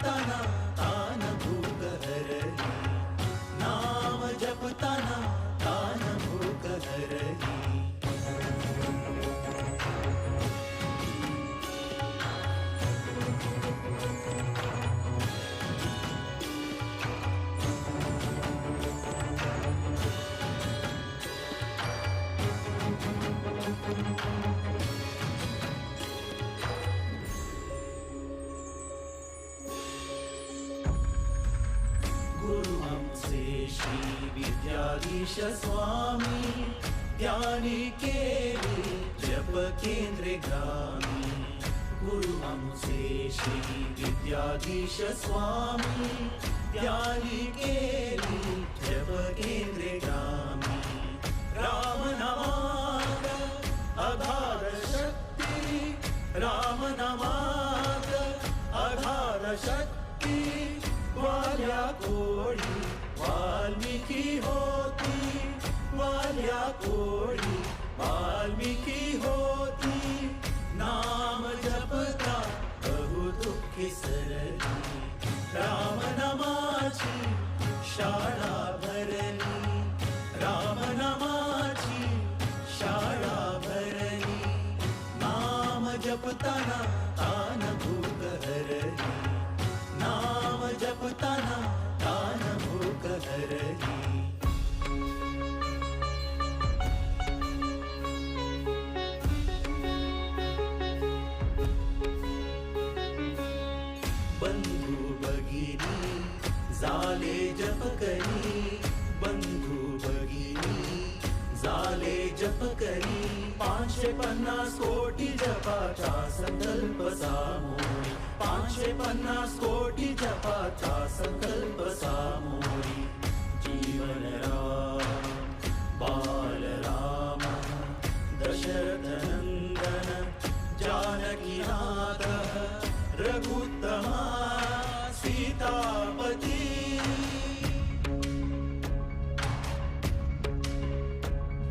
जपताना तान भूक हरली, नाम जपताना तान भूक हरली। श्री विद्याधीश स्वामी ध्यानी केली जप केंद्रे ग्रामी। गुरु आमचे श्री विद्याधीश स्वामी ध्यानी केली जप केंद्रे ग्रामी। राम नामात आधार शक्ती, राम नामात आधार शक्ती। वाल्या कोळी वाल्मीकी होती, वाल्या कोळी वाल्मीकी होती। नाम जपता बहु दुःखी सरली, राम नामाची शाळा भरली, राम नामाची शाळा भरली। नाम जपताना तान भूक हरली, नाम जपताना तान भूक हरली। बंधु भगिनी झाले जप करी, बंधु भगिनी झाले जप करी। 550 कोटी जपाचा संकल्प सामोरी, 550 कोटी जपाचा संकल्प सामोरी। जीवन राम बाल राम दशरथ नंदन जानकी नाथ रघुत्तमा सीतापती।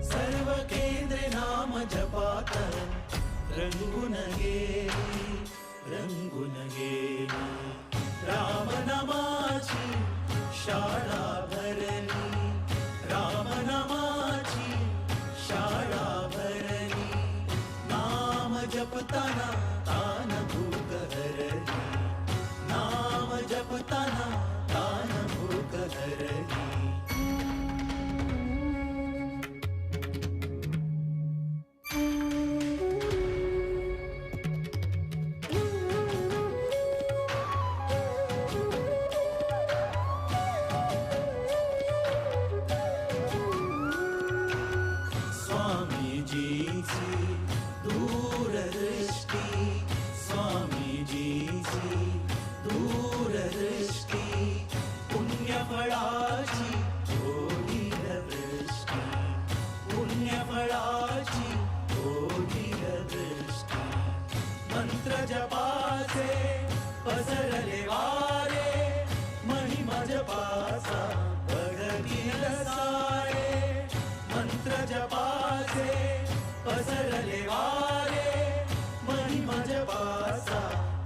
सर्व केंद्रे नाम जपात रंगून गेली, रंगून गेली। राम नामाची शाळा भरली, राम नामाची शाळा भरली। नाम जपताना तान भूक हरली, नाम जपताना तान भूक हरली। स्वामीजींची दूरदृष्टी, स्वामीजींची दूरदृष्टी। पुण्यफळाची होईल वृष्टी, पुण्यफळाची होईल वृष्टी। मंत्र जपाचे पसरले वारे, महिमा जपाचा बघतील सारे। मंत्र जपाचे पसरले वारे, महिमा जपाचा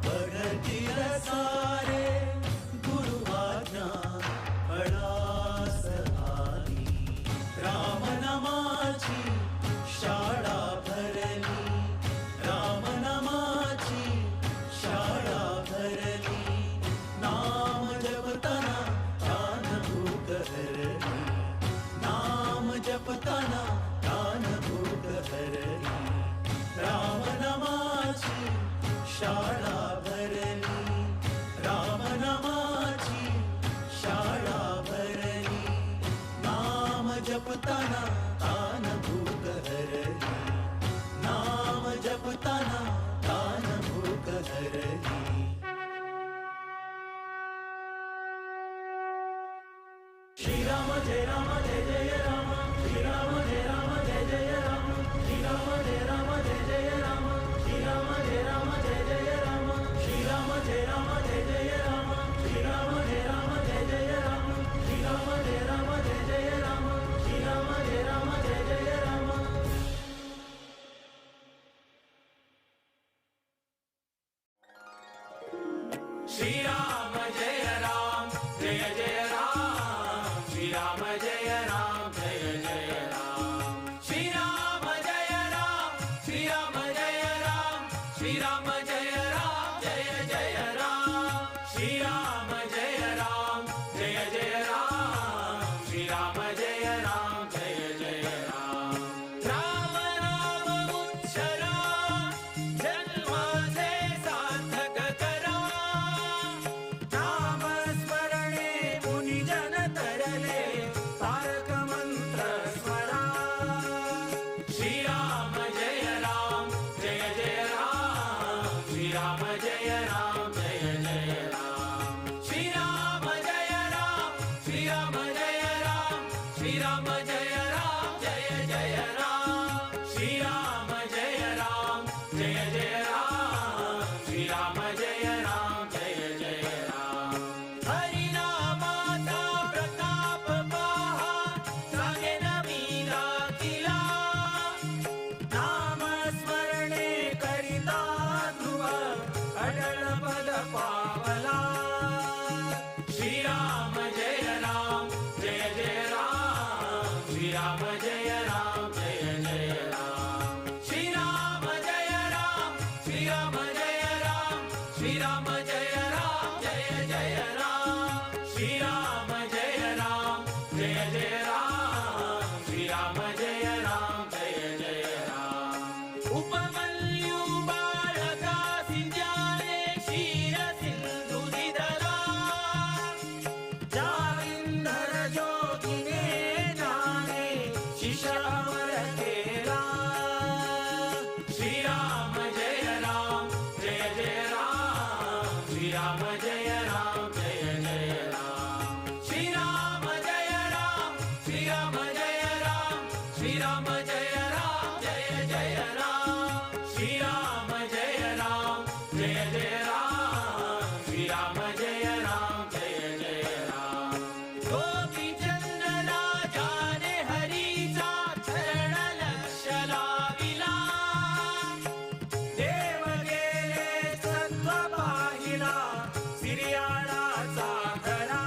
बघतील सारे। गुरु आज्ञा फळास आली, राम नामाची शाळा भरली, राम नामाची शाळा भरली। नाम जपताना तान भूक हरली, नाम जपताना तान भूक हरली। राम नामाची शाळा भरली, राम नामाची शाळा भरली। नाम जपताना तान भूक हरली, नाम जपताना तान भूक हरली। श्री राम जय राम जय जय राम, श्री राम जय राम जय जय राम, श्री राम जय राम जय जय राम, श्री राम जय राम जय जय राम, श्री राम जय राम जय जय राम, श्री राम जय राम जय जय राम, श्री राम जय राम जय जय राम, श्री राम जय राम जय जय राम। श्री राम। श्रीराम जय राम जय जय राम. श्रीराम जय राम जय जय राम. श्रीराम जय राम जय जय राम. गोपीचंद राजाने हरीचा चरण लक्ष लाविला. देव गेले सत्व पाहिला सिरियाळाचा खरा.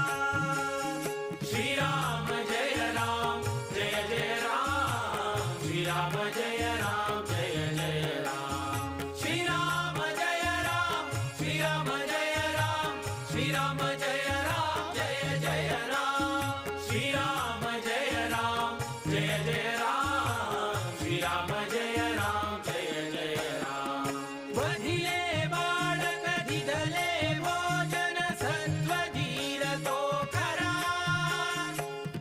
श्रीराम जय राम जय जय राम. श्रीराम जय राम जय जय राम. श्रीराम जय राम श्रीराम जय राम. श्रीराम जय राम जय जय राम. श्रीराम जय राम जय जय राम. श्रीराम जय राम जय जय राम. वधिले बाळक दिधले भोजन सत्वधीर तो खरा.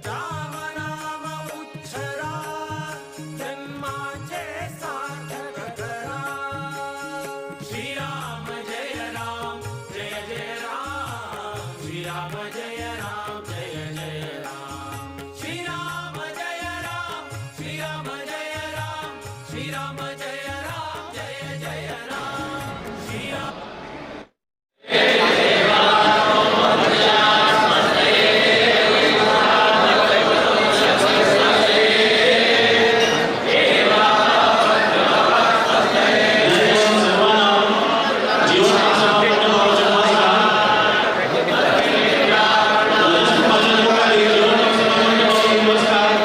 राम नाम उच्छरा जन्माचे सार्थक करा. श्रीराम जय राम जय जय राम. श्रीराम जय राम जय जय राम. श्रीराम जय राम श्रीराम जय राम. श्रीराम जय राम जय जय राम. श्रीराम. नमस्कार.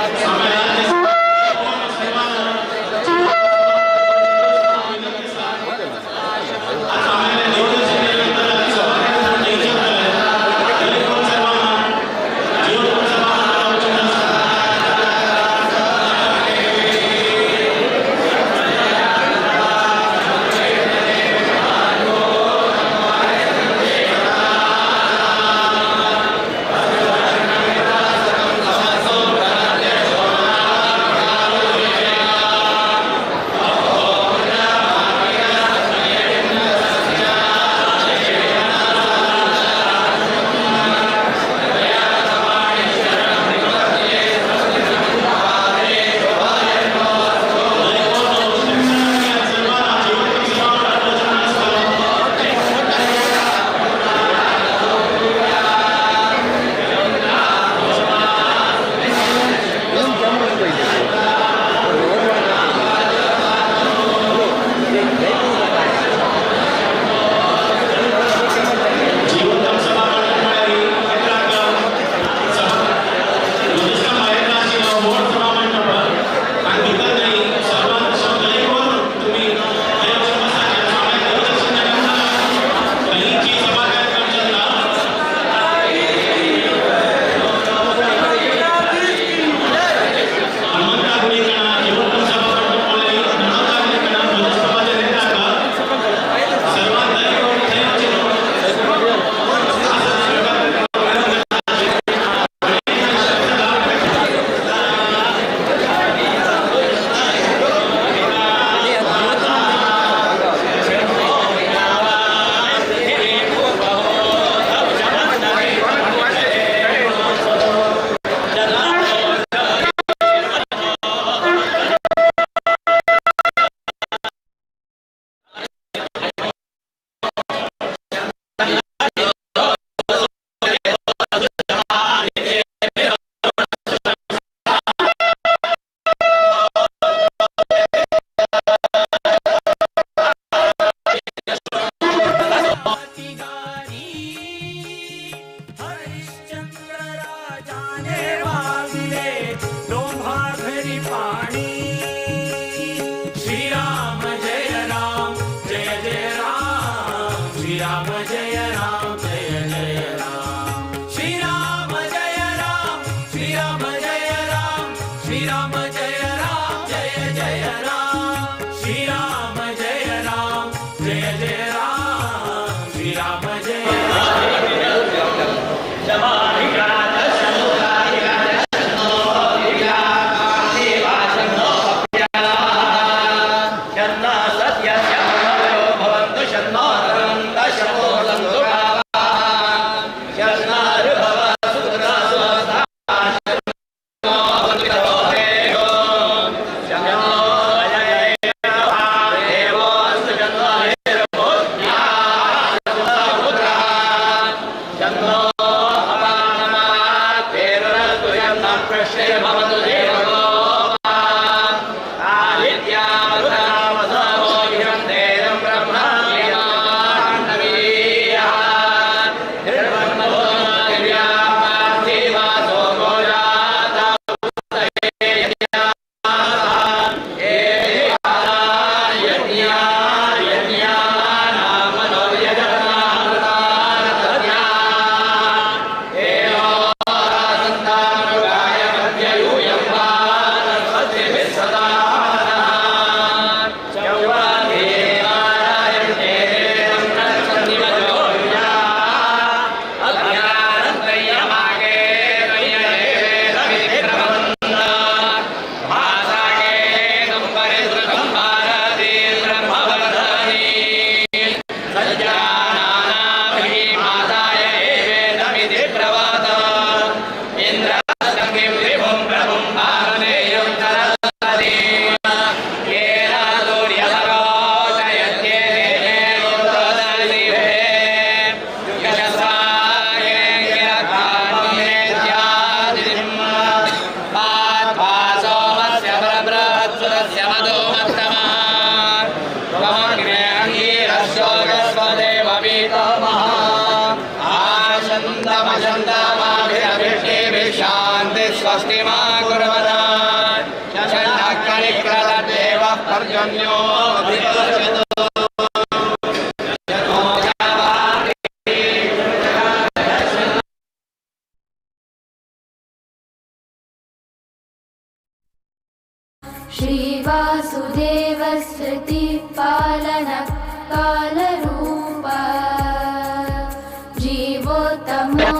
मदस्य मदो मत्तमः त्वमग्ने अङ्गीरस्योगस्वदेववीतमः आशन्दमशन्दमाभिरभिष्टिभिः शान्ति स्वस्ति मा कुर्वता शन्नः पर्जन्यो अधिवर्षतु। श्रीवासुदेव पालन कालरूप जीवोत्तमो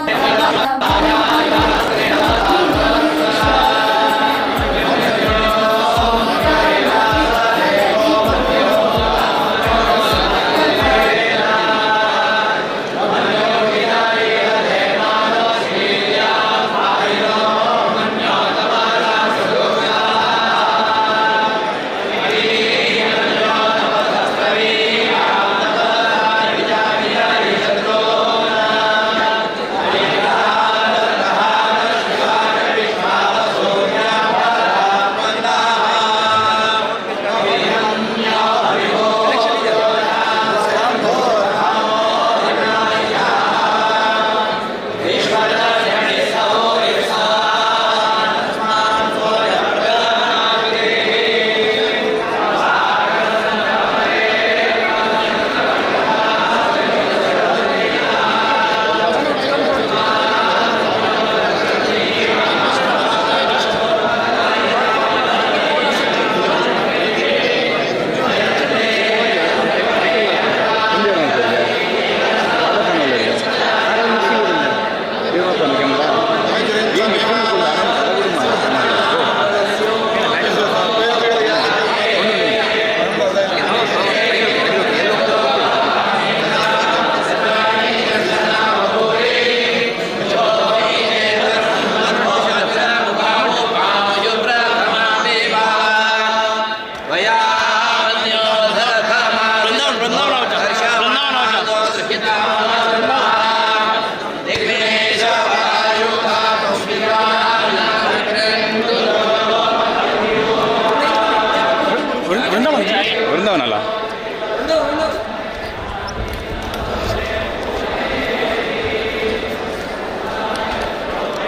ವೃಂದಾವನಲ್ಲ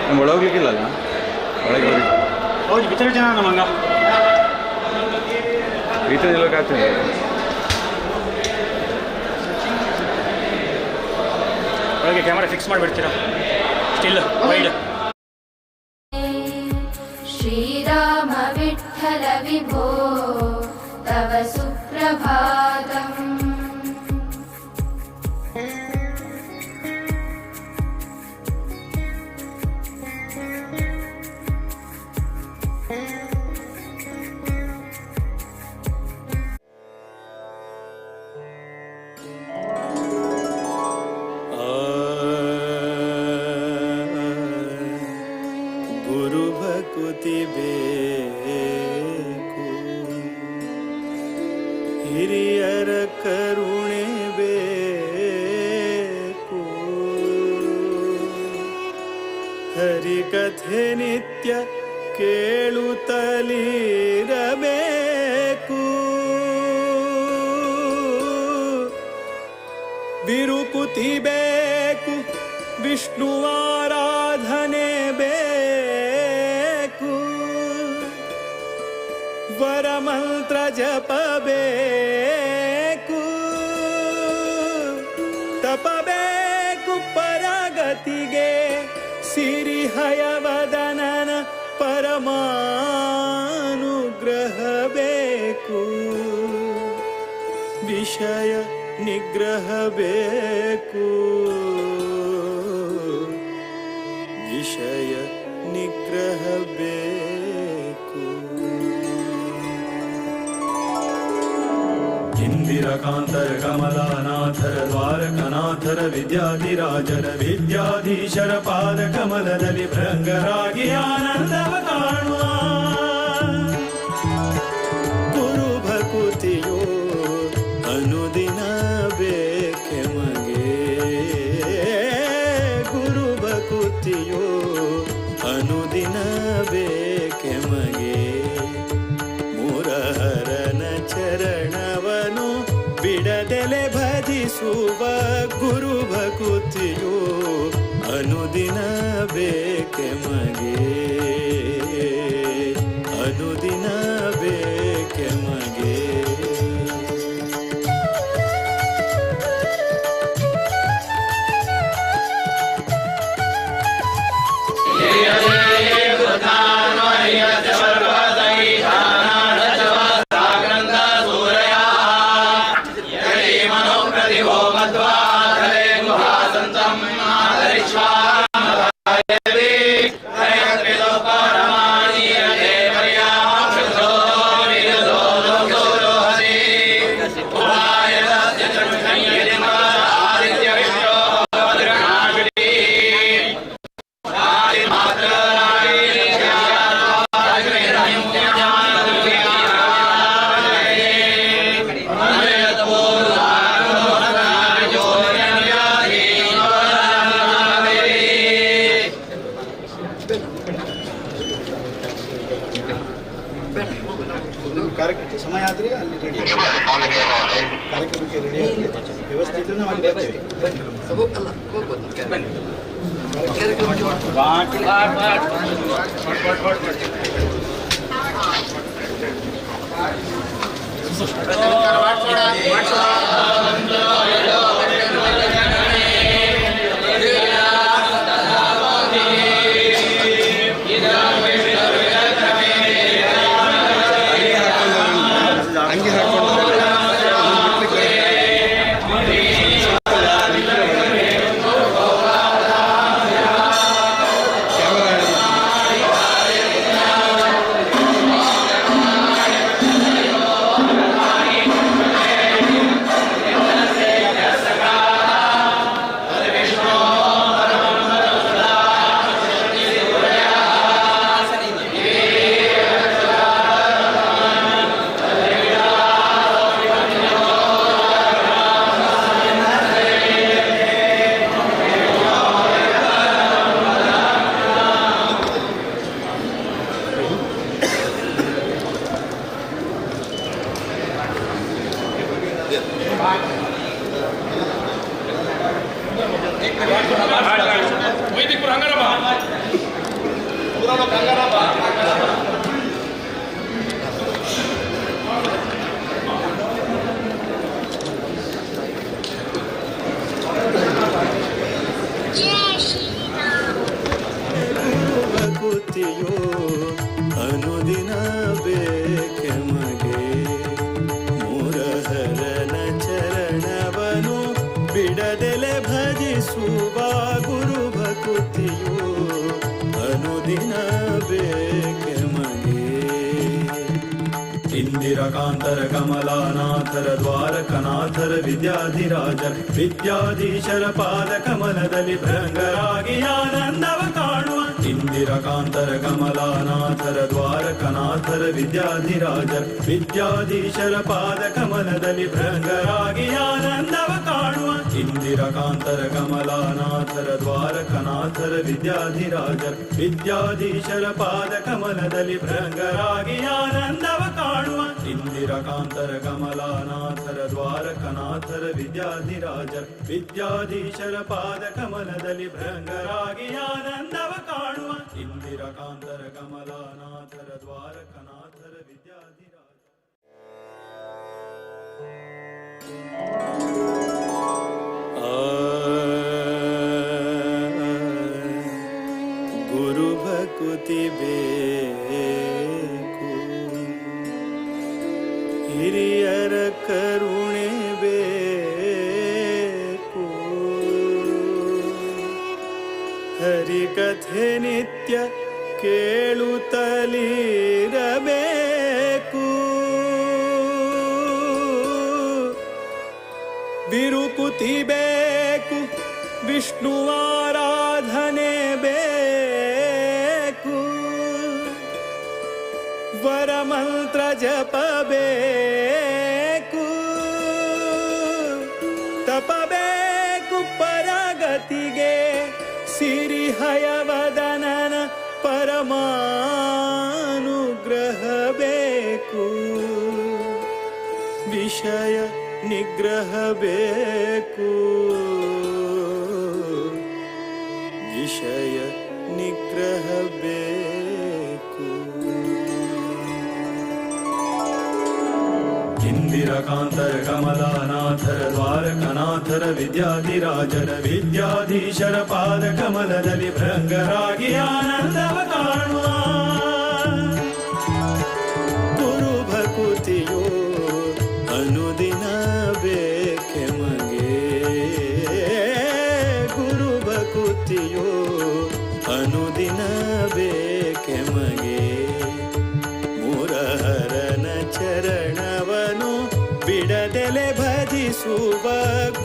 ನಮ್ಗೆ ಒಳಗೋಗ್ಲಿಕ್ಕಿಲ್ಲಲ್ಲ, ಒಳಗೆ ಹೋಗಿ ಹೌದು ಬಿತ್ತರ ಜನ ನಮ್ಮಂಗ ಈತ ನಿಲ್ಲೋಕ್ಕಾಗ್ತದೆ. ಒಳಗೆ ಕ್ಯಾಮರಾ ಫಿಕ್ಸ್ ಮಾಡಿಬಿಡ್ತೀರಾ? Still wide. Shriram Vitthal विभो तव सुप्रभातम्। ಗುರು ಭಕುತಿ ಬೇಕು, ಹಿರಿಯರ ಕರುಣೆ ಬೇಕು, ಹರಿಕಥೆ ನಿತ್ಯ ಕೇಳುತ್ತಲಿರಬೇಕು, ವಿರುಕುತಿ ಬೇಕು, ವಿಷ್ಣುವಾರಾಧನೆ ಬೇಕು, ವರಮಂತ್ರ ಜಪ ಬೇಕು, ತಪಬೇಕು ಪರಗತಿಗೆ ಸಿರಿಹಯವದನನ ಪರಮಾನುಗ್ರಹ ಬೇಕು, ವಿಷಯ ನಿಗ್ರಹ ಬೇಕು, ವಿಷಯ ನಿಗ್ರಹ ಬೇಕು. ಇಂದಿರಕಾಂತರ ಕಮಲಾನಾಥರ ದ್ವಾರಕನಾಥರ ವಿದ್ಯಾಧಿರಾಜರ ವಿದ್ಯಾಧೀಶರ ಪಾದ ಕಮಲದಲ್ಲಿ ಭೃಂಗರಾಗಿ ಆನಂದವ ಕಾಣುವ ಗುರು ಭಕುತಿಯೋ ಅನುದಿನ ಬೇಕೆ ಮಗೆ, ಗುರು ಭಕುತಿಯೋ ಅನುದಿನ ಬೇಕೆ ಮಗೆ, ಮೂರ ಹರನ ಚರಣವನು ಬಿಡದೆಲೆ ಭಜಿಸುವ ಗುರು ಭಕುತಿಯು ಅನುದಿನ ಬೇಕೆ ಮಗೆ, ಅನುದಿನ ಬೇಕೆ ಮಗೆ. ಸಮಯ ಆದರೆ ಅಲ್ಲಿ ರೆಡಿ, ಕಾರ್ಯಕ್ರಮಕ್ಕೆ ರೆಡಿ ಆದರೆ ವ್ಯವಸ್ಥೆ ಇದ್ದರೆ ನಾವು ಅಲ್ಲಿ ಬರ್ತೀವಿ. ಅಂಗಿ ಹಾಕೊಂಡು ಭಕುತಿಯೋ ಅನುದಿನ ಬೇಕೆ ಮಗೆ, ಮುರಹರನ ಚರಣವನು ಬಿಡದೆಲೆ ಭಜಿಸುವ ಗುರು ಭಕುತಿಯೋ ಅನುದಿನ ಬೇಕೆ ಮಗೆ. ಇಂದಿರಕಾಂತರ ಕಮಲಾನಾಥರ ದ್ವಾರಕನಾಥರ ವಿದ್ಯಾಧಿರಾಜರ ವಿದ್ಯಾಧೀಶರ ಪಾದ ಕಮಲದಲ್ಲಿ ಭೃಂಗರಾಗಿ ಆನಂದವ ಕಾಣುವ. ಇಂದಿರಕಾಂತರ ಕಮಲಾನಾಥರ ದ್ವಾರಕನಾಥರ ವಿದ್ಯಾಧಿರಾಜರ ವಿದ್ಯಾಧೀಶರ ಪಾದ ಕಮಲದಲ್ಲಿ ಭೃಂಗರಾಗಿ ಆನಂದವ ಕಾಣುವ. ಇಂದಿರಕಾಂತರ ಕಮಲಾನಾಥರ ದ್ವಾರಕನಾಥರ ವಿದ್ಯಾಧಿರಾಜರ ವಿದ್ಯಾಧೀಶರ ಪಾದ ಕಮಲದಲ್ಲಿ ಭೃಂಗರಾಗಿ ಆನಂದವ ಕಾಣುವ. ಇಂದಿರಕಾಂತರ ಕಮಲಾನಾಥರ ದ್ವಾರಕನಾಥರ ವಿದ್ಯಾಧಿರಾಜರ ವಿದ್ಯಾಧೀಶರ ಪಾದ ಕಮಲದಲ್ಲಿ ಭೃಂಗರಾಗಿ ಆನಂದವ ಕಾಣುವ. ಇಂದಿರಕಾಂತರ ಕಮಲಾನಾಥರ ದ್ವಾರಕನಾಥರ ವಿದ್ಯಾಧಿರಾಜ. ಗುರು ಭಕುತಿ ಬೇಕು, ಹಿರಿಯರ ಕರುಣೆ ಬೇಕು, ಹರಿಕಥೆ ನಿತ್ಯ ಕೇಳುತ್ತಲಿರಬೇಕು, ವಿರುಕುತಿ ಬೇಕು, ವಿಷ್ಣುವಾರಾಧನೆ ಬೇಕು, ವರಮಂತ್ರ ಜಪ ಬೇಕು, ತಪಬೇಕು ಪರಗತಿಗೆ ಸಿರಿ ಹಯವದನನ ಪರಮಾನುಗ್ರಹ ಬೇಕು. ವಿಷಯ ನಿಗ್ರಹ ಬೇಕು, ವಿಷಯ ನಿಗ್ರಹ ಬೇಕು. ಇಂದಿರಕಾಂತರ ಕಮಲಾನಾಥರ ದ್ವಾರಕನಾಥರ ವಿದ್ಯಾಧಿರಾಜರ ವಿದ್ಯಾಧೀಶರ ಪಾದ ಕಮಲದಲ್ಲಿ ಭೃಂಗರಾಗಿ ಆನಂದವ ಕಾಣುವ ಗುರು ಭಕುತಿಯೋ ಅನುದಿನ ಬೇಕೆ ಮಗೆ, ಗುರು ಭಕುತಿಯೋ ಅನುದಿನ ಬೇಕೆ ಮಗೆ. ಮುರಹರನ ಚರಣವನು ಬಿಡದೆಲೆ ಭಜಿಸುವ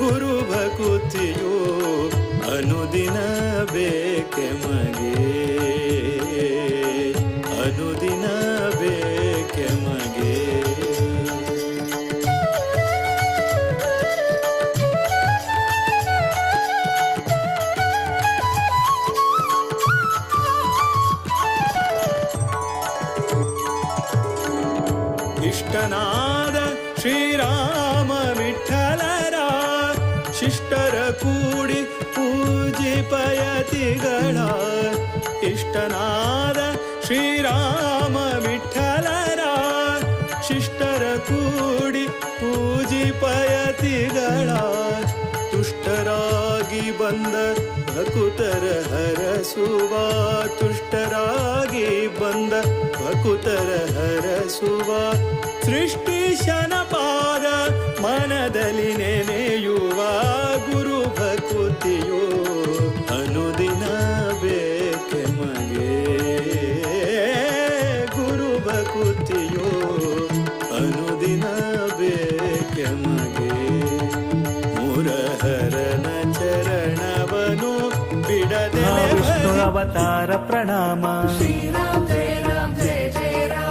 ಗುರು ಭಕುತಿಯೋ ಅನುದಿನ ಬೇಕೆ ಮಗೆ, ಅನುದಿನ ಬೇಕೆ ಮಗೆ. ಇಷ್ಟನಾದ ಶ್ರೀರಾಮ ವಿಠಲರ ಶಿಷ್ಟರ ಕೂಡಿ ಪೂಜಿಪಯತಿಗಳ, ಇಷ್ಟನಾದ ಶ್ರೀರಾಮ ವಿಠಲರ ಶಿಷ್ಟರ ಕೂಡಿ ಪೂಜಿಪಯತಿಗಳ, ತುಷ್ಟರಾಗಿ ಬಂದ ಭಕುತರ ಹರಸುವ, ತುಷ್ಟರಾಗಿ ಬಂದ ಭಕುತರ ಹರಸುವ, ಸೃಷ್ಟಿಶನ ಪಾದ ಮನದಲ್ಲಿ ನೆನೆಯುವ ಗುರು ಭಕುತಿಯೋ ಅನುದಿನ ಬೇಕೆ ಮಗೆ, ಗುರು ಭಕುತಿಯೋ ಅನುದಿನ ಬೇಕೆ ಮಗೆ. ಮುರಹರನ ಚರಣವನು ಬಿಡದೆ ವಿಷ್ಣು ಅವತಾರ ಪ್ರಣಾಮ, ಶ್ರೀರಾಮ ಜಯ ರಾಮ ಜಯ ಜಯ ರಾಮ.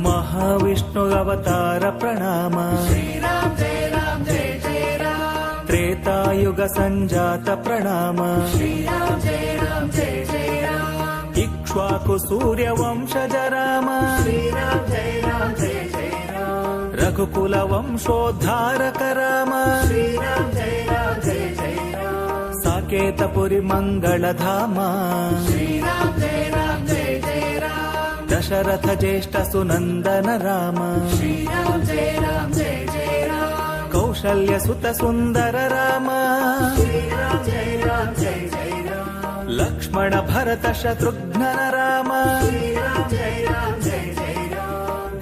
ಮಹಾವಿಷ್ಣು ಅವತಾರ ಪ್ರಣಾಮ, ಶ್ರೀರಾಮ ಜಯ ರಾಮ ಜಯ ಜಯ ರಾಮ. ತ್ರೇತಾಯುಗ ಸಂಜಾತ ಪ್ರಣಾಮ, ಶ್ರೀರಾಮ ಜಯ ರಾಮ ಜಯ ಜಯ ರಾಮ. ಇಕ್ಷ್ವಾಕು ಸೂರ್ಯ ವಂಶಜ ರಾಮ, ಶ್ರೀರಾಮ ಜಯ ರಾಮ ಜಯ ಜಯ ರಾಮ. ರಘುಕುಲ ವಂಶೋದ್ಧಾರಕ ರಾಮ, ಶ್ರೀರಾಮ ಜಯ ರಾಮ ಜಯ ಜಯ ರಾಮ. ಸಾಕೇತಪುರಿ ಮಂಗಳಧಾಮ, ಶ್ರೀರಾಮ ಜಯ ರಾಮ ಜಯ ಜಯ ರಾಮ. ದಶರಥ ಜ್ಯೇಷ್ಠ ಸುನಂದನ ರಾಮ, ಶ್ರೀರಾಮ ಜಯ ರಾಮ ಜಯ ಜಯ ರಾಮ. ಕೌಶಲ್ಯ ಸುತ ಸುಂದರ ರಾಮ, ಶ್ರೀರಾಮ ಜಯ ರಾಮ ಜಯ ಜಯ ರಾಮ. ಲಕ್ಷ್ಮಣ ಭರತ ಶತ್ರುಘ್ನನ ರಾಮ, ಶ್ರೀರಾಮ ಜಯ ರಾಮ ಜಯ ಜಯ ರಾಮ.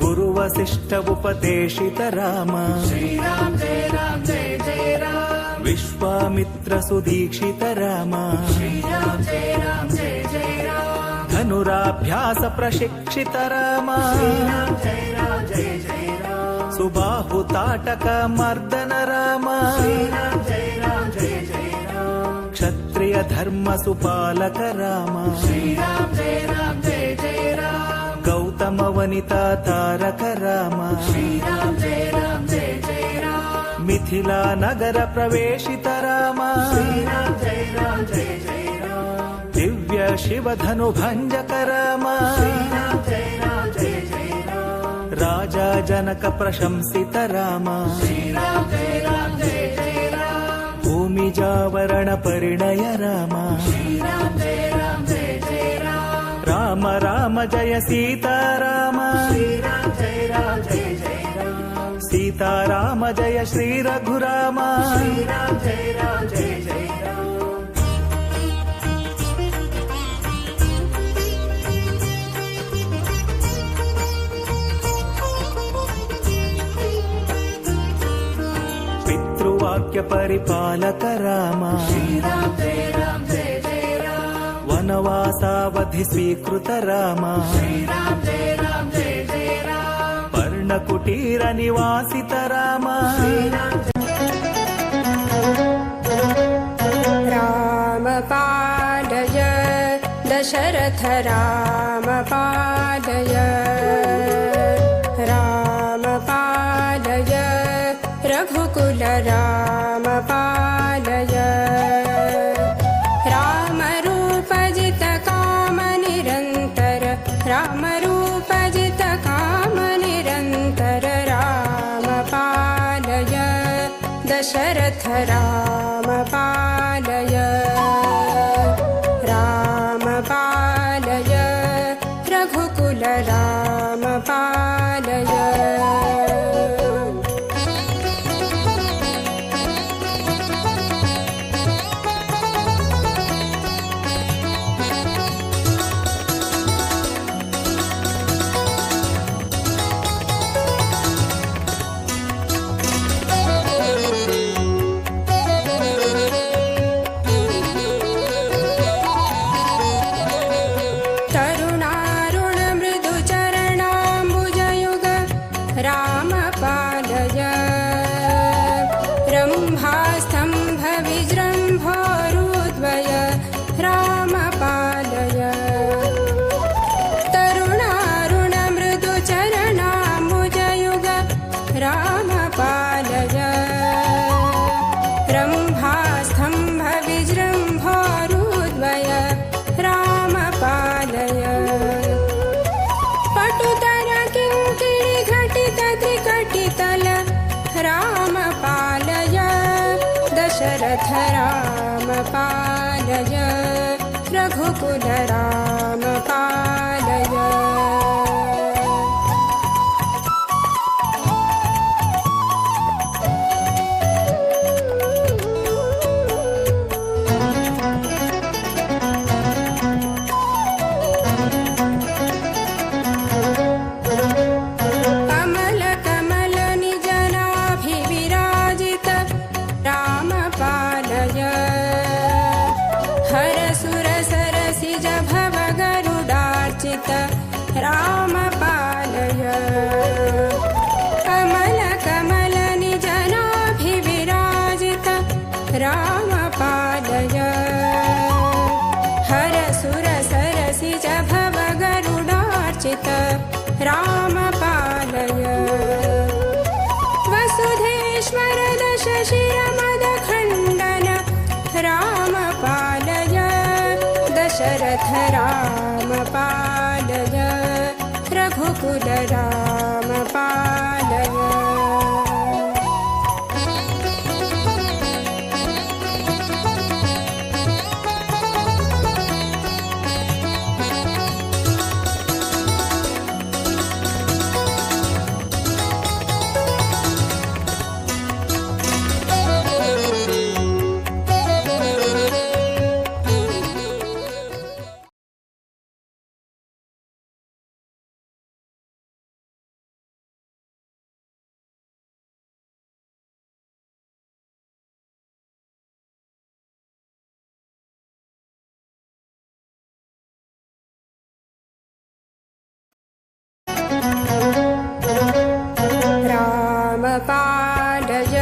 ಗುರು ವಸಿಷ್ಠ ಉಪದೇಶಿತ ರಾಮ, ಶ್ರೀರಾಮ ಜಯ ರಾಮ ಜಯ ಜಯ ರಾಮ. ವಿಶ್ವಾಮಿತ್ರ ಸುದೀಕ್ಷಿತ ರಾಮ, ಶ್ರೀರಾಮ ಜಯ ರಾಮ ಜಯ ಜಯ ರಾಮ. ಧನುರಾಭ್ಯಾಸ ಪ್ರಶಿಕ್ಷಿತ ರಾಮ, ಶ್ರೀರಾಮ ಜಯ ರಾಮ ಜಯ ಜಯ ರಾಮ. ಸುಬಾಹು ತಾಟಕ ಮರ್ದನ ರಾಮ, ಶ್ರೀರಾಮ ಜಯ ರಾಮ ಜಯ ಜಯ ರಾಮ. ಕ್ಷತ್ರಿಯ ಧರ್ಮ ಸುಪಾಲಕ ರಾಮ, ಶ್ರೀರಾಮ ಜಯ ರಾಮ ಜಯ ಜಯ ರಾಮ. ಗೌತಮ ವನಿತಾ ತಾರಕ ರಾಮ, ಶ್ರೀರಾಮ ಜಯ ರಾಮ ಜಯ ಜಯ ರಾಮ. ಮಿಥಿಲಾ ನಗರ ಪ್ರವೇಶಿತ ರಾಮ, ಶ್ರೀರಾಮ ಜಯ ರಾಮ ಜಯ ಜಯ ರಾಮ. ದಿವ್ಯ ಶಿವಧನು ಭಂಜಕ ರಾಮ, ಶ್ರೀರಾಮ ಜಯ ರಾಮ ಜಯ ಜಯ ರಾಮ. ರಾಜ ಜನಕ ಪ್ರಶಂಸಿತ ರಾಮ, ಶ್ರೀರಾಮ ಜಯ ರಾಮ ಜಯ ಜಯ ರಾಮ. ಭೂಮಿ ಜಾವರಣ ಪರಿಣಯ ರಾಮ, ಶ್ರೀರಾಮ ಜಯ ರಾಮ ಜಯ ಜಯ ರಾಮ. ರಾಮ ರಾಮ ಜಯ ಸೀತಾರಾಮ, ಶ್ರೀರಾಮ ಜಯ ರಾಮ ಜಯ ಜಯ ರಾಮ. ಸೀತಾರಾಮ ಜಯ ಶ್ರೀ ರಘುರಾಮ, ಶ್ರೀರಾಮ ಜಯ ರಾಮ ಜಯ ಜಯ ರಾಮ. ಪಿತೃವಾಕ್ಯ ಪರಿಪಾಲಕ ರಾಮ, ಶ್ರೀರಾಮ ಜಯ ರಾಮ ಜಯ ಜಯ ರಾಮ. ವನವಾಸಾವಧಿ ಸ್ವೀಕೃತ ರಾಮ, ಶ್ರೀರಾಮ ಜಯ ರಾಮ ಜಯ ಜಯ ರಾಮ. ಪರ್ಣಕುಟೀರ ನಿವಾಸಿತ ರಾಮ, ಶ್ರೀರಾಮ ರಾಮ ಪಾಲಯ ದಶರಥ ರಾಮ ಪಾಲಯ, ರಾಮ ಪಾಲಯ ರಘುಕುಲ ರಾಮ ಪಾಲಯ. ರಾಮ ರೂಪ ಜಿತ ಕಾಮ ನಿರಂತರ, ರಾಮ ರೂಪ ಜಿತ ಕಾಮ ನಿರಂತರ, ರಾಮ ಪಾಲಯ. दशरथ राम पालय राम पालय रघुकुल राम पालय। राम पालय रम्भास्तम्भ विजृम्भोरुद्वय राम पालय तरुणारुण मृदुचरणाम्बुजयुग राम पालय रम्भास्तम्भ विजृम्भोरुद्वय राम पालय। पटुतर किङ्किणि घटित त्रिकटितल राम पालय दशरथ राम पालय रघुकुल राम पालय। कमल कमल निजनाभिविराजित राम पालय हर सुर सरसिज भव गरुडार्चित राम पालय। कमल कमल निजनाभिविराजित राम पालय हर सुर सरसिज भव गरुडार्चित राम पालय। वसुधेश्वर दशशिरमदखण्डन राम पालय दशरथ राम पालय रघुकुल राम पालय। राम पालय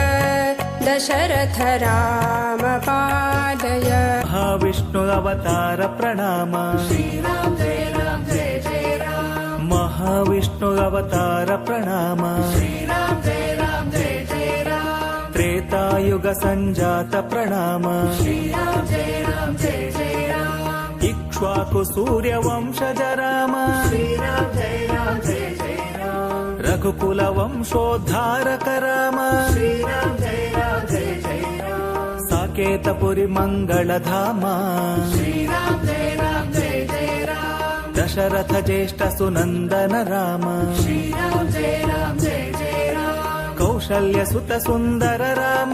दशरथ राम पालय। महाविष्णु अवतार प्रणाम श्रीराम जय राम जय जय राम महाविष्णु अवतार प्रणाम श्रीराम जय राम जय जय राम त्रेतायुग संजात प्रणाम श्रीराम जय राम जय जय राम इक्ष्वाकु सूर्य वंशज राम श्रीराम जय राम जय जय राम रघुकुल वंशोद्धारक राम श्रीराम जय राम जय जय राम साकेतपुरी मंगलधाम श्रीराम जय राम जय जय राम दशरथ ज्येष्ठ सुनंदन राम श्रीराम जय राम जय जय राम कौशल्य सुत सुंदर राम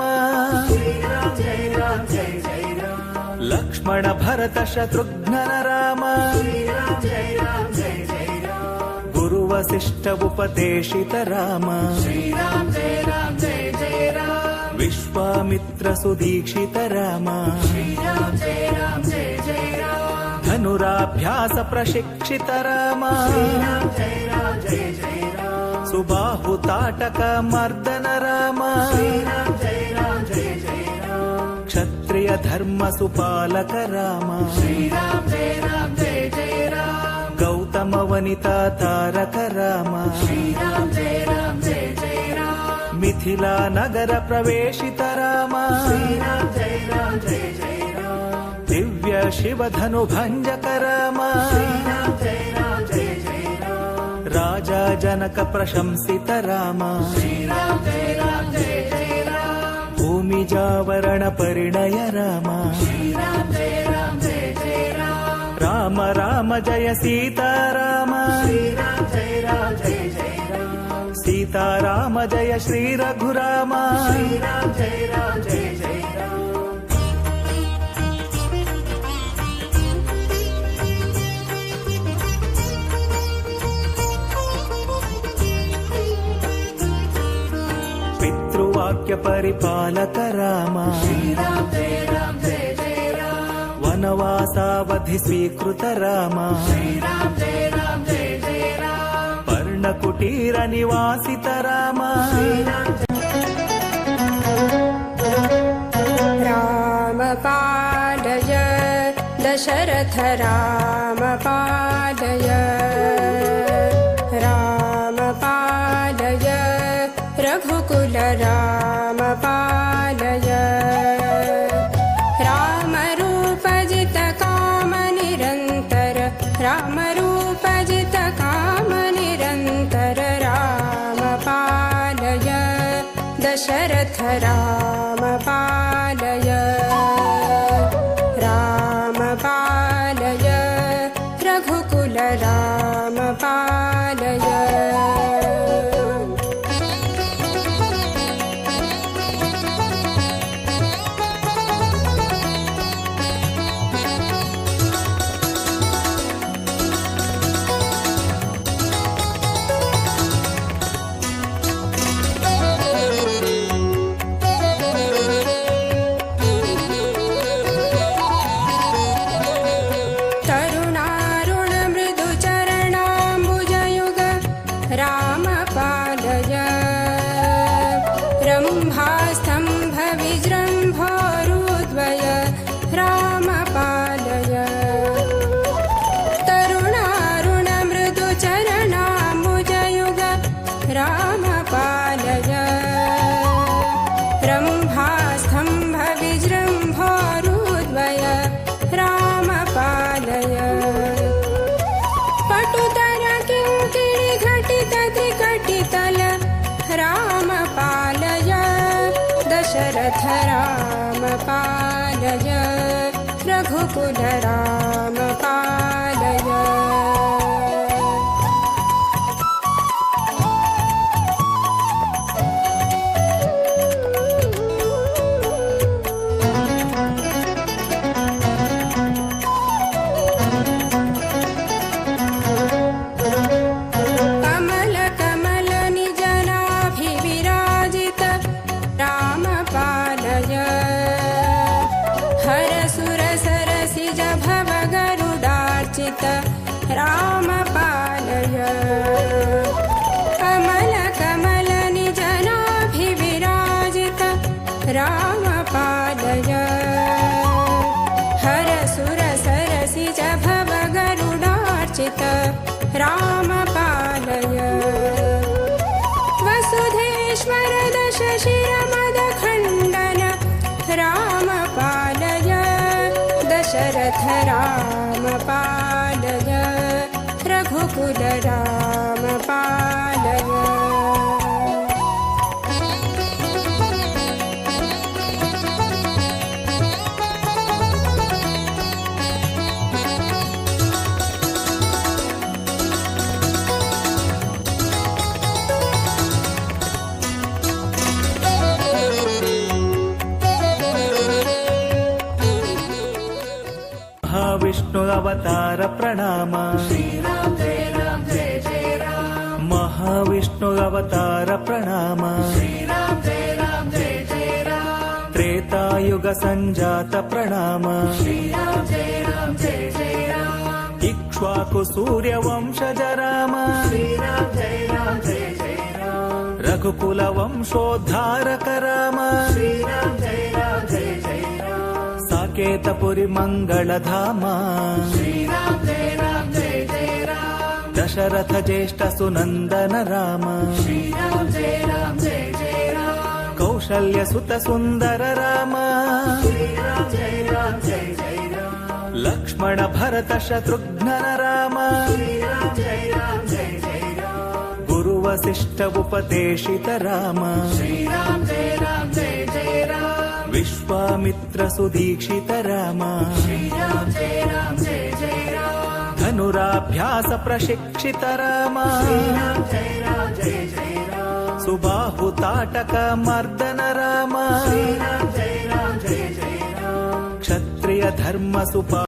श्रीराम जय राम जय जय राम लक्ष्मण भरत शत्रुघ्न राम श्रीराम जय राम जय जय राम गुरु वसिष्ठ उपदेशित राम श्रीराम जय राम जय जय राम विश्वामित्र सुदीक्षित राम श्रीराम जय राम जय जय राम धनुराभ्यास प्रशिक्षित राम श्रीराम जय राम जय जय राम सुबाहु ताटक मर्दन राम श्रीराम जय राम जय जय राम क्षत्रिय धर्म सुपालक राम श्रीराम जय राम जय जय राम गौतम वनिता तारक राम श्रीराम जय राम जय जय राम मिथिला नगर प्रवेशित राम श्रीराम जय राम जय जय राम दिव्य शिव धनु भंजक राम श्रीराम जय राम जय जय राम राजा जनक प्रशंसित राम श्रीराम जय राम जय जय राम भूमि ಭೂಮಿಜಾವರಣ ಪರಿಣಯ ರಾಮ ಶ್ರೀರಾಮ ಜಯ ರಾಮ ಜಯ ಜಯ ರಾಮ ರಾಮ ರಾಮ ಜಯ ಸೀತಾರಾಮ ಶ್ರೀರಾಮ ಜಯ ರಾಮ ಜಯ ಜಯ ರಾಮ ಸೀತಾರಾಮ ಜಯ ಶ್ರೀ ರಘುರಾಮ ಶ್ರೀರಾಮ ಜಯ ರಾಮ ಜಯ ಜಯ ರಾಮ. ಪಿತೃವಾಕ್ಯ ಪರಿಪಾಲಕ ರಾಮ ಶ್ರೀರಾಮ ಜಯ ರಾಮ ಜಯ ಜಯ ರಾಮ ವನವಾಸಾವಧಿ ಸ್ವೀಕೃತ ರಾಮ ಶ್ರೀರಾಮ ಜಯ ರಾಮ ಜಯ ಜಯ ರಾಮ ಪರ್ಣಕುಟೀರ ನಿವಾಸಿತ ರಾಮ ಶ್ರೀರಾಮ ರಾಮ ಪಾಲಯ ದಶರಥ ರಾಮ ಪಾಲಯ ರಾಮ ಪಾಲಯ ರಘುಕುಲ ರಾಮ ಪಾಲಯ ರಾಮ ರೂಪ ಜಿತ ಕಾಮ ನಿರಂತರ ರಾಮ ರೂಪ ಜಿತ ಕಾಮ ನಿರಂತರ ರಾಮ ಪಾಲಯ ದಶರಥ ರಾಮ ಪಾಲಯ ರಾಮ ಪಾಲಯ ರಘುಕುಲ ರಾಮ ಪಾಲಯ. ತರುಣಾರುಣ ಮೃದು ಚರಣಾಂಬುಜಯುಗ ರಾಮ ಪಾಲಯ ರಂಭಾಸ್ತಂಭ ವಿಜೃಂಭೋರುದ್ವಯ ರಾಮ ಪಾಲಯ ತರುಣಾರುಣ ಮೃದು ಚರಣಾಂಬುಜಯುಗ ರಾಮ ಪಾಲಯ ರಂಭಾಸ್ತಂಭ ವಿಜೃಂಭೋರುದ್ವಯ ರಾಮ ಪಾಲಯ. ಪಟುತರ ಕಿಂಕಿಣಿ ಘಟಿತ ತ್ರಿಕಟಿತಲ ರಾಮ ಪಾಲಯ ದಶರಥ ರಾಮ ಪಾಲಯ ರಘುಕುಲ ರಾಮ ಪಾಲಯ. ಕಮಲ ಕಮಲ ನಿಜನಾಭಿವಿರಾಜಿತ ರಾಮ ಪಾಲಯ ಹರ ಸುರ ಸರಸಿಜ ಭವ ಗರುಡಾರ್ಚಿತ ರಾಮ ಪಾಲಯ ಕಮಲ ಕಮಲ ನಿಜನಾಭಿವಿರಾಜಿತ ರಾಮ ಪಾಲಯ ಹರ ಸುರ ಸರಸಿಜ ಭವ ಗರುಡಾರ್ಚಿತ ರಾಮ ಪಾಲಯ. ವಸುಧೇಶ್ವರ ದಶಶಿರ ಮದ ಖಂಡನ ರಾಮ ಪಾಲಯ ದಶರಥ ರಾಮ ಪಾಲಯ ರಘುಕುಲ ರಾಮ ಪಾಲಯ. ಮಹಾವಿಷ್ಣು ಅವತಾರ ಪ್ರಣಾಮ ಶ್ರೀರಾಮ ಜಯ ರಾಮ ಜಯ ಜಯ ರಾಮ ಮಹಾವಿಷ್ಣು ಅವತಾರ ಪ್ರಣಾಮ ಶ್ರೀರಾಮ ಜಯ ರಾಮ ಜಯ ಜಯ ರಾಮ ತ್ರೇತಾಯುಗ ಸಂಜಾತ ಪ್ರಣಾಮ ಶ್ರೀರಾಮ ಜಯ ರಾಮ ಜಯ ಜಯ ರಾಮ ಇಕ್ಷ್ವಾಕು ಸೂರ್ಯ ವಂಶಜ ರಾಮ ಶ್ರೀರಾಮ ಜಯ ರಾಮ ಜಯ ಜಯ ರಾಮ ರಘುಕುಲ ವಂಶೋದ್ಧಾರಕ ರಾಮ ಶ್ರೀರಾಮ ಜಯ ರಾಮ ಜಯ ಜಯ ರಾಮ ಸಾಕೇತಪುರಿ ಮಂಗಳಧಾಮ ಶ್ರೀರಾಮ ಜಯ ರಾಮ ಜಯ ಜಯ ರಾಮ ದಶರಥ ಜ್ಯೇಷ್ಠ ಸುನಂದನ ರಾಮ ಶ್ರೀರಾಮ ಜಯ ರಾಮ ಜಯ ಜಯ ರಾಮ ಕೌಶಲ್ಯ ಸುತ ಸುಂದರ ರಾಮ ಶ್ರೀರಾಮ ಜಯ ರಾಮ ಜಯ ಜಯ ರಾಮ ಲಕ್ಷ್ಮಣ ಭರತ ಶತ್ರುಘ್ನನ ರಾಮ ಶ್ರೀರಾಮ ಜಯ ರಾಮ ಜಯ ಜಯ ರಾಮ ಗುರು ವಸಿಷ್ಠ ಉಪದೇಶಿತ ರಾಮ ಶ್ರೀರಾಮ ಜಯ ರಾಮ ಜಯ ಜಯ ರಾಮ. विश्वामित्र सुदीक्षित राम श्रीराम जय राम जय जय राम धनुराभ्यास प्रशिक्षित राम श्रीराम जय राम जय जय राम सुबाहु ताटक मर्दन राम श्रीराम जय राम जय जय राम क्षत्रिय धर्म सुपा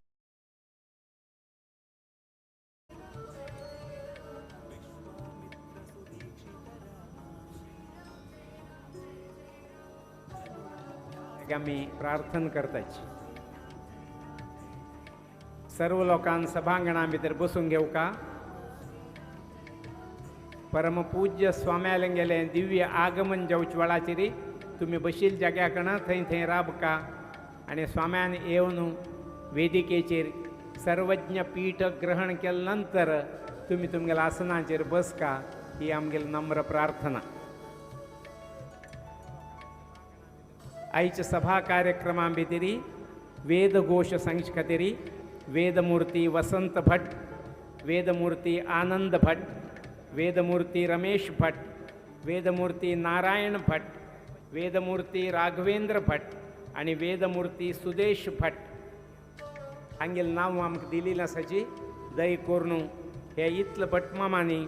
आमी प्रार्थना करताची. सर्व लोकांक सभांगणा भितर बसून घेवका. परमपूज्य स्वाम्यालें दिव्य आगमन जावचे वेळाचेर तुमी बशील जाग्या कण थंय थंय राबका आनी स्वाम्यान येवन वेदिकेचेर सर्वज्ञ पीठ ग्रहण केले नंतर तुमी तुमगेल्या आसनाचेर बसका ही आमगेली नम्र प्रार्थना. आयच्या सभा कार्यक्रमा भितरी वेदघोष सांगचे खातीर वेदमूर्ती वसंत भट, वेदमूर्ती आनंद भट, वेदमूर्ती रमेश भट, वेदमूर्ती नारायण भट, वेदमूर्ती राघवेंद्र भट आनी वेदमूर्ती सुदेश भट हांगेलें नांव आमकां दिलेलें आसाची. दय करून हे इतले भटमामांनी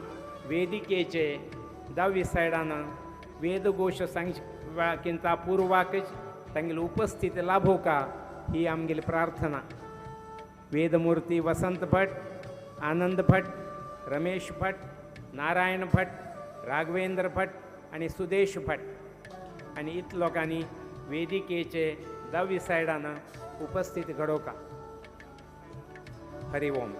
वेदिकेचे दावी सायडान वेदघोष सांगचे किंता पूर्वाकच तांगेली उपस्थिती लाभोवका ही आमगेली प्रार्थना. वेदमूर्ती वसंत भट, आनंद भट, रमेश भट, नारायण भट, राघवेंद्र भट आनी सुदेश भट आनी इतले लोकांनी वेदिकेचे दावी सायडान उपस्थित घडोवका. हरि ओम.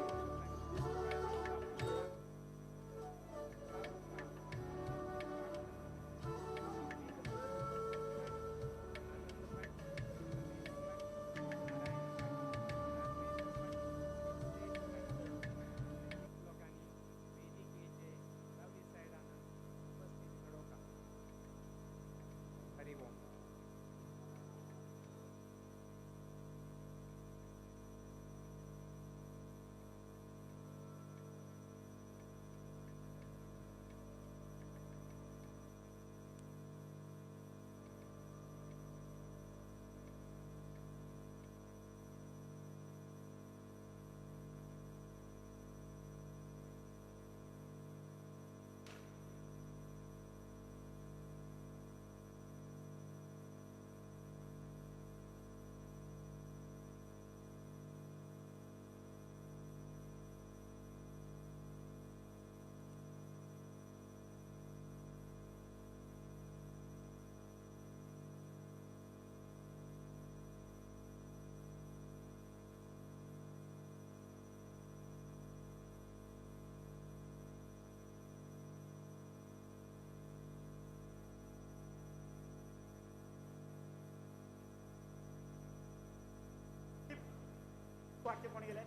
वाक्य कोण गेले?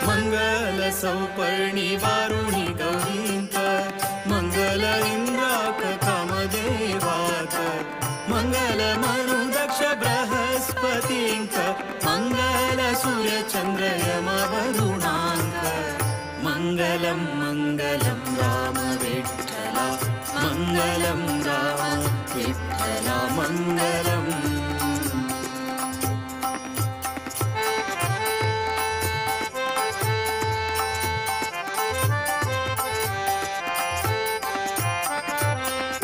मंगल सौपर्णी वारुणी गौरींक मंगल इंद्राक कामदेवाक मंगल मनु दक्ष बृहस्पतींक मंगल सूर्यचंद्र यम वरुणांक मंगलम मंगलम राम विठ्ठला मंगलम राम विठ्ठला मंगलम.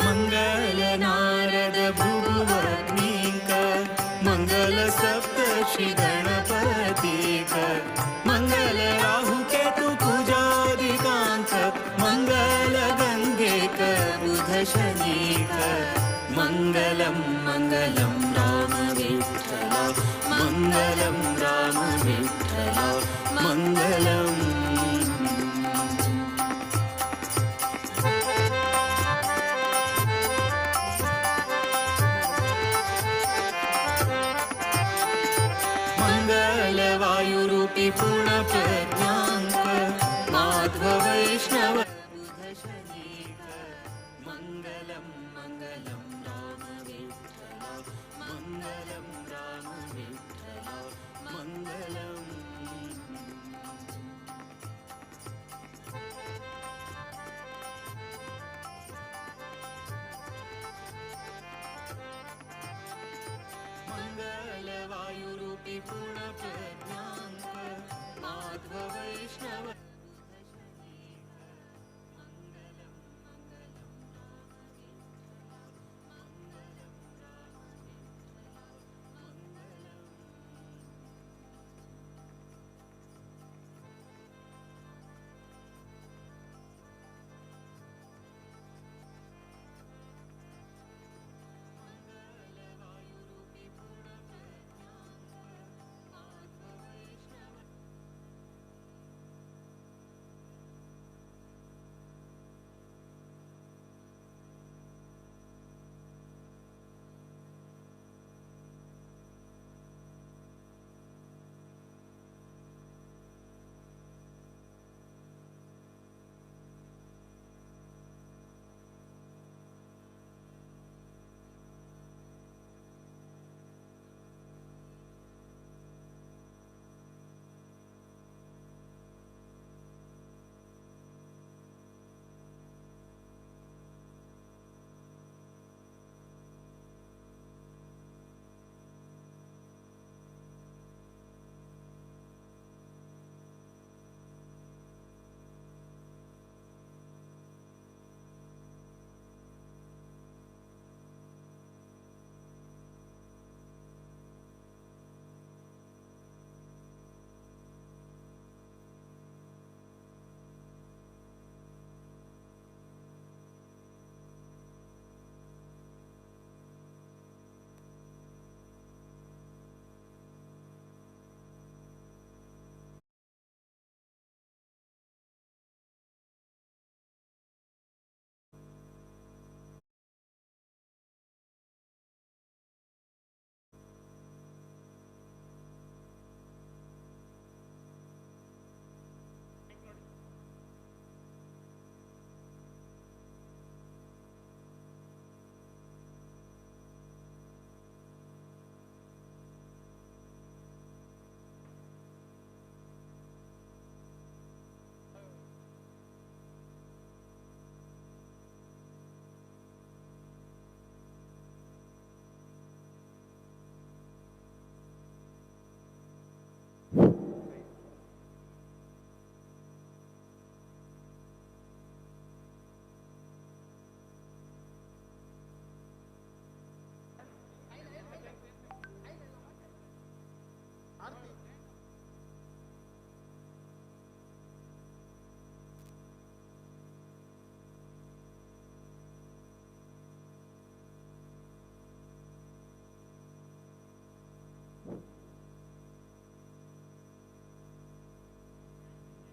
मंगल नारद भृगुवग्निक मंगल सप्तर्षि गणपतीक मंगल राहु केतु कुजादिकांक मंगल गंगेक बुध शनीक मंगलम मंगलम राम विठ्ठला मंगलम राम विठ्ठला मंगलम. मंगल वायुरूपी पूर्ण प्रज्ञांक माधव वैष्णव बुध शनीक मंगलम मंगलम राम विठ्ठला मंगलम राम विठ्ठला मंगलम. मंगल वायुरूपी पूर्ण प्रज्ञांक माधव वैष्णव बुध शनीक मंगलम मंगलम राम विठ्ठला मंगलम राम विठ्ठला मंगलम. मंगल वायुरूपी पूर्ण प्रज्ञांक माधव वैष्णव.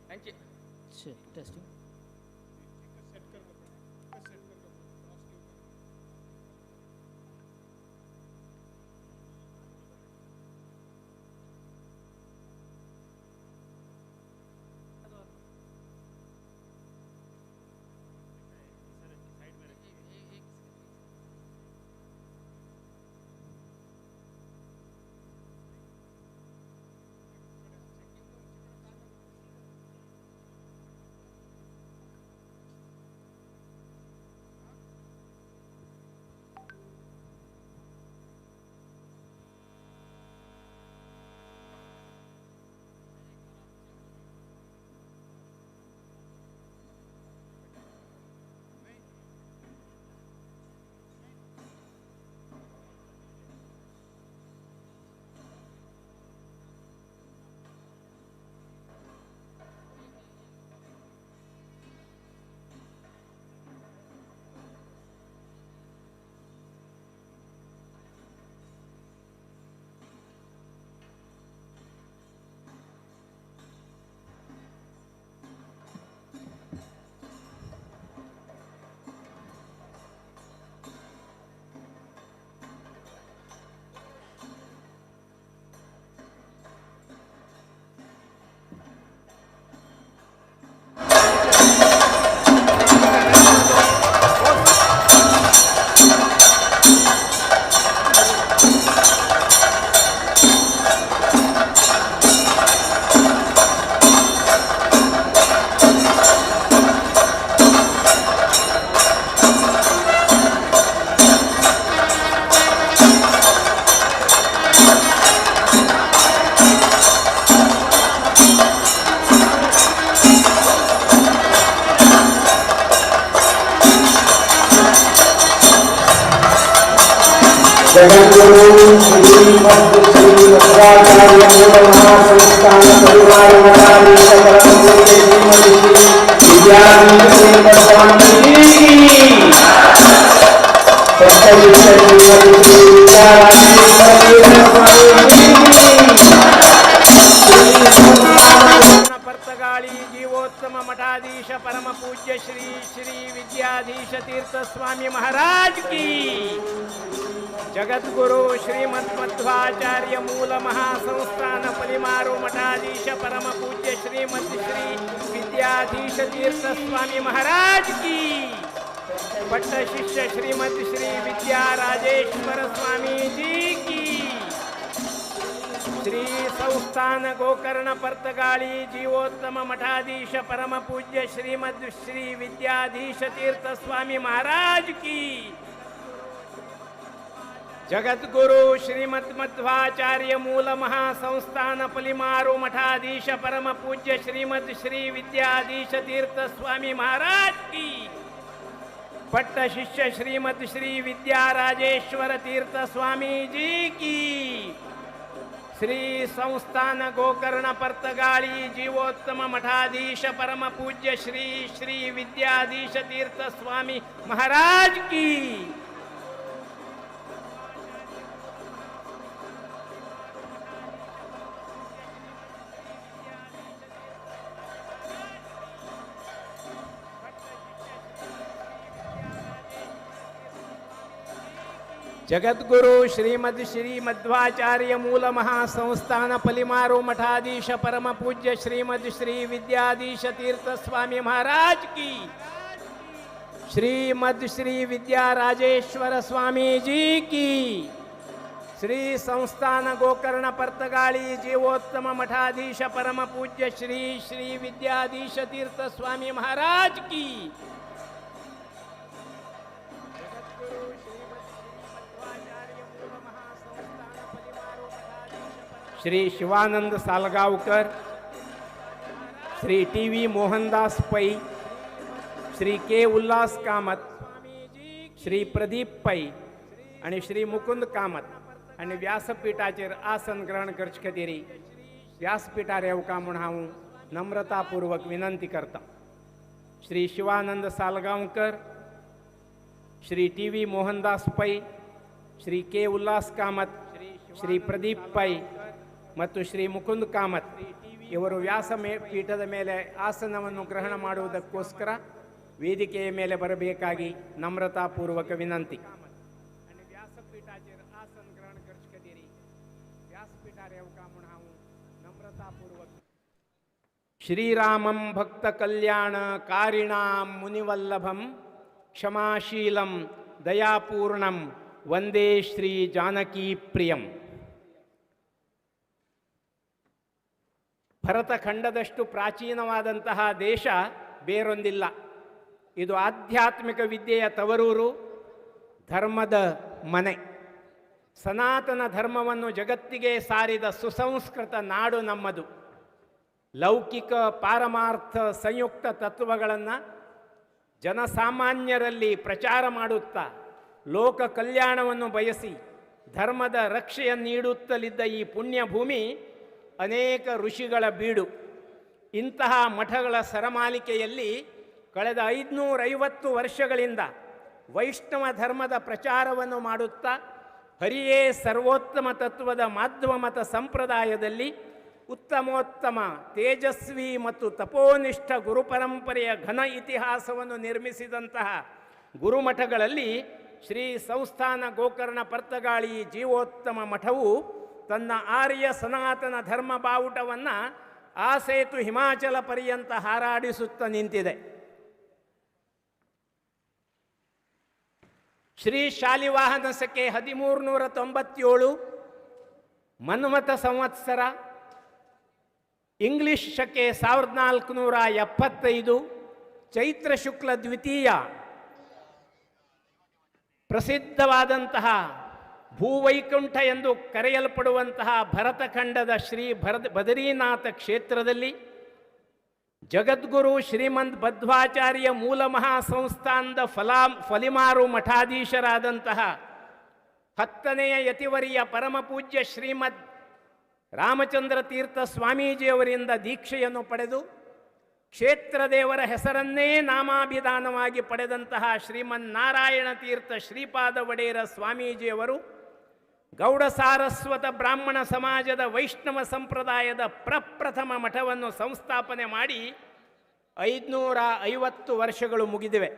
Thank you. Testing. जगद्गुरु श्रीमद् श्री मध्वाचार्य मूल महासंस्थान परिवार मठाधीश परम पूज्य श्रीमद् श्री विद्याधीश स्वामी जी की, पट्टशिष्य श्रीमद् श्री विद्याराजेश्वर स्वामी जी की। ಪರ್ತಗಾಳಿ ಜೀವೋತ್ತಮ ಮಠಾಧೀಶ ಪರಮ ಪೂಜ್ಯ ಶ್ರೀ ಶ್ರೀ ವಿದ್ಯಾಧೀಶ ತೀರ್ಥ ಸ್ವಾಮಿ ಮಹಾರಾಜ್ ಕಿ, ಜಗದ್ಗುರು ಶ್ರೀಮದ್ ಮಧ್ವಾಚಾರ್ಯ ಮೂಲ ಮಹಾಸಂಸ್ಥಾನ ಪಲಿಮಾರು ಮಠಾಧೀಶ ಪರಮ ಪೂಜ್ಯ ಶ್ರೀಮದ್ ಶ್ರೀ ವಿದ್ಯಾಧೀಶ ತೀರ್ಥ ಸ್ವಾಮಿ ಮಹಾರಾಜ್ ಕಿ, ಪಟ್ಟ ಶಿಷ್ಯ ಶ್ರೀಮದ್ ಶ್ರೀ ವಿದ್ಯಾರಾಜೇಶ್ವರ ಸ್ವಾಮೀಜಿ ಕಿ, ಶ್ರೀ ಸಂಸ್ಥಾನ ಗೋಕರ್ಣ ಪರ್ತಗಾಳಿ ಜೀವೋತ್ತಮ ಮಠಾಧೀಶ ಪರಮ ಪೂಜ್ಯ ಶ್ರೀಮದ್ ಶ್ರೀ ವಿದ್ಯಾಧೀಶ ತೀರ್ಥ ಸ್ವಾಮಿ ಮಹಾರಾಜ್ ಕಿ, ಜಗದ್ಗುರು ಶ್ರೀಮದ್ ಮಧ್ವಾಚಾರ್ಯ ಮೂಲ ಮಹಾಸಂಸ್ಥಾನ ಪಲಿಮಾರು ಮಠಾಧೀಶ ಪರಮ ಪೂಜ್ಯ ಶ್ರೀಮದ್ ಶ್ರೀ ವಿದ್ಯಾಧೀಶ ತೀರ್ಥ ಸ್ವಾಮಿ ಮಹಾರಾಜ್ ಕಿ, ಪಟ್ಟ ಶಿಷ್ಯ ಶ್ರೀಮದ್ ಶ್ರೀ ವಿದ್ಯಾರಾಜೇಶ್ವರ ತೀರ್ಥ ಸ್ವಾಮೀಜಿ ಕಿ, ಶ್ರೀ ಸಂಸ್ಥಾನ ಗೋಕರ್ಣ ಪರ್ತಗಾಳಿ ಜೀವೋತ್ತಮ ಮಠಾಧೀಶ ಪರಮ ಪೂಜ್ಯ ಶ್ರೀ ಶ್ರೀ ವಿದ್ಯಾಧೀಶ ತೀರ್ಥ ಸ್ವಾಮಿ ಮಹಾರಾಜ್ ಕಿ. ಜಗದ್ಗುರು ಶ್ರೀಮದ್ ಶ್ರೀ ಮಧ್ವಾಚಾರ್ಯ ಮೂಲ ಮಹಾಸಂಸ್ಥಾನ ಪಲಿಮಾರು ಮಠಾಧೀಶ ಪರಮ ಪೂಜ್ಯ ಶ್ರೀಮದ್ ಶ್ರೀ ವಿದ್ಯಾಧೀಶ ತೀರ್ಥ ಸ್ವಾಮಿ ಮಹಾರಾಜ್ ಕಿ, ಶ್ರೀಮದ್ ಶ್ರೀ ವಿದ್ಯಾರಾಜೇಶ್ವರ ಸ್ವಾಮೀಜಿ ಕಿ, ಶ್ರೀ ಸಂಸ್ಥಾನ ಗೋಕರ್ಣ ಪರ್ತಗಾಳಿ ಜೀವೋತ್ತಮ ಮಠಾಧೀಶ ಪರಮ ಪೂಜ್ಯ ಶ್ರೀ ಶ್ರೀ ವಿದ್ಯಾಧೀಶ ತೀರ್ಥ ಸ್ವಾಮಿ ಮಹಾರಾಜ್ ಕಿ. Shri Shivanand Salgaonkar, Shri T V Mohandas Pai, Shri K Ullas Kamath, Shri Pradeep Pai आनी श्री मुकुंद कामत आनी व्यासपीठाचेर आसन ग्रहण करचे खातीर व्यासपीठार येवका म्हूण हांव नम्रतापूर्वक विनंती करता. Shri Shivanand Salgaonkar, Shri T V Mohandas Pai, Shri K Ullas Kamath, Shri Pradeep Pai ಮತ್ತು ಶ್ರೀ ಮುಕುಂದ್ ಕಾಮತ್ ಇವರು ವ್ಯಾಸ ಪೀಠದ ಮೇಲೆ ಆಸನವನ್ನು ಗ್ರಹಣ ಮಾಡುವುದಕ್ಕೋಸ್ಕರ ವೇದಿಕೆಯ ಮೇಲೆ ಬರಬೇಕಾಗಿ ನಮ್ರತಾಪೂರ್ವಕ ವಿನಂತಿ. ಶ್ರೀರಾಮಂ ಭಕ್ತ ಕಲ್ಯಾಣ ಕಾರಿಣಾಂ ಮುನಿವಲ್ಲಭಂ ಕ್ಷಮಾಶೀಲಂ ದಯಾಪೂರ್ಣಂ ವಂದೇ ಶ್ರೀ ಜಾನಕೀ ಪ್ರಿಯಂ. ಭರತಖಂಡದಷ್ಟು ಪ್ರಾಚೀನವಾದಂತಹ ದೇಶ ಬೇರೊಂದಿಲ್ಲ. ಇದು ಆಧ್ಯಾತ್ಮಿಕ ವಿದ್ಯೆಯ ತವರೂರು, ಧರ್ಮದ ಮನೆ. ಸನಾತನ ಧರ್ಮವನ್ನು ಜಗತ್ತಿಗೆ ಸಾರಿದ ಸುಸಂಸ್ಕೃತ ನಾಡು ನಮ್ಮದು. ಲೌಕಿಕ ಪಾರಮಾರ್ಥ ಸಂಯುಕ್ತ ತತ್ವಗಳನ್ನು ಜನಸಾಮಾನ್ಯರಲ್ಲಿ ಪ್ರಚಾರ ಮಾಡುತ್ತಾ ಲೋಕ ಕಲ್ಯಾಣವನ್ನು ಬಯಸಿ ಧರ್ಮದ ರಕ್ಷೆಯನ್ನು ನೀಡುತ್ತಲಿದ್ದ ಈ ಪುಣ್ಯಭೂಮಿ ಅನೇಕ ಋಷಿಗಳ ಬೀಡು. ಇಂತಹ ಮಠಗಳ ಸರಮಾಲಿಕೆಯಲ್ಲಿ ಕಳೆದ 550 ವರ್ಷಗಳಿಂದ ವೈಷ್ಣವ ಧರ್ಮದ ಪ್ರಚಾರವನ್ನು ಮಾಡುತ್ತಾ ಹರಿಯೇ ಸರ್ವೋತ್ತಮ ತತ್ವದ ಮಾಧ್ವ ಮತ ಸಂಪ್ರದಾಯದಲ್ಲಿ ಉತ್ತಮೋತ್ತಮ ತೇಜಸ್ವಿ ಮತ್ತು ತಪೋನಿಷ್ಠ ಗುರುಪರಂಪರೆಯ ಘನ ಇತಿಹಾಸವನ್ನು ನಿರ್ಮಿಸಿದಂತಹ ಗುರುಮಠಗಳಲ್ಲಿ ಶ್ರೀ ಸಂಸ್ಥಾನ ಗೋಕರ್ಣ ಪರ್ತಗಾಳಿ ಜೀವೋತ್ತಮ ಮಠವು ತನ್ನ ಆರ್ಯ ಸನಾತನ ಧರ್ಮ ಬಾವುಟವನ್ನು ಆ ಸೇತು ಹಿಮಾಚಲ ಪರ್ಯಂತ ಹಾರಾಡಿಸುತ್ತಾ ನಿಂತಿದೆ. ಶ್ರೀ ಶಾಲಿವಾಹನ ಶಕೆ 1397 ಮನ್ಮಥ ಸಂವತ್ಸರ, ಇಂಗ್ಲಿಷ್ ಶಕೆ 1475 ಚೈತ್ರ ಶುಕ್ಲ ದ್ವಿತೀಯ ಪ್ರಸಿದ್ಧವಾದಂತಹ ಭೂವೈಕುಂಠ ಎಂದು ಕರೆಯಲ್ಪಡುವಂತಹ ಭರತಖಂಡದ ಶ್ರೀ ಬದರೀನಾಥ ಕ್ಷೇತ್ರದಲ್ಲಿ ಜಗದ್ಗುರು ಶ್ರೀಮಂತ್ ಮಧ್ವಾಚಾರ್ಯ ಮೂಲ ಮಹಾಸಂಸ್ಥಾನದ ಫಲಿಮಾರು ಮಠಾಧೀಶರಾದಂತಹ 10ನೆಯ ಯತಿವರಿಯ ಪರಮಪೂಜ್ಯ ಶ್ರೀಮದ್ ರಾಮಚಂದ್ರ ತೀರ್ಥ ಸ್ವಾಮೀಜಿಯವರಿಂದ ದೀಕ್ಷೆಯನ್ನು ಪಡೆದು ಕ್ಷೇತ್ರದೇವರ ಹೆಸರನ್ನೇ ನಾಮಾಭಿಧಾನವಾಗಿ ಪಡೆದಂತಹ ಶ್ರೀಮನ್ನಾರಾಯಣ ತೀರ್ಥ ಶ್ರೀಪಾದ ಒಡೆಯರ ಸ್ವಾಮೀಜಿಯವರು ಗೌಡ ಸಾರಸ್ವತ ಬ್ರಾಹ್ಮಣ ಸಮಾಜದ ವೈಷ್ಣವ ಸಂಪ್ರದಾಯದ ಪ್ರಪ್ರಥಮ ಮಠವನ್ನು ಸಂಸ್ಥಾಪನೆ ಮಾಡಿ 550 ವರ್ಷಗಳು ಮುಗಿದಿವೆ.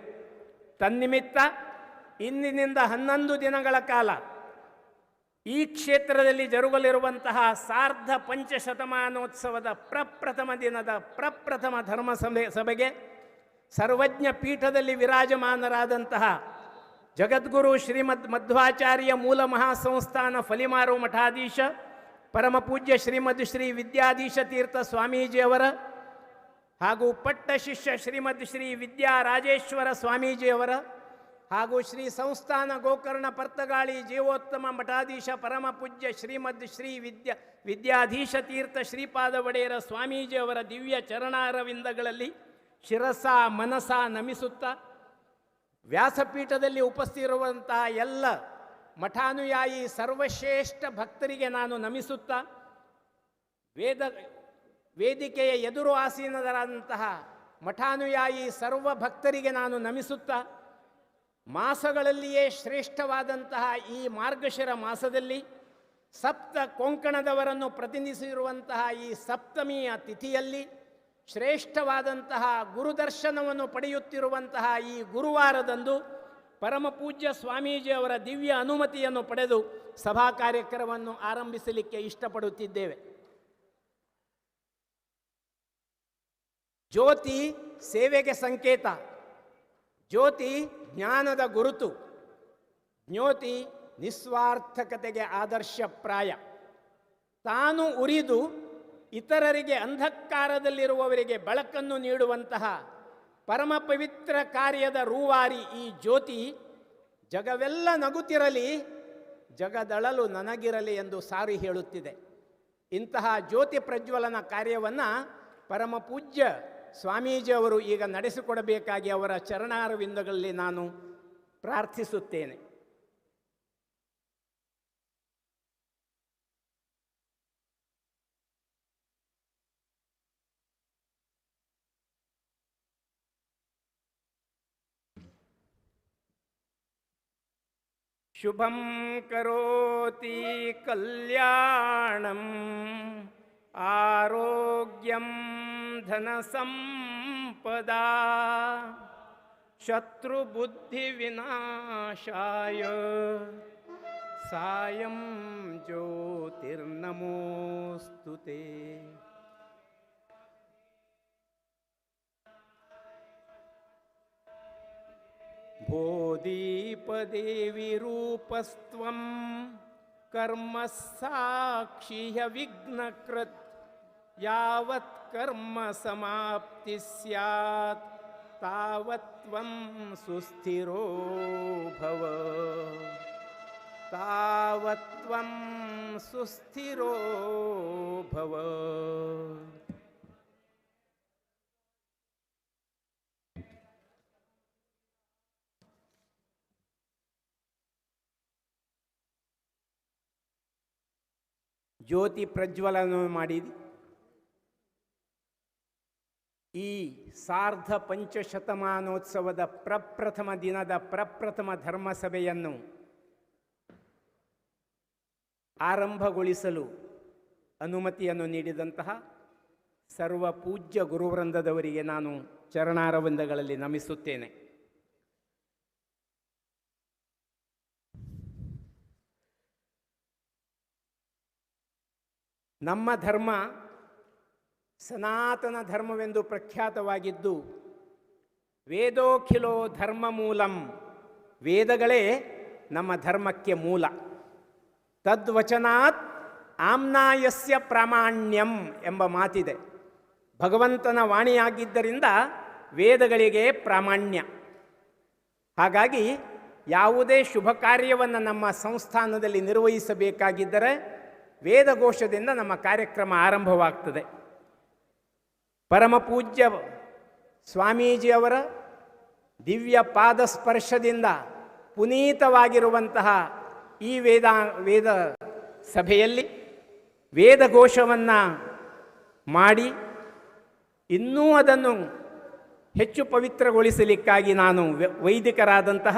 ತನ್ನಿಮಿತ್ತ ಇಂದಿನಿಂದ 11 ದಿನಗಳ ಕಾಲ ಈ ಕ್ಷೇತ್ರದಲ್ಲಿ ಜರುಗಲಿರುವಂತಹ ಸಾರ್ಧ ಪಂಚಶತಮಾನೋತ್ಸವದ ಪ್ರಪ್ರಥಮ ದಿನದ ಪ್ರಪ್ರಥಮ ಧರ್ಮ ಸಭೆಗೆ ಸರ್ವಜ್ಞ ಪೀಠದಲ್ಲಿ ವಿರಾಜಮಾನರಾದಂತಹ ಜಗದ್ಗುರು ಶ್ರೀಮದ್ ಮಧ್ವಾಚಾರ್ಯ ಮೂಲ ಮಹಾಸಂಸ್ಥಾನ ಫಲಿಮಾರು ಮಠಾಧೀಶ ಪರಮಪೂಜ್ಯ ಶ್ರೀಮದ್ ಶ್ರೀ ವಿದ್ಯಾಧೀಶ ತೀರ್ಥ ಸ್ವಾಮೀಜಿಯವರ ಹಾಗೂ ಪಟ್ಟ ಶಿಷ್ಯ ಶ್ರೀಮದ್ ಶ್ರೀ ವಿದ್ಯಾ ರಾಜೇಶ್ವರ ಸ್ವಾಮೀಜಿಯವರ ಹಾಗೂ ಶ್ರೀ ಸಂಸ್ಥಾನ ಗೋಕರ್ಣ ಪರ್ತಗಾಳಿ ಜೀವೋತ್ತಮ ಮಠಾಧೀಶ ಪರಮಪೂಜ್ಯ ಶ್ರೀಮದ್ ಶ್ರೀ ವಿದ್ಯಾಧೀಶ ತೀರ್ಥ ಶ್ರೀಪಾದ ಒಡೆಯರ ಸ್ವಾಮೀಜಿಯವರ ದಿವ್ಯ ಚರಣಾರವಿಂದಗಳಲ್ಲಿ ಶಿರಸ ಮನಸ ನಮಿಸುತ್ತಾ ವ್ಯಾಸಪೀಠದಲ್ಲಿ ಉಪಸ್ಥಿತಿರುವಂತಹ ಎಲ್ಲ ಮಠಾನುಯಾಯಿ ಸರ್ವಶ್ರೇಷ್ಠ ಭಕ್ತರಿಗೆ ನಾನು ನಮಿಸುತ್ತಾ ವೇದಿಕೆಯ ಎದುರು ಆಸೀನರಾದಂತಹ ಮಠಾನುಯಾಯಿ ಸರ್ವ ಭಕ್ತರಿಗೆ ನಾನು ನಮಿಸುತ್ತಾ ಮಾಸಗಳಲ್ಲಿಯೇ ಶ್ರೇಷ್ಠವಾದಂತಹ ಈ ಮಾರ್ಗಶಿರ ಮಾಸದಲ್ಲಿ ಸಪ್ತ ಕೊಂಕಣದವರನ್ನು ಪ್ರತಿನಿಧಿಸಿರುವಂತಹ ಈ ಸಪ್ತಮಿಯ ತಿಥಿಯಲ್ಲಿ ಶ್ರೇಷ್ಠವಾದಂತಹ ಗುರುದರ್ಶನವನ್ನು ಪಡೆಯುತ್ತಿರುವಂತಹ ಈ ಗುರುವಾರದಂದು ಪರಮಪೂಜ್ಯ ಸ್ವಾಮೀಜಿಯವರ ದಿವ್ಯ ಅನುಮತಿಯನ್ನು ಪಡೆದು ಸಭಾ ಕಾರ್ಯಕ್ರಮವನ್ನು ಆರಂಭಿಸಲಿಕ್ಕೆ ಇಷ್ಟಪಡುತ್ತಿದ್ದೇವೆ. ಜ್ಯೋತಿ ಸೇವೆಗೆ ಸಂಕೇತ, ಜ್ಯೋತಿ ಜ್ಞಾನದ ಗುರುತು, ಜ್ಯೋತಿ ನಿಸ್ವಾರ್ಥಕತೆಗೆ ಆದರ್ಶಪ್ರಾಯ. ತಾನು ಉರಿದು ಇತರರಿಗೆ ಅಂಧಕಾರದಲ್ಲಿರುವವರಿಗೆ ಬೆಳಕನ್ನು ನೀಡುವಂತಹ ಪರಮ ಪವಿತ್ರ ಕಾರ್ಯದ ರೂವಾರಿ ಈ ಜ್ಯೋತಿ. ಜಗವೆಲ್ಲ ನಗುತ್ತಿರಲಿ, ಜಗದಳಲು ನನಗಿರಲಿ ಎಂದು ಸಾರಿ ಹೇಳುತ್ತಿದೆ. ಇಂತಹ ಜ್ಯೋತಿ ಪ್ರಜ್ವಲನ ಕಾರ್ಯವನ್ನು ಪರಮಪೂಜ್ಯ ಸ್ವಾಮೀಜಿಯವರು ಈಗ ನಡೆಸಿಕೊಡಬೇಕಾಗಿ ಅವರ ಚರಣಾರವಿಂದಗಳಲ್ಲಿ ನಾನು ಪ್ರಾರ್ಥಿಸುತ್ತೇನೆ. ಶುಭಂ ಕರೋತಿ ಕಲ್ಯಾಣಂ ಆರೋಗ್ಯಂ ಧನ ಸಂಪದಾ ಶತ್ರುಬುದ್ಧಿ ವಿನಾಶಾಯ ಸಾಯಂ ಜ್ಯೋತಿರ್ನಮೋಸ್ತುತೇ. ಭೋದೀಪದೇವಿ ರೂಪಸ್ತ್ವಂ ಕರ್ಮ ಸಾಕ್ಷಿಯ ವಿಘ್ನಕೃತ್ ಯಾವತ್ ಕರ್ಮ ಸಮಾಪ್ತಿ ಸ್ಯಾತ್ ತಾವತ್ವಂ ಸುಸ್ಥಿರೋ ಭವ, ತಾವತ್ವಂ ಸುಸ್ಥಿರೋ ಭವ. ಜ್ಯೋತಿ ಪ್ರಜ್ವಲನ ಮಾಡಿ ಈ ಸಾರ್ಧ ಪಂಚಶತಮಾನೋತ್ಸವದ ಪ್ರಪ್ರಥಮ ದಿನದ ಪ್ರಪ್ರಥಮ ಧರ್ಮಸಭೆಯನ್ನು ಆರಂಭಗೊಳಿಸಲು ಅನುಮತಿಯನ್ನು ನೀಡಿದಂತಹ ಸರ್ವ ಪೂಜ್ಯ ಗುರುವೃಂದದವರಿಗೆ ನಾನು ಚರಣಾರವಿಂದಗಳಲ್ಲಿ ನಮಿಸುತ್ತೇನೆ. ನಮ್ಮ ಧರ್ಮ ಸನಾತನ ಧರ್ಮವೆಂದು ಪ್ರಖ್ಯಾತವಾಗಿದ್ದು, ವೇದೋಖಿಲೋ ಧರ್ಮ ಮೂಲಂ, ವೇದಗಳೇ ನಮ್ಮ ಧರ್ಮಕ್ಕೆ ಮೂಲ. ತದ್ವಚನಾತ್ ಆಮ್ನಾಯಸ್ಯ ಪ್ರಾಮಾಣ್ಯಂ ಎಂಬ ಮಾತಿದೆ. ಭಗವಂತನ ವಾಣಿಯಾಗಿದ್ದರಿಂದ ವೇದಗಳಿಗೆ ಪ್ರಾಮಾಣ್ಯ. ಹಾಗಾಗಿ ಯಾವುದೇ ಶುಭ ಕಾರ್ಯವನ್ನು ನಮ್ಮ ಸಂಸ್ಥಾನದಲ್ಲಿ ನಿರ್ವಹಿಸಬೇಕಾಗಿದ್ದರೆ ವೇದಘೋಷದಿಂದ ನಮ್ಮ ಕಾರ್ಯಕ್ರಮ ಆರಂಭವಾಗ್ತದೆ. ಪರಮಪೂಜ್ಯ ಸ್ವಾಮೀಜಿಯವರ ದಿವ್ಯ ಪಾದಸ್ಪರ್ಶದಿಂದ ಪುನೀತವಾಗಿರುವಂತಹ ಈ ವೇದ ಸಭೆಯಲ್ಲಿ ವೇದಘೋಷವನ್ನು ಮಾಡಿ ಇನ್ನೂ ಅದನ್ನು ಹೆಚ್ಚು ಪವಿತ್ರಗೊಳಿಸಲಿಕ್ಕಾಗಿ ನಾನು ವೈದಿಕರಾದಂತಹ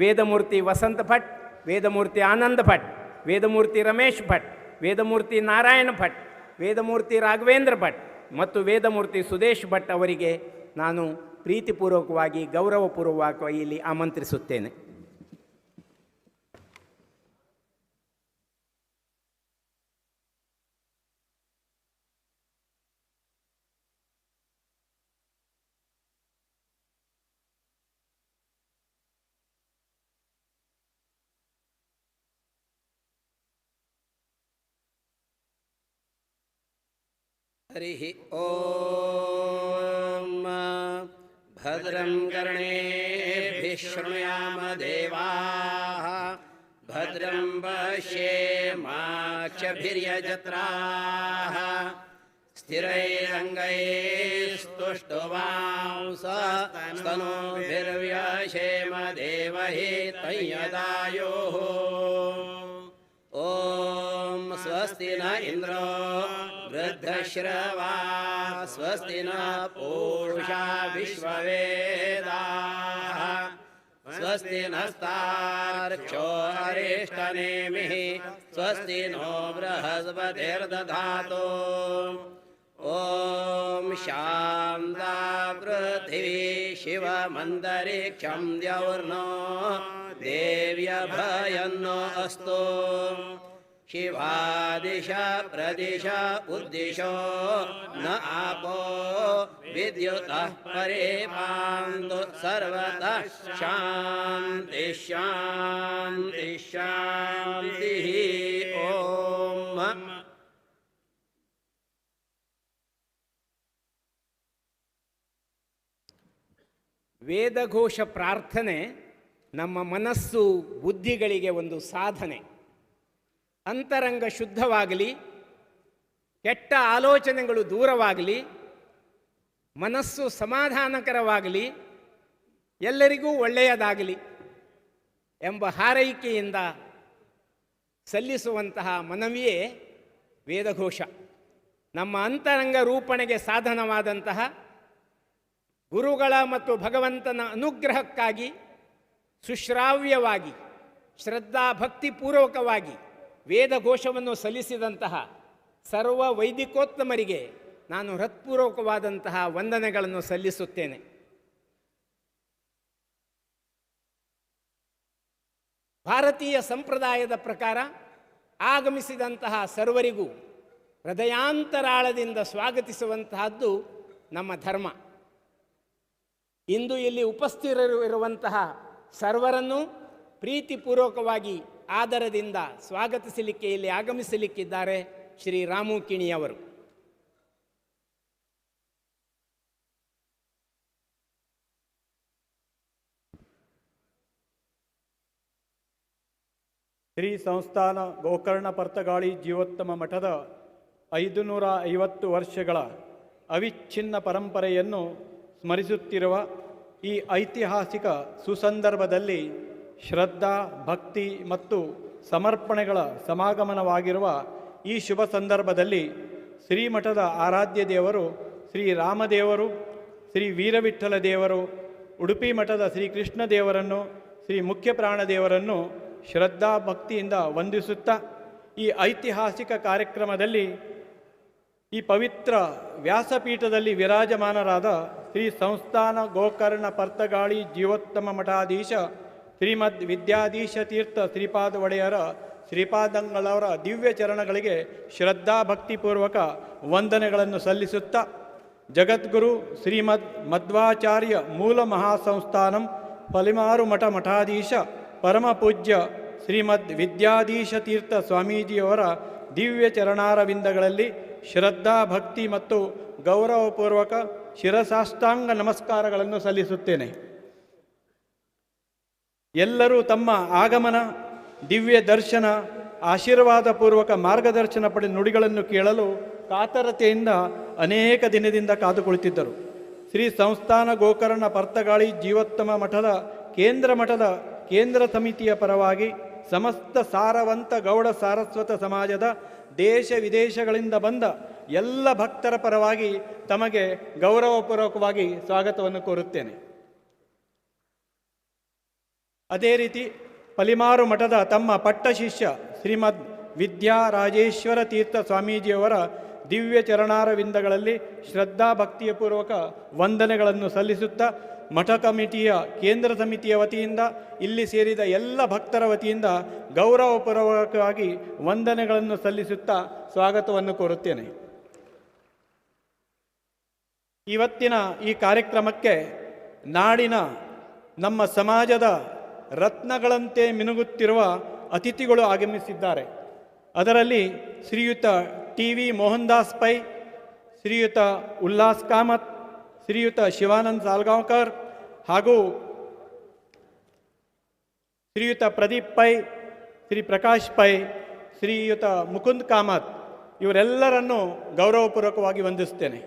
ವೇದಮೂರ್ತಿ ವಸಂತ ಭಟ್, ವೇದಮೂರ್ತಿ ಆನಂದ ಭಟ್, ವೇದಮೂರ್ತಿ ರಮೇಶ್ ಭಟ್, ವೇದಮೂರ್ತಿ ನಾರಾಯಣ ಭಟ್, ವೇದಮೂರ್ತಿ ರಾಘವೇಂದ್ರ ಭಟ್ ಮತ್ತು ವೇದಮೂರ್ತಿ ಸುದೇಶ್ ಭಟ್ ಅವರಿಗೆ ನಾನು ಪ್ರೀತಿಪೂರ್ವಕವಾಗಿ ಗೌರವಪೂರ್ವಕವಾಗಿ ಇಲ್ಲಿ ಆಮಂತ್ರಿಸುತ್ತೇನೆ. ಹರಿ ಓಂ. ಭದ್ರಂ ಕರ್ಣೇಭಿಃ ಶೃಣುಯಾಮ ದೇವಾಃ ಭದ್ರಂ ಪಶ್ಯೇಮಾಕ್ಷಭಿರ್ಯಜತ್ರಾಃ ಸ್ಥಿರೈರಂಗೈಸ್ತುಷ್ಟುವಾಂಸಸ್ತನೂಭಿರ್ವ್ಯಶೇಮ ದೇವಹಿತಂ ಯದಾಯುಃ. ಓಂ ಸ್ವಸ್ತಿ ನ ಇಂದ್ರೋ ವೃದ್ಧಶ್ರವಾ ಸ್ವಸ್ತಿ ನ ಪೂಷಾ ವಿಶ್ವವೇದಾಃ ಸ್ವಸ್ತಿ ನಸ್ತಾರ್ಕ್ಷ್ಯೋ ಅರಿಷ್ಟನೇಮಿಃ ಸ್ವಸ್ತಿ ನೋ ಬೃಹಸ್ಪತಿರ್ದಧಾತು. ಓಂ ಶಾಂತಾ ಪೃಥಿವೀ ಶಿವಮಂತರಿಕ್ಷಂ ದ್ಯೌರ್ನೋ ದೇವ್ಯಭಯನ್ನೋ ಅಸ್ತು. ಶಿವಾದಿಶ ಪ್ರದಿಶ ಉದ್ದಿಶೋ ನ ಆಪೋ ವಿದ್ಯುತಃ ಪರಿಪಾಂತು ಸರ್ವತಃ ಶಾಂತಿ ಶಾಂತಿ ಶಾಂತಿ. ಓಂ. ವೇದಘೋಷ ಪ್ರಾರ್ಥನೆ ನಮ್ಮ ಮನಸ್ಸು ಬುದ್ಧಿಗಳಿಗೆ ಒಂದು ಸಾಧನೆ. ಅಂತರಂಗ ಶುದ್ಧವಾಗಲಿ, ಕೆಟ್ಟ ಆಲೋಚನೆಗಳು ದೂರವಾಗಲಿ, ಮನಸ್ಸು ಸಮಾಧಾನಕರವಾಗಲಿ, ಎಲ್ಲರಿಗೂ ಒಳ್ಳೆಯದಾಗಲಿ ಎಂಬ ಹಾರೈಕೆಯಿಂದ ಸಲ್ಲಿಸುವಂತಹ ಮನವಿಯೇ ವೇದಘೋಷ. ನಮ್ಮ ಅಂತರಂಗ ರೂಪಣೆಗೆ ಸಾಧನವಾದಂತಹ ಗುರುಗಳ ಮತ್ತು ಭಗವಂತನ ಅನುಗ್ರಹಕ್ಕಾಗಿ ಸುಶ್ರಾವ್ಯವಾಗಿ ಶ್ರದ್ಧಾ ಭಕ್ತಿಪೂರ್ವಕವಾಗಿ ವೇದಘೋಷವನ್ನು ಸಲ್ಲಿಸಿದಂತಹ ಸರ್ವ ವೈದಿಕೋತ್ತಮರಿಗೆ ನಾನು ಹೃತ್ಪೂರ್ವಕವಾದಂತಹ ವಂದನೆಗಳನ್ನು ಸಲ್ಲಿಸುತ್ತೇನೆ. ಭಾರತೀಯ ಸಂಪ್ರದಾಯದ ಪ್ರಕಾರ ಆಗಮಿಸಿದಂತಹ ಸರ್ವರಿಗೂ ಹೃದಯಾಂತರಾಳದಿಂದ ಸ್ವಾಗತಿಸುವಂತಹದ್ದು ನಮ್ಮ ಧರ್ಮ. ಇಂದು ಇಲ್ಲಿ ಉಪಸ್ಥಿತರಿರುವಂತಹ ಸರ್ವರನ್ನು ಪ್ರೀತಿಪೂರ್ವಕವಾಗಿ ಆದರದಿಂದ ಸ್ವಾಗತಿಸಲಿಕ್ಕೆ ಇಲ್ಲಿ ಆಗಮಿಸಲಿಕ್ಕಿದ್ದಾರೆ ಶ್ರೀ ರಾಮು ಕಿಣಿಯವರು. ಶ್ರೀ ಸಂಸ್ಥಾನ ಗೋಕರ್ಣ ಪರ್ತಗಾಳಿ ಜೀವೋತ್ತಮ ಮಠದ 550 ವರ್ಷಗಳ ಅವಿಚ್ಛಿನ್ನ ಪರಂಪರೆಯನ್ನು ಸ್ಮರಿಸುತ್ತಿರುವ ಈ ಐತಿಹಾಸಿಕ ಸುಸಂದರ್ಭದಲ್ಲಿ ಶ್ರದ್ಧಾ, ಭಕ್ತಿ ಮತ್ತು ಸಮರ್ಪಣೆಗಳ ಸಮಾಗಮನವಾಗಿರುವ ಈ ಶುಭ ಸಂದರ್ಭದಲ್ಲಿ ಶ್ರೀಮಠದ ಆರಾಧ್ಯ ದೇವರು ಶ್ರೀ ರಾಮದೇವರು, ಶ್ರೀ ವೀರವಿಠಲ ದೇವರು, ಉಡುಪಿ ಮಠದ ಶ್ರೀ ಕೃಷ್ಣ ದೇವರನ್ನು, ಶ್ರೀ ಮುಖ್ಯ ಪ್ರಾಣದೇವರನ್ನು ಶ್ರದ್ಧಾ ಭಕ್ತಿಯಿಂದ ವಂದಿಸುತ್ತಾ ಈ ಐತಿಹಾಸಿಕ ಕಾರ್ಯಕ್ರಮದಲ್ಲಿ ಈ ಪವಿತ್ರ ವ್ಯಾಸಪೀಠದಲ್ಲಿ ವಿರಾಜಮಾನರಾದ ಶ್ರೀ ಸಂಸ್ಥಾನ ಗೋಕರ್ಣ ಪರ್ತಗಾಳಿ ಜೀವೋತ್ತಮ ಮಠಾಧೀಶ ಶ್ರೀಮದ್ ವಿದ್ಯಾಧೀಶ ತೀರ್ಥ ಶ್ರೀಪಾದ ಒಡೆಯರ ಶ್ರೀಪಾದಂಗಳವರ ದಿವ್ಯ ಚರಣಗಳಿಗೆ ಶ್ರದ್ಧಾಭಕ್ತಿಪೂರ್ವಕ ವಂದನೆಗಳನ್ನು ಸಲ್ಲಿಸುತ್ತಾ ಜಗದ್ಗುರು ಶ್ರೀಮದ್ ಮಧ್ವಾಚಾರ್ಯ ಮೂಲ ಮಹಾಸಂಸ್ಥಾನಂ ಪಲಿಮಾರು ಮಠ ಮಠಾಧೀಶ ಪರಮಪೂಜ್ಯ ಶ್ರೀಮದ್ ವಿದ್ಯಾಧೀಶ ತೀರ್ಥ ಸ್ವಾಮೀಜಿಯವರ ದಿವ್ಯ ಚರಣಾರವಿಂದಗಳಲ್ಲಿ ಶ್ರದ್ಧಾ ಭಕ್ತಿ ಮತ್ತು ಗೌರವಪೂರ್ವಕ ಶಿರಸಾಷ್ಟಾಂಗ ನಮಸ್ಕಾರಗಳನ್ನು ಸಲ್ಲಿಸುತ್ತೇನೆ. ಎಲ್ಲರೂ ತಮ್ಮ ಆಗಮನ, ದಿವ್ಯ ದರ್ಶನ, ಆಶೀರ್ವಾದಪೂರ್ವಕ ಮಾರ್ಗದರ್ಶನ ಪಡೆದ ನುಡಿಗಳನ್ನು ಕೇಳಲು ಕಾತರತೆಯಿಂದ ಅನೇಕ ದಿನದಿಂದ ಕಾದು ಕುಳಿತಿದ್ದರು. ಶ್ರೀ ಸಂಸ್ಥಾನ ಗೋಕರ್ಣ ಪರ್ತಗಾಳಿ ಜೀವೋತ್ತಮ ಮಠದ ಕೇಂದ್ರ ಮಠದ ಕೇಂದ್ರ ಸಮಿತಿಯ ಪರವಾಗಿ ಸಮಸ್ತ ಸಾರವಂತ ಗೌಡ ಸಾರಸ್ವತ ಸಮಾಜದ ದೇಶ ವಿದೇಶಗಳಿಂದ ಬಂದ ಎಲ್ಲ ಭಕ್ತರ ಪರವಾಗಿ ತಮಗೆ ಗೌರವಪೂರ್ವಕವಾಗಿ ಸ್ವಾಗತವನ್ನು ಕೋರುತ್ತೇನೆ. ಅದೇ ರೀತಿ ಪಲಿಮಾರು ಮಠದ ತಮ್ಮ ಪಟ್ಟ ಶಿಷ್ಯ ಶ್ರೀಮದ್ ವಿದ್ಯಾ ರಾಜೇಶ್ವರ ತೀರ್ಥ ಸ್ವಾಮೀಜಿಯವರ ದಿವ್ಯ ಚರಣಾರವಿಂದಗಳಲ್ಲಿ ಶ್ರದ್ಧಾ ಭಕ್ತಿಯ ಪೂರ್ವಕ ವಂದನೆಗಳನ್ನು ಸಲ್ಲಿಸುತ್ತಾ ಮಠ ಕಮಿಟಿಯ ಕೇಂದ್ರ ಸಮಿತಿಯ ವತಿಯಿಂದ ಇಲ್ಲಿ ಸೇರಿದ ಎಲ್ಲ ಭಕ್ತರ ವತಿಯಿಂದ ಗೌರವಪೂರ್ವಕವಾಗಿ ವಂದನೆಗಳನ್ನು ಸಲ್ಲಿಸುತ್ತಾ ಸ್ವಾಗತವನ್ನು ಕೋರುತ್ತೇನೆ. ಇವತ್ತಿನ ಈ ಕಾರ್ಯಕ್ರಮಕ್ಕೆ ನಾಡಿನ ನಮ್ಮ ಸಮಾಜದ ರತ್ನಗಳಂತೆ ಮಿನುಗುತ್ತಿರುವ ಅತಿಥಿಗಳು ಆಗಮಿಸಿದ್ದಾರೆ. ಅದರಲ್ಲಿ ಶ್ರೀಯುತ ಟಿ ವಿ ಮೋಹನ್ ದಾಸ್ ಪೈ, ಶ್ರೀಯುತ ಉಲ್ಲಾಸ್ ಕಾಮತ್, ಶ್ರೀಯುತ ಶಿವಾನಂದ್ ಸಾಲ್ಗಾಂವ್ಕರ್ ಹಾಗೂ ಶ್ರೀಯುತ ಪ್ರದೀಪ್ ಪೈ, ಶ್ರೀ ಪ್ರಕಾಶ್ ಪೈ, ಶ್ರೀಯುತ ಮುಕುಂದ್ ಕಾಮತ್ ಇವರೆಲ್ಲರನ್ನು ಗೌರವಪೂರ್ವಕವಾಗಿ ವಂದಿಸ್ತೇನೆ.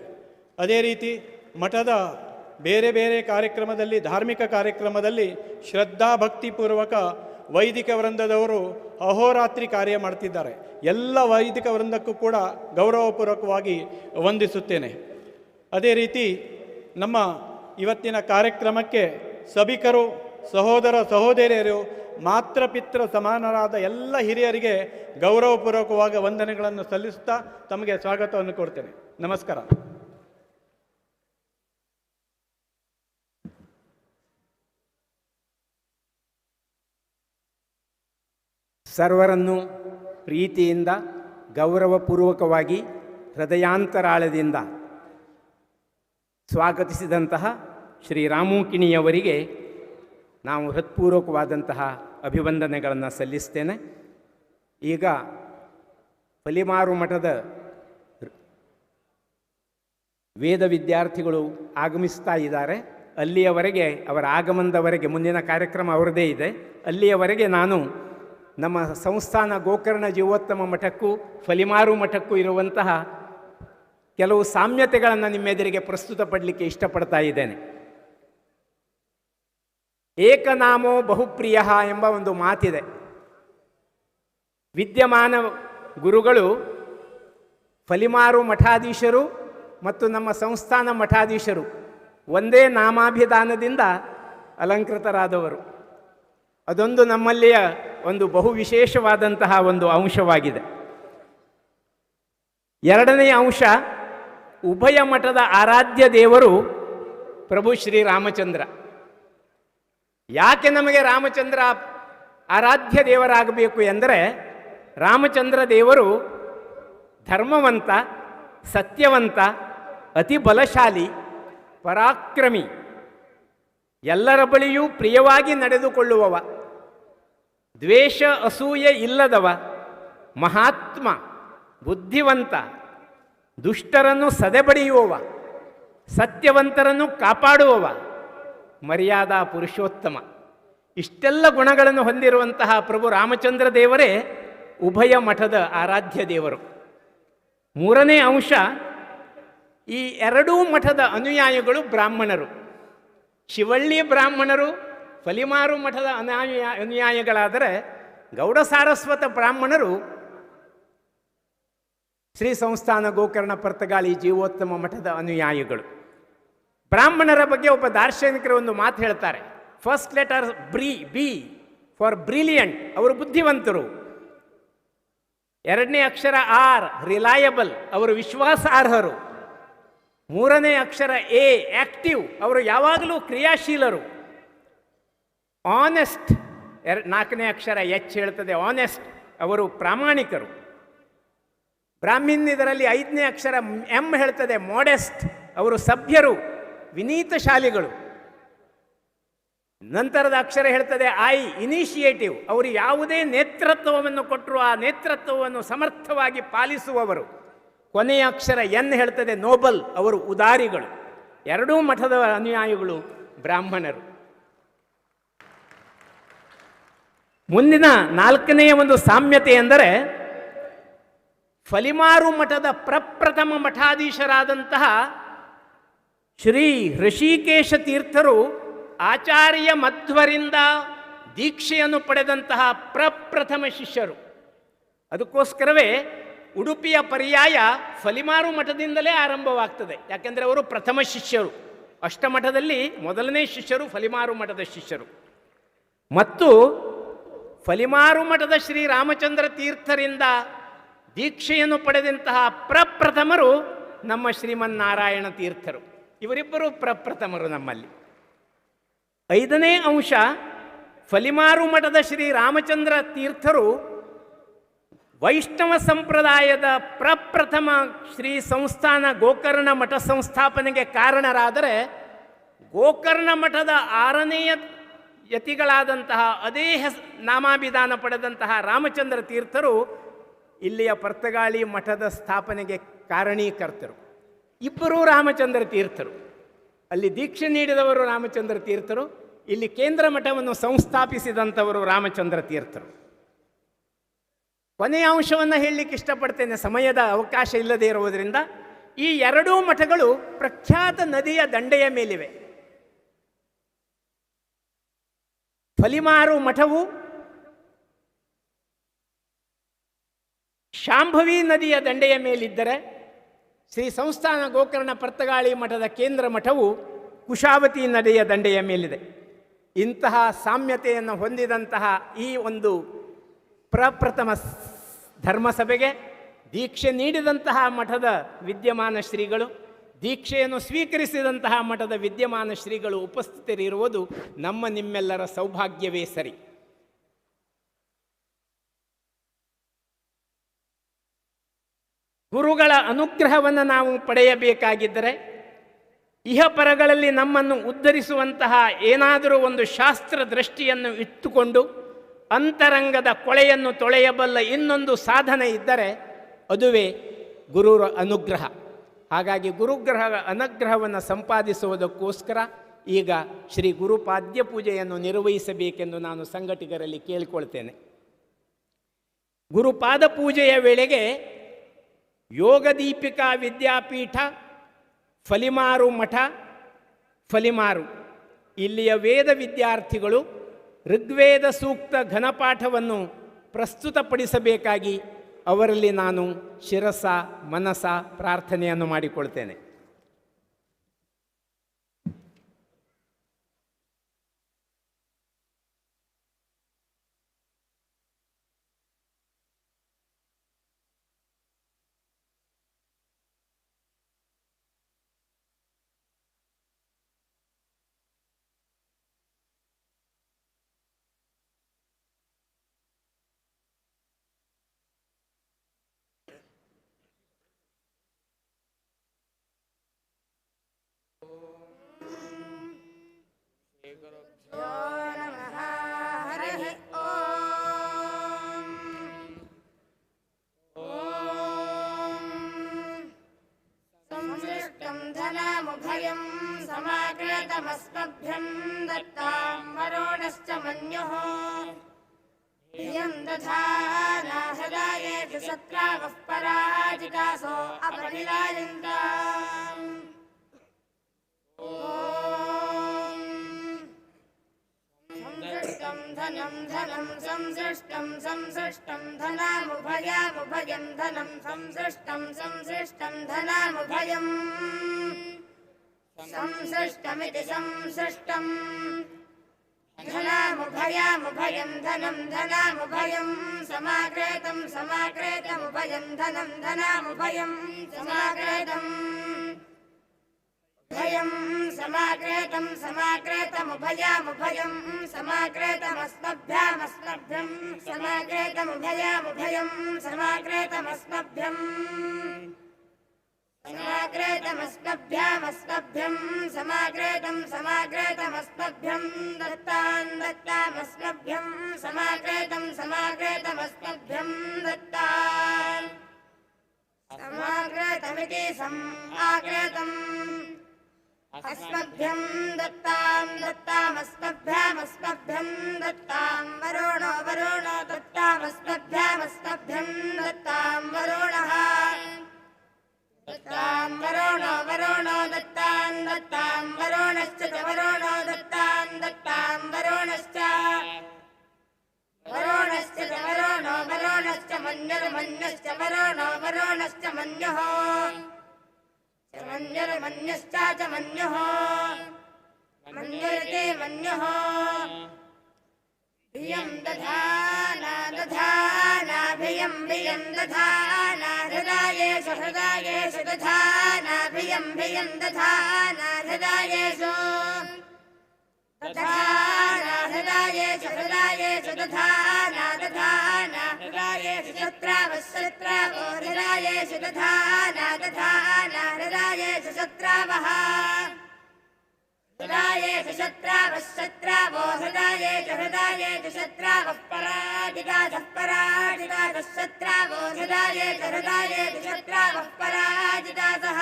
ಅದೇ ರೀತಿ ಮಠದ ಬೇರೆ ಬೇರೆ ಕಾರ್ಯಕ್ರಮದಲ್ಲಿ, ಧಾರ್ಮಿಕ ಕಾರ್ಯಕ್ರಮದಲ್ಲಿ ಶ್ರದ್ಧಾಭಕ್ತಿಪೂರ್ವಕ ವೈದಿಕ ವೃಂದದವರು ಅಹೋರಾತ್ರಿ ಕಾರ್ಯ ಮಾಡ್ತಿದ್ದಾರೆ. ಎಲ್ಲ ವೈದಿಕ ವೃಂದಕ್ಕೂ ಕೂಡ ಗೌರವಪೂರ್ವಕವಾಗಿ ವಂದಿಸುತ್ತೇನೆ. ಅದೇ ರೀತಿ ನಮ್ಮ ಇವತ್ತಿನ ಕಾರ್ಯಕ್ರಮಕ್ಕೆ ಸಭಿಕರು, ಸಹೋದರ ಸಹೋದರಿಯರು, ಮಾತೃಪಿತೃ ಸಮಾನರಾದ ಎಲ್ಲ ಹಿರಿಯರಿಗೆ ಗೌರವಪೂರ್ವಕವಾಗಿ ವಂದನೆಗಳನ್ನು ಸಲ್ಲಿಸುತ್ತಾ ತಮಗೆ ಸ್ವಾಗತವನ್ನು ಕೊಡ್ತೇನೆ. ನಮಸ್ಕಾರ. ಸರ್ವರನ್ನು ಪ್ರೀತಿಯಿಂದ, ಗೌರವಪೂರ್ವಕವಾಗಿ, ಹೃದಯಾಂತರಾಳದಿಂದ ಸ್ವಾಗತಿಸಿದಂತಹ ಶ್ರೀ ರಾಮೂಕಿಣಿಯವರಿಗೆ ನಾವು ಹೃತ್ಪೂರ್ವಕವಾದಂತಹ ಅಭಿವಂದನೆಗಳನ್ನು ಸಲ್ಲಿಸ್ತೇನೆ. ಈಗ ಪಲಿಮಾರು ಮಠದ ವೇದ ವಿದ್ಯಾರ್ಥಿಗಳು ಆಗಮಿಸ್ತಾ ಇದ್ದಾರೆ. ಅಲ್ಲಿಯವರೆಗೆ, ಅವರ ಆಗಮನದವರೆಗೆ, ಮುಂದಿನ ಕಾರ್ಯಕ್ರಮ ಅವರದೇ ಇದೆ, ಅಲ್ಲಿಯವರೆಗೆ ನಾನು ನಮ್ಮ ಸಂಸ್ಥಾನ ಗೋಕರ್ಣ ಜೀವೋತ್ತಮ ಮಠಕ್ಕೂ ಫಲಿಮಾರು ಮಠಕ್ಕೂ ಇರುವಂತಹ ಕೆಲವು ಸಾಮ್ಯತೆಗಳನ್ನು ನಿಮ್ಮೆದುರಿಗೆ ಪ್ರಸ್ತುತಪಡಲಿಕ್ಕೆ ಇಷ್ಟಪಡ್ತಾ ಇದ್ದೇನೆ. ಏಕನಾಮೋ ಬಹುಪ್ರಿಯ ಎಂಬ ಒಂದು ಮಾತಿದೆ. ವಿದ್ಯಮಾನ ಗುರುಗಳು ಫಲಿಮಾರು ಮಠಾಧೀಶರು ಮತ್ತು ನಮ್ಮ ಸಂಸ್ಥಾನ ಮಠಾಧೀಶರು ಒಂದೇ ನಾಮಾಭಿಧಾನದಿಂದ ಅಲಂಕೃತರಾದವರು. ಅದೊಂದು ನಮ್ಮಲ್ಲಿಯ ಒಂದು ಬಹು ವಿಶೇಷವಾದಂತಹ ಒಂದು ಅಂಶವಾಗಿದೆ. ಎರಡನೆಯ ಅಂಶ, ಉಭಯ ಮಠದ ಆರಾಧ್ಯ ದೇವರು ಪ್ರಭು ಶ್ರೀರಾಮಚಂದ್ರ. ಯಾಕೆ ನಮಗೆ ರಾಮಚಂದ್ರ ಆರಾಧ್ಯ ದೇವರಾಗಬೇಕು ಎಂದರೆ, ರಾಮಚಂದ್ರ ದೇವರು ಧರ್ಮವಂತ, ಸತ್ಯವಂತ, ಅತಿ ಬಲಶಾಲಿ, ಪರಾಕ್ರಮಿ, ಎಲ್ಲರ ಬಳಿಯೂ ಪ್ರಿಯವಾಗಿ ನಡೆದುಕೊಳ್ಳುವವ, ದ್ವೇಷ ಅಸೂಯೆ ಇಲ್ಲದವ, ಮಹಾತ್ಮ, ಬುದ್ಧಿವಂತ, ದುಷ್ಟರನ್ನು ಸದೆಬಡಿಯುವವ, ಸತ್ಯವಂತರನ್ನು ಕಾಪಾಡುವವ, ಮರ್ಯಾದಾ ಪುರುಷೋತ್ತಮ. ಇಷ್ಟೆಲ್ಲ ಗುಣಗಳನ್ನು ಹೊಂದಿರುವಂತಹ ಪ್ರಭು ರಾಮಚಂದ್ರ ದೇವರೇ ಉಭಯ ಮಠದ ಆರಾಧ್ಯ ದೇವರು. ಮೂರನೇ ಅಂಶ, ಈ ಎರಡೂ ಮಠದ ಅನುಯಾಯಿಗಳು ಬ್ರಾಹ್ಮಣರು. ಶಿವಳ್ಳಿ ಬ್ರಾಹ್ಮಣರು ಫಲಿಮಾರು ಮಠದ ಅನುಯಾಯಿಗಳಾದರೆ, ಗೌಡ ಸಾರಸ್ವತ ಬ್ರಾಹ್ಮಣರು ಶ್ರೀ ಸಂಸ್ಥಾನ ಗೋಕರ್ಣ ಪರ್ತಗಾಳಿ ಜೀವೋತ್ತಮ ಮಠದ ಅನುಯಾಯಿಗಳು. ಬ್ರಾಹ್ಮಣರ ಬಗ್ಗೆ ಒಬ್ಬ ದಾರ್ಶನಿಕರು ಒಂದು ಮಾತು ಹೇಳ್ತಾರೆ. First letter B for brilliant, ಅವರು ಬುದ್ಧಿವಂತರು. ಎರಡನೇ ಅಕ್ಷರ ಆರ್, ರಿಲಯಬಲ್, ಅವರು ವಿಶ್ವಾಸಾರ್ಹರು. ಮೂರನೇ ಅಕ್ಷರ ಎ, ಆ್ಯಕ್ಟಿವ್, ಅವರು ಯಾವಾಗಲೂ ಕ್ರಿಯಾಶೀಲರು. ಆನೆಸ್ಟ್, ನಾಲ್ಕನೇ ಅಕ್ಷರ ಎಚ್ ಹೇಳ್ತದೆ ಆನೆಸ್ಟ್, ಅವರು ಪ್ರಾಮಾಣಿಕರು. ಬ್ರಾಹ್ಮಿನ್ ಇದರಲ್ಲಿ ಐದನೇ ಅಕ್ಷರ ಎಂ ಹೇಳ್ತದೆ ಮಾಡೆಸ್ಟ್, ಅವರು ಸಭ್ಯರು, ವಿನೀತಶಾಲಿಗಳು. ನಂತರದ ಅಕ್ಷರ ಹೇಳ್ತದೆ I, initiative, ಅವರು ಯಾವುದೇ ನೇತೃತ್ವವನ್ನು ಕೊಟ್ಟರು ಆ ನೇತೃತ್ವವನ್ನು ಸಮರ್ಥವಾಗಿ ಪಾಲಿಸುವವರು. ಕೊನೆಯ ಅಕ್ಷರ ಎನ್ ಹೇಳ್ತದೆ ನೋಬಲ್, ಅವರು ಉದಾರಿಗಳು. ಎರಡೂ ಮಠದ ಅನುಯಾಯಿಗಳು ಬ್ರಾಹ್ಮಣರು. ಮುಂದಿನ ನಾಲ್ಕನೆಯ ಒಂದು ಸಾಮ್ಯತೆ ಎಂದರೆ, ಫಲಿಮಾರು ಮಠದ ಪ್ರಪ್ರಥಮ ಮಠಾಧೀಶರಾದಂತಹ ಶ್ರೀ ಋಷಿಕೇಶ ತೀರ್ಥರು ಆಚಾರ್ಯ ಮಧ್ವರಿಂದ ದೀಕ್ಷೆಯನ್ನು ಪಡೆದಂತಹ ಪ್ರಪ್ರಥಮ ಶಿಷ್ಯರು. ಅದಕ್ಕೋಸ್ಕರವೇ ಉಡುಪಿಯ ಪರ್ಯಾಯ ಫಲಿಮಾರು ಮಠದಿಂದಲೇ ಆರಂಭವಾಗ್ತದೆ. ಯಾಕೆಂದರೆ ಅವರು ಪ್ರಥಮ ಶಿಷ್ಯರು. ಅಷ್ಟಮಠದಲ್ಲಿ ಮೊದಲನೇ ಶಿಷ್ಯರು ಫಲಿಮಾರು ಮಠದ ಶಿಷ್ಯರು. ಮತ್ತು ಫಲಿಮಾರು ಮಠದ ಶ್ರೀ ರಾಮಚಂದ್ರ ತೀರ್ಥರಿಂದ ದೀಕ್ಷೆಯನ್ನು ಪಡೆದಂತಹ ಪ್ರಪ್ರಥಮರು ನಮ್ಮ ಶ್ರೀಮನ್ನಾರಾಯಣ ತೀರ್ಥರು. ಇವರಿಬ್ಬರು ಪ್ರಪ್ರಥಮರು ನಮ್ಮಲ್ಲಿ. ಐದನೇ ಅಂಶ, ಫಲಿಮಾರು ಮಠದ ಶ್ರೀ ರಾಮಚಂದ್ರ ತೀರ್ಥರು ವೈಷ್ಣವ ಸಂಪ್ರದಾಯದ ಪ್ರಪ್ರಥಮ ಶ್ರೀ ಸಂಸ್ಥಾನ ಗೋಕರ್ಣ ಮಠ ಸಂಸ್ಥಾಪನೆಗೆ ಕಾರಣರಾದರೆ, ಗೋಕರ್ಣ ಮಠದ ಆರನೆಯ ಯತಿಗಳಾದಂತಹ ಅದೇ ನಾಮಾಭಿಧಾನ ಪಡೆದಂತಹ ರಾಮಚಂದ್ರ ತೀರ್ಥರು ಇಲ್ಲಿಯ ಪರ್ತಗಾಳಿ ಮಠದ ಸ್ಥಾಪನೆಗೆ ಕಾರಣೀಕರ್ತರು. ಇಬ್ಬರೂ ರಾಮಚಂದ್ರ ತೀರ್ಥರು. ಅಲ್ಲಿ ದೀಕ್ಷೆ ನೀಡಿದವರು ರಾಮಚಂದ್ರ ತೀರ್ಥರು, ಇಲ್ಲಿ ಕೇಂದ್ರ ಮಠವನ್ನು ಸಂಸ್ಥಾಪಿಸಿದಂಥವರು ರಾಮಚಂದ್ರ ತೀರ್ಥರು. ಕೊನೆಯ ಅಂಶವನ್ನು ಹೇಳಲಿಕ್ಕೆ ಇಷ್ಟಪಡ್ತೇನೆ, ಸಮಯದ ಅವಕಾಶ ಇಲ್ಲದೇ ಇರುವುದರಿಂದ. ಈ ಎರಡೂ ಮಠಗಳು ಪ್ರಖ್ಯಾತ ನದಿಯ ದಂಡೆಯ ಮೇಲಿವೆ. ಫಲಿಮಾರು ಮಠವು ಶಾಂಭವಿ ನದಿಯ ದಂಡೆಯ ಮೇಲಿದ್ದರೆ, ಶ್ರೀ ಸಂಸ್ಥಾನ ಗೋಕರ್ಣ ಪರ್ತಗಾಳಿ ಮಠದ ಕೇಂದ್ರ ಮಠವು ಕುಶಾವತಿ ನದಿಯ ದಂಡೆಯ ಮೇಲಿದೆ. ಇಂತಹ ಸಾಮ್ಯತೆಯನ್ನು ಹೊಂದಿದಂತಹ ಈ ಒಂದು ಪ್ರಪ್ರಥಮ ಧರ್ಮಸಭೆಗೆ ದೀಕ್ಷೆ ನೀಡಿದಂತಹ ಮಠದ ವಿದ್ಯಮಾನ ಶ್ರೀಗಳು, ದೀಕ್ಷೆಯನ್ನು ಸ್ವೀಕರಿಸಿದಂತಹ ಮಠದ ವಿದ್ಯಮಾನ ಶ್ರೀಗಳು ಉಪಸ್ಥಿತರಿರುವುದು ನಮ್ಮ ನಿಮ್ಮೆಲ್ಲರ ಸೌಭಾಗ್ಯವೇ ಸರಿ. ಗುರುಗಳ ಅನುಗ್ರಹವನ್ನು ನಾವು ಪಡೆಯಬೇಕಾಗಿದ್ದರೆ, ಇಹಪರಗಳಲ್ಲಿ ನಮ್ಮನ್ನು ಉದ್ಧರಿಸುವಂತಹ ಏನಾದರೂ ಒಂದು ಶಾಸ್ತ್ರ ದೃಷ್ಟಿಯನ್ನು ಇಟ್ಟುಕೊಂಡು ಅಂತರಂಗದ ಕೊಳೆಯನ್ನು ತೊಳೆಯಬಲ್ಲ ಇನ್ನೊಂದು ಸಾಧನೆ ಇದ್ದರೆ ಅದುವೇ ಗುರುರ ಅನುಗ್ರಹ. ಹಾಗಾಗಿ ಗುರುಗ್ರಹ ಅನುಗ್ರಹವನ್ನು ಸಂಪಾದಿಸುವುದಕ್ಕೋಸ್ಕರ ಈಗ ಶ್ರೀ ಗುರುಪಾದ್ಯ ಪೂಜೆಯನ್ನು ನಿರ್ವಹಿಸಬೇಕೆಂದು ನಾನು ಸಂಘಟಕರಲ್ಲಿ ಕೇಳಿಕೊಳ್ತೇನೆ. ಗುರುಪಾದ ಪೂಜೆಯ ವೇಳೆಗೆ ಯೋಗದೀಪಿಕಾ ವಿದ್ಯಾಪೀಠ, ಫಲಿಮಾರು ಮಠ, ಫಲಿಮಾರು ಇಲ್ಲಿಯ ವೇದ ವಿದ್ಯಾರ್ಥಿಗಳು ಋಗ್ವೇದ ಸೂಕ್ತ ಘನಪಾಠವನ್ನು ಪ್ರಸ್ತುತಪಡಿಸಬೇಕಾಗಿ ಅವರಲ್ಲಿ ನಾನು ಶಿರಸ ಮನಸ ಪ್ರಾರ್ಥನೆಯನ್ನು ಮಾಡಿಕೊಳ್ತೇನೆ. धनमुभयं समाकृतमस्मभ्यं दत्तां वरुणश्च मन्युः धियं दधाना हृदयेषु शत्रावः पराजितासो अपनिलायन्ताम्। ॐ संसृष्टं धनं धनं संसृष्टं संसृष्टं धनमुभयमुभयं धनं संसृष्टं संसृष्टं धनमुभयम् संसृष्टमिति संसृष्टम् धनमुभयमुभयं धनं धनमुभयं समाकृतं समाकृतमुभयं धनं धनमुभयं समाकृतम् भयं समाकृतं समाकृतमुभयमुभयं समाकृतमस्मभ्यामस्मभ्यं समाकृतमुभयमुभयं समाकृतमस्मभ्यम् समाकृतमस्मभ्यामस्मभ्यं समाकृतं समाकृतमस्मभ्यं दत्तां दत्तामस्मभ्यं समाकृतं समाकृतमस्मभ्यं दत्तां समाकृतमिति समाकृतम् अस्मभ्यं दत्तां दत्तामस्मभ्यामस्मभ्यं दत्तां वरुणो वरुणो दत्तामस्मभ्यामस्मभ्यं दत्तां वरुणः दत्तां वरुणो वरुणो दत्तां दत्तां वरुणश्च च वरुणो दत्तां दत्तां वरुणश्च मन्युर्मन्युश्च वरुणो वरुणश्च मन्युः च मन्युर्मन्युश्च च मन्युः मन्युरिति मन्युः। भियं दधाना दधाना भियं भियं दधाना हृदयेषु हृदयेषु दधाना भियं भियं दधाना हृदयेषु दधाना हृदयेषु हृदयेषु दधाना दधाना हृदयेषु शत्रावः शत्रावो हृदयेषु दधाना दधाना हृदयेषु शत्रावः हृदयेषु शत्रावः शत्रावो हृदयेषु हृदयेषु शत्रावः पराजितासः पराजितासः शत्रावो हृदयेषु हृदयेषु शत्रावः पराजितासः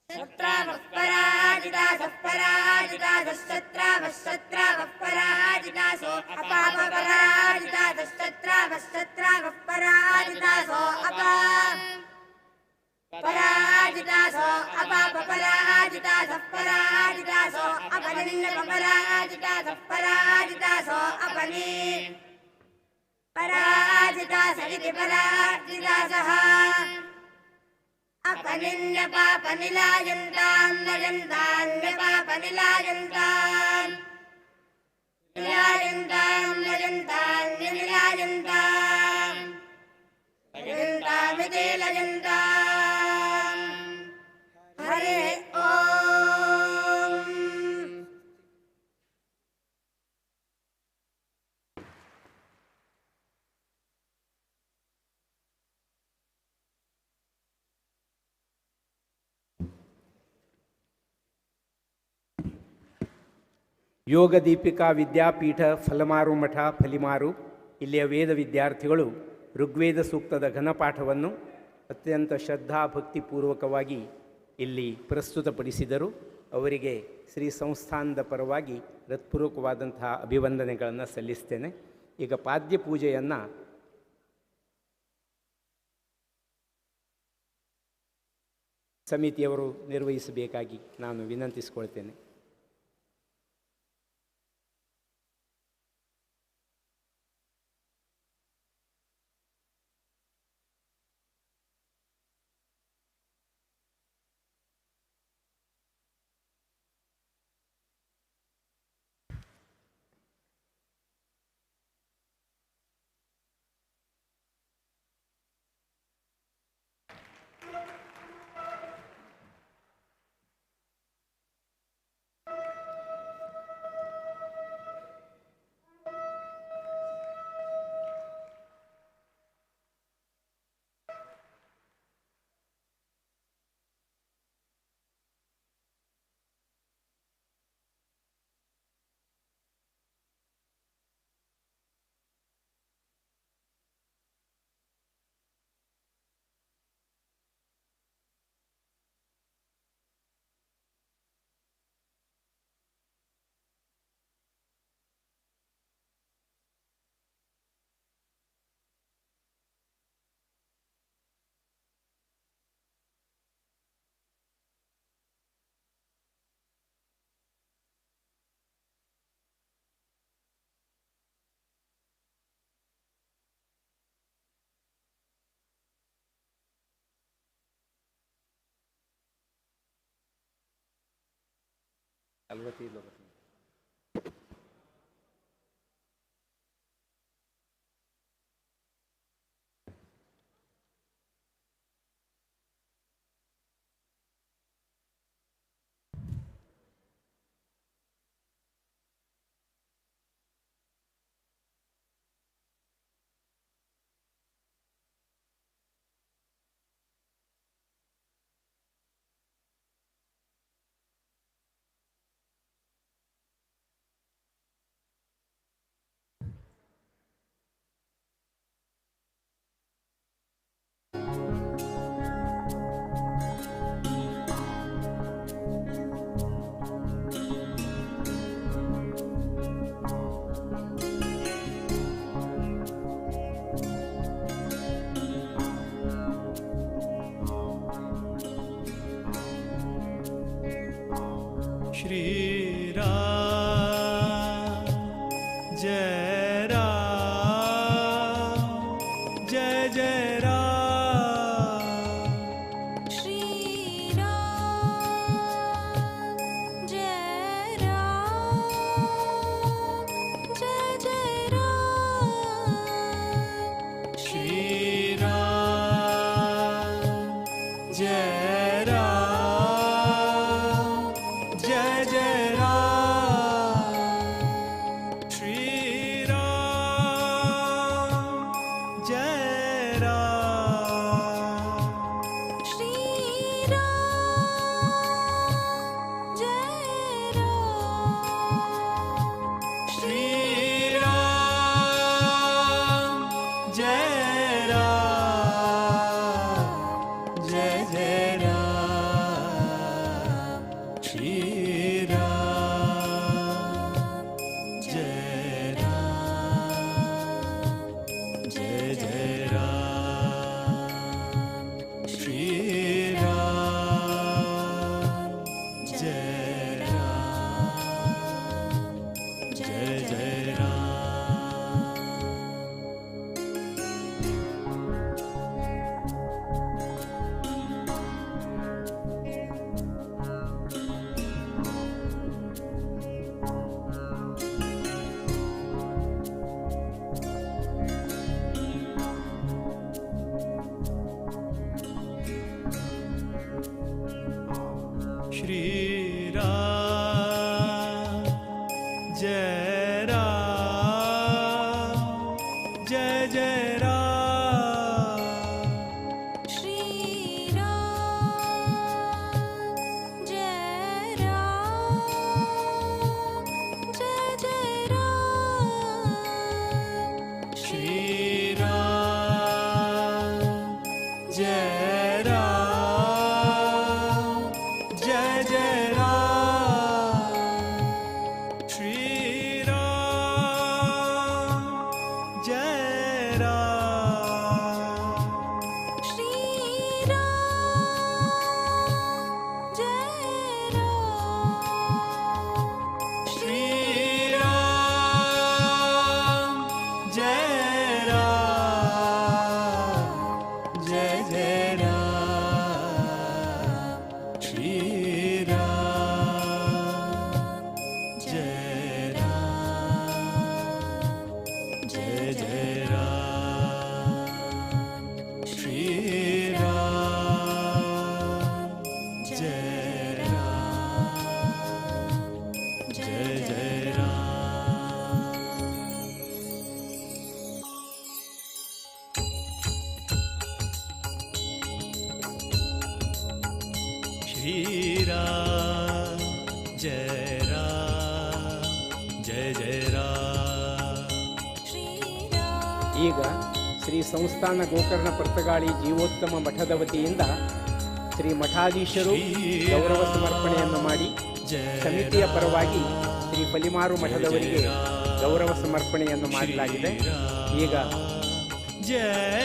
शत्रावः पराजितासः पराजितासः शत्रावः शत्रावः पराजितासो अपापराजितासः शत्रावः शत्रावः पराजितासो अप पराजितासो अपापराजितासः पराजितासो अपनिन्नपराजितासः पराजितासो अपनि पराजितास इति पराजितासः। अपनिन्यपापनिलायन्तां नयन्तान्यपापनिलायन्तां निलायन्तां नयन्तान्यनिलायन्तां लयन्तामिति लयन्ताम्। हरे ओम्। ಯೋಗ ದೀಪಿಕಾ ವಿದ್ಯಾಪೀಠ ಫಲಮಾರು ಮಠ ಫಲಿಮಾರು ಇಲ್ಲಿಯ ವೇದ ವಿದ್ಯಾರ್ಥಿಗಳು ಋಗ್ವೇದ ಸೂಕ್ತದ ಘನಪಾಠವನ್ನು ಅತ್ಯಂತ ಶ್ರದ್ಧಾ ಭಕ್ತಿಪೂರ್ವಕವಾಗಿ ಇಲ್ಲಿ ಪ್ರಸ್ತುತಪಡಿಸಿದರು. ಅವರಿಗೆ ಶ್ರೀ ಸಂಸ್ಥಾನದ ಪರವಾಗಿ ಹೃತ್ಪೂರ್ವಕವಾದಂತಹ ಅಭಿವಂದನೆಗಳನ್ನು ಸಲ್ಲಿಸ್ತೇನೆ. ಈಗ ಪಾದ್ಯ ಪೂಜೆಯನ್ನು ಸಮಿತಿಯವರು ನಿರ್ವಹಿಸಬೇಕಾಗಿ ನಾನು ವಿನಂತಿಸಿಕೊಳ್ತೇನೆ. श्री राम जय राम। श्री राम जय राम जय जय राम श्री राम जय राम जय जय राम. श्री राम जय राम जय जय राम श्री राम जय राम जय जय राम श्री राम जय राम जय जय राम श्री राम जय राम श्री राम जय राम श्री राम जय राम जय जय राम श्री राम जय राम जय जय राम श्री राम जय राम जय जय राम. श्री राम जय राम जय जय राम. ಈಗ ಶ್ರೀ ಸಂಸ್ಥಾನ ಗೋಕರ್ಣ ಪರ್ತಗಾಳಿ ಜೀವೋತ್ತಮ ಮಠದ ವತಿಯಿಂದ ಶ್ರೀ ಮಠಾಧೀಶರು ಗೌರವ ಸಮರ್ಪಣೆಯನ್ನು ಮಾಡಿ ಸಮಿತಿಯ ಪರವಾಗಿ ಶ್ರೀ ಪಲಿಮಾರು ಮಠದವರಿಗೆ ಗೌರವ ಸಮರ್ಪಣೆಯನ್ನು ಮಾಡಲಾಗಿದೆ. ಈಗ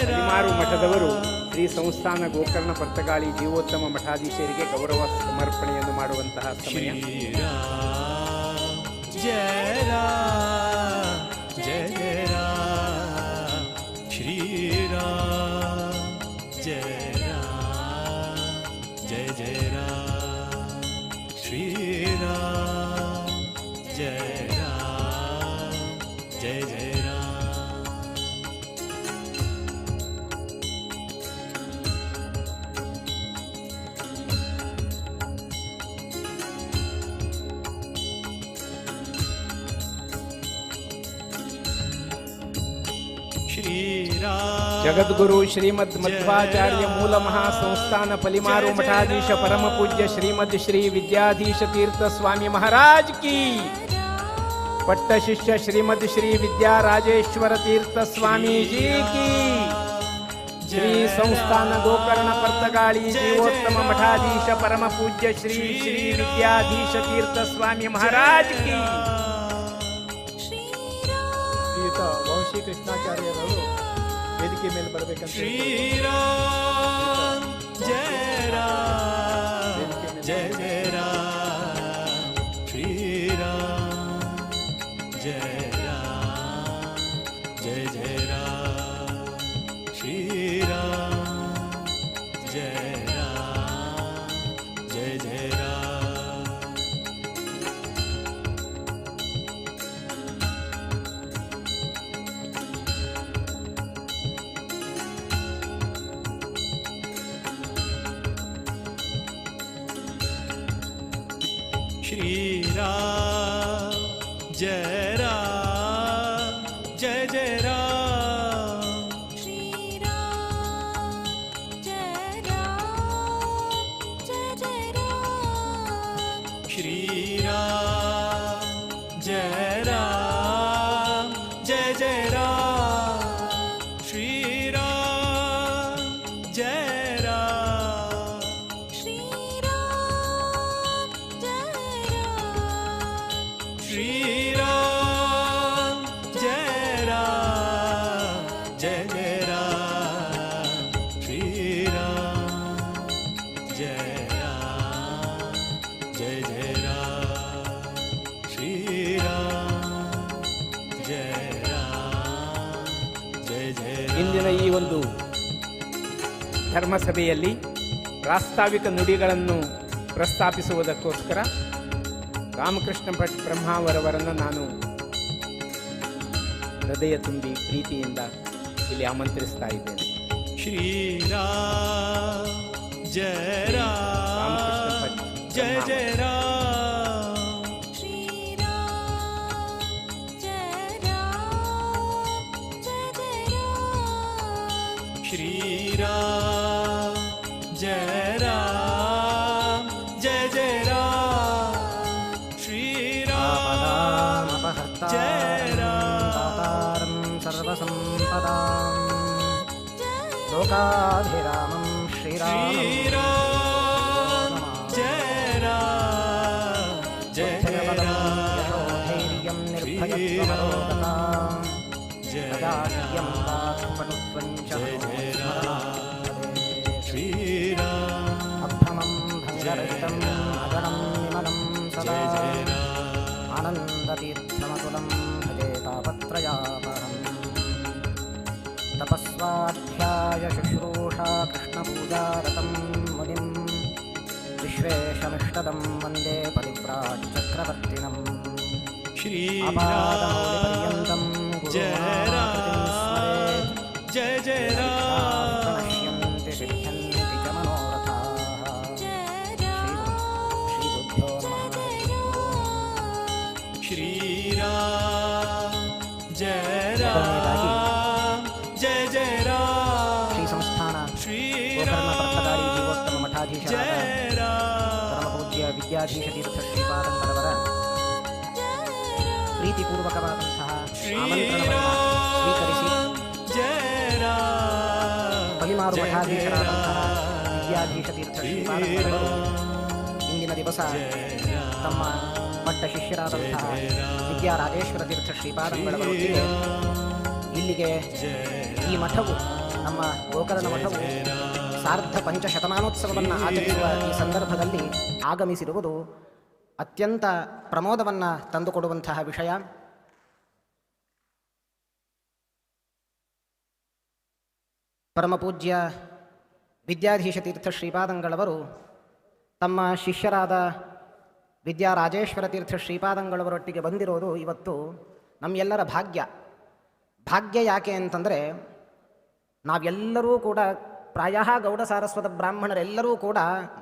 ಪಲಿಮಾರು ಮಠದವರು ಶ್ರೀ ಸಂಸ್ಥಾನ ಗೋಕರ್ಣ ಪರ್ತಗಾಳಿ ಜೀವೋತ್ತಮ ಮಠಾಧೀಶರಿಗೆ ಗೌರವ ಸಮರ್ಪಣೆಯನ್ನು ಮಾಡುವಂತಹ ಸಮಯ. ಜಯ ರಾಮ ಜಯ ಜಯ ರಾಮ ಶ್ರೀ ರಾಮ ಜಯ ರಾಮ ಜಯ ಜಯ ರಾಮ ಶ್ರೀ ರಾಮ ಜಯ ರಾಮ ಜಯ ಜಯ ರಾಮ. ಜಗದ್ಗುರು ಶ್ರೀಮದ್ ಮಧ್ವಾಚಾರ್ಯ ಮೂಲ ಮಹಾಸಂಸ್ಥಾನ ಪಲಿಮಾರು ಮಠಾಧೀಶ ಪರಮ ಪೂಜ್ಯ ಶ್ರೀಮದ್ ಶ್ರೀ ವಿದ್ಯಾಧೀಶ ತೀರ್ಥ ಸ್ವಾಮಿ ಮಹಾರಾಜ್ ಕಿ, ಪಟ್ಟ ಶಿಷ್ಯ ಶ್ರೀಮದ್ ಶ್ರೀ ವಿದ್ಯಾ ರಾಜೇಶ್ವರ ತೀರ್ಥ ಸ್ವಾಮೀಜಿ ಕಿ, ಶ್ರೀ ಸಂಸ್ಥಾನ ಗೋಕರ್ಣ ಪರ್ತಗಾಳಿ ಜೀವೋತ್ತಮ ಮಠಾಧೀಶ ಪರಮ ಪೂಜ್ಯ ಶ್ರೀ ಶ್ರೀ ವಿದ್ಯಾಧೀಶ ತೀರ್ಥ ಸ್ವಾಮಿ ಮಹಾರಾಜ್ ಕಿ. ಶ್ರೀಯುತ ವಂಶಿ ಕೃಷ್ಣಾಚಾರ್ಯರವರು ವೇದಿಕೆ ಮೇಲೆ ಬರಬೇಕಂತ ಶ್ರೀರಾಮ್ ಜಯ ರಾಮ್ ಜಯ ಜಯ ರಾಮ್ ಶ್ರೀರಾಮ್ ಜಯ ರಾಮ್ ಜಯ ಜಯ ರಾಮ್ ಶ್ರೀರಾಮ್ ಜಯ ರಾಮ್ ಜಯ ಜಯ ರಾಮ್. श्री राम जय राम जय जय राम श्री राम जय राम जय जय राम श्री राम जय राम जय जय राम श्री राम जय राम श्री राम जय जय जय राम श्री राम जय राम जय जय राम. ಇಂದಿನ ಈ ಒಂದು ಧರ್ಮಸಭೆಯಲ್ಲಿ ಪ್ರಾಸ್ತಾವಿಕ ನುಡಿಗಳನ್ನು ಪ್ರಸ್ತಾಪಿಸುವುದಕ್ಕೋಸ್ಕರ ರಾಮಕೃಷ್ಣ ಭಟ್ ಬ್ರಹ್ಮಾವರವರನ್ನು ನಾನು ಹೃದಯ ತುಂಬಿ ಪ್ರೀತಿಯಿಂದ ಇಲ್ಲಿ ಆಮಂತ್ರಿಸ್ತಾ ಇದ್ದೇನೆ. श्री राम जय ರಾಮಕೃಷ್ಣ राम ಭಟ್ जय ಬ್ರಹ್ಮಾವರ. जय राम श्री राम जय राम जय जय राम श्री राम जय राम जय जय राम श्री राम जय राम सर्वसम्पदाम् लोकाभिरामं श्रीरामं श्री राम जय राम जय जय राम यशोधैर्यं निर्भयत्वमरोगताम् जय अजाड्यं वाक्पटुत्वं च जय जय राम श्री राम अभ्रमं भङ्गरहितम् अजडं विमलं सदा जय जय राम आनन्दतीर्थमतुलं भजे तापत्रयापहम्. तपस्वाध्याय शुश्रूषा कृष्णपूजारतं मुनिं विश्वेशमिष्टदं वन्दे परिव्राट्चक्रवर्तिनम्. श्री आपादमौलिपर्यन्तं जय गुरूणामाकृतिं राम स्मरेत्. जय जय राम प्रणश्यन्ति सिद्ध्यन्ति च मनोरथाः. जय राम श्रीगुरुभ्यो जय नमः. जय राम श्री राम जय ಮೊದಲನೆಯದಾಗಿ राम जय जय राम ಶ್ರೀ ಸಂಸ್ಥಾನ श्री ಗೋಕರ್ಣ ಪರ್ತಗಾರಿ राम ಜೀವೋತ್ತಮ ಮಠಾಧೀಶರಾದ जय राम ಪರಮಪೂಜ್ಯ ವಿದ್ಯಾಧೀಶ ತೀರ್ಥ ಶ್ರೀಪಾದಂಗಳವರ ಪ್ರೀತಿಪೂರ್ವಕವಾದಂತಹ श्री ಆಮಂತ್ರಣವನ್ನು ಸ್ವೀಕರಿಸಿ राम जय राम ಪಲಿಮಾರು ಜಯ ಮಠಾಧೀಶರಾದಂತಹ ರಾಮ ವಿದ್ಯಾಧೀಶ ತೀರ್ಥ ಶ್ರೀಪಾದಂಗಳವರು ಇಂದಿನ ದಿವಸ ತಮ್ಮ ಪಟ್ಟ ಶಿಷ್ಯರಾದಂತಹ ವಿದ್ಯಾರಾಜೇಶ್ವರ ತೀರ್ಥ ಶ್ರೀಪಾದಂಗಳವರೊಟ್ಟಿಗೆ ಇಲ್ಲಿಗೆ ಈ ಮಠವು, ನಮ್ಮ ಗೋಕರ್ಣ ಮಠವು ಸಾರ್ಧ ಪಂಚಶತಮಾನೋತ್ಸವವನ್ನು ಆಚರಿಸುವ ಈ ಸಂದರ್ಭದಲ್ಲಿ ಆಗಮಿಸಿರುವುದು ಅತ್ಯಂತ ಪ್ರಮೋದವನ್ನು ತಂದುಕೊಡುವಂತಹ ವಿಷಯ. ಪರಮಪೂಜ್ಯ ವಿದ್ಯಾಧೀಶ ತೀರ್ಥ ಶ್ರೀಪಾದಂಗಳವರು ತಮ್ಮ ಶಿಷ್ಯರಾದ ವಿದ್ಯಾರಾಜೇಶ್ವರ ತೀರ್ಥ ಶ್ರೀಪಾದಂಗಳವರೊಟ್ಟಿಗೆ ಬಂದಿರೋದು ಇವತ್ತು ನಮ್ಮೆಲ್ಲರ ಭಾಗ್ಯ. ಭಾಗ್ಯ ಯಾಕೆ ಅಂತಂದರೆ, ನಾವೆಲ್ಲರೂ ಕೂಡ ಪ್ರಾಯಃ ಗೌಡ ಸಾರಸ್ವತ ಬ್ರಾಹ್ಮಣರೆಲ್ಲರೂ ಕೂಡ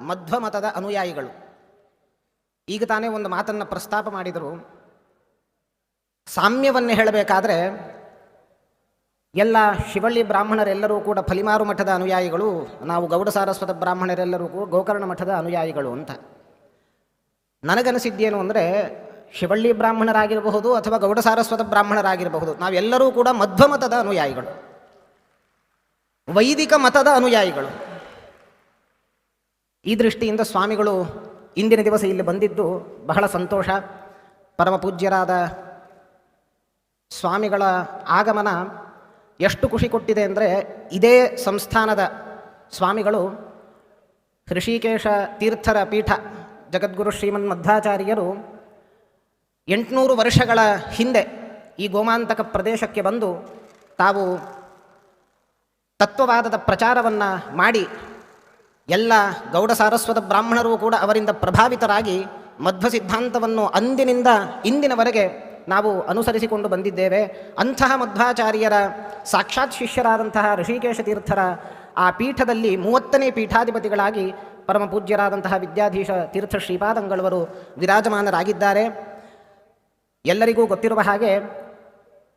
ಮಧ್ವಮತದ ಅನುಯಾಯಿಗಳು. ಈಗ ತಾನೇ ಒಂದು ಮಾತನ್ನು ಪ್ರಸ್ತಾಪ ಮಾಡಿದರು. ಸಾಮ್ಯವನ್ನು ಹೇಳಬೇಕಾದ್ರೆ ಎಲ್ಲ ಶಿವಳ್ಳಿ ಬ್ರಾಹ್ಮಣರೆಲ್ಲರೂ ಕೂಡ ಫಲಿಮಾರು ಮಠದ ಅನುಯಾಯಿಗಳು, ನಾವು ಗೌಡ ಸಾರಸ್ವತ ಬ್ರಾಹ್ಮಣರೆಲ್ಲರೂ ಕೂಡ ಗೋಕರ್ಣ ಮಠದ ಅನುಯಾಯಿಗಳು ಅಂತ. ನನಗನಿಸಿದ್ದೇನು ಅಂದರೆ, ಶಿವಳ್ಳಿ ಬ್ರಾಹ್ಮಣರಾಗಿರಬಹುದು ಅಥವಾ ಗೌಡ ಸಾರಸ್ವತ ಬ್ರಾಹ್ಮಣರಾಗಿರಬಹುದು, ನಾವೆಲ್ಲರೂ ಕೂಡ ಮಧ್ವಮತದ ಅನುಯಾಯಿಗಳು, ವೈದಿಕ ಮತದ ಅನುಯಾಯಿಗಳು. ಈ ದೃಷ್ಟಿಯಿಂದ ಸ್ವಾಮಿಗಳು ಇಂದಿನ ದಿವಸ ಇಲ್ಲಿ ಬಂದಿದ್ದು ಬಹಳ ಸಂತೋಷ. ಪರಮಪೂಜ್ಯರಾದ ಸ್ವಾಮಿಗಳ ಆಗಮನ ಎಷ್ಟು ಖುಷಿ ಕೊಟ್ಟಿದೆ ಅಂದರೆ, ಇದೇ ಸಂಸ್ಥಾನದ ಸ್ವಾಮಿಗಳು ಹೃಷಿಕೇಶ ತೀರ್ಥರ ಪೀಠ ಜಗದ್ಗುರು ಶ್ರೀಮನ್ ಮಧ್ವಾಚಾರ್ಯರು 800 ವರ್ಷಗಳ ಹಿಂದೆ ಈ ಗೋಮಾಂತಕ ಪ್ರದೇಶಕ್ಕೆ ಬಂದು ತಾವು ತತ್ವವಾದದ ಪ್ರಚಾರವನ್ನು ಮಾಡಿ ಎಲ್ಲ ಗೌಡ ಸಾರಸ್ವತ ಬ್ರಾಹ್ಮಣರೂ ಕೂಡ ಅವರಿಂದ ಪ್ರಭಾವಿತರಾಗಿ ಮಧ್ವ ಸಿದ್ಧಾಂತವನ್ನು ಅಂದಿನಿಂದ ಇಂದಿನವರೆಗೆ ನಾವು ಅನುಸರಿಸಿಕೊಂಡು ಬಂದಿದ್ದೇವೆ. ಅಂತಹ ಮಧ್ವಾಚಾರ್ಯರ ಸಾಕ್ಷಾತ್ ಶಿಷ್ಯರಾದಂತಹ ಋಷಿಕೇಶ ತೀರ್ಥರ ಆ ಪೀಠದಲ್ಲಿ 30ನೇ ಪೀಠಾಧಿಪತಿಗಳಾಗಿ ಪರಮ ಪೂಜ್ಯರಾದಂತಹ ವಿದ್ಯಾಧೀಶ ತೀರ್ಥ ಶ್ರೀಪಾದಂಗಳವರು ವಿರಾಜಮಾನರಾಗಿದ್ದಾರೆ. ಎಲ್ಲರಿಗೂ ಗೊತ್ತಿರುವ ಹಾಗೆ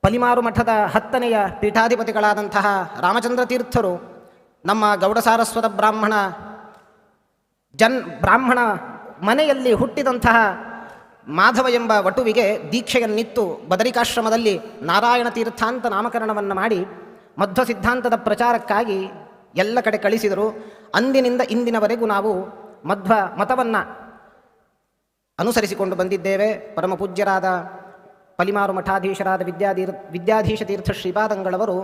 ಪಲಿಮಾರು ಮಠದ 10ನೆಯ ಪೀಠಾಧಿಪತಿಗಳಾದಂತಹ ರಾಮಚಂದ್ರ ತೀರ್ಥರು ನಮ್ಮ ಗೌಡ ಸಾರಸ್ವತ ಬ್ರಾಹ್ಮಣ ಬ್ರಾಹ್ಮಣ ಮನೆಯಲ್ಲಿ ಹುಟ್ಟಿದಂತಹ ಮಾಧವ ಎಂಬ ವಟುವಿಗೆ ದೀಕ್ಷೆಯನ್ನಿತ್ತು ಬದರಿಕಾಶ್ರಮದಲ್ಲಿ ನಾರಾಯಣ ತೀರ್ಥ ಅಂತ ನಾಮಕರಣವನ್ನು ಮಾಡಿ ಮಧ್ವ ಸಿದ್ಧಾಂತದ ಪ್ರಚಾರಕ್ಕಾಗಿ ಎಲ್ಲ ಕಡೆ ಕಳಿಸಿದರು. ಅಂದಿನಿಂದ ಇಂದಿನವರೆಗೂ ನಾವು ಮಧ್ವ ಮತವನ್ನು ಅನುಸರಿಸಿಕೊಂಡು ಬಂದಿದ್ದೇವೆ. ಪರಮ ಪೂಜ್ಯರಾದ ಪಲಿಮಾರು ಮಠಾಧೀಶರಾದ ವಿದ್ಯಾಧೀಶ ತೀರ್ಥ ಶ್ರೀಪಾದಂಗಳವರು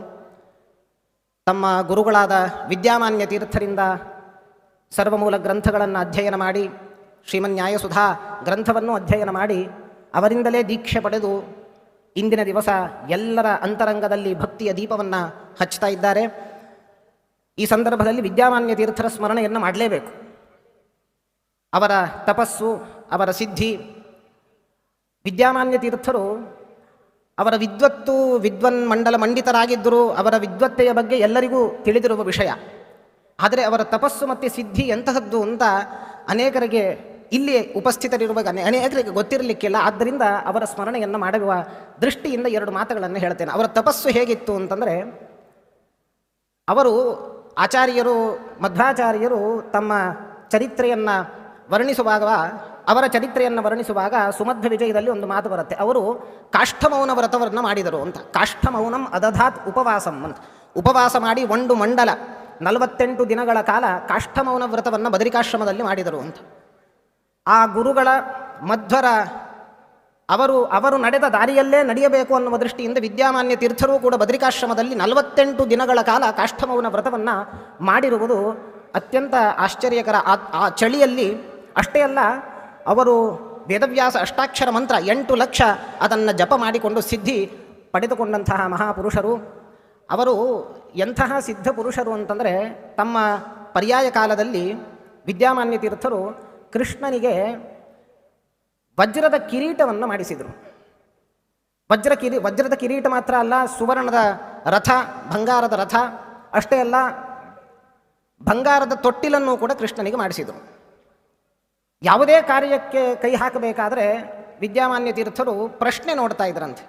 ತಮ್ಮ ಗುರುಗಳಾದ ವಿದ್ಯಾಮಾನ್ಯ ತೀರ್ಥರಿಂದ ಸರ್ವಮೂಲ ಗ್ರಂಥಗಳನ್ನು ಅಧ್ಯಯನ ಮಾಡಿ ಶ್ರೀಮನ್ಯಾಯಸುಧಾ ಗ್ರಂಥವನ್ನು ಅಧ್ಯಯನ ಮಾಡಿ ಅವರಿಂದಲೇ ದೀಕ್ಷೆ ಪಡೆದು ಇಂದಿನ ದಿವಸ ಎಲ್ಲರ ಅಂತರಂಗದಲ್ಲಿ ಭಕ್ತಿಯ ದೀಪವನ್ನು ಹಚ್ತಾ ಇದ್ದಾರೆ. ಈ ಸಂದರ್ಭದಲ್ಲಿ ವಿದ್ಯಾಮಾನ್ಯ ತೀರ್ಥರ ಸ್ಮರಣೆಯನ್ನು ಮಾಡಲೇಬೇಕು. ಅವರ ತಪಸ್ಸು, ಅವರ ಸಿದ್ಧಿ. ವಿದ್ಯಾಮಾನ್ಯ ತೀರ್ಥರು ಅವರ ವಿದ್ವತ್ತು, ವಿದ್ವನ್ ಮಂಡಲ ಮಂಡಿತರಾಗಿದ್ದರು. ಅವರ ವಿದ್ವತ್ತೆಯ ಬಗ್ಗೆ ಎಲ್ಲರಿಗೂ ತಿಳಿದಿರುವ ವಿಷಯ. ಆದರೆ ಅವರ ತಪಸ್ಸು ಮತ್ತು ಸಿದ್ಧಿ ಎಂತಹದ್ದು ಅಂತ ಅನೇಕರಿಗೆ, ಇಲ್ಲಿ ಉಪಸ್ಥಿತರಿರುವ ಅನೇಕರಿಗೆ ಗೊತ್ತಿರಲಿಕ್ಕಿಲ್ಲ. ಆದ್ದರಿಂದ ಅವರ ಸ್ಮರಣೆಯನ್ನು ಮಾಡುವ ದೃಷ್ಟಿಯಿಂದ ಎರಡು ಮಾತುಗಳನ್ನು ಹೇಳ್ತೇನೆ. ಅವರ ತಪಸ್ಸು ಹೇಗಿತ್ತು ಅಂತಂದರೆ, ಅವರು ಆಚಾರ್ಯರು ಮಧ್ವಾಚಾರ್ಯರು ತಮ್ಮ ಚರಿತ್ರೆಯನ್ನು ವರ್ಣಿಸುವಾಗ, ಅವರ ಚರಿತ್ರೆಯನ್ನು ವರ್ಣಿಸುವಾಗ ಸುಮಧ್ವ ವಿಜಯದಲ್ಲಿ ಒಂದು ಮಾತು ಬರುತ್ತೆ. ಅವರು ಕಾಷ್ಠಮೌನ ವ್ರತವನ್ನು ಮಾಡಿದರು ಅಂತ. ಕಾಷ್ಠಮೌನಂ ಅದಧಾತ್ ಉಪವಾಸಂ ಅಂತ. ಉಪವಾಸ ಮಾಡಿ ಒಂದು ಮಂಡಲ 48 ದಿನಗಳ ಕಾಲ ಕಾಷ್ಠಮೌನ ವ್ರತವನ್ನು ಬದರಿಕಾಶ್ರಮದಲ್ಲಿ ಮಾಡಿದರು ಅಂತ. ಆ ಗುರುಗಳ ಮಧ್ವರ ಅವರು ನಡೆದ ದಾರಿಯಲ್ಲೇ ನಡೆಯಬೇಕು ಅನ್ನುವ ದೃಷ್ಟಿಯಿಂದ ವಿದ್ಯಾಮಾನ್ಯ ತೀರ್ಥರೂ ಕೂಡ ಬದರಿಕಾಶ್ರಮದಲ್ಲಿ 48 ದಿನಗಳ ಕಾಲ ಕಾಷ್ಠಮೌನ ವ್ರತವನ್ನು ಮಾಡಿರುವುದು ಅತ್ಯಂತ ಆಶ್ಚರ್ಯಕರ. ಆ ಚಳಿಯಲ್ಲಿ ಅಷ್ಟೇ ಅಲ್ಲ, ಅವರು ವೇದವ್ಯಾಸ ಅಷ್ಟಾಕ್ಷರ ಮಂತ್ರ 8 ಲಕ್ಷ ಅದನ್ನು ಜಪ ಮಾಡಿಕೊಂಡು ಸಿದ್ಧಿ ಪಡೆದುಕೊಂಡಂತಹ ಮಹಾಪುರುಷರು. ಅವರು ಎಂತಹ ಸಿದ್ಧ ಪುರುಷರು ಅಂತಂದರೆ, ತಮ್ಮ ಪರ್ಯಾಯ ಕಾಲದಲ್ಲಿ ವಿದ್ಯಾಮಾನ್ಯ ತೀರ್ಥರು ಕೃಷ್ಣನಿಗೆ ವಜ್ರದ ಕಿರೀಟವನ್ನು ಮಾಡಿಸಿದರು. ವಜ್ರದ ಕಿರೀಟ ಮಾತ್ರ ಅಲ್ಲ, ಸುವರ್ಣದ ರಥ, ಬಂಗಾರದ ರಥ, ಅಷ್ಟೇ ಅಲ್ಲ ಬಂಗಾರದ ತೊಟ್ಟಿಲನ್ನು ಕೂಡ ಕೃಷ್ಣನಿಗೆ ಮಾಡಿಸಿದರು. ಯಾವುದೇ ಕಾರ್ಯಕ್ಕೆ ಕೈ ಹಾಕಬೇಕಾದರೆ ವಿದ್ಯಾಮಾನ್ಯ ತೀರ್ಥರು ಪ್ರಶ್ನೆ ನೋಡ್ತಾ ಇದ್ರಂತೆ.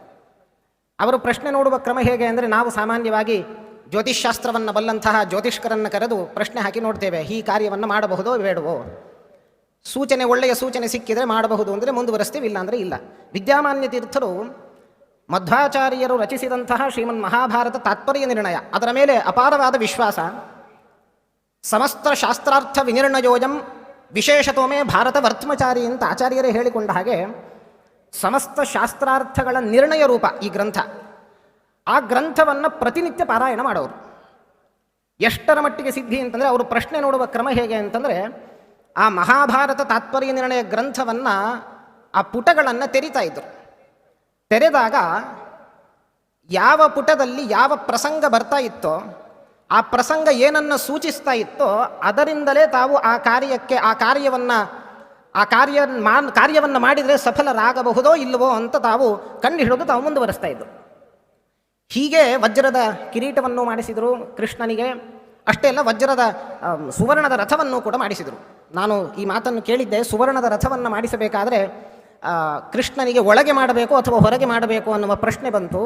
ಅವರು ಪ್ರಶ್ನೆ ನೋಡುವ ಕ್ರಮ ಹೇಗೆ ಅಂದರೆ, ನಾವು ಸಾಮಾನ್ಯವಾಗಿ ಜ್ಯೋತಿಷ್ಶಾಸ್ತ್ರವನ್ನು ಬಲ್ಲಂತಹ ಜ್ಯೋತಿಷ್ಕರನ್ನು ಕರೆದು ಪ್ರಶ್ನೆ ಹಾಕಿ ನೋಡ್ತೇವೆ, ಈ ಕಾರ್ಯವನ್ನು ಮಾಡಬಹುದೋ ಬೇಡವೋ. ಸೂಚನೆ, ಒಳ್ಳೆಯ ಸೂಚನೆ ಸಿಕ್ಕಿದರೆ ಮಾಡಬಹುದು ಅಂದರೆ ಮುಂದುವರೆಸ್ತೀವಿ, ಇಲ್ಲ ಅಂದರೆ ಇಲ್ಲ. ವಿದ್ಯಾಮಾನ್ಯ ತೀರ್ಥರು ಮಧ್ವಾಚಾರ್ಯರು ರಚಿಸಿದಂತಹ ಶ್ರೀಮನ್ ಮಹಾಭಾರತ ತಾತ್ಪರ್ಯ ನಿರ್ಣಯ, ಅದರ ಮೇಲೆ ಅಪಾರವಾದ ವಿಶ್ವಾಸ. ಸಮಸ್ತ ಶಾಸ್ತ್ರಾರ್ಥ ವಿನಿರ್ಣಯೋಜಂ ವಿಶೇಷತೋಮೇ ಭಾರತ ವರ್ತಮಚಾರಿ ಅಂತ ಆಚಾರ್ಯರೇ ಹೇಳಿಕೊಂಡ ಹಾಗೆ ಸಮಸ್ತ ಶಾಸ್ತ್ರಾರ್ಥಗಳ ನಿರ್ಣಯ ರೂಪ ಈ ಗ್ರಂಥ. ಆ ಗ್ರಂಥವನ್ನು ಪ್ರತಿನಿತ್ಯ ಪಾರಾಯಣ ಮಾಡೋರು. ಎಷ್ಟರ ಮಟ್ಟಿಗೆ ಸಿದ್ಧಿ ಅಂತಂದರೆ, ಅವರು ಪ್ರಶ್ನೆ ನೋಡುವ ಕ್ರಮ ಹೇಗೆ ಅಂತಂದರೆ, ಆ ಮಹಾಭಾರತ ತಾತ್ಪರ್ಯ ನಿರ್ಣಯ ಗ್ರಂಥವನ್ನು, ಆ ಪುಟಗಳನ್ನು ತೆರಿತಾ ಇದ್ದರು. ತೆರೆದಾಗ ಯಾವ ಪುಟದಲ್ಲಿ ಯಾವ ಪ್ರಸಂಗ ಬರ್ತಾ ಇತ್ತೋ, ಆ ಪ್ರಸಂಗ ಏನನ್ನು ಸೂಚಿಸ್ತಾ ಇತ್ತೋ ಅದರಿಂದಲೇ ತಾವು ಆ ಕಾರ್ಯಕ್ಕೆ, ಆ ಕಾರ್ಯವನ್ನು ಮಾಡಿದರೆ ಸಫಲರಾಗಬಹುದೋ ಇಲ್ಲವೋ ಅಂತ ತಾವು ಕಂಡು ಹಿಡಿದು ತಾವು ಮುಂದುವರಿಸ್ತಾ ಇದ್ದರು. ಹೀಗೆ ವಜ್ರದ ಕಿರೀಟವನ್ನು ಮಾಡಿಸಿದರು ಕೃಷ್ಣನಿಗೆ. ಅಷ್ಟೇ ಅಲ್ಲ, ವಜ್ರದ ಸುವರ್ಣದ ರಥವನ್ನು ಕೂಡ ಮಾಡಿಸಿದರು. ನಾನು ಈ ಮಾತನ್ನು ಕೇಳಿದ್ದೆ. ಸುವರ್ಣದ ರಥವನ್ನು ಮಾಡಿಸಬೇಕಾದರೆ ಕೃಷ್ಣನಿಗೆ ಒಳಗೆ ಮಾಡಬೇಕು ಅಥವಾ ಹೊರಗೆ ಮಾಡಬೇಕು ಅನ್ನುವ ಪ್ರಶ್ನೆ ಬಂತು.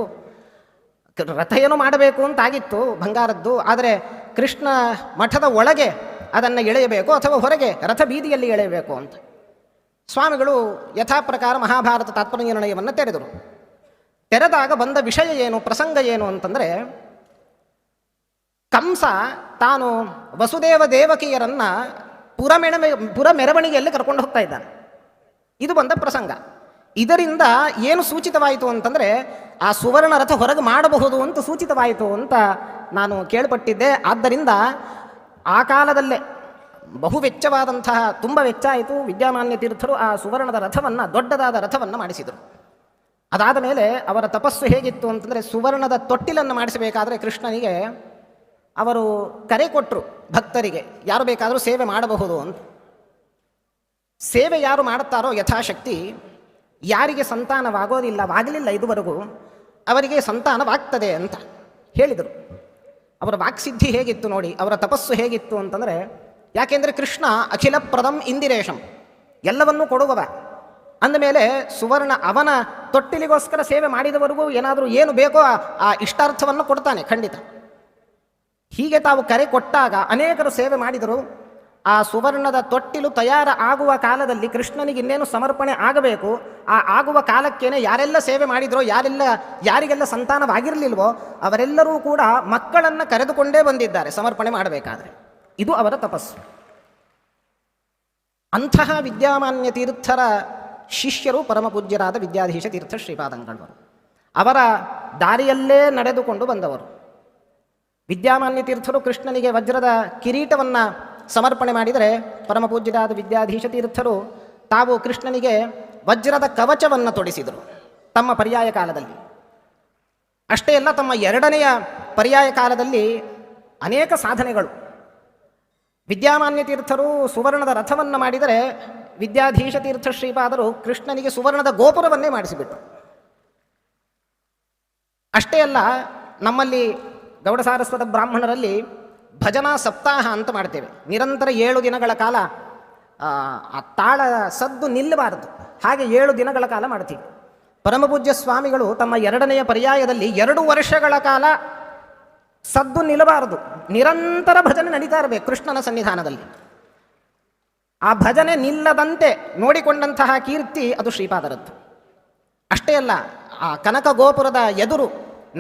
ರಥ ಏನೋ ಮಾಡಬೇಕು ಅಂತಾಗಿತ್ತು ಬಂಗಾರದ್ದು, ಆದರೆ ಕೃಷ್ಣ ಮಠದ ಒಳಗೆ ಅದನ್ನು ಎಳೆಯಬೇಕು ಅಥವಾ ಹೊರಗೆ ರಥ ಬೀದಿಯಲ್ಲಿ ಎಳೆಯಬೇಕು ಅಂತ ಸ್ವಾಮಿಗಳು ಯಥಾ ಪ್ರಕಾರ ಮಹಾಭಾರತ ತಾತ್ಪರ್ಯ ನಿರ್ಣಯವನ್ನು ತೆರೆದರು. ತೆರೆದಾಗ ಬಂದ ವಿಷಯ ಏನು, ಪ್ರಸಂಗ ಏನು ಅಂತಂದರೆ, ಕಂಸ ತಾನು ವಸುದೇವ ದೇವಕಿಯರನ್ನು ಪುರ ಮೆರವಣಿಗೆಯಲ್ಲಿ ಕರ್ಕೊಂಡು ಹೋಗ್ತಾ ಇದ್ದಾನೆ. ಇದು ಬಂದ ಪ್ರಸಂಗ. ಇದರಿಂದ ಏನು ಸೂಚಿತವಾಯಿತು ಅಂತಂದರೆ, ಆ ಸುವರ್ಣ ರಥ ಹೊರಗೆ ಮಾಡಬಹುದು ಅಂತ ಸೂಚಿತವಾಯಿತು ಅಂತ ನಾನು ಕೇಳ್ಪಟ್ಟಿದ್ದೆ. ಆದ್ದರಿಂದ ಆ ಕಾಲದಲ್ಲೇ ಬಹು ವೆಚ್ಚವಾದಂತಹ, ತುಂಬ ವೆಚ್ಚ ಆಯಿತು. ವಿದ್ಯಾಮಾನ್ಯ ತೀರ್ಥರು ಆ ಸುವರ್ಣದ ರಥವನ್ನು, ದೊಡ್ಡದಾದ ರಥವನ್ನು ಮಾಡಿಸಿದರು. ಅದಾದ ಮೇಲೆ ಅವರ ತಪಸ್ಸು ಹೇಗಿತ್ತು ಅಂತಂದರೆ, ಸುವರ್ಣದ ತೊಟ್ಟಿಲನ್ನು ಮಾಡಿಸಬೇಕಾದರೆ ಕೃಷ್ಣನಿಗೆ ಅವರು ಕರೆ ಕೊಟ್ಟರು ಭಕ್ತರಿಗೆ, ಯಾರು ಬೇಕಾದರೂ ಸೇವೆ ಮಾಡಬಹುದು ಅಂತ. ಸೇವೆ ಯಾರು ಮಾಡುತ್ತಾರೋ ಯಥಾಶಕ್ತಿ, ಯಾರಿಗೆ ಸಂತಾನವಾಗೋದಿಲ್ಲವಾಗಲಿಲ್ಲ ಇದುವರೆಗೂ, ಅವರಿಗೆ ಸಂತಾನವಾಗ್ತದೆ ಅಂತ ಹೇಳಿದರು. ಅವರ ವಾಕ್ಸಿದ್ಧಿ ಹೇಗಿತ್ತು ನೋಡಿ, ಅವರ ತಪಸ್ಸು ಹೇಗಿತ್ತು ಅಂತಂದರೆ, ಯಾಕೆಂದರೆ ಕೃಷ್ಣ ಅಖಿಲ ಪ್ರದಂ ಇಂದಿರೇಶಂ, ಎಲ್ಲವನ್ನೂ ಕೊಡುವವ ಅಂದಮೇಲೆ ಸುವರ್ಣ ಅವನ ತೊಟ್ಟಿಲಿಗೋಸ್ಕರ ಸೇವೆ ಮಾಡಿದವರೆಗೂ ಏನಾದರೂ ಏನು ಬೇಕೋ ಆ ಇಷ್ಟಾರ್ಥವನ್ನು ಕೊಡ್ತಾನೆ ಖಂಡಿತ. ಹೀಗೆ ತಾವು ಕರೆ ಕೊಟ್ಟಾಗ ಅನೇಕರು ಸೇವೆ ಮಾಡಿದರು. ಆ ಸುವರ್ಣದ ತೊಟ್ಟಿಲು ತಯಾರ ಆಗುವ ಕಾಲದಲ್ಲಿ ಕೃಷ್ಣನಿಗೆ ಇನ್ನೇನು ಸಮರ್ಪಣೆ ಆಗಬೇಕು, ಆ ಆಗುವ ಕಾಲಕ್ಕೇನೆ ಯಾರೆಲ್ಲ ಸೇವೆ ಮಾಡಿದ್ರೋ, ಯಾರಿಗೆಲ್ಲ ಸಂತಾನವಾಗಿರಲಿಲ್ವೋ ಅವರೆಲ್ಲರೂ ಕೂಡ ಮಕ್ಕಳನ್ನು ಕರೆದುಕೊಂಡೇ ಬಂದಿದ್ದಾರೆ ಸಮರ್ಪಣೆ ಮಾಡಬೇಕಾದ್ರೆ. ಇದು ಅವರ ತಪಸ್ಸು. ಅಂತಹ ವಿದ್ಯಾಮಾನ್ಯ ತೀರ್ಥರ ಶಿಷ್ಯರು ಪರಮಪೂಜ್ಯರಾದ ವಿದ್ಯಾಧೀಶ ತೀರ್ಥ ಶ್ರೀಪಾದಂಗಳವರು. ಅವರ ದಾರಿಯಲ್ಲೇ ನಡೆದುಕೊಂಡು ಬಂದವರು. ವಿದ್ಯಾಮಾನ್ಯ ತೀರ್ಥರು ಕೃಷ್ಣನಿಗೆ ವಜ್ರದ ಕಿರೀಟವನ್ನು ಸಮರ್ಪಣೆ ಮಾಡಿದರೆ ಪರಮಪೂಜ್ಯರಾದ ವಿದ್ಯಾಧೀಶ ತೀರ್ಥರು ತಾವು ಕೃಷ್ಣನಿಗೆ ವಜ್ರದ ಕವಚವನ್ನು ತೊಡಿಸಿದರು ತಮ್ಮ ಪರ್ಯಾಯ ಕಾಲದಲ್ಲಿ. ಅಷ್ಟೇ ಅಲ್ಲ, ತಮ್ಮ ಎರಡನೆಯ ಪರ್ಯಾಯ ಕಾಲದಲ್ಲಿ ಅನೇಕ ಸಾಧನೆಗಳು. ವಿದ್ಯಾಮಾನ್ಯ ತೀರ್ಥರು ಸುವರ್ಣದ ರಥವನ್ನು ಮಾಡಿದರೆ ವಿದ್ಯಾಧೀಶ ತೀರ್ಥ ಶ್ರೀಪಾದರು ಕೃಷ್ಣನಿಗೆ ಸುವರ್ಣದ ಗೋಪುರವನ್ನೇ ಮಾಡಿಸಿಬಿಟ್ರು. ಅಷ್ಟೇ ಅಲ್ಲ, ನಮ್ಮಲ್ಲಿ ಗೌಡ ಸಾರಸ್ವತ ಬ್ರಾಹ್ಮಣರಲ್ಲಿ ಭಜನಾ ಸಪ್ತಾಹ ಅಂತ ಮಾಡ್ತೇವೆ. ನಿರಂತರ 7 ದಿನಗಳ ಕಾಲ ಆ ತಾಳ ಸದ್ದು ನಿಲ್ಲಬಾರದು, ಹಾಗೆ 7 ದಿನಗಳ ಕಾಲ ಮಾಡ್ತೀವಿ. ಪರಮಪೂಜ್ಯ ಸ್ವಾಮಿಗಳು ತಮ್ಮ ಎರಡನೆಯ ಪರ್ಯಾಯದಲ್ಲಿ 2 ವರ್ಷಗಳ ಕಾಲ ಸದ್ದು ನಿಲ್ಲಬಾರದು, ನಿರಂತರ ಭಜನೆ ನಡೀತಾ ಇರಬೇಕು ಕೃಷ್ಣನ ಸನ್ನಿಧಾನದಲ್ಲಿ. ಆ ಭಜನೆ ನಿಲ್ಲದಂತೆ ನೋಡಿಕೊಂಡಂತಹ ಕೀರ್ತಿ ಅದು ಶ್ರೀಪಾದರದ್ದು. ಅಷ್ಟೇ ಅಲ್ಲ, ಆ ಕನಕ ಗೋಪುರದ ಎದುರು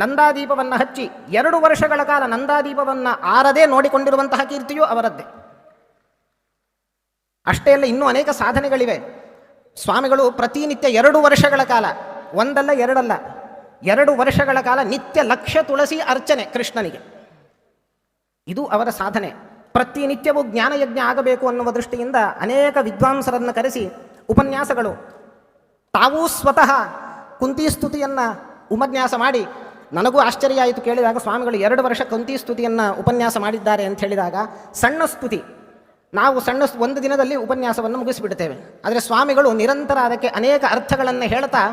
ನಂದಾದೀಪವನ್ನು ಹಚ್ಚಿ 2 ವರ್ಷಗಳ ಕಾಲ ನಂದಾದೀಪವನ್ನು ಆರದೇ ನೋಡಿಕೊಂಡಿರುವಂತಹ ಕೀರ್ತಿಯೂ ಅವರದ್ದೇ. ಅಷ್ಟೇ ಅಲ್ಲ, ಇನ್ನೂ ಅನೇಕ ಸಾಧನೆಗಳಿವೆ. ಸ್ವಾಮಿಗಳು ಪ್ರತಿನಿತ್ಯ 2 ವರ್ಷಗಳ ಕಾಲ, ಒಂದಲ್ಲ ಎರಡಲ್ಲ, 2 ವರ್ಷಗಳ ಕಾಲ ನಿತ್ಯ ಲಕ್ಷ ತುಳಸಿ ಅರ್ಚನೆ ಕೃಷ್ಣನಿಗೆ. ಇದು ಅವರ ಸಾಧನೆ. ಪ್ರತಿನಿತ್ಯವೂ ಜ್ಞಾನಯಜ್ಞ ಆಗಬೇಕು ಅನ್ನುವ ದೃಷ್ಟಿಯಿಂದ ಅನೇಕ ವಿದ್ವಾಂಸರನ್ನು ಕರೆಸಿ ಉಪನ್ಯಾಸಗಳು, ತಾವೂ ಸ್ವತಃ ಕುಂತಿ ಸ್ತುತಿಯನ್ನು ಉಪನ್ಯಾಸ ಮಾಡಿ, ನನಗೂ ಆಶ್ಚರ್ಯ ಆಯಿತು ಕೇಳಿದಾಗ, ಸ್ವಾಮಿಗಳು 2 ವರ್ಷ ಕುಂತಿ ಸ್ತುತಿಯನ್ನು ಉಪನ್ಯಾಸ ಮಾಡಿದ್ದಾರೆ ಅಂತ ಹೇಳಿದಾಗ. ಸಣ್ಣ ಸ್ತುತಿ, ನಾವು ಸಣ್ಣ ಒಂದು ದಿನದಲ್ಲಿ ಉಪನ್ಯಾಸವನ್ನು ಮುಗಿಸಿಬಿಡ್ತೇವೆ. ಆದರೆ ಸ್ವಾಮಿಗಳು ನಿರಂತರ ಅದಕ್ಕೆ ಅನೇಕ ಅರ್ಥಗಳನ್ನು ಹೇಳ್ತಾ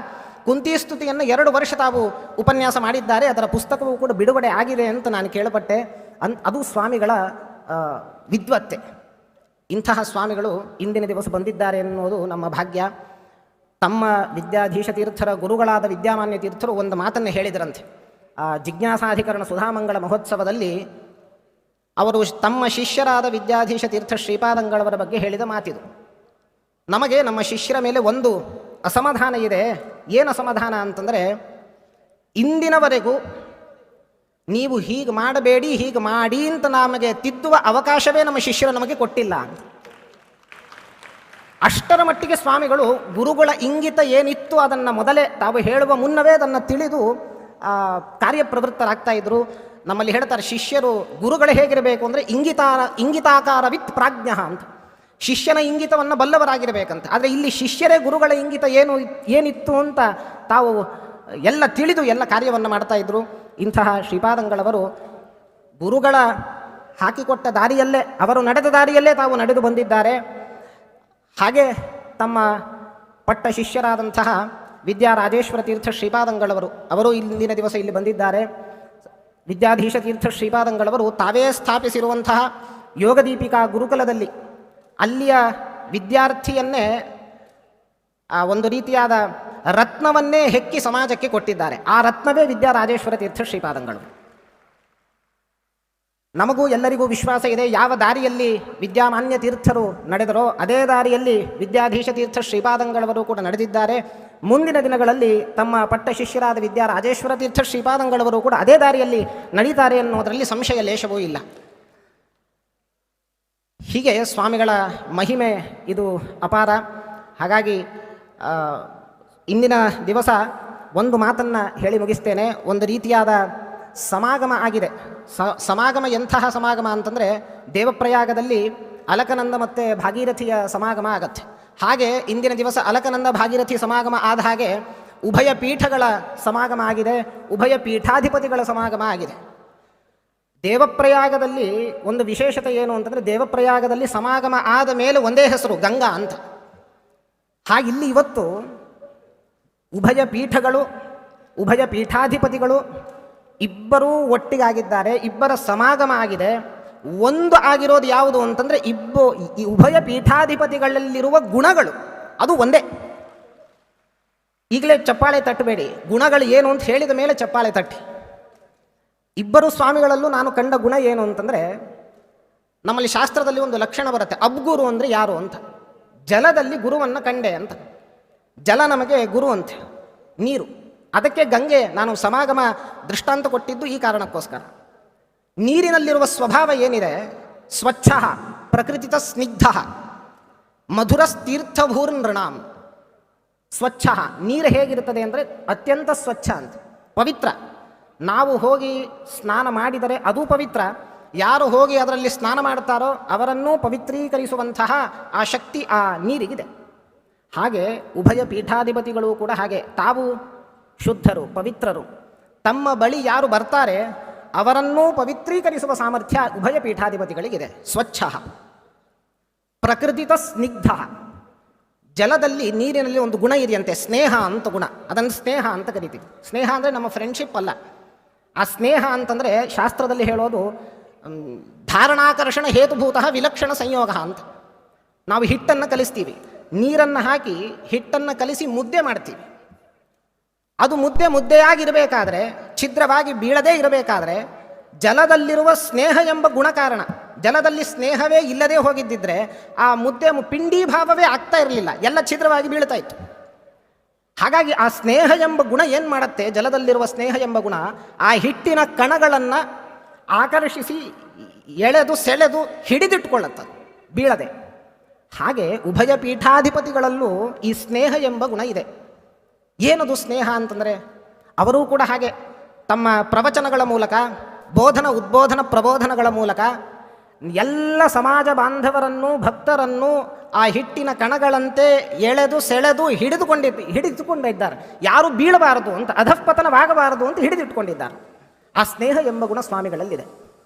ಕುಂತಿ ಸ್ತುತಿಯನ್ನು 2 ವರ್ಷ ತಾವು ಉಪನ್ಯಾಸ ಮಾಡಿದ್ದಾರೆ. ಅದರ ಪುಸ್ತಕವೂ ಕೂಡ ಬಿಡುಗಡೆ ಆಗಿದೆ ಅಂತ ನಾನು ಕೇಳಪಟ್ಟೆ. ಅದು ಸ್ವಾಮಿಗಳ ವಿದ್ವತ್ತೆ. ಇಂತಹ ಸ್ವಾಮಿಗಳು ಇಂದಿನ ದಿವಸ ಬಂದಿದ್ದಾರೆ ಎನ್ನುವುದು ನಮ್ಮ ಭಾಗ್ಯ. ತಮ್ಮ ವಿದ್ಯಾಧೀಶ ತೀರ್ಥರ ಗುರುಗಳಾದ ವಿದ್ಯಾಮಾನ್ಯ ತೀರ್ಥರು ಒಂದು ಮಾತನ್ನು ಹೇಳಿದರಂತೆ. ಆ ಜಿಜ್ಞಾಸಾಧಿಕರಣ ಸುಧಾಮಂಗಳ ಮಹೋತ್ಸವದಲ್ಲಿ ಅವರು ತಮ್ಮ ಶಿಷ್ಯರಾದ ವಿದ್ಯಾಧೀಶ ತೀರ್ಥ ಶ್ರೀಪಾದಂಗಳವರ ಬಗ್ಗೆ ಹೇಳಿದ ಮಾತಿದು. ನಮಗೆ ನಮ್ಮ ಶಿಷ್ಯರ ಮೇಲೆ ಒಂದು ಅಸಮಾಧಾನ ಇದೆ. ಏನು ಅಸಮಾಧಾನ ಅಂತಂದರೆ, ಇಂದಿನವರೆಗೂ ನೀವು ಹೀಗೆ ಮಾಡಬೇಡಿ, ಹೀಗೆ ಮಾಡಿ ಅಂತ ನಮಗೆ ತಿದ್ದುವ ಅವಕಾಶವೇ ನಮ್ಮ ಶಿಷ್ಯರು ನಮಗೆ ಕೊಟ್ಟಿಲ್ಲ ಅಂತ. ಅಷ್ಟರ ಮಟ್ಟಿಗೆ ಸ್ವಾಮಿಗಳು ಗುರುಗಳ ಇಂಗಿತ ಏನಿತ್ತು ಅದನ್ನು ಮೊದಲೇ ತಾವು ಹೇಳುವ ಮುನ್ನವೇ ಅದನ್ನು ತಿಳಿದು ಕಾರ್ಯಪ್ರವೃತ್ತರಾಗ್ತಾ ಇದ್ದರು. ನಮ್ಮಲ್ಲಿ ಹೇಳ್ತಾರೆ, ಶಿಷ್ಯರು ಗುರುಗಳು ಹೇಗಿರಬೇಕು ಅಂದರೆ ಇಂಗಿತಾಕಾರವಿತ್ ಪ್ರಾಜ್ಞ ಅಂತ. ಶಿಷ್ಯನ ಇಂಗಿತವನ್ನು ಬಲ್ಲವರಾಗಿರಬೇಕಂತ. ಆದರೆ ಇಲ್ಲಿ ಶಿಷ್ಯರೇ ಗುರುಗಳ ಇಂಗಿತ ಏನಿತ್ತು ಅಂತ ತಾವು ಎಲ್ಲ ತಿಳಿದು ಎಲ್ಲ ಕಾರ್ಯವನ್ನು ಮಾಡ್ತಾಯಿದ್ರು. ಇಂತಹ ಶ್ರೀಪಾದಂಗಳವರು ಗುರುಗಳ ಹಾಕಿಕೊಟ್ಟ ದಾರಿಯಲ್ಲೇ, ಅವರು ನಡೆದ ದಾರಿಯಲ್ಲೇ ತಾವು ನಡೆದು ಬಂದಿದ್ದಾರೆ. ಹಾಗೆ ತಮ್ಮ ಪಟ್ಟ ಶಿಷ್ಯರಾದಂತಹ ವಿದ್ಯಾರಾಜೇಶ್ವರ ತೀರ್ಥ ಶ್ರೀಪಾದಂಗಳವರು, ಅವರು ಇಂದಿನ ದಿವಸ ಇಲ್ಲಿ ಬಂದಿದ್ದಾರೆ. ವಿದ್ಯಾಧೀಶ ತೀರ್ಥ ಶ್ರೀಪಾದಂಗಳವರು ತಾವೇ ಸ್ಥಾಪಿಸಿರುವಂತಹ ಯೋಗದೀಪಿಕಾ ಗುರುಕುಲದಲ್ಲಿ ಅಲ್ಲಿಯ ವಿದ್ಯಾರ್ಥಿಯನ್ನೇ ಆ ಒಂದು ರೀತಿಯಾದ ರತ್ನವನ್ನೇ ಹೆಕ್ಕಿ ಸಮಾಜಕ್ಕೆ ಕೊಟ್ಟಿದ್ದಾರೆ. ಆ ರತ್ನವೇ ವಿದ್ಯಾರಾಜೇಶ್ವರ ತೀರ್ಥ ಶ್ರೀಪಾದಂಗಳು. ನಮಗೂ ಎಲ್ಲರಿಗೂ ವಿಶ್ವಾಸ ಇದೆ, ಯಾವ ದಾರಿಯಲ್ಲಿ ವಿದ್ಯಾಮಾನ್ಯ ತೀರ್ಥರು ನಡೆದರೋ ಅದೇ ದಾರಿಯಲ್ಲಿ ವಿದ್ಯಾಧೀಶ ತೀರ್ಥ ಶ್ರೀಪಾದಂಗಳವರು ಕೂಡ ನಡೆದಿದ್ದಾರೆ. ಮುಂದಿನ ದಿನಗಳಲ್ಲಿ ತಮ್ಮ ಪಟ್ಟ ಶಿಷ್ಯರಾದ ವಿದ್ಯಾರಾಜೇಶ್ವರ ತೀರ್ಥ ಶ್ರೀಪಾದಂಗಳವರು ಕೂಡ ಅದೇ ದಾರಿಯಲ್ಲಿ ನಡೀತಾರೆ ಅನ್ನೋದರಲ್ಲಿ ಸಂಶಯ ಲೇಶವೂ ಇಲ್ಲ. ಹೀಗೆ ಸ್ವಾಮಿಗಳ ಮಹಿಮೆ ಇದು ಅಪಾರ. ಹಾಗಾಗಿ ಇಂದಿನ ದಿವಸ ಒಂದು ಮಾತನ್ನು ಹೇಳಿ ಮುಗಿಸ್ತೇನೆ. ಒಂದು ರೀತಿಯಾದ ಸಮಾಗಮ ಆಗಿದೆ. ಸಮಾಗಮ ಎಂತಹ ಸಮಾಗಮ ಅಂತಂದರೆ, ದೇವಪ್ರಯಾಗದಲ್ಲಿ ಅಲಕನಂದ ಮತ್ತು ಭಾಗೀರಥಿಯ ಸಮಾಗಮ ಆಗತ್ತೆ. ಹಾಗೆ ಇಂದಿನ ದಿವಸ ಅಲಕನಂದ ಭಾಗೀರಥಿ ಸಮಾಗಮ ಆದ ಹಾಗೆ ಉಭಯ ಪೀಠಗಳ ಸಮಾಗಮ ಆಗಿದೆ, ಉಭಯ ಪೀಠಾಧಿಪತಿಗಳ ಸಮಾಗಮ ಆಗಿದೆ. ದೇವಪ್ರಯಾಗದಲ್ಲಿ ಒಂದು ವಿಶೇಷತೆ ಏನು ಅಂತಂದರೆ, ದೇವಪ್ರಯಾಗದಲ್ಲಿ ಸಮಾಗಮ ಆದ ಮೇಲೆ ಒಂದೇ ಹೆಸರು ಗಂಗಾ ಅಂತ. ಹಾಗೆ ಇಲ್ಲಿ ಇವತ್ತು ಉಭಯ ಪೀಠಗಳು, ಉಭಯ ಪೀಠಾಧಿಪತಿಗಳು ಇಬ್ಬರೂ ಒಟ್ಟಿಗಾಗಿದ್ದಾರೆ, ಇಬ್ಬರ ಸಮಾಗಮ ಆಗಿದೆ. ಒಂದು ಆಗಿರೋದು ಯಾವುದು ಅಂತಂದರೆ, ಈ ಉಭಯ ಪೀಠಾಧಿಪತಿಗಳಲ್ಲಿರುವ ಗುಣಗಳು ಅದು ಒಂದೇ. ಈಗಲೇ ಚಪ್ಪಾಳೆ ತಟ್ಟಬೇಡಿ, ಗುಣಗಳು ಏನು ಅಂತ ಹೇಳಿದ ಮೇಲೆ ಚಪ್ಪಾಳೆ ತಟ್ಟಿ. ಇಬ್ಬರು ಸ್ವಾಮಿಗಳಲ್ಲೂ ನಾನು ಕಂಡ ಗುಣ ಏನು ಅಂತಂದರೆ, ನಮ್ಮಲ್ಲಿ ಶಾಸ್ತ್ರದಲ್ಲಿ ಒಂದು ಲಕ್ಷಣ ಬರುತ್ತೆ, ಅಬ್ಗುರು ಅಂದರೆ ಯಾರು ಅಂತ. ಜಲದಲ್ಲಿ ಗುರುವನ್ನು ಕಂಡೆ ಅಂತ. ಜಲ ನಮಗೆ ಗುರು ಅಂತೆ, ನೀರು. ಅದಕ್ಕೆ ಗಂಗೆ ನಾನು ಸಮಾಗಮ ದೃಷ್ಟಾಂತ ಕೊಟ್ಟಿದ್ದು ಈ ಕಾರಣಕ್ಕೋಸ್ಕರ. ನೀರಿನಲ್ಲಿರುವ ಸ್ವಭಾವ ಏನಿದೆ, ಸ್ವಚ್ಛ ಪ್ರಕೃತಿತ ಸ್ನಿಗ್ಧ ಮಧುರಸ್ತೀರ್ಥಭೂರ್ನೃಣಾಂ. ಸ್ವಚ್ಛ ನೀರು ಹೇಗಿರುತ್ತದೆ ಅಂದರೆ ಅತ್ಯಂತ ಸ್ವಚ್ಛ ಅಂತ, ಪವಿತ್ರ. ನಾವು ಹೋಗಿ ಸ್ನಾನ ಮಾಡಿದರೆ ಅದು ಪವಿತ್ರ, ಯಾರು ಹೋಗಿ ಅದರಲ್ಲಿ ಸ್ನಾನ ಮಾಡ್ತಾರೋ ಅವರನ್ನೂ ಪವಿತ್ರೀಕರಿಸುವಂತಹ ಆ ಶಕ್ತಿ ಆ ನೀರಿಗಿದೆ. ಹಾಗೆ ಉಭಯ ಪೀಠಾಧಿಪತಿಗಳು ಕೂಡ ಹಾಗೆ, ತಾವು ಶುದ್ಧರು ಪವಿತ್ರರು, ತಮ್ಮ ಬಳಿ ಯಾರು ಬರ್ತಾರೆ ಅವರನ್ನೂ ಪವಿತ್ರೀಕರಿಸುವ ಸಾಮರ್ಥ್ಯ ಉಭಯ ಪೀಠಾಧಿಪತಿಗಳಿಗಿದೆ. ಸ್ವಚ್ಛ ಪ್ರಕೃತಿತ ಸ್ನಿಗ್ಧ, ಜಲದಲ್ಲಿ ನೀರಿನಲ್ಲಿ ಒಂದು ಗುಣ ಇದೆಯಂತೆ, ಸ್ನೇಹ ಅಂತ ಗುಣ, ಅದನ್ನು ಸ್ನೇಹ ಅಂತ ಕರಿತೀವಿ. ಸ್ನೇಹ ಅಂದರೆ ನಮ್ಮ ಫ್ರೆಂಡ್ಶಿಪ್ ಅಲ್ಲ. ಆ ಸ್ನೇಹ ಅಂತಂದರೆ ಶಾಸ್ತ್ರದಲ್ಲಿ ಹೇಳೋದು ಧಾರಣಾಕರ್ಷಣ ಹೇತುಭೂತಃ ವಿಲಕ್ಷಣ ಸಂಯೋಗ ಅಂತ. ನಾವು ಹಿಟ್ಟನ್ನು ಕಲಿಸ್ತೀವಿ, ನೀರನ್ನು ಹಾಕಿ ಹಿಟ್ಟನ್ನು ಕಲಿಸಿ ಮುದ್ದೆ ಮಾಡ್ತೀವಿ. ಅದು ಮುದ್ದೆ ಮುದ್ದೆಯಾಗಿರಬೇಕಾದ್ರೆ, ಛಿದ್ರವಾಗಿ ಬೀಳದೇ ಇರಬೇಕಾದ್ರೆ ಜಲದಲ್ಲಿರುವ ಸ್ನೇಹ ಎಂಬ ಗುಣ ಕಾರಣ. ಜಲದಲ್ಲಿ ಸ್ನೇಹವೇ ಇಲ್ಲದೆ ಹೋಗಿದ್ದಿದ್ರೆ ಆ ಮುದ್ದೆ ಪಿಂಡಿ ಭಾವವೇ ಆಗ್ತಾ ಇರಲಿಲ್ಲ, ಎಲ್ಲ ಛಿದ್ರವಾಗಿ ಬೀಳ್ತಾ ಇತ್ತು. ಹಾಗಾಗಿ ಆ ಸ್ನೇಹ ಎಂಬ ಗುಣ ಏನು ಮಾಡುತ್ತೆ, ಜಲದಲ್ಲಿರುವ ಸ್ನೇಹ ಎಂಬ ಗುಣ ಆ ಹಿಟ್ಟಿನ ಕಣಗಳನ್ನು ಆಕರ್ಷಿಸಿ ಎಳೆದು ಸೆಳೆದು ಹಿಡಿದಿಟ್ಕೊಳ್ಳುತ್ತದೆ ಬೀಳದೆ. ಹಾಗೆ ಉಭಯ ಪೀಠಾಧಿಪತಿಗಳಲ್ಲೂ ಈ ಸ್ನೇಹ ಎಂಬ ಗುಣ ಇದೆ. ಏನದು ಸ್ನೇಹ ಅಂತಂದರೆ, ಅವರೂ ಕೂಡ ಹಾಗೆ ತಮ್ಮ ಪ್ರವಚನಗಳ ಮೂಲಕ, ಬೋಧನ ಉದ್ಬೋಧನ ಪ್ರಬೋಧನಗಳ ಮೂಲಕ ಎಲ್ಲ ಸಮಾಜ ಬಾಂಧವರನ್ನು ಭಕ್ತರನ್ನು ಆ ಹಿಟ್ಟಿನ ಕಣಗಳಂತೆ ಎಳೆದು ಸೆಳೆದು ಹಿಡಿದುಕೊಂಡಿದ್ದಾರೆ. ಯಾರು ಬೀಳಬಾರದು ಅಂತ, ಅಧಃಪತನವಾಗಬಾರದು ಅಂತ ಹಿಡಿದಿಟ್ಕೊಂಡಿದ್ದಾರೆ. ಆ ಸ್ನೇಹ ಎಂಬ ಗುಣ ಸ್ವಾಮಿಗಳಲ್ಲಿದೆ.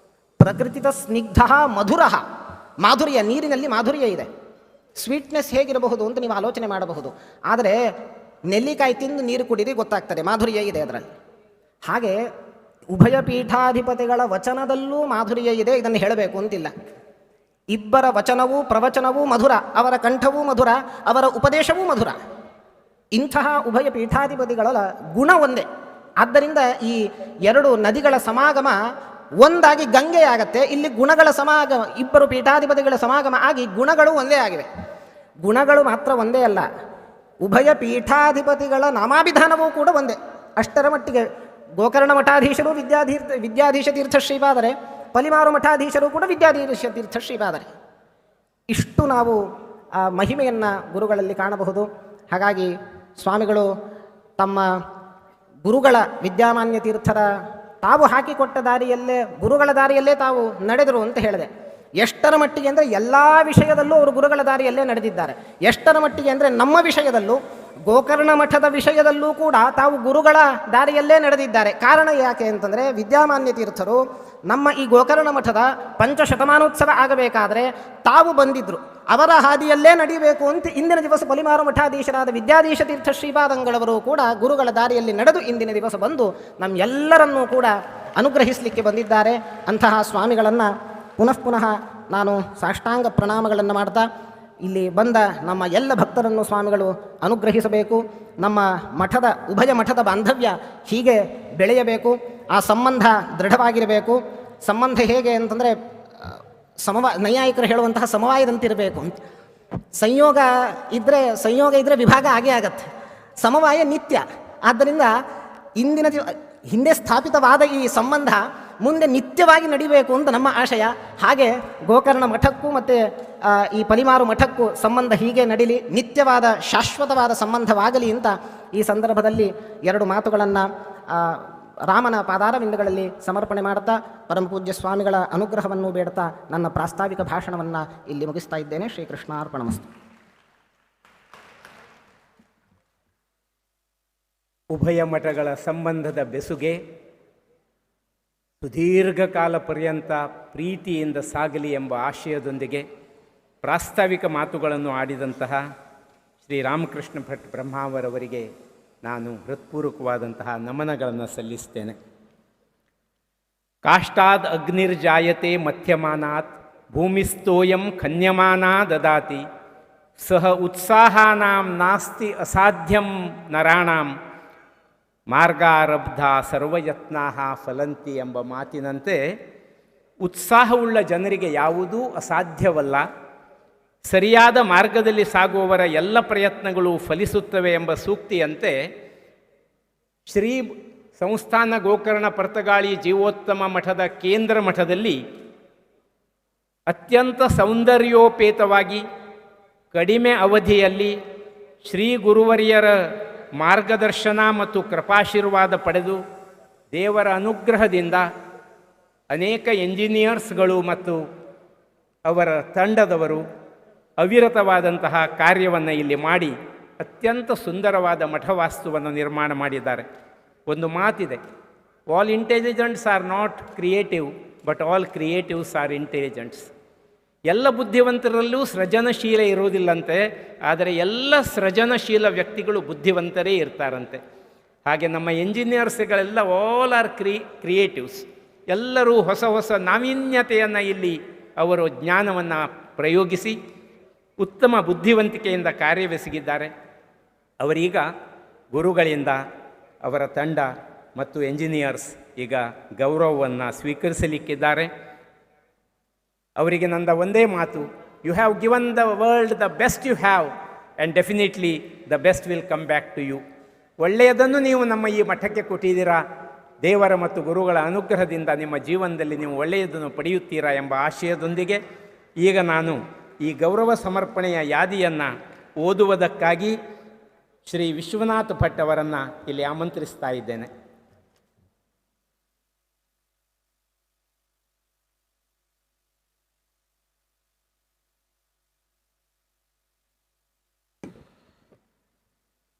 ಪ್ರಕೃತಿತ ಸ್ನಿಗ್ಧ ಮಧುರ, ಮಾಧುರ್ಯ, ನೀರಿನಲ್ಲಿ ಮಾಧುರ್ಯ ಇದೆ. ಸ್ವೀಟ್ನೆಸ್ ಹೇಗಿರಬಹುದು ಅಂತ ನೀವು ಆಲೋಚನೆ ಮಾಡಬಹುದು. ಆದರೆ ನೆಲ್ಲಿಕಾಯಿ ತಿಂದು ನೀರು ಕುಡಿರಿ, ಗೊತ್ತಾಗ್ತದೆ ಮಾಧುರ್ಯ ಇದೆ ಅದರಲ್ಲಿ. ಹಾಗೆ ಉಭಯ ಪೀಠಾಧಿಪತಿಗಳ ವಚನದಲ್ಲೂ ಮಾಧುರ್ಯ ಇದೆ, ಇದನ್ನು ಹೇಳಬೇಕು ಅಂತಿಲ್ಲ. ಇಬ್ಬರ ವಚನವೂ ಪ್ರವಚನವೂ ಮಧುರ, ಅವರ ಕಂಠವೂ ಮಧುರ, ಅವರ ಉಪದೇಶವೂ ಮಧುರ. ಇಂತಹ ಉಭಯ ಪೀಠಾಧಿಪತಿಗಳ ಗುಣ ಒಂದೇ. ಆದ್ದರಿಂದ ಈ ಎರಡು ನದಿಗಳ ಸಮಾಗಮ ಒಂದಾಗಿ ಗಂಗೆಯಾಗತ್ತೆ. ಇಲ್ಲಿ ಗುಣಗಳ ಸಮಾಗಮ, ಇಬ್ಬರು ಪೀಠಾಧಿಪತಿಗಳ ಸಮಾಗಮ ಆಗಿ ಗುಣಗಳು ಒಂದೇ ಆಗಿವೆ. ಗುಣಗಳು ಮಾತ್ರ ಒಂದೇ ಅಲ್ಲ, ಉಭಯ ಪೀಠಾಧಿಪತಿಗಳ ನಾಮಾಭಿಧಾನವೂ ಕೂಡ ಒಂದೇ. ಅಷ್ಟರ ಮಟ್ಟಿಗೆ ಗೋಕರ್ಣ ಮಠಾಧೀಶರು ವಿದ್ಯಾಧೀಶ ತೀರ್ಥ ಶ್ರೀಪಾದರೆ, ಪಲಿಮಾರು ಮಠಾಧೀಶರು ಕೂಡ ವಿದ್ಯಾಧೀಶ ತೀರ್ಥ ಶ್ರೀಪಾದರೆ. ಇಷ್ಟು ನಾವು ಆ ಮಹಿಮೆಯನ್ನು ಗುರುಗಳಲ್ಲಿ ಕಾಣಬಹುದು. ಹಾಗಾಗಿ ಸ್ವಾಮಿಗಳು ತಮ್ಮ ಗುರುಗಳ ವಿದ್ಯಾಮಾನ್ಯ ತೀರ್ಥರ ತಾವು ಹಾಕಿಕೊಟ್ಟ ದಾರಿಯಲ್ಲೇ, ಗುರುಗಳ ದಾರಿಯಲ್ಲೇ ತಾವು ನಡೆದರು ಅಂತ ಹೇಳಿದೆ. ಎಷ್ಟರ ಮಟ್ಟಿಗೆ ಅಂದರೆ ಎಲ್ಲ ವಿಷಯದಲ್ಲೂ ಅವರು ಗುರುಗಳ ದಾರಿಯಲ್ಲೇ ನಡೆದಿದ್ದಾರೆ. ಎಷ್ಟರ ಮಟ್ಟಿಗೆ ಅಂದರೆ ನಮ್ಮ ವಿಷಯದಲ್ಲೂ, ಗೋಕರ್ಣ ಮಠದ ವಿಷಯದಲ್ಲೂ ಕೂಡ ತಾವು ಗುರುಗಳ ದಾರಿಯಲ್ಲೇ ನಡೆದಿದ್ದಾರೆ. ಕಾರಣ ಯಾಕೆ ಅಂತಂದರೆ, ವಿದ್ಯಾಮಾನ್ಯ ತೀರ್ಥರು ನಮ್ಮ ಈ ಗೋಕರ್ಣ ಮಠದ ಪಂಚಶತಮಾನೋತ್ಸವ ಆಗಬೇಕಾದರೆ ತಾವು ಬಂದಿದ್ದರು. ಅವರ ಹಾದಿಯಲ್ಲೇ ನಡೀಬೇಕು ಅಂತ ಇಂದಿನ ದಿವಸ ಪಲಿಮಾರು ಮಠಾಧೀಶರಾದ ವಿದ್ಯಾಧೀಶ ತೀರ್ಥ ಶ್ರೀಪಾದಂಗಳವರು ಕೂಡ ಗುರುಗಳ ದಾರಿಯಲ್ಲಿ ನಡೆದು ಇಂದಿನ ದಿವಸ ಬಂದು ನಮ್ಮೆಲ್ಲರನ್ನೂ ಕೂಡ ಅನುಗ್ರಹಿಸಲಿಕ್ಕೆ ಬಂದಿದ್ದಾರೆ. ಅಂತಹ ಸ್ವಾಮಿಗಳನ್ನು ಪುನಃ ಪುನಃ ನಾನು ಸಾಷ್ಟಾಂಗ ಪ್ರಣಾಮಗಳನ್ನು ಮಾಡ್ತಾ ಇಲ್ಲಿ ಬಂದ ನಮ್ಮ ಎಲ್ಲ ಭಕ್ತರನ್ನು ಸ್ವಾಮಿಗಳು ಅನುಗ್ರಹಿಸಬೇಕು. ನಮ್ಮ ಮಠದ ಉಭಯ ಮಠದ ಬಾಂಧವ್ಯ ಹೀಗೆ ಬೆಳೆಯಬೇಕು, ಆ ಸಂಬಂಧ ದೃಢವಾಗಿರಬೇಕು. ಸಂಬಂಧ ಹೇಗೆ ಅಂತಂದರೆ ನೈಯಾಯಿಕರು ಹೇಳುವಂತಹ ಸಮವಾಯದಂತಿರಬೇಕು ಅಂತ. ಸಂಯೋಗ ಇದ್ದರೆ ವಿಭಾಗ ಆಗೇ ಆಗತ್ತೆ, ಸಮವಾಯ ನಿತ್ಯ. ಆದ್ದರಿಂದ ಇಂದಿನ ಹಿಂದೆ ಸ್ಥಾಪಿತವಾದ ಈ ಸಂಬಂಧ ಮುಂದೆ ನಿತ್ಯವಾಗಿ ನಡಿಬೇಕು ಅಂತ ನಮ್ಮ ಆಶಯ. ಹಾಗೆ ಗೋಕರ್ಣ ಮಠಕ್ಕೂ ಮತ್ತು ಈ ಪಲಿಮಾರು ಮಠಕ್ಕೂ ಸಂಬಂಧ ಹೀಗೆ ನಡೀಲಿ, ನಿತ್ಯವಾದ ಶಾಶ್ವತವಾದ ಸಂಬಂಧವಾಗಲಿ ಅಂತ ಈ ಸಂದರ್ಭದಲ್ಲಿ ಎರಡು ಮಾತುಗಳನ್ನು ರಾಮನ ಪಾದಾರವಿಂದಗಳಲ್ಲಿ ಸಮರ್ಪಣೆ ಮಾಡ್ತಾ ಪರಮಪೂಜ್ಯ ಸ್ವಾಮಿಗಳ ಅನುಗ್ರಹವನ್ನು ಬೇಡ್ತಾ ನನ್ನ ಪ್ರಾಸ್ತಾವಿಕ ಭಾಷಣವನ್ನು ಇಲ್ಲಿ ಮುಗಿಸ್ತಾ ಇದ್ದೇನೆ. ಶ್ರೀಕೃಷ್ಣಾರ್ಪಣಮಸ್ತು. ಉಭಯ ಮಠಗಳ ಸಂಬಂಧದ ಬೆಸುಗೆ ಸುದೀರ್ಘಕಾಲ ಪರ್ಯಂತ ಪ್ರೀತಿಯಿಂದ ಸಾಗಲಿ ಎಂಬ ಆಶಯದೊಂದಿಗೆ ಪ್ರಾಸ್ತಾವಿಕ ಮಾತುಗಳನ್ನು ಆಡಿದಂತಹ ಶ್ರೀ ರಾಮಕೃಷ್ಣ ಭಟ್ ಬ್ರಹ್ಮಾವರವರಿಗೆ ನಾನು ಹೃತ್ಪೂರ್ವಕವಾದಂತಹ ನಮನಗಳನ್ನು ಸಲ್ಲಿಸ್ತೇನೆ. ಕಾಷ್ಟಾದ್ ಅಗ್ನಿರ್ಜಾಯತೆ ಮಧ್ಯಮಾನಾತ್ ಭೂಮಿಸ್ತೋಯಂ ಖನ್ಯಮಾನಾ ದದಾತಿ ಸಹ ಉತ್ಸಾಹಾನಾಂ ನಾಸ್ತಿ ಅಸಾಧ್ಯಂ ನರಾಣಾಂ ಮಾರ್ಗಾರಬ್ಧ ಸರ್ವಯತ್ನಾಹ ಫಲಂತಿ ಎಂಬ ಮಾತಿನಂತೆ ಉತ್ಸಾಹವುಳ್ಳ ಜನರಿಗೆ ಯಾವುದೂ ಅಸಾಧ್ಯವಲ್ಲ, ಸರಿಯಾದ ಮಾರ್ಗದಲ್ಲಿ ಸಾಗುವವರ ಎಲ್ಲ ಪ್ರಯತ್ನಗಳು ಫಲಿಸುತ್ತವೆ ಎಂಬ ಸೂಕ್ತಿಯಂತೆ ಶ್ರೀ ಸಂಸ್ಥಾನ ಗೋಕರ್ಣ ಪರ್ತಗಾಳಿ ಜೀವೋತ್ತಮ ಮಠದ ಕೇಂದ್ರ ಮಠದಲ್ಲಿ ಅತ್ಯಂತ ಸೌಂದರ್ಯೋಪೇತವಾಗಿ ಕಡಿಮೆ ಅವಧಿಯಲ್ಲಿ ಶ್ರೀ ಗುರುವರಿಯರ ಮಾರ್ಗದರ್ಶನ ಮತ್ತು ಕೃಪಾಶೀರ್ವಾದ ಪಡೆದು ದೇವರ ಅನುಗ್ರಹದಿಂದ ಅನೇಕ ಎಂಜಿನಿಯರ್ಸ್ಗಳು ಮತ್ತು ಅವರ ತಂಡದವರು ಅವಿರತವಾದಂತಹ ಕಾರ್ಯವನ್ನು ಇಲ್ಲಿ ಮಾಡಿ ಅತ್ಯಂತ ಸುಂದರವಾದ ಮಠವಾಸ್ತುವನ್ನು ನಿರ್ಮಾಣ ಮಾಡಿದ್ದಾರೆ. ಒಂದು ಮಾತಿದೆ, all intelligents are not creative, but all creatives are intelligents. ಎಲ್ಲ ಬುದ್ಧಿವಂತರಲ್ಲೂ ಸೃಜನಶೀಲ ಇರುವುದಿಲ್ಲಂತೆ, ಆದರೆ ಎಲ್ಲ ಸೃಜನಶೀಲ ವ್ಯಕ್ತಿಗಳು ಬುದ್ಧಿವಂತರೇ ಇರ್ತಾರಂತೆ. ಹಾಗೆ ನಮ್ಮ ಎಂಜಿನಿಯರ್ಸ್ಗಳೆಲ್ಲ ಆಲ್ ಆರ್ ಕ್ರಿಯೇಟಿವ್ಸ್, ಎಲ್ಲರೂ ಹೊಸ ಹೊಸ ನಾವೀನ್ಯತೆಯನ್ನು ಇಲ್ಲಿ ಅವರು ಜ್ಞಾನವನ್ನು ಪ್ರಯೋಗಿಸಿ ಉತ್ತಮ ಬುದ್ಧಿವಂತಿಕೆಯಿಂದ ಕಾರ್ಯವೆಸಗಿದ್ದಾರೆ. ಅವರೀಗ ಗುರುಗಳಿಂದ ಅವರ ತಂಡ ಮತ್ತು ಎಂಜಿನಿಯರ್ಸ್ ಈಗ ಗೌರವವನ್ನು ಸ್ವೀಕರಿಸಲಿಕ್ಕಿದ್ದಾರೆ. ಅವರಿಗೆ ನಂದ ಒಂದೇ ಮಾತು, you have given the world the best you have and definitely the best will come back to you. ಒಳ್ಳೆಯದನ್ನು ನೀವು ನಮ್ಮ ಈ ಮಠಕ್ಕೆ ಕೊಟ್ಟಿದ್ದೀರಾ, ದೇವರ ಮತ್ತು ಗುರುಗಳ ಅನುಗ್ರಹದಿಂದ ನಿಮ್ಮ ಜೀವನದಲ್ಲಿ ನೀವು ಒಳ್ಳೆಯದನ್ನು ಪಡೆಯುತ್ತೀರಾ ಎಂಬ ಆಶಯದೊಂದಿಗೆ ಈಗ ನಾನು ಈ ಗೌರವ ಸಮರ್ಪಣೆಯ ಯಾದಿಯನ್ನು ಓದುವುದಕ್ಕಾಗಿ ಶ್ರೀ ವಿಶ್ವನಾಥ್ ಭಟ್ ಅವರನ್ನು ಇಲ್ಲಿ ಆಮಂತ್ರಿಸ್ತಾ ಇದ್ದೇನೆ.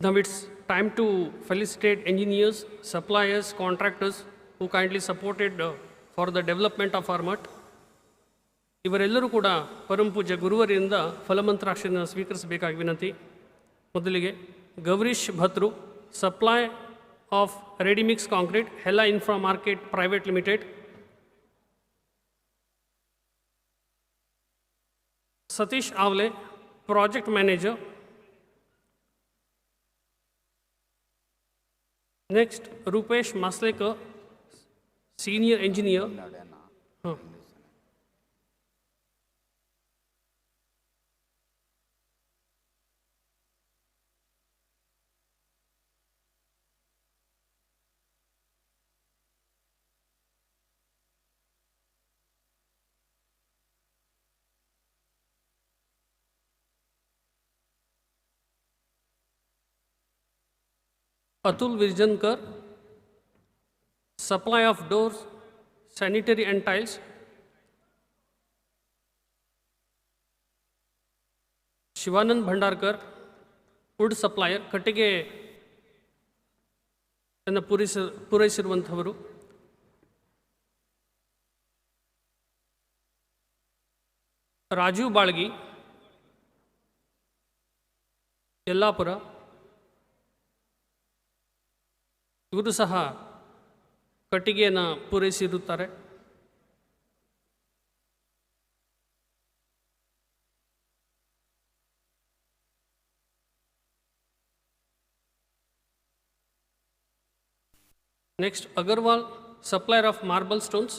Now it's time to felicitate engineers, suppliers, contractors who kindly supported for the development of our mutt. ಇವರೆಲ್ಲರೂ ಕೂಡ ಪರಮಪೂಜ್ಯ ಗುರುವರಿಂದ ಫಲಮಂತ್ರಾಕ್ಷರನ್ನು ಸ್ವೀಕರಿಸಬೇಕಾಗಿ ವಿನಂತಿ. ಮೊದಲಿಗೆ Gaurish Bhatru, supply of readymix concrete, Hella infra market private limited. Satish Avale, project manager. Next, Rupesh Maslekar, senior engineer. Atul Virjankar, supply of doors, sanitary and tiles. Shivanand Bhandarkar, wood supplier, ಕಟ್ಟಿಗೆ ಅನ್ನು ಪೂರೈಸಿರುವಂಥವರು. ರಾಜೀವ್ ಬಾಳ್ಗಿ, ಯಲ್ಲಾಪುರ, ಇವರು ಸಹ ಕಟ್ಟಿಗೆಯನ್ನು ಪೂರೈಸಿರುತ್ತಾರೆ. Next, Agarwal, supplier of marble stones.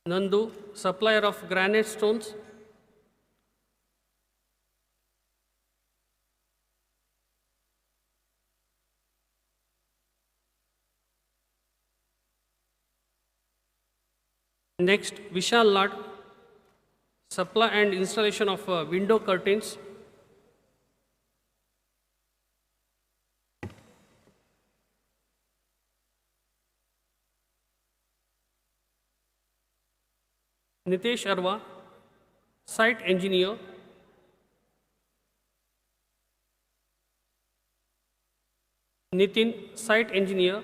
Nandu, supplier of granite stones. Next, Vishal Lad, supply and installation of window curtains. Nitesh Arwa, site engineer. Nitin, site engineer.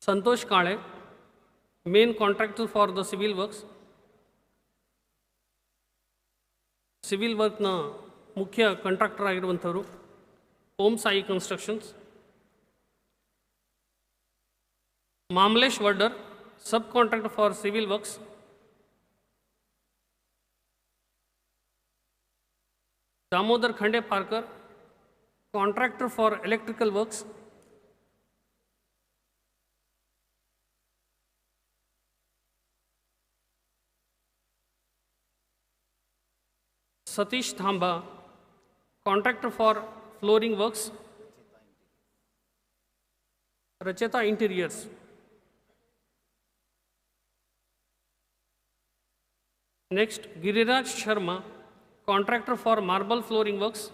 Santosh Kale, main contractor for the civil works. Civil ವರ್ಕ್ನ ಮುಖ್ಯ contractor ಆಗಿರುವಂಥವರು Om Sai constructions. Mamlesh Vaddar, sub contractor for civil works. Damodar Khande Parkar, contractor for electrical works. Satish Thamba, contractor for flooring works. Racheta Interiors. Next, Giriraj Sharma, contractor for marble flooring works,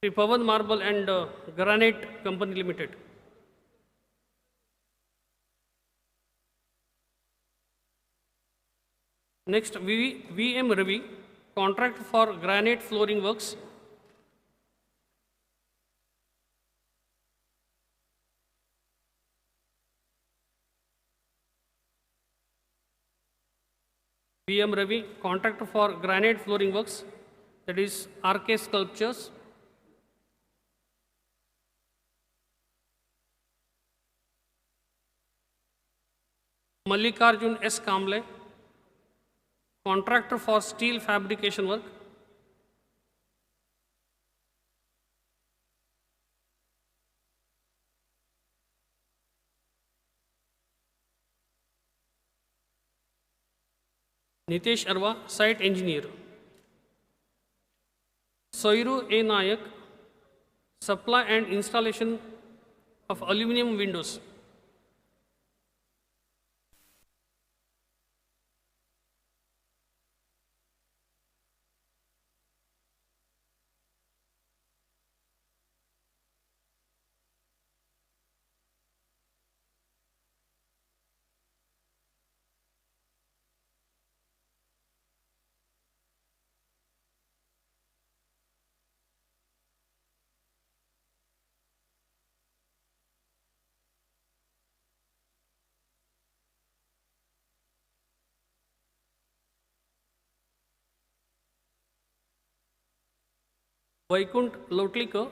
Sri Pavan Marble and Granite Company Limited. Next, V.M. Ravi, contract for granite flooring works. V.M. Ravi, contractor for granite flooring works, that is RK Sculptures. Mallikarjun S. Kamble, contractor for steel fabrication work. Nitesh Arwa, site engineer. Soiru A. Nayak, supply and installation of aluminum windows. Vaikunt Lotlikar,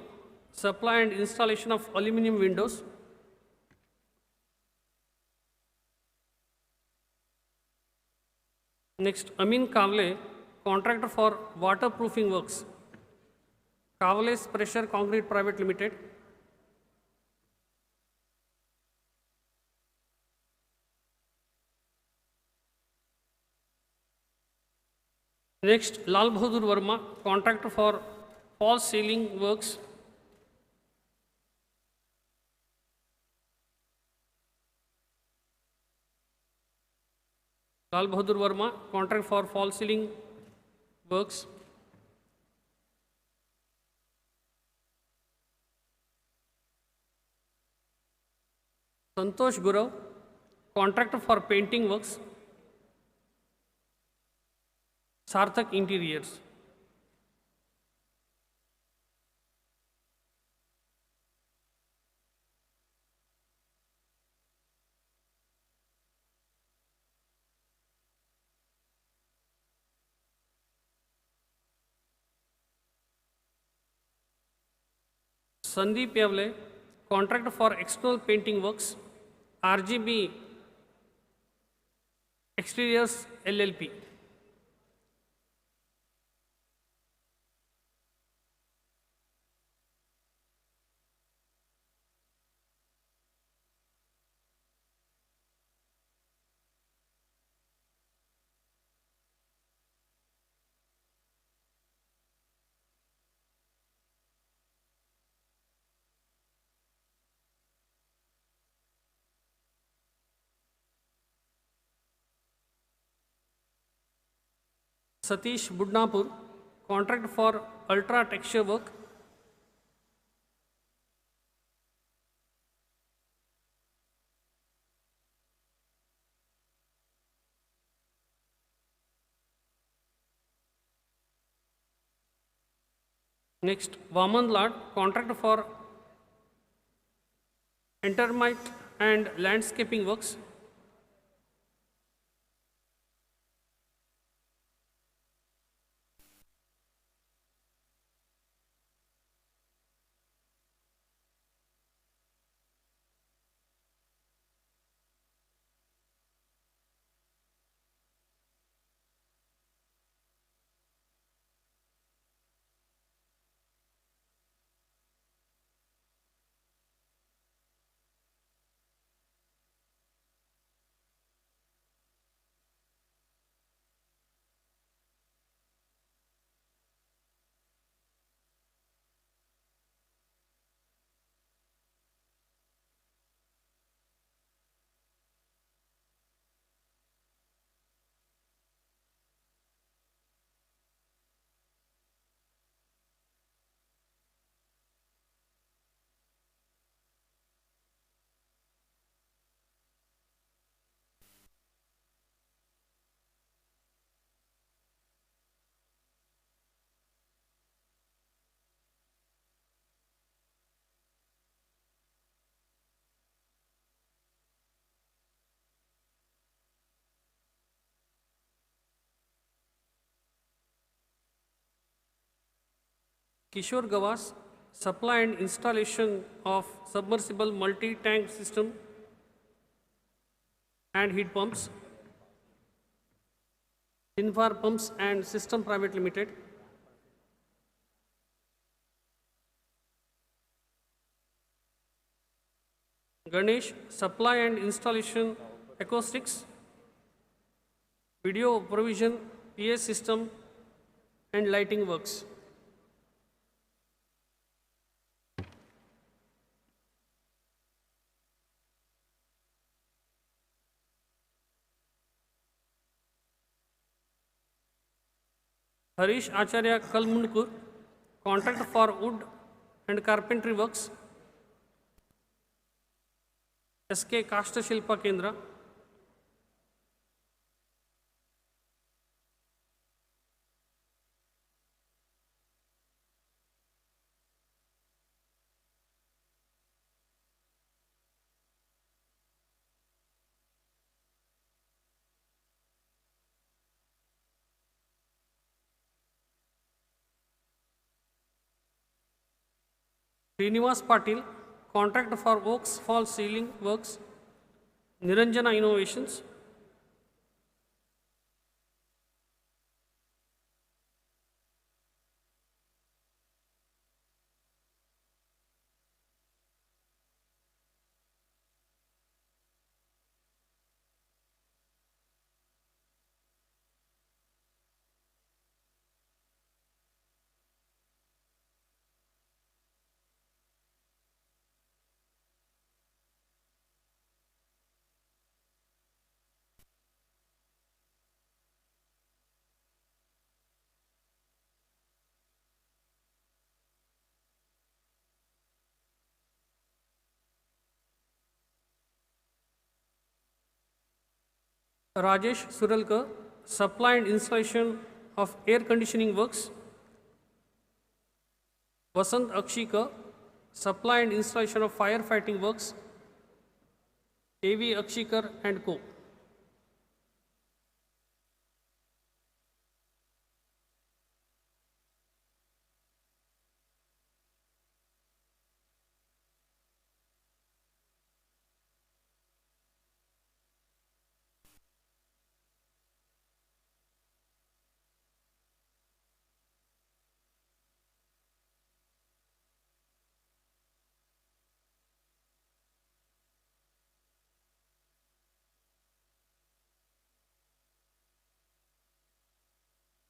supply and installation of aluminum windows. Next, Amin Kavle, contractor for waterproofing works. Kavle's Pressure Concrete Private Limited. Next, Lal Bahadur Verma, contractor for false ceiling works. Lal Bahadur Verma, contract for false ceiling works. Santosh Gurav, contractor for painting works. Sarthak Interiors. Sandeep Yavle, contractor for external painting works, RGB Exteriors LLP. Satish Budnapur, contract for ultra texture work. Next, Vaman Lad, contract for termite and landscaping works. Kishore Gawas, supply and installation of submersible multi-tank system and heat pumps. Tinfar Pumps and System Private Limited. Ganesh, supply and installation acoustics, video provision, PA system and lighting works. Harish Acharya Kalmundkur, contract for wood and carpentry works. SK Kashta Shilpa Kendra. Srinivas Patil, contract for Oaks Falls Ceiling Works, Niranjana Innovations. Rajesh Suralkar, supply and installation of air conditioning works. Vasant Akshikar, supply and installation of firefighting works. A.V. Akshikar and Co.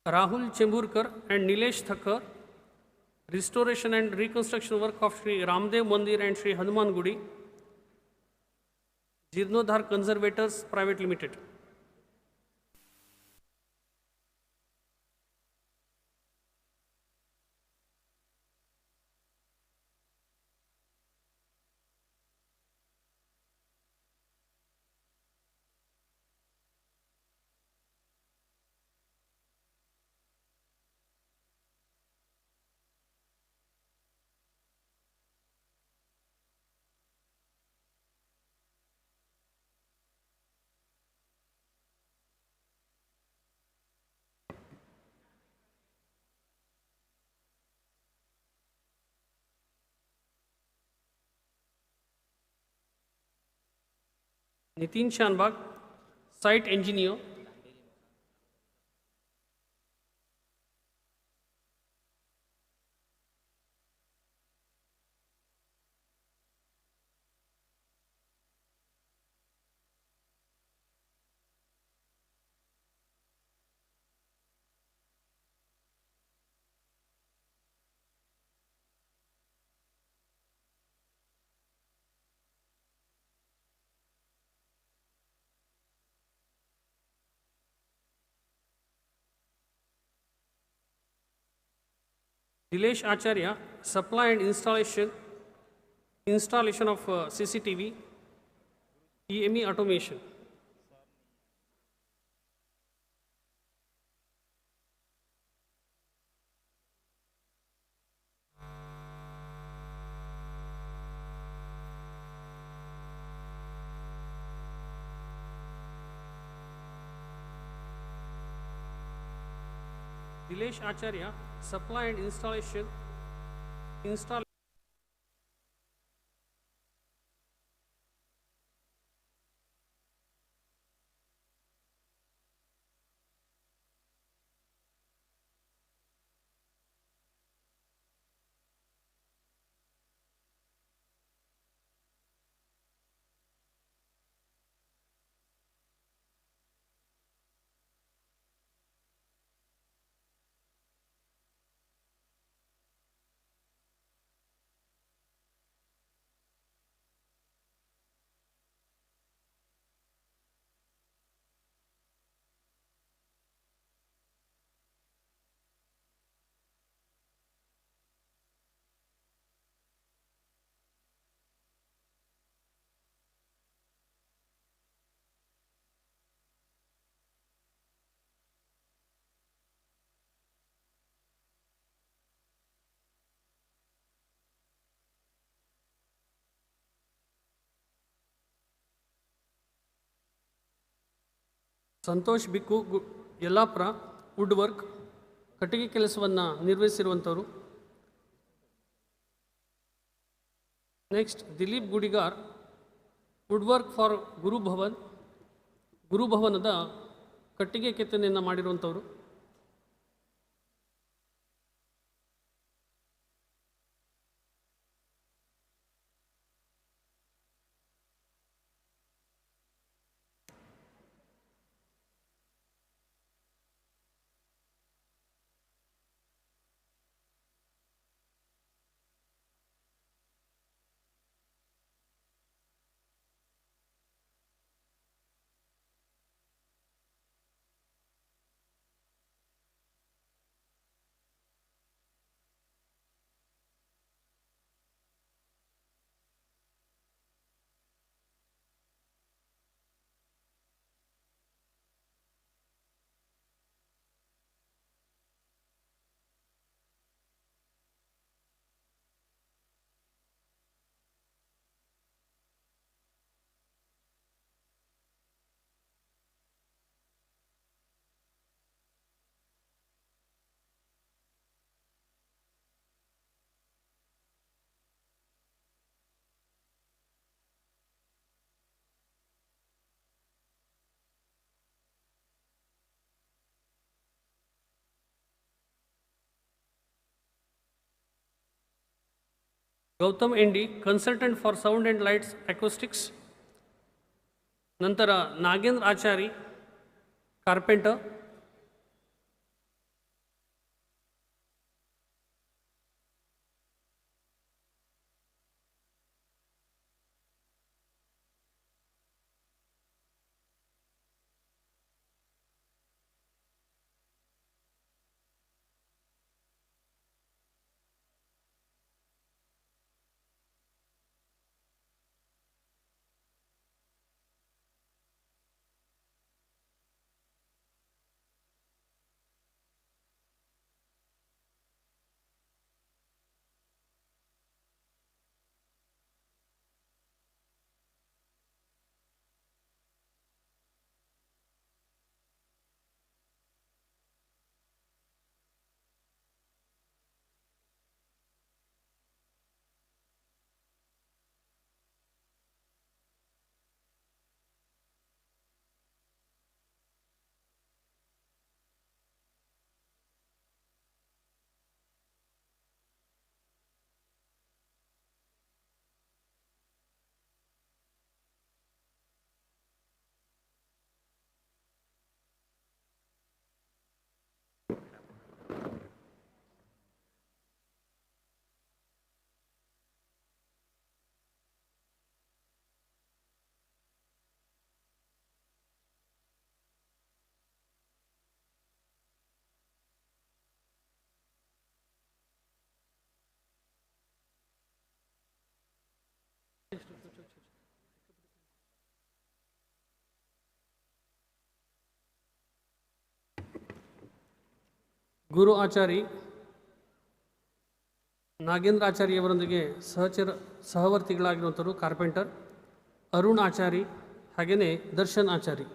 Rahul Chemburkar and Nilesh Thakkar, restoration and reconstruction work of Sri Ramdev Mandir and Sri Hanuman Gudi, Jirnodhar Conservators Private Limited. Nitin Shanbag, site engineer. Dilesh Acharya, supply and installation of CCTV, EME automation. Dilesh Acharya, supply and installation Install Santosh Bikku Yellapur wood work ಕಟ್ಟಿಗೆ ಕೆಲಸವನ್ನು ನಿರ್ವಹಿಸಿರುವಂಥವರು. Next Dilip Gudigar wood work for Gurubhavan, ಗುರುಭವನದ ಕಟ್ಟಿಗೆ ಕೆತ್ತನೆಯನ್ನು ಮಾಡಿರುವಂಥವರು. Gautam N D, consultant for sound and lights acoustics. ನಂತರ Nagendra Achari, carpenter. Guru Achari Nagendra ಆಚಾರಿಯವರೊಂದಿಗೆ ಸಹವರ್ತಿಗಳಾಗಿರುವಂಥವರು carpenter Arun Achari, ಹಾಗೆಯೇ Darshan Achari.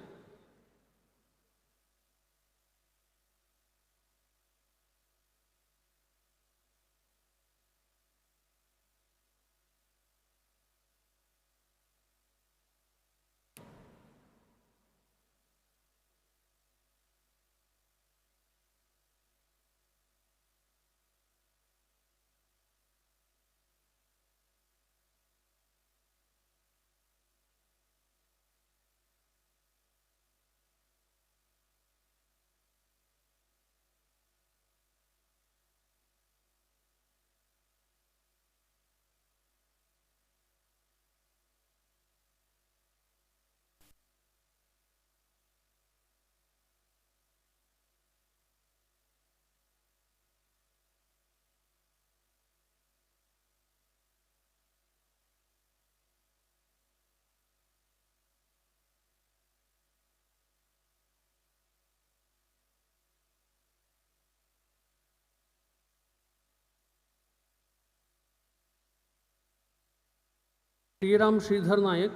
Sriram Sridhar Nayak,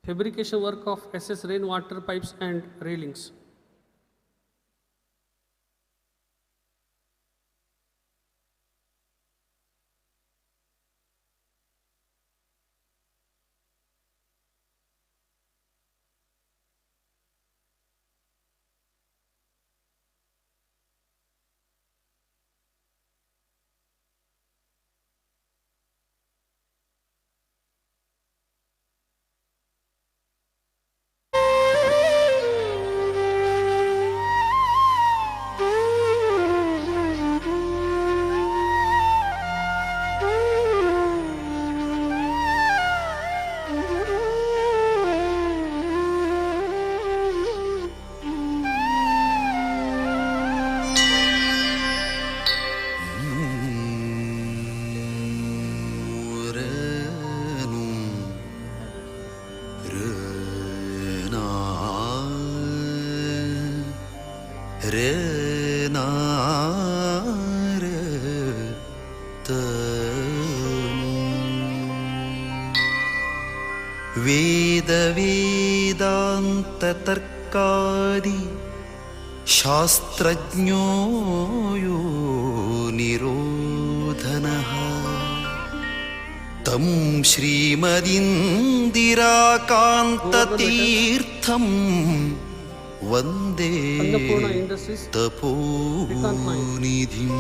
fabrication work of SS rain water pipes and railings. वेदवेदान्ततर्कादि शास्त्रज्ञो यो निरोधनः तं श्रीमदिन्दिराकान्ततीर्थं वन्दे तपोनिधिम्।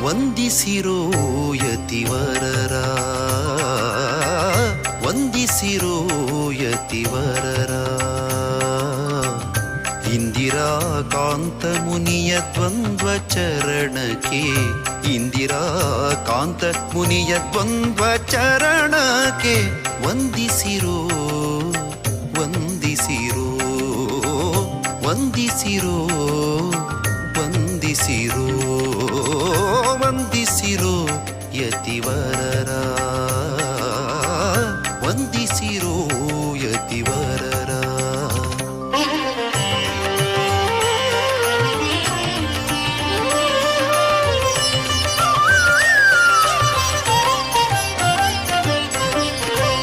ವಂದಿಸಿರೋ ಯತಿವರರ, ವಂದಿಸಿರೋ ಯತಿವರರ, ಇಂದಿರಾಕಾಂತ ಮುನಿಯ ದ್ವಂದ್ವ ಚರಣಕ್ಕೆ, ಇಂದಿರಾಕಾಂತ ಮುನಿಯ ದ್ವಂದ್ವ ಚರಣಕ್ಕೆ ವಂದಿಸಿರೋ, ವಂದಿಸಿರೋ, ವಂದಿಸಿರೋ, ವಂದಿಸಿರೋ, ವಂದಿಸಿರೋ ಯತಿವರರ, ವಂದಿಸಿರೋ ಯತಿವರರ.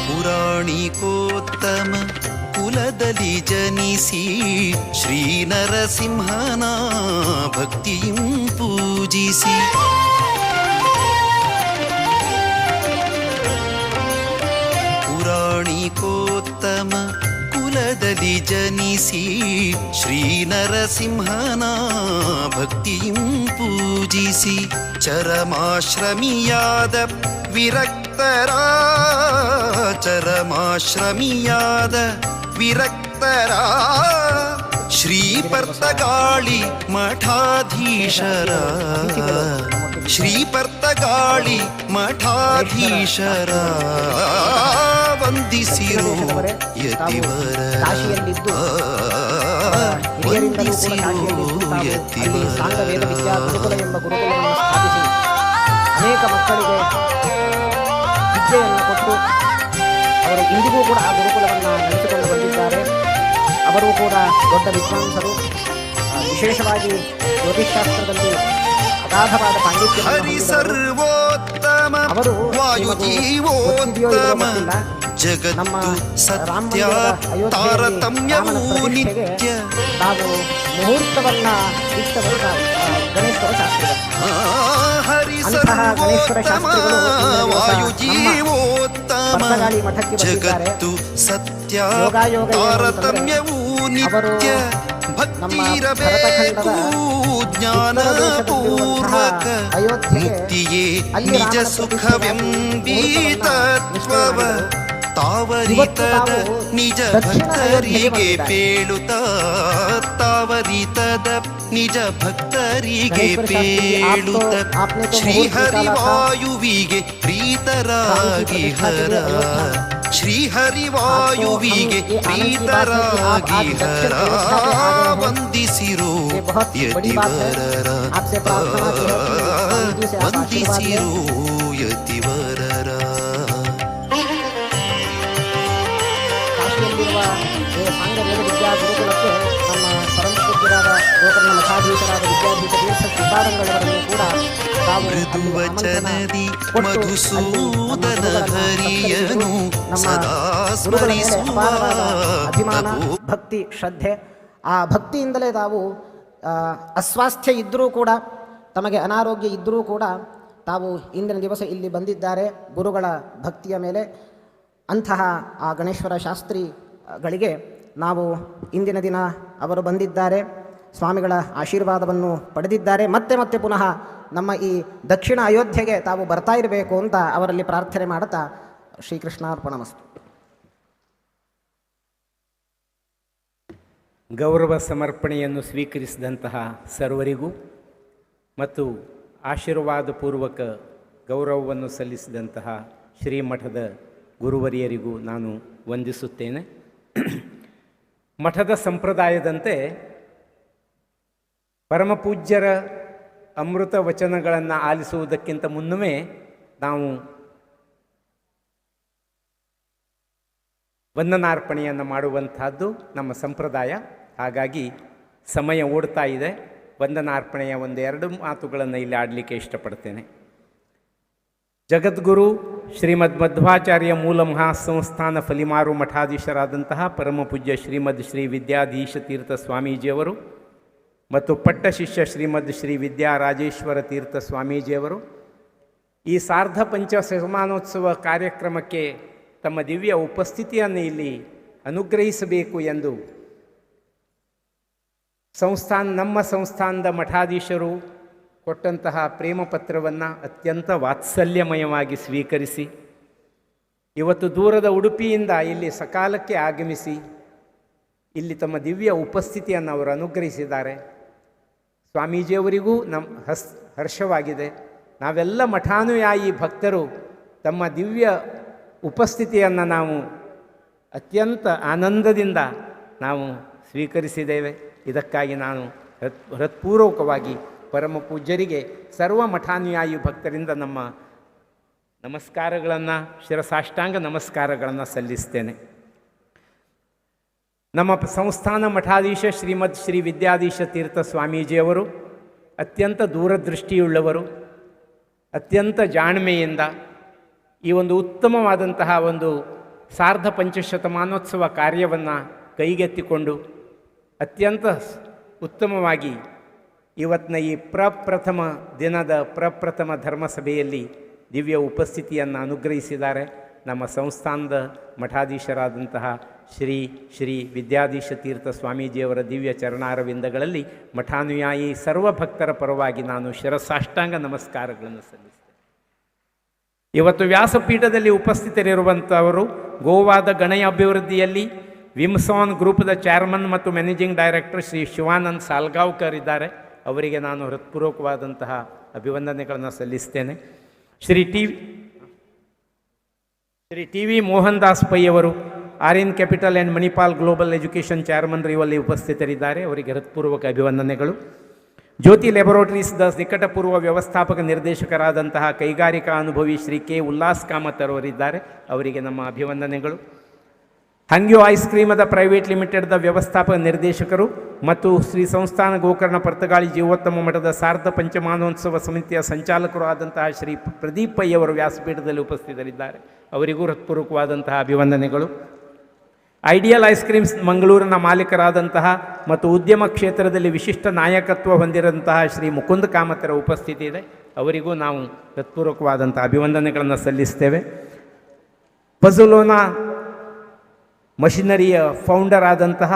ಪುರಾಣಿಕೋತ್ತಮ ಕುಲದಲ್ಲಿ ಜನಿಸಿ ಶ್ರೀ ನರಸಿಂಹನ ಭಕ್ತಿಯಂ ಪೂಜಿಸಿ, ಪುರಾಣಿಕೋತ್ತಮ ಕುಲದಲ್ಲಿ ಜನಿಸಿ ಶ್ರೀ ನರಸಿಂಹನ ಭಕ್ತಿಯಂ ಪೂಜಿಸಿ, ಚರಮಾಶ್ರಮಿಯಾದ ವಿರಕ್ತರ, ಚರಮಾಶ್ರಮಿಯಾದ ವಿರಕ್ತರ, ಶ್ರೀ ಪರ್ತಗಾಳಿ ಮಠಾಧೀಶರ, ಶ್ರೀ ಪರ್ತಗಾಳಿ ಮಠಾಧೀಶರ ವಂದಿಸಿರೋ ಯತಿವರ, ವಂದಿಸಿರೋ ಯತಿವರ. ಅನೇಕ ಮಕ್ಕಳಿಗೆ ವಿದ್ಯೆಯನ್ನು ಕೊಟ್ಟು ಅವರು ಇಂದಿಗೂ ಕೂಡ ಆ ಗುರುಕುಲವನ್ನು ನಡೆಸಿಕೊಂಡು ಬಂದಿದ್ದಾರೆ. ಅವರು ಕೂಡ ದೊಡ್ಡ ವಿದ್ವಾಂಸರು, ವಿಶೇಷವಾಗಿ ಜ್ಯೋತಿಷ್ಶಾಸ್ತ್ರದಲ್ಲಿ ಅಗಾಧವಾದ ಪಾಂಡಿತ್ಯವನ್ನು ಹೊಂದಿದವರು. ಅವರು ವಾಯುಜೀವೋತ್ತಮ ನಮ್ಮ ಜಗತ್ತು ರಾಮ ಸತ್ಯ ಮಂದಿರದ ಅಯೋಧ್ಯೆಯಲ್ಲಿ ರಾಮನ ತಾರತಮ್ಯವೂ ಪ್ರತಿಷ್ಠೆಗೆ ನಿತ್ಯ. ತಾವು ಮುಹೂರ್ತವನ್ನ ಇಟ್ಟವರು ಗಣೇಶ್ವರ ಶಾಸ್ತ್ರಿಗಳು. ಹರಿ ಅಂತಹ ಗಣೇಶ್ವರ ಸರ್ವೋತ್ತಮ ಶಾಸ್ತ್ರಿಗಳು ಇಂದಿನ ದಿವಸ ನಮ್ಮ ವಾಯುಜೀವೋತ್ತಮ ಪರ್ತಗಾಳಿ ಮಠಕ್ಕೆ ಬಂದಿದ್ದಾರೆ. ಜಗತ್ತು ಸತ್ಯ ಯೋಗಾಯೋಗ ಏನು ಅಂತಂದ್ರೆ ತಾರತಮ್ಯವೂ ಅವರು ನಿತ್ಯ ನಮ್ಮ ಭಕ್ತಿರಬೇಕು ಭರತಖಂಡದ ಜ್ಞಾನ ಉತ್ತರ ದೇಶದಲ್ಲಿರುವಂತಹ ಪೂರ್ವಕ ಅಯೋಧ್ಯೆಗೆ ಮುಕ್ತಿಯೇ ಅಲ್ಲಿ ನಿಜ ರಾಮನ ಪ್ರತಿಷ್ಠೆಗಾಗಿ ಸುಖವೆಂಬೀ ಮುಹೂರ್ತವನ್ನ ನಿಶ್ಚಯ ತತ್ವವ ಮಾಡಿದರು. ಇವತ್ತು ತಾವರಿತದ ತಾವು ನಿಜ ದಕ್ಷಿಣ ಅಯೋಧ್ಯೆಗೆ ಭಕ್ತರಿಗೆ ಬಂದಿದ್ದಾರೆ. ಪೇಳುತ್ತ, ತಾವರಿತದ ನಿಜ ಭಕ್ತರಿಗೆ ಗಣೇಶ್ವರ ಶಾಸ್ತ್ರಿ जी, आप तो ಪೇಳುತ್ತ आपने तो मुहूर्त निकाला था ಶ್ರೀಹರಿವಾಯುವಿಗೆ राम की ಪ್ರೀತರಾಗಿ प्रतिष्ठा के ಹರ लिए अयोध्या में। आज तो हम ಶ್ರೀಹರಿವಾಯುವಿಗೆ ये आनंद की बात है कि आप ಪ್ರೀತರಾಗಿ आज दक्षिण ಹರ अयोध्या में आ गए हैं। ವಂದಿಸಿರೋ ये बहुत बड़ी बात है। ಯತಿವರರ आपसे प्रार्थना की है कि स्वामी जी से आप आशीर्वाद लें। ವಂದಿಸಿರೋ ಯತಿವರರ. ಕಾಶಿಯಲ್ಲಿರುವ ಈ ಸಾಂಗ ವೇದ ವಿದ್ಯಾ ಗುರುಕುಲಕ್ಕೆ ನಮ್ಮ ಪರಮ ಪೂಜ್ಯರಾದ ಗೋಕರ್ಣ ಮಠಾಧೀಶರಾದ ವಿದ್ಯಾಧೀಶ ತೀರ್ಥ ಶ್ರೀಪಾದಂಗಳವರನ್ನು ಕೂಡ ತಾವು ಅಲ್ಲಿ ಆಮಂತ್ರಣ ಮೃದುವಚನದಿ ಕೊಟ್ಟು ಅಲ್ಲಿ ನಮ್ಮ ಮಧುಸೂದನ ಗುರುಗಳನ್ನು ಸತ್ಕರಿಸಿದರು. ಹರಿಯನು ನಮ್ಮ ಸದಾ ಗುರುಗಳ ಮೇಲೆ ಸ್ಮರಿಸುವ ಅಪಾರವಾದ ಅಭಿಮಾನ, ಭಕ್ತಿ, ಶ್ರದ್ಧೆ. ಆ ಭಕ್ತಿಯಿಂದಲೇ ತಾವು ಅಸ್ವಾಸ್ಥ್ಯ ಇದ್ದರೂ ಕೂಡ, ತಮಗೆ ಅನಾರೋಗ್ಯ ಇದ್ದರೂ ಕೂಡ ತಾವು ಇಂದಿನ ದಿವಸ ಇಲ್ಲಿ ಬಂದಿದ್ದಾರೆ ಗುರುಗಳ ಭಕ್ತಿಯ ಮೇಲೆ. ಅಂತಹ ಆ ಗಣೇಶ್ವರ ಶಾಸ್ತ್ರಿಗಳಿಗೆ ನಾವು ಇಂದಿನ ದಿನ ಅವರು ಬಂದಿದ್ದಾರೆ, ಸ್ವಾಮಿಗಳ ಆಶೀರ್ವಾದವನ್ನು ಪಡೆದಿದ್ದಾರೆ. ಮತ್ತೆ ಮತ್ತೆ ಪುನಃ ನಮ್ಮ ಈ ದಕ್ಷಿಣ ಅಯೋಧ್ಯೆಗೆ ತಾವು ಬರ್ತಾ ಇರಬೇಕು ಅಂತ ಅವರಲ್ಲಿ ಪ್ರಾರ್ಥನೆ ಮಾಡುತ್ತಾ ಶ್ರೀಕೃಷ್ಣಾರ್ಪಣಮಸ್ತು. ಗೌರವ ಸಮರ್ಪಣೆಯನ್ನು ಸ್ವೀಕರಿಸಿದಂತಹ ಸರ್ವರಿಗೂ ಮತ್ತು ಆಶೀರ್ವಾದಪೂರ್ವಕ ಗೌರವವನ್ನು ಸಲ್ಲಿಸಿದಂತಹ ಶ್ರೀಮಠದ ಗುರುವರಿಯರಿಗೂ ನಾನು ವಂದಿಸುತ್ತೇನೆ. ಮಠದ ಸಂಪ್ರದಾಯದಂತೆ ಪರಮಪೂಜ್ಯರ ಅಮೃತ ವಚನಗಳನ್ನು ಆಲಿಸುವುದಕ್ಕಿಂತ ಮುನ್ನವೇ ನಾವು ವಂದನಾರ್ಪಣೆಯನ್ನು ಮಾಡುವಂತಹದ್ದು ನಮ್ಮ ಸಂಪ್ರದಾಯ. ಹಾಗಾಗಿ ಸಮಯ ಓಡ್ತಾ ಇದೆ. ವಂದನಾರ್ಪಣೆಯ ಒಂದೆರಡು ಮಾತುಗಳನ್ನು ಇಲ್ಲಿ ಆಡಲಿಕ್ಕೆ ಇಷ್ಟಪಡ್ತೇನೆ. ಜಗದ್ಗುರು ಶ್ರೀಮದ್ ಮಧ್ವಾಚಾರ್ಯ ಮೂಲ ಮಹಾಸಂಸ್ಥಾನ ಫಲಿಮಾರು ಮಠಾಧೀಶರಾದಂತಹ ಪರಮಪೂಜ್ಯ ಶ್ರೀಮದ್ ಶ್ರೀ ವಿದ್ಯಾಧೀಶ ತೀರ್ಥ ಸ್ವಾಮೀಜಿಯವರು ಮತ್ತು ಪಟ್ಟ ಶಿಷ್ಯ ಶ್ರೀಮದ್ ಶ್ರೀ ವಿದ್ಯಾರಾಜೇಶ್ವರ ತೀರ್ಥ ಸ್ವಾಮೀಜಿಯವರು ಈ ಸಾರ್ಧ ಪಂಚ ಶತಮಾನೋತ್ಸವ ಕಾರ್ಯಕ್ರಮಕ್ಕೆ ತಮ್ಮ ದಿವ್ಯ ಉಪಸ್ಥಿತಿಯನ್ನು ಇಲ್ಲಿ ಅನುಗ್ರಹಿಸಬೇಕು ಎಂದು ನಮ್ಮ ಸಂಸ್ಥಾನದ ಮಠಾಧೀಶರು ಕೊಟ್ಟಂತಹ ಪ್ರೇಮ ಪತ್ರವನ್ನು ಅತ್ಯಂತ ವಾತ್ಸಲ್ಯಮಯವಾಗಿ ಸ್ವೀಕರಿಸಿ ಇವತ್ತು ದೂರದ ಉಡುಪಿಯಿಂದ ಇಲ್ಲಿ ಸಕಾಲಕ್ಕೆ ಆಗಮಿಸಿ ಇಲ್ಲಿ ತಮ್ಮ ದಿವ್ಯ ಉಪಸ್ಥಿತಿಯನ್ನು ಅವರು ಅನುಗ್ರಹಿಸಿದ್ದಾರೆ. ಸ್ವಾಮೀಜಿಯವರಿಗೂ ನಮ್ಮ ಹರ್ಷವಾಗಿದೆ. ನಾವೆಲ್ಲ ಮಠಾನುಯಾಯಿ ಭಕ್ತರು ತಮ್ಮ ದಿವ್ಯ ಉಪಸ್ಥಿತಿಯನ್ನು ನಾವು ಅತ್ಯಂತ ಆನಂದದಿಂದ ನಾವು ಸ್ವೀಕರಿಸಿದ್ದೇವೆ. ಇದಕ್ಕಾಗಿ ನಾನು ಹೃತ್ಪೂರ್ವಕವಾಗಿ ಪರಮ ಪೂಜ್ಯರಿಗೆ ಸರ್ವ ಮಠಾನುಯಾಯಿ ಭಕ್ತರಿಂದ ನಮ್ಮ ನಮಸ್ಕಾರಗಳನ್ನು, ಶಿರಸಾಷ್ಟಾಂಗ ನಮಸ್ಕಾರಗಳನ್ನು ಸಲ್ಲಿಸ್ತೇನೆ. ನಮ್ಮ ಸಂಸ್ಥಾನ ಮಠಾಧೀಶ ಶ್ರೀಮದ್ ಶ್ರೀ ವಿದ್ಯಾಧೀಶ ತೀರ್ಥ ಸ್ವಾಮೀಜಿಯವರು ಅತ್ಯಂತ ದೂರದೃಷ್ಟಿಯುಳ್ಳವರು, ಅತ್ಯಂತ ಜಾಣ್ಮೆಯಿಂದ ಈ ಒಂದು ಉತ್ತಮವಾದಂತಹ ಒಂದು ಸಾರ್ಧ ಪಂಚಶತಮಾನೋತ್ಸವ ಕಾರ್ಯವನ್ನು ಕೈಗೆತ್ತಿಕೊಂಡು ಅತ್ಯಂತ ಉತ್ತಮವಾಗಿ ಇವತ್ತಿನ ಈ ಪ್ರಪ್ರಥಮ ದಿನದ ಪ್ರಪ್ರಥಮ ಧರ್ಮಸಭೆಯಲ್ಲಿ ದಿವ್ಯ ಉಪಸ್ಥಿತಿಯನ್ನು ಅನುಗ್ರಹಿಸಿದ್ದಾರೆ. ನಮ್ಮ ಸಂಸ್ಥಾನದ ಮಠಾಧೀಶರಾದಂತಹ ಶ್ರೀ ಶ್ರೀ ವಿದ್ಯಾಧೀಶ ತೀರ್ಥ ಸ್ವಾಮೀಜಿಯವರ ದಿವ್ಯ ಚರಣಾರವಿಂದಗಳಲ್ಲಿ ಮಠಾನುಯಾಯಿ ಸರ್ವ ಭಕ್ತರ ಪರವಾಗಿ ನಾನು ಶಿರಸಾಷ್ಟಾಂಗ ನಮಸ್ಕಾರಗಳನ್ನು ಸಲ್ಲಿಸ್ತೇನೆ. ಇವತ್ತು ವ್ಯಾಸಪೀಠದಲ್ಲಿ ಉಪಸ್ಥಿತರಿರುವಂಥವರು ಗೋವಾದ ಗಣಯ ಅಭಿವೃದ್ಧಿಯಲ್ಲಿ ವಿಮ್ಸಾನ್ ಗ್ರೂಪ್ದ ಚೇರ್ಮನ್ ಮತ್ತು ಮ್ಯಾನೇಜಿಂಗ್ ಡೈರೆಕ್ಟರ್ ಶ್ರೀ ಶಿವಾನಂದ್ ಸಾಲ್ಗಾಂವ್ಕರ್ ಇದ್ದಾರೆ. ಅವರಿಗೆ ನಾನು ಹೃತ್ಪೂರ್ವಕವಾದಂತಹ ಅಭಿವಂದನೆಗಳನ್ನು ಸಲ್ಲಿಸ್ತೇನೆ. ಶ್ರೀ ಟಿ ವಿ ಮೋಹನ್ ದಾಸ್ ಪೈ ಅವರು Aryan capital and Manipal global education chairman ಇವಲ್ಲಿ ಉಪಸ್ಥಿತರಿದ್ದಾರೆ. ಅವರಿಗೆ ಹೃತ್ಪೂರ್ವಕ ಅಭಿವಂದನೆಗಳು. ಜ್ಯೋತಿ ಲ್ಯಾಬೊರೇಟರೀಸ್ದ ನಿಕಟಪೂರ್ವ ವ್ಯವಸ್ಥಾಪಕ ನಿರ್ದೇಶಕರಾದಂತಹ ಕೈಗಾರಿಕಾ ಅನುಭವಿ ಶ್ರೀ ಕೆ ಉಲ್ಲಾಸ್ ಕಾಮತ್ ಅವರಿದ್ದಾರೆ. ಅವರಿಗೆ ನಮ್ಮ ಅಭಿವಂದನೆಗಳು. ಹಂಗ್ಯೋ ಐಸ್ ಕ್ರೀಮದ ಪ್ರೈವೇಟ್ ಲಿಮಿಟೆಡ್ದ ವ್ಯವಸ್ಥಾಪಕ ನಿರ್ದೇಶಕರು ಮತ್ತು ಶ್ರೀ ಸಂಸ್ಥಾನ ಗೋಕರ್ಣ ಪರ್ತಗಾಳಿ ಜೀವೋತ್ತಮ ಮಠದ ಸಾರ್ಧ ಪಂಚಮಾನೋತ್ಸವ ಸಮಿತಿಯ ಸಂಚಾಲಕರು ಆದಂತಹ ಶ್ರೀ ಪ್ರದೀಪ್ ಪೈ ಅವರು ವ್ಯಾಸಪೀಠದಲ್ಲಿ ಉಪಸ್ಥಿತರಿದ್ದಾರೆ. ಅವರಿಗೂ ಹೃತ್ಪೂರ್ವಕವಾದಂತಹ ಅಭಿವಂದನೆಗಳು. ಐಡಿಯಲ್ ಐಸ್ ಕ್ರೀಮ್ಸ್ ಮಂಗಳೂರಿನ ಮಾಲೀಕರಾದಂತಹ ಮತ್ತು ಉದ್ಯಮ ಕ್ಷೇತ್ರದಲ್ಲಿ ವಿಶಿಷ್ಟ ನಾಯಕತ್ವ ಹೊಂದಿರಂತಹ ಶ್ರೀ ಮುಕುಂದ ಕಾಮತರ ಉಪಸ್ಥಿತಿ ಇದೆ. ಅವರಿಗೂ ನಾವು ಹೃತ್ಪೂರ್ವಕವಾದಂಥ ಅಭಿವಂದನೆಗಳನ್ನು ಸಲ್ಲಿಸ್ತೇವೆ. ಪಜುಲೋನಾ ಮಷಿನರಿಯ ಫೌಂಡರ್ ಆದಂತಹ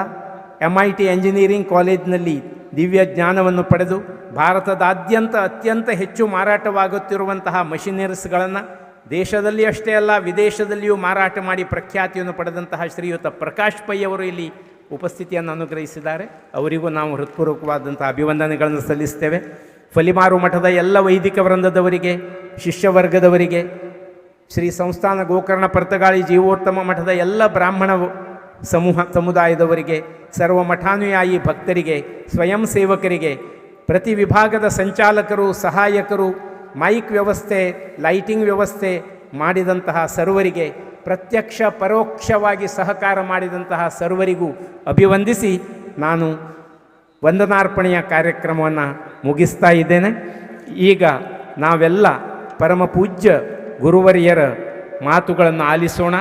MIT engineering ಕಾಲೇಜಿನಲ್ಲಿ ದಿವ್ಯ ಜ್ಞಾನವನ್ನು ಪಡೆದು ಭಾರತದಾದ್ಯಂತ ಅತ್ಯಂತ ಹೆಚ್ಚು ಮಾರಾಟವಾಗುತ್ತಿರುವಂತಹ ಮಷಿನರೀಸ್ಗಳನ್ನು ದೇಶದಲ್ಲಿ ಅಷ್ಟೇ ಅಲ್ಲ ವಿದೇಶದಲ್ಲಿಯೂ ಮಾರಾಟ ಮಾಡಿ ಪ್ರಖ್ಯಾತಿಯನ್ನು ಪಡೆದಂತಹ ಶ್ರೀಯುತ ಪ್ರಕಾಶ್ ಪೈ ಅವರು ಇಲ್ಲಿ ಉಪಸ್ಥಿತಿಯನ್ನು ಅನುಗ್ರಹಿಸಿದ್ದಾರೆ. ಅವರಿಗೂ ನಾವು ಹೃತ್ಪೂರ್ವಕವಾದಂಥ ಅಭಿವಂದನೆಗಳನ್ನು ಸಲ್ಲಿಸ್ತೇವೆ. ಫಲಿಮಾರು ಮಠದ ಎಲ್ಲ ವೈದಿಕ ವೃಂದದವರಿಗೆ, ಶಿಷ್ಯವರ್ಗದವರಿಗೆ, ಶ್ರೀ ಸಂಸ್ಥಾನ ಗೋಕರ್ಣ ಪರ್ತಗಾಳಿ ಜೀವೋತ್ತಮ ಮಠದ ಎಲ್ಲ ಬ್ರಾಹ್ಮಣ ಸಮುದಾಯದವರಿಗೆ, ಸರ್ವ ಮಠಾನುಯಾಯಿ ಭಕ್ತರಿಗೆ, ಸ್ವಯಂ ಸೇವಕರಿಗೆ, ಪ್ರತಿ ವಿಭಾಗದ ಸಂಚಾಲಕರು, ಸಹಾಯಕರು, ಮೈಕ್ ವ್ಯವಸ್ಥೆ, ಲೈಟಿಂಗ್ ವ್ಯವಸ್ಥೆ ಮಾಡಿದಂತಹ ಸರ್ವರಿಗೆ, ಪ್ರತ್ಯಕ್ಷ ಪರೋಕ್ಷವಾಗಿ ಸಹಕಾರ ಮಾಡಿದಂತಹ ಸರ್ವರಿಗೂ ಅಭಿವಂದಿಸಿ ನಾನು ವಂದನಾರ್ಪಣೆಯ ಕಾರ್ಯಕ್ರಮವನ್ನು ಮುಗಿಸ್ತಾ ಇದ್ದೇನೆ. ಈಗ ನಾವೆಲ್ಲ ಪರಮಪೂಜ್ಯ ಗುರುವರಿಯರ ಮಾತುಗಳನ್ನು ಆಲಿಸೋಣ.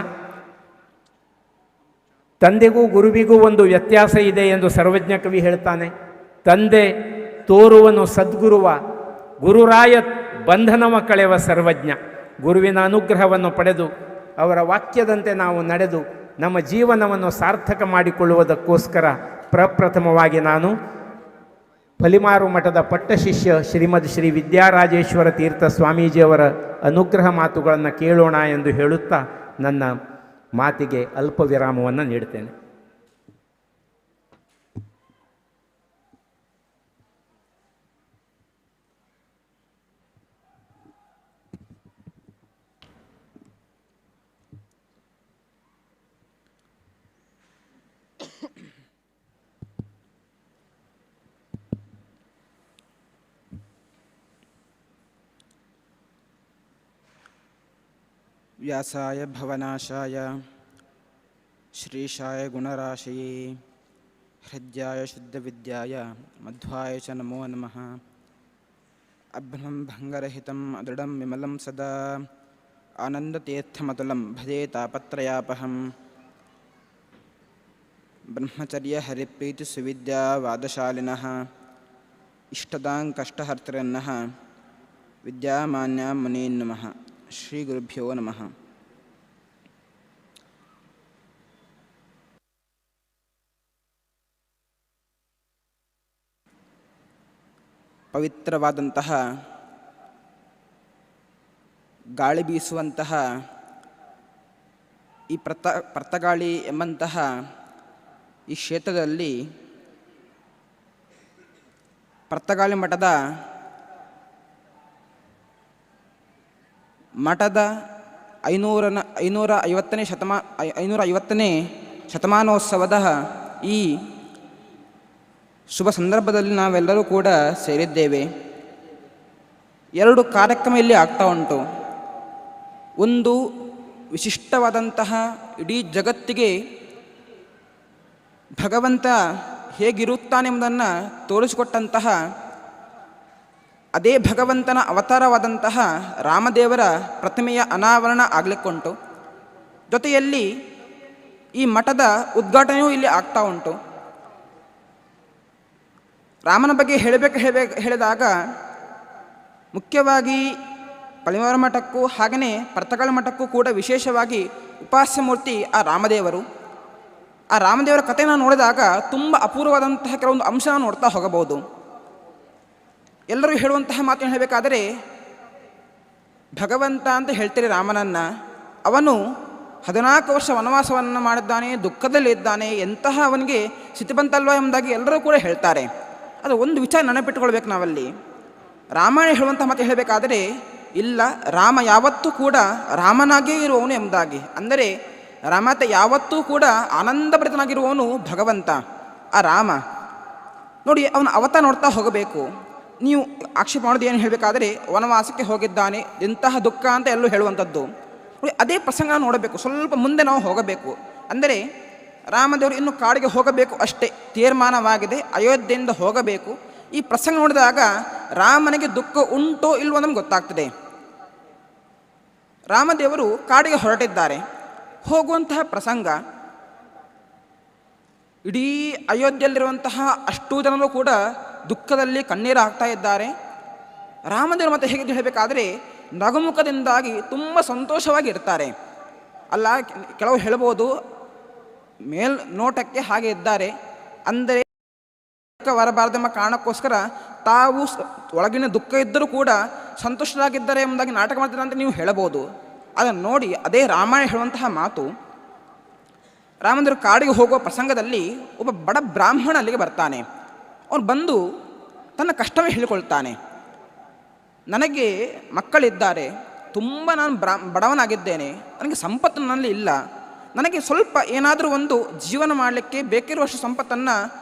ತಂದೆಗೂ ಗುರುವಿಗೂ ಒಂದು ವ್ಯತ್ಯಾಸ ಇದೆ ಎಂದು ಸರ್ವಜ್ಞ ಕವಿ ಹೇಳ್ತಾನೆ. ತಂದೆ ತೋರುವನು ಸದ್ಗುರುವ, ಗುರುರಾಯ ಬಂಧನವ ಕಳೆವ ಸರ್ವಜ್ಞ. ಗುರುವಿನ ಅನುಗ್ರಹವನ್ನು ಪಡೆದು ಅವರ ವಾಕ್ಯದಂತೆ ನಾವು ನಡೆದು ನಮ್ಮ ಜೀವನವನ್ನು ಸಾರ್ಥಕ ಮಾಡಿಕೊಳ್ಳುವುದಕ್ಕೋಸ್ಕರ ಪ್ರಪ್ರಥಮವಾಗಿ ನಾನು ಫಲಿಮಾರು ಮಠದ ಪಟ್ಟಶಿಷ್ಯ ಶ್ರೀಮದ್ ಶ್ರೀ ವಿದ್ಯಾರಾಜೇಶ್ವರ ತೀರ್ಥ ಸ್ವಾಮೀಜಿಯವರ ಅನುಗ್ರಹ ಮಾತುಗಳನ್ನು ಕೇಳೋಣ ಎಂದು ಹೇಳುತ್ತಾ ನನ್ನ ಮಾತಿಗೆ ಅಲ್ಪ ವಿರಾಮವನ್ನು ನೀಡುತ್ತೇನೆ. ವ್ಯಾಸಾಯ ಭವನಾಶಾಯ ಶ್ರೀಶಾಯ ಗುಣರಾಶಯೇ ಹೃದಯಾಯ ಶುದ್ಧವಿದ್ಯಾಯ ಮಧ್ವಾಯ ಚ ನಮೋ ನಮಃ. ಅಭ್ರಂ ಭಂಗರಹಿತಂ ಅದೃಢಂ ವಿಮಲಂ ಸದಾ ಆನಂದತೀರ್ಥಮತುಲಂ ಭಜೆ ತಾಪತ್ರಯಾಪಹಂ. ಬ್ರಹ್ಮಚರ್ಯ ಹರಿಪ್ರೀತಿ ಸುವಿದ್ಯಾವಾದಶಾಲಿನಃ ಇಷ್ಟದಾಂ ಕಷ್ಟಹರ್ತೃನ್ನಃ ವಿದ್ಯಾಮಾನ್ಯಾಂ ಮುನೀನ್ ನಮಃ. ಶ್ರೀ ಗುರುಭ್ಯೋ ನಮಃ. ಪವಿತ್ರವಾದಂತಹ ಗಾಳಿ ಬೀಸುವಂತಹ ಈ ಪರ್ತಗಾಳಿ ಎಂಬಂತಹ ಈ ಕ್ಷೇತ್ರದಲ್ಲಿ ಪರ್ತಗಾಳಿ ಮಠದ 550ನೇ ಶತಮಾನೋತ್ಸವದ ಈ ಶುಭ ಸಂದರ್ಭದಲ್ಲಿ ನಾವೆಲ್ಲರೂ ಕೂಡ ಸೇರಿದ್ದೇವೆ. ಎರಡು ಕಾರ್ಯಕ್ರಮ ಇಲ್ಲಿ ಆಗ್ತಾ ಉಂಟು. ಒಂದು ವಿಶಿಷ್ಟವಾದಂತಹ ಇಡೀ ಜಗತ್ತಿಗೆ ಭಗವಂತ ಹೇಗಿರುತ್ತಾನೆಂಬುದನ್ನು ತೋರಿಸಿಕೊಟ್ಟಂತಹ ಅದೇ ಭಗವಂತನ ಅವತಾರವಾದಂತಹ ರಾಮದೇವರ ಪ್ರತಿಮೆಯ ಅನಾವರಣ ಆಗಲಿಕ್ಕುಂಟು. ಜೊತೆಯಲ್ಲಿ ಈ ಮಠದ ಉದ್ಘಾಟನೆಯೂ ಇಲ್ಲಿ ಆಗ್ತಾ ಉಂಟು. ರಾಮನ ಬಗ್ಗೆ ಹೇಳಿದಾಗ ಮುಖ್ಯವಾಗಿ ಪಲಿಮಾರು ಮಠಕ್ಕೂ ಹಾಗೆಯೇ ಪರ್ತಗಾಳಿ ಮಠಕ್ಕೂ ಕೂಡ ವಿಶೇಷವಾಗಿ ಉಪಾಸ್ಯ ಮೂರ್ತಿ ಆ ರಾಮದೇವರು. ಆ ರಾಮದೇವರ ಕಥೆಯನ್ನು ನೋಡಿದಾಗ ತುಂಬ ಅಪೂರ್ವವಾದಂತಹ ಕೆಲವೊಂದು ಅಂಶ ನೋಡ್ತಾ ಹೋಗಬಹುದು. ಎಲ್ಲರೂ ಹೇಳುವಂತಹ ಮಾತನ್ನು ಹೇಳಬೇಕಾದರೆ ಭಗವಂತ ಅಂತ ಹೇಳ್ತೀರಿ ರಾಮನನ್ನು, ಅವನು 14 ವರ್ಷ ವನವಾಸವನ್ನು ಮಾಡಿದ್ದಾನೆ, ದುಃಖದಲ್ಲಿದ್ದಾನೆ, ಎಂತಹ ಅವನಿಗೆ ಸ್ಥಿತಿ ಬಂತಲ್ವ ಎಂಬುದಾಗಿ ಎಲ್ಲರೂ ಕೂಡ ಹೇಳ್ತಾರೆ. ಅದು ಒಂದು ವಿಚಾರ ನೆನಪಿಟ್ಟುಕೊಳ್ಬೇಕು ನಾವಲ್ಲಿ. ರಾಮಾಯಣ ಹೇಳುವಂಥ ಮಾತು ಹೇಳಬೇಕಾದರೆ ಇಲ್ಲ, ರಾಮ ಯಾವತ್ತೂ ಕೂಡ ರಾಮನಾಗೇ ಇರುವವನು ಎಂಬುದಾಗಿ. ಅಂದರೆ ರಾಮತ ಯಾವತ್ತೂ ಕೂಡ ಆನಂದಭರಿತನಾಗಿರುವವನು ಭಗವಂತ ಆ ರಾಮ. ನೋಡಿ, ಅವನ ಅವತಾರ ನೋಡ್ತಾ ಹೋಗಬೇಕು. ನೀವು ಆಕ್ಷೇಪ ಮಾಡೋದು ಏನು ಹೇಳಬೇಕಾದರೆ ವನವಾಸಕ್ಕೆ ಹೋಗಿದ್ದಾನೆ, ಎಂತಹ ದುಃಖ ಅಂತ ಎಲ್ಲರೂ ಹೇಳುವಂಥದ್ದು. ನೋಡಿ, ಅದೇ ಪ್ರಸಂಗ ನೋಡಬೇಕು, ಸ್ವಲ್ಪ ಮುಂದೆ ನಾವು ಹೋಗಬೇಕು. ಅಂದರೆ ರಾಮದೇವರು ಇನ್ನು ಕಾಡಿಗೆ ಹೋಗಬೇಕು ಅಷ್ಟೇ ತೀರ್ಮಾನವಾಗಿದೆ, ಅಯೋಧ್ಯೆಯಿಂದ ಹೋಗಬೇಕು. ಈ ಪ್ರಸಂಗ ನೋಡಿದಾಗ ರಾಮನಿಗೆ ದುಃಖ ಉಂಟೋ ಇಲ್ವೋ ನಮ್ಗೆ ಗೊತ್ತಾಗ್ತದೆ. ರಾಮದೇವರು ಕಾಡಿಗೆ ಹೊರಟಿದ್ದಾರೆ. ಹೋಗುವಂತಹ ಪ್ರಸಂಗ ಇಡೀ ಅಯೋಧ್ಯೆಯಲ್ಲಿರುವಂತಹ ಅಷ್ಟೂ ಜನರು ಕೂಡ ದುಃಖದಲ್ಲಿ ಕಣ್ಣೀರು ಹಾಕ್ತಾ ಇದ್ದಾರೆ. ರಾಮದೇವರು ಮತ್ತೆ ಹೇಗೆ ಹೇಳಬೇಕಾದರೆ ನಗುಮುಖದಿಂದಾಗಿ ತುಂಬ ಸಂತೋಷವಾಗಿ ಇರ್ತಾರೆ. ಅಲ್ಲ, ಕೆಲವು ಹೇಳ್ಬೋದು ಮೇಲ್ನೋಟಕ್ಕೆ ಹಾಗೆ ಇದ್ದಾರೆ, ಅಂದರೆ ದುಃಖ ಬರಬಾರದೆಂಬ ಕಾರಣಕ್ಕೋಸ್ಕರ ತಾವು ಒಳಗಿನ ದುಃಖ ಇದ್ದರೂ ಕೂಡ ಸಂತುಷ್ಟರಾಗಿದ್ದಾರೆ ಎಂಬುದಾಗಿ ನಾಟಕ ಮಾಡ್ತಾರೆ ಅಂತ ನೀವು ಹೇಳಬಹುದು. ಅದನ್ನು ನೋಡಿ ಅದೇ ರಾಮಾಯಣ ಹೇಳುವಂತಹ ಮಾತು, ರಾಮಂದರು ಕಾಡಿಗೆ ಹೋಗುವ ಪ್ರಸಂಗದಲ್ಲಿ ಒಬ್ಬ ಬಡ ಬ್ರಾಹ್ಮಣ ಅಲ್ಲಿಗೆ ಬರ್ತಾನೆ. ಅವನು ಬಂದು ತನ್ನ ಕಷ್ಟವೇ ಹೇಳಿಕೊಳ್ತಾನೆ. ನನಗೆ ಮಕ್ಕಳಿದ್ದಾರೆ, ತುಂಬ ನಾನು ಬಡವನಾಗಿದ್ದೇನೆ, ನನಗೆ ಸಂಪತ್ತು ನನ್ನಲ್ಲಿ ಇಲ್ಲ, ನನಗೆ ಸ್ವಲ್ಪ ಏನಾದರೂ ಒಂದು ಜೀವನ ಮಾಡಲಿಕ್ಕೆ ಬೇಕಿರುವಷ್ಟು ಸಂಪತ್ತನ್ನು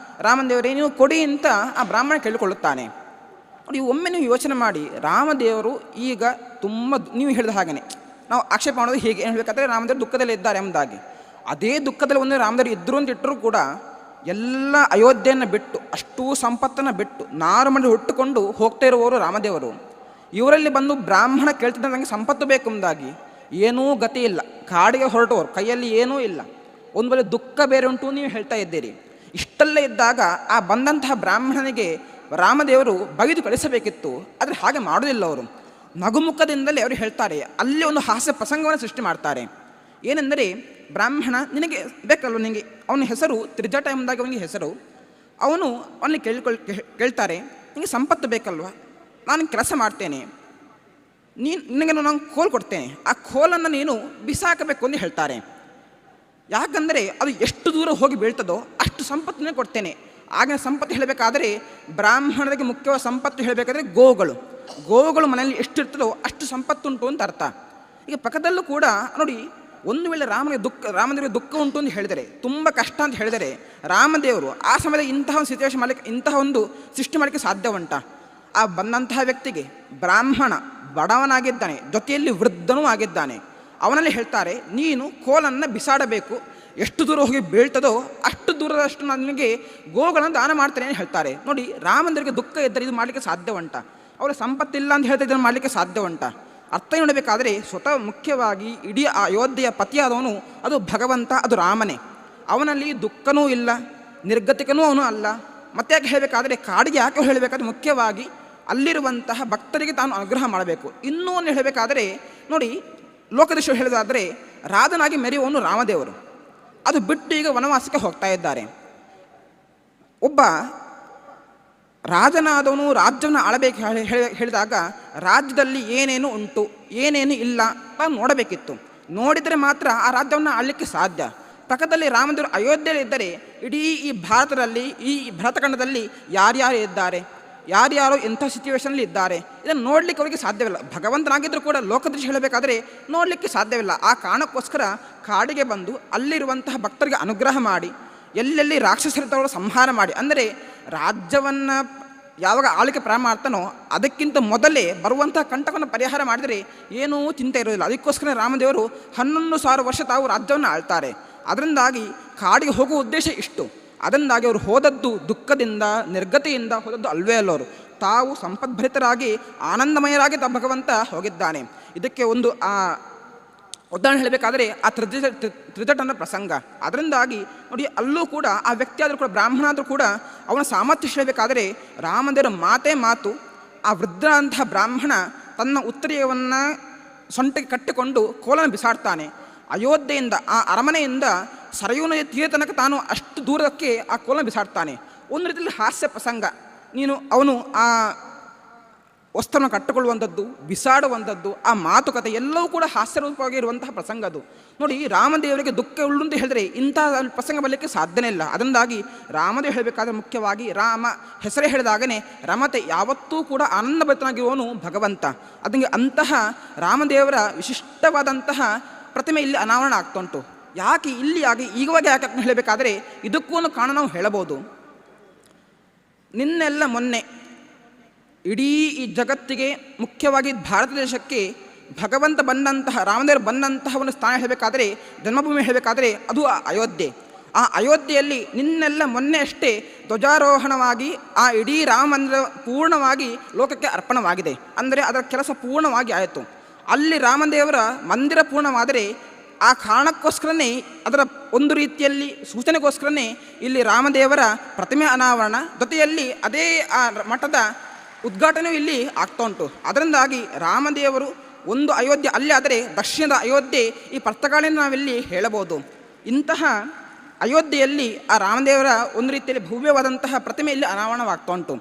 ರಾಮದೇವರೇ ನೀವು ಕೊಡಿ ಅಂತ ಆ ಬ್ರಾಹ್ಮಣ ಕೇಳಿಕೊಳ್ಳುತ್ತಾನೆ. ನೋಡಿ, ಒಮ್ಮೆ ನೀವು ಯೋಚನೆ ಮಾಡಿ, ರಾಮದೇವರು ಈಗ ತುಂಬ ನೀವು ಹೇಳಿದ ಹಾಗೆಯೇ ನಾವು ಆಕ್ಷೇಪ ಮಾಡೋದು ಹೇಗೆ ಏನು ಹೇಳಬೇಕಾದ್ರೆ ರಾಮದೇವರು ದುಃಖದಲ್ಲಿ ಇದ್ದಾರೆ ಎಂಬುದಾಗಿ. ಅದೇ ದುಃಖದಲ್ಲಿ ಒಂದು ರಾಮದೇವರು ಇದ್ದರು ಅಂತ ಇಟ್ಟರೂ ಕೂಡ ಎಲ್ಲ ಅಯೋಧ್ಯೆಯನ್ನು ಬಿಟ್ಟು, ಅಷ್ಟೂ ಸಂಪತ್ತನ್ನು ಬಿಟ್ಟು ನಾರು ಮಂಡಿ ಹುಟ್ಟುಕೊಂಡು ಹೋಗ್ತಾ ಇರುವವರು ರಾಮದೇವರು. ಇವರಲ್ಲಿ ಬಂದು ಬ್ರಾಹ್ಮಣ ಕೇಳ್ತಿದ್ದ ನನಗೆ ಸಂಪತ್ತು ಬೇಕು ಎಂಬುದಾಗಿ, ಏನೂ ಗತಿ ಇಲ್ಲ, ಕಾಡಿಗೆ ಹೊರಟವರು, ಕೈಯಲ್ಲಿ ಏನೂ ಇಲ್ಲ, ಒಂದು ವೇಳೆ ದುಃಖ ಬೇರೆ ಉಂಟು ನೀವು ಹೇಳ್ತಾ ಇದ್ದೀರಿ. ಇಷ್ಟೆಲ್ಲ ಇದ್ದಾಗ ಆ ಬಂದಂತಹ ಬ್ರಾಹ್ಮಣನಿಗೆ ರಾಮದೇವರು ಬೈದು ಕಳಿಸಬೇಕಿತ್ತು, ಆದರೆ ಹಾಗೆ ಮಾಡೋದಿಲ್ಲ ಅವರು. ನಗುಮುಖದಿಂದಲೇ ಅವರು ಹೇಳ್ತಾರೆ, ಅಲ್ಲಿ ಒಂದು ಹಾಸ್ಯ ಪ್ರಸಂಗವನ್ನು ಸೃಷ್ಟಿ ಮಾಡ್ತಾರೆ. ಏನೆಂದರೆ, ಬ್ರಾಹ್ಮಣ ನಿನಗೆ ಬೇಕಲ್ವ, ನಿನಗೆ ಅವನ ಹೆಸರು ತ್ರಿಜಟ ಎಂಬುದಾಗಿ ಅವನಿಗೆ ಹೆಸರು. ಅವನು ಅವನಿಗೆ ಕೇಳ್ತಾರೆ, ನಿನಗೆ ಸಂಪತ್ತು ಬೇಕಲ್ವ, ನಾನು ಕೆಲಸ ಮಾಡ್ತೇನೆ, ನೀನು ನಿನಗೆ ನಾನು ಕೋಲು ಕೊಡ್ತೇನೆ, ಆ ಕೋಲನ್ನು ನೀನು ಬಿಸಾಕಬೇಕು ಅಂತ ಹೇಳ್ತಾರೆ. ಯಾಕಂದರೆ ಅದು ಎಷ್ಟು ದೂರ ಹೋಗಿ ಬೀಳ್ತದೋ ಅಷ್ಟು ಸಂಪತ್ತನ್ನೇ ಕೊಡ್ತೇನೆ. ಆಗಿನ ಸಂಪತ್ತು ಹೇಳಬೇಕಾದರೆ ಬ್ರಾಹ್ಮಣರಿಗೆ ಮುಖ್ಯವಾದ ಸಂಪತ್ತು ಹೇಳಬೇಕಾದ್ರೆ ಗೋವುಗಳು. ಗೋವುಗಳು ಮನೆಯಲ್ಲಿ ಎಷ್ಟಿರ್ತದೋ ಅಷ್ಟು ಸಂಪತ್ತುಂಟು ಅಂತ ಅರ್ಥ. ಈಗ ಪಕ್ಕದಲ್ಲೂ ಕೂಡ ನೋಡಿ, ಒಂದು ವೇಳೆ ರಾಮದೇವರಿಗೆ ದುಃಖ ಉಂಟು ಅಂತ ಹೇಳಿದರೆ, ತುಂಬ ಕಷ್ಟ ಅಂತ ಹೇಳಿದರೆ, ರಾಮದೇವರು ಆ ಸಮಯದಲ್ಲಿ ಇಂತಹ ಒಂದು ಸಿಚುವೇಶನ್ ಮಾಡಲಿಕ್ಕೆ, ಇಂತಹ ಒಂದು ಸೃಷ್ಟಿ ಮಾಡಲಿಕ್ಕೆ ಸಾಧ್ಯ ಉಂಟಾ? ಆ ಬಂದಂತಹ ವ್ಯಕ್ತಿಗೆ, ಬ್ರಾಹ್ಮಣ ಬಡವನಾಗಿದ್ದಾನೆ, ಜೊತೆಯಲ್ಲಿ ವೃದ್ಧನೂ ಆಗಿದ್ದಾನೆ, ಅವನಲ್ಲಿ ಹೇಳ್ತಾರೆ, ನೀನು ಕೋಲನ್ನು ಬಿಸಾಡಬೇಕು, ಎಷ್ಟು ದೂರ ಹೋಗಿ ಬೀಳ್ತದೋ ಅಷ್ಟು ದೂರದಷ್ಟು ನಾನು ನಿನಗೆ ಗೋವುಗಳನ್ನು ದಾನ ಮಾಡ್ತೇನೆ ಅಂತ ಹೇಳ್ತಾರೆ. ನೋಡಿ, ರಾಮಂದರಿಗೆ ದುಃಖ ಇದ್ದರೆ ಇದು ಮಾಡಲಿಕ್ಕೆ ಸಾಧ್ಯ ಉಂಟಾ? ಅವರ ಸಂಪತ್ತಿಲ್ಲ ಅಂತ ಹೇಳ್ತಾ ಇದನ್ನು ಮಾಡಲಿಕ್ಕೆ ಸಾಧ್ಯ ಉಂಟಾ? ಅರ್ಥ ನೋಡಬೇಕಾದರೆ ಸ್ವತಃ ಮುಖ್ಯವಾಗಿ ಇಡೀ ಆ ಅಯೋಧ್ಯೆಯ ಪತಿಯಾದವನು ಅದು ಭಗವಂತ, ಅದು ರಾಮನೇ. ಅವನಲ್ಲಿ ದುಃಖನೂ ಇಲ್ಲ, ನಿರ್ಗತಿಕನೂ ಅವನು ಅಲ್ಲ. ಮತ್ತೆ ಯಾಕೆ ಹೇಳಬೇಕಾದರೆ, ಕಾಡಿಗೆ ಯಾಕೆ ಹೇಳಬೇಕಾದ್ರೆ ಮುಖ್ಯವಾಗಿ ಅಲ್ಲಿರುವಂತಹ ಭಕ್ತರಿಗೆ ತಾನು ಅನುಗ್ರಹ ಮಾಡಬೇಕು. ಇನ್ನೂ ಒಂದು ಹೇಳಬೇಕಾದರೆ ನೋಡಿ, ಲೋಕದೃಷ್ಟಿ ಹೇಳೋದಾದರೆ ರಾಜನಾಗಿ ಮೆರೆಯುವವನು ರಾಮದೇವರು, ಅದು ಬಿಟ್ಟು ಈಗ ವನವಾಸಕ್ಕೆ ಹೋಗ್ತಾ ಇದ್ದಾರೆ. ಒಬ್ಬ ರಾಜನಾದವನು ರಾಜ್ಯವನ್ನು ಆಳಬೇಕು ಹೇಳಿದಾಗ ರಾಜ್ಯದಲ್ಲಿ ಏನೇನು ಉಂಟು ಏನೇನು ಇಲ್ಲ ತಾನು ನೋಡಬೇಕಿತ್ತು. ನೋಡಿದರೆ ಮಾತ್ರ ಆ ರಾಜ್ಯವನ್ನು ಆಳಲಿಕ್ಕೆ ಸಾಧ್ಯ. ಪಕ್ಕದಲ್ಲಿ ರಾಮದೇವರು ಅಯೋಧ್ಯೆಯಲ್ಲಿದ್ದರೆ ಇಡೀ ಈ ಭಾರತದಲ್ಲಿ, ಈ ಭರತಖಂಡದಲ್ಲಿ ಯಾರ್ಯಾರು ಇದ್ದಾರೆ, ಯಾರ್ಯಾರು ಎಂಥ ಸಿಚುವೇಷನಲ್ಲಿ ಇದ್ದಾರೆ, ಇದನ್ನು ನೋಡಲಿಕ್ಕೆ ಅವರಿಗೆ ಸಾಧ್ಯವಿಲ್ಲ. ಭಗವಂತನಾಗಿದ್ದರೂ ಕೂಡ ಲೋಕದೃಷ್ಟಿ ಹೇಳಬೇಕಾದರೆ ನೋಡಲಿಕ್ಕೆ ಸಾಧ್ಯವಿಲ್ಲ. ಆ ಕಾರಣಕ್ಕೋಸ್ಕರ ಕಾಡಿಗೆ ಬಂದು ಅಲ್ಲಿರುವಂತಹ ಭಕ್ತರಿಗೆ ಅನುಗ್ರಹ ಮಾಡಿ, ಎಲ್ಲೆಲ್ಲಿ ರಾಕ್ಷಸರಿದ್ದವರು ಸಂಹಾರ ಮಾಡಿ, ಅಂದರೆ ರಾಜ್ಯವನ್ನು ಯಾವಾಗ ಆಳ್ವಿಕೆ ಪ್ರಾರಂಭ ಮಾಡ್ತಾನೋ ಅದಕ್ಕಿಂತ ಮೊದಲೇ ಬರುವಂತಹ ಕಂಟಕವನ್ನು ಪರಿಹಾರ ಮಾಡಿದರೆ ಏನೂ ಚಿಂತೆ ಇರೋದಿಲ್ಲ. ಅದಕ್ಕೋಸ್ಕರ ರಾಮದೇವರು 11,000 ವರ್ಷ ತಾವು ರಾಜ್ಯವನ್ನು ಆಳ್ತಾರೆ. ಅದರಿಂದಾಗಿ ಕಾಡಿಗೆ ಹೋಗುವ ಉದ್ದೇಶ ಇಷ್ಟು. ಅದರಿಂದಾಗಿ ಅವರು ಹೋದದ್ದು ದುಃಖದಿಂದ, ನಿರ್ಗತಿಯಿಂದ ಹೋದದ್ದು ಅಲ್ವೇ ಅಲ್ಲವರು. ತಾವು ಸಂಪದ್ಭರಿತರಾಗಿ ಆನಂದಮಯರಾಗಿ ಭಗವಂತ ಹೋಗಿದ್ದಾನೆ. ಇದಕ್ಕೆ ಒಂದು ಆ ಉದಾಹರಣೆ ಹೇಳಬೇಕಾದರೆ ಆ ತ್ರಿಜಟನ ಪ್ರಸಂಗ. ಅದರಿಂದಾಗಿ ನೋಡಿ, ಅಲ್ಲೂ ಕೂಡ ಆ ವ್ಯಕ್ತಿ ಆದರೂ ಕೂಡ, ಬ್ರಾಹ್ಮಣ ಆದರೂ ಕೂಡ ಅವನ ಸಾಮರ್ಥ್ಯ ಹೇಳಬೇಕಾದರೆ ರಾಮದೇವರ ಮಾತೇ ಮಾತು. ಆ ವೃದ್ಧ ಅಂತಹ ಬ್ರಾಹ್ಮಣ ತನ್ನ ಉತ್ತರೀಯವನ್ನು ಸೊಂಟಕ್ಕೆ ಕಟ್ಟಿಕೊಂಡು ಕೋಲನ್ನು ಬಿಸಾಡ್ತಾನೆ. ಅಯೋಧ್ಯೆಯಿಂದ, ಆ ಅರಮನೆಯಿಂದ ಸರಯೂ ನದಿಯ ತೀರ ತನಕ ತಾನು ಅಷ್ಟು ದೂರಕ್ಕೆ ಆ ಕೋಲನ್ನು ಬಿಸಾಡ್ತಾನೆ. ಒಂದು ರೀತಿಯಲ್ಲಿ ಹಾಸ್ಯ ಪ್ರಸಂಗ. ನೀನು ಅವನು ಆ ವಸ್ತ್ರವನ್ನು ಕಟ್ಟಿಕೊಳ್ಳುವಂಥದ್ದು, ಬಿಸಾಡುವಂಥದ್ದು, ಆ ಮಾತುಕತೆ ಎಲ್ಲವೂ ಕೂಡ ಹಾಸ್ಯರೂಪವಾಗಿ ಇರುವಂತಹ ಪ್ರಸಂಗ ಅದು. ನೋಡಿ, ರಾಮದೇವರಿಗೆ ದುಃಖ ಉಳ್ಳು ಅಂತ ಹೇಳಿದ್ರೆ ಇಂತಹ ಪ್ರಸಂಗ ಬರಲಿಕ್ಕೆ ಸಾಧ್ಯನೇ ಇಲ್ಲ. ಅದರಿಂದಾಗಿ ರಾಮದೇವ ಹೇಳಬೇಕಾದ್ರೆ ಮುಖ್ಯವಾಗಿ ರಾಮ ಹೆಸರೇ ಹೇಳಿದಾಗನೇ ರಮತೆ, ಯಾವತ್ತೂ ಕೂಡ ಆನಂದಭರಿತನಾಗಿರುವವನು ಭಗವಂತ. ಅದಕ್ಕೆ ಅಂತಹ ರಾಮದೇವರ ವಿಶಿಷ್ಟವಾದಂತಹ ಪ್ರತಿಮೆ ಇಲ್ಲಿ ಅನಾವರಣ ಆಗ್ತಾ ಉಂಟು. ಯಾಕೆ ಇಲ್ಲಿ ಆಗಿ ಈಗವಾಗ ಯಾಕೆ ಹೇಳಬೇಕಾದರೆ ಇದಕ್ಕೂ ಒಂದು ಕಾರಣ ನಾವು ಹೇಳಬಹುದು. ನಿನ್ನೆಲ್ಲ ಮೊನ್ನೆ ಇಡೀ ಈ ಜಗತ್ತಿಗೆ, ಮುಖ್ಯವಾಗಿ ಭಾರತ ದೇಶಕ್ಕೆ ಭಗವಂತ ಬಂದಂತಹ, ರಾಮದೇವರು ಬಂದಂತಹ ಒಂದು ಸ್ಥಾನ ಹೇಳಬೇಕಾದರೆ, ಜನ್ಮಭೂಮಿ ಹೇಳಬೇಕಾದರೆ ಅದು ಆ ಅಯೋಧ್ಯೆ. ಆ ಅಯೋಧ್ಯೆಯಲ್ಲಿ ನಿನ್ನೆಲ್ಲ ಮೊನ್ನೆ ಅಷ್ಟೇ ಧ್ವಜಾರೋಹಣವಾಗಿ ಆ ಇಡೀ ರಾಮ ಮಂದಿರ ಪೂರ್ಣವಾಗಿ ಲೋಕಕ್ಕೆ ಅರ್ಪಣವಾಗಿದೆ. ಅಂದರೆ ಅದರ ಕೆಲಸ ಪೂರ್ಣವಾಗಿ ಆಯಿತು. ಅಲ್ಲಿ ರಾಮದೇವರ ಮಂದಿರ ಪೂರ್ಣವಾದರೆ ಆ ಕಾರಣಕ್ಕೋಸ್ಕರನೇ, ಅದರ ಒಂದು ರೀತಿಯಲ್ಲಿ ಸೂಚನೆಗೋಸ್ಕರನೇ ಇಲ್ಲಿ ರಾಮದೇವರ ಪ್ರತಿಮೆ ಅನಾವರಣ ಜೊತೆಯಲ್ಲಿ ಅದೇ ಆ ಮಠದ ಉದ್ಘಾಟನೆಯೂ ಇಲ್ಲಿ ಆಗ್ತಾ ಉಂಟು. ಅದರಿಂದಾಗಿ ರಾಮದೇವರು ಒಂದು ಅಯೋಧ್ಯೆ ಅಲ್ಲಿ ಆದರೆ ದಕ್ಷಿಣದ ಅಯೋಧ್ಯೆ ಈ ಪರ್ತಗಾಳಿನ ನಾವಿಲ್ಲಿ ಹೇಳಬಹುದು. ಇಂತಹ ಅಯೋಧ್ಯೆಯಲ್ಲಿ ಆ ರಾಮದೇವರ ಒಂದು ರೀತಿಯಲ್ಲಿ ಭವ್ಯವಾದಂತಹ ಪ್ರತಿಮೆ ಇಲ್ಲಿ ಅನಾವರಣವಾಗ್ತಾ ಉಂಟು.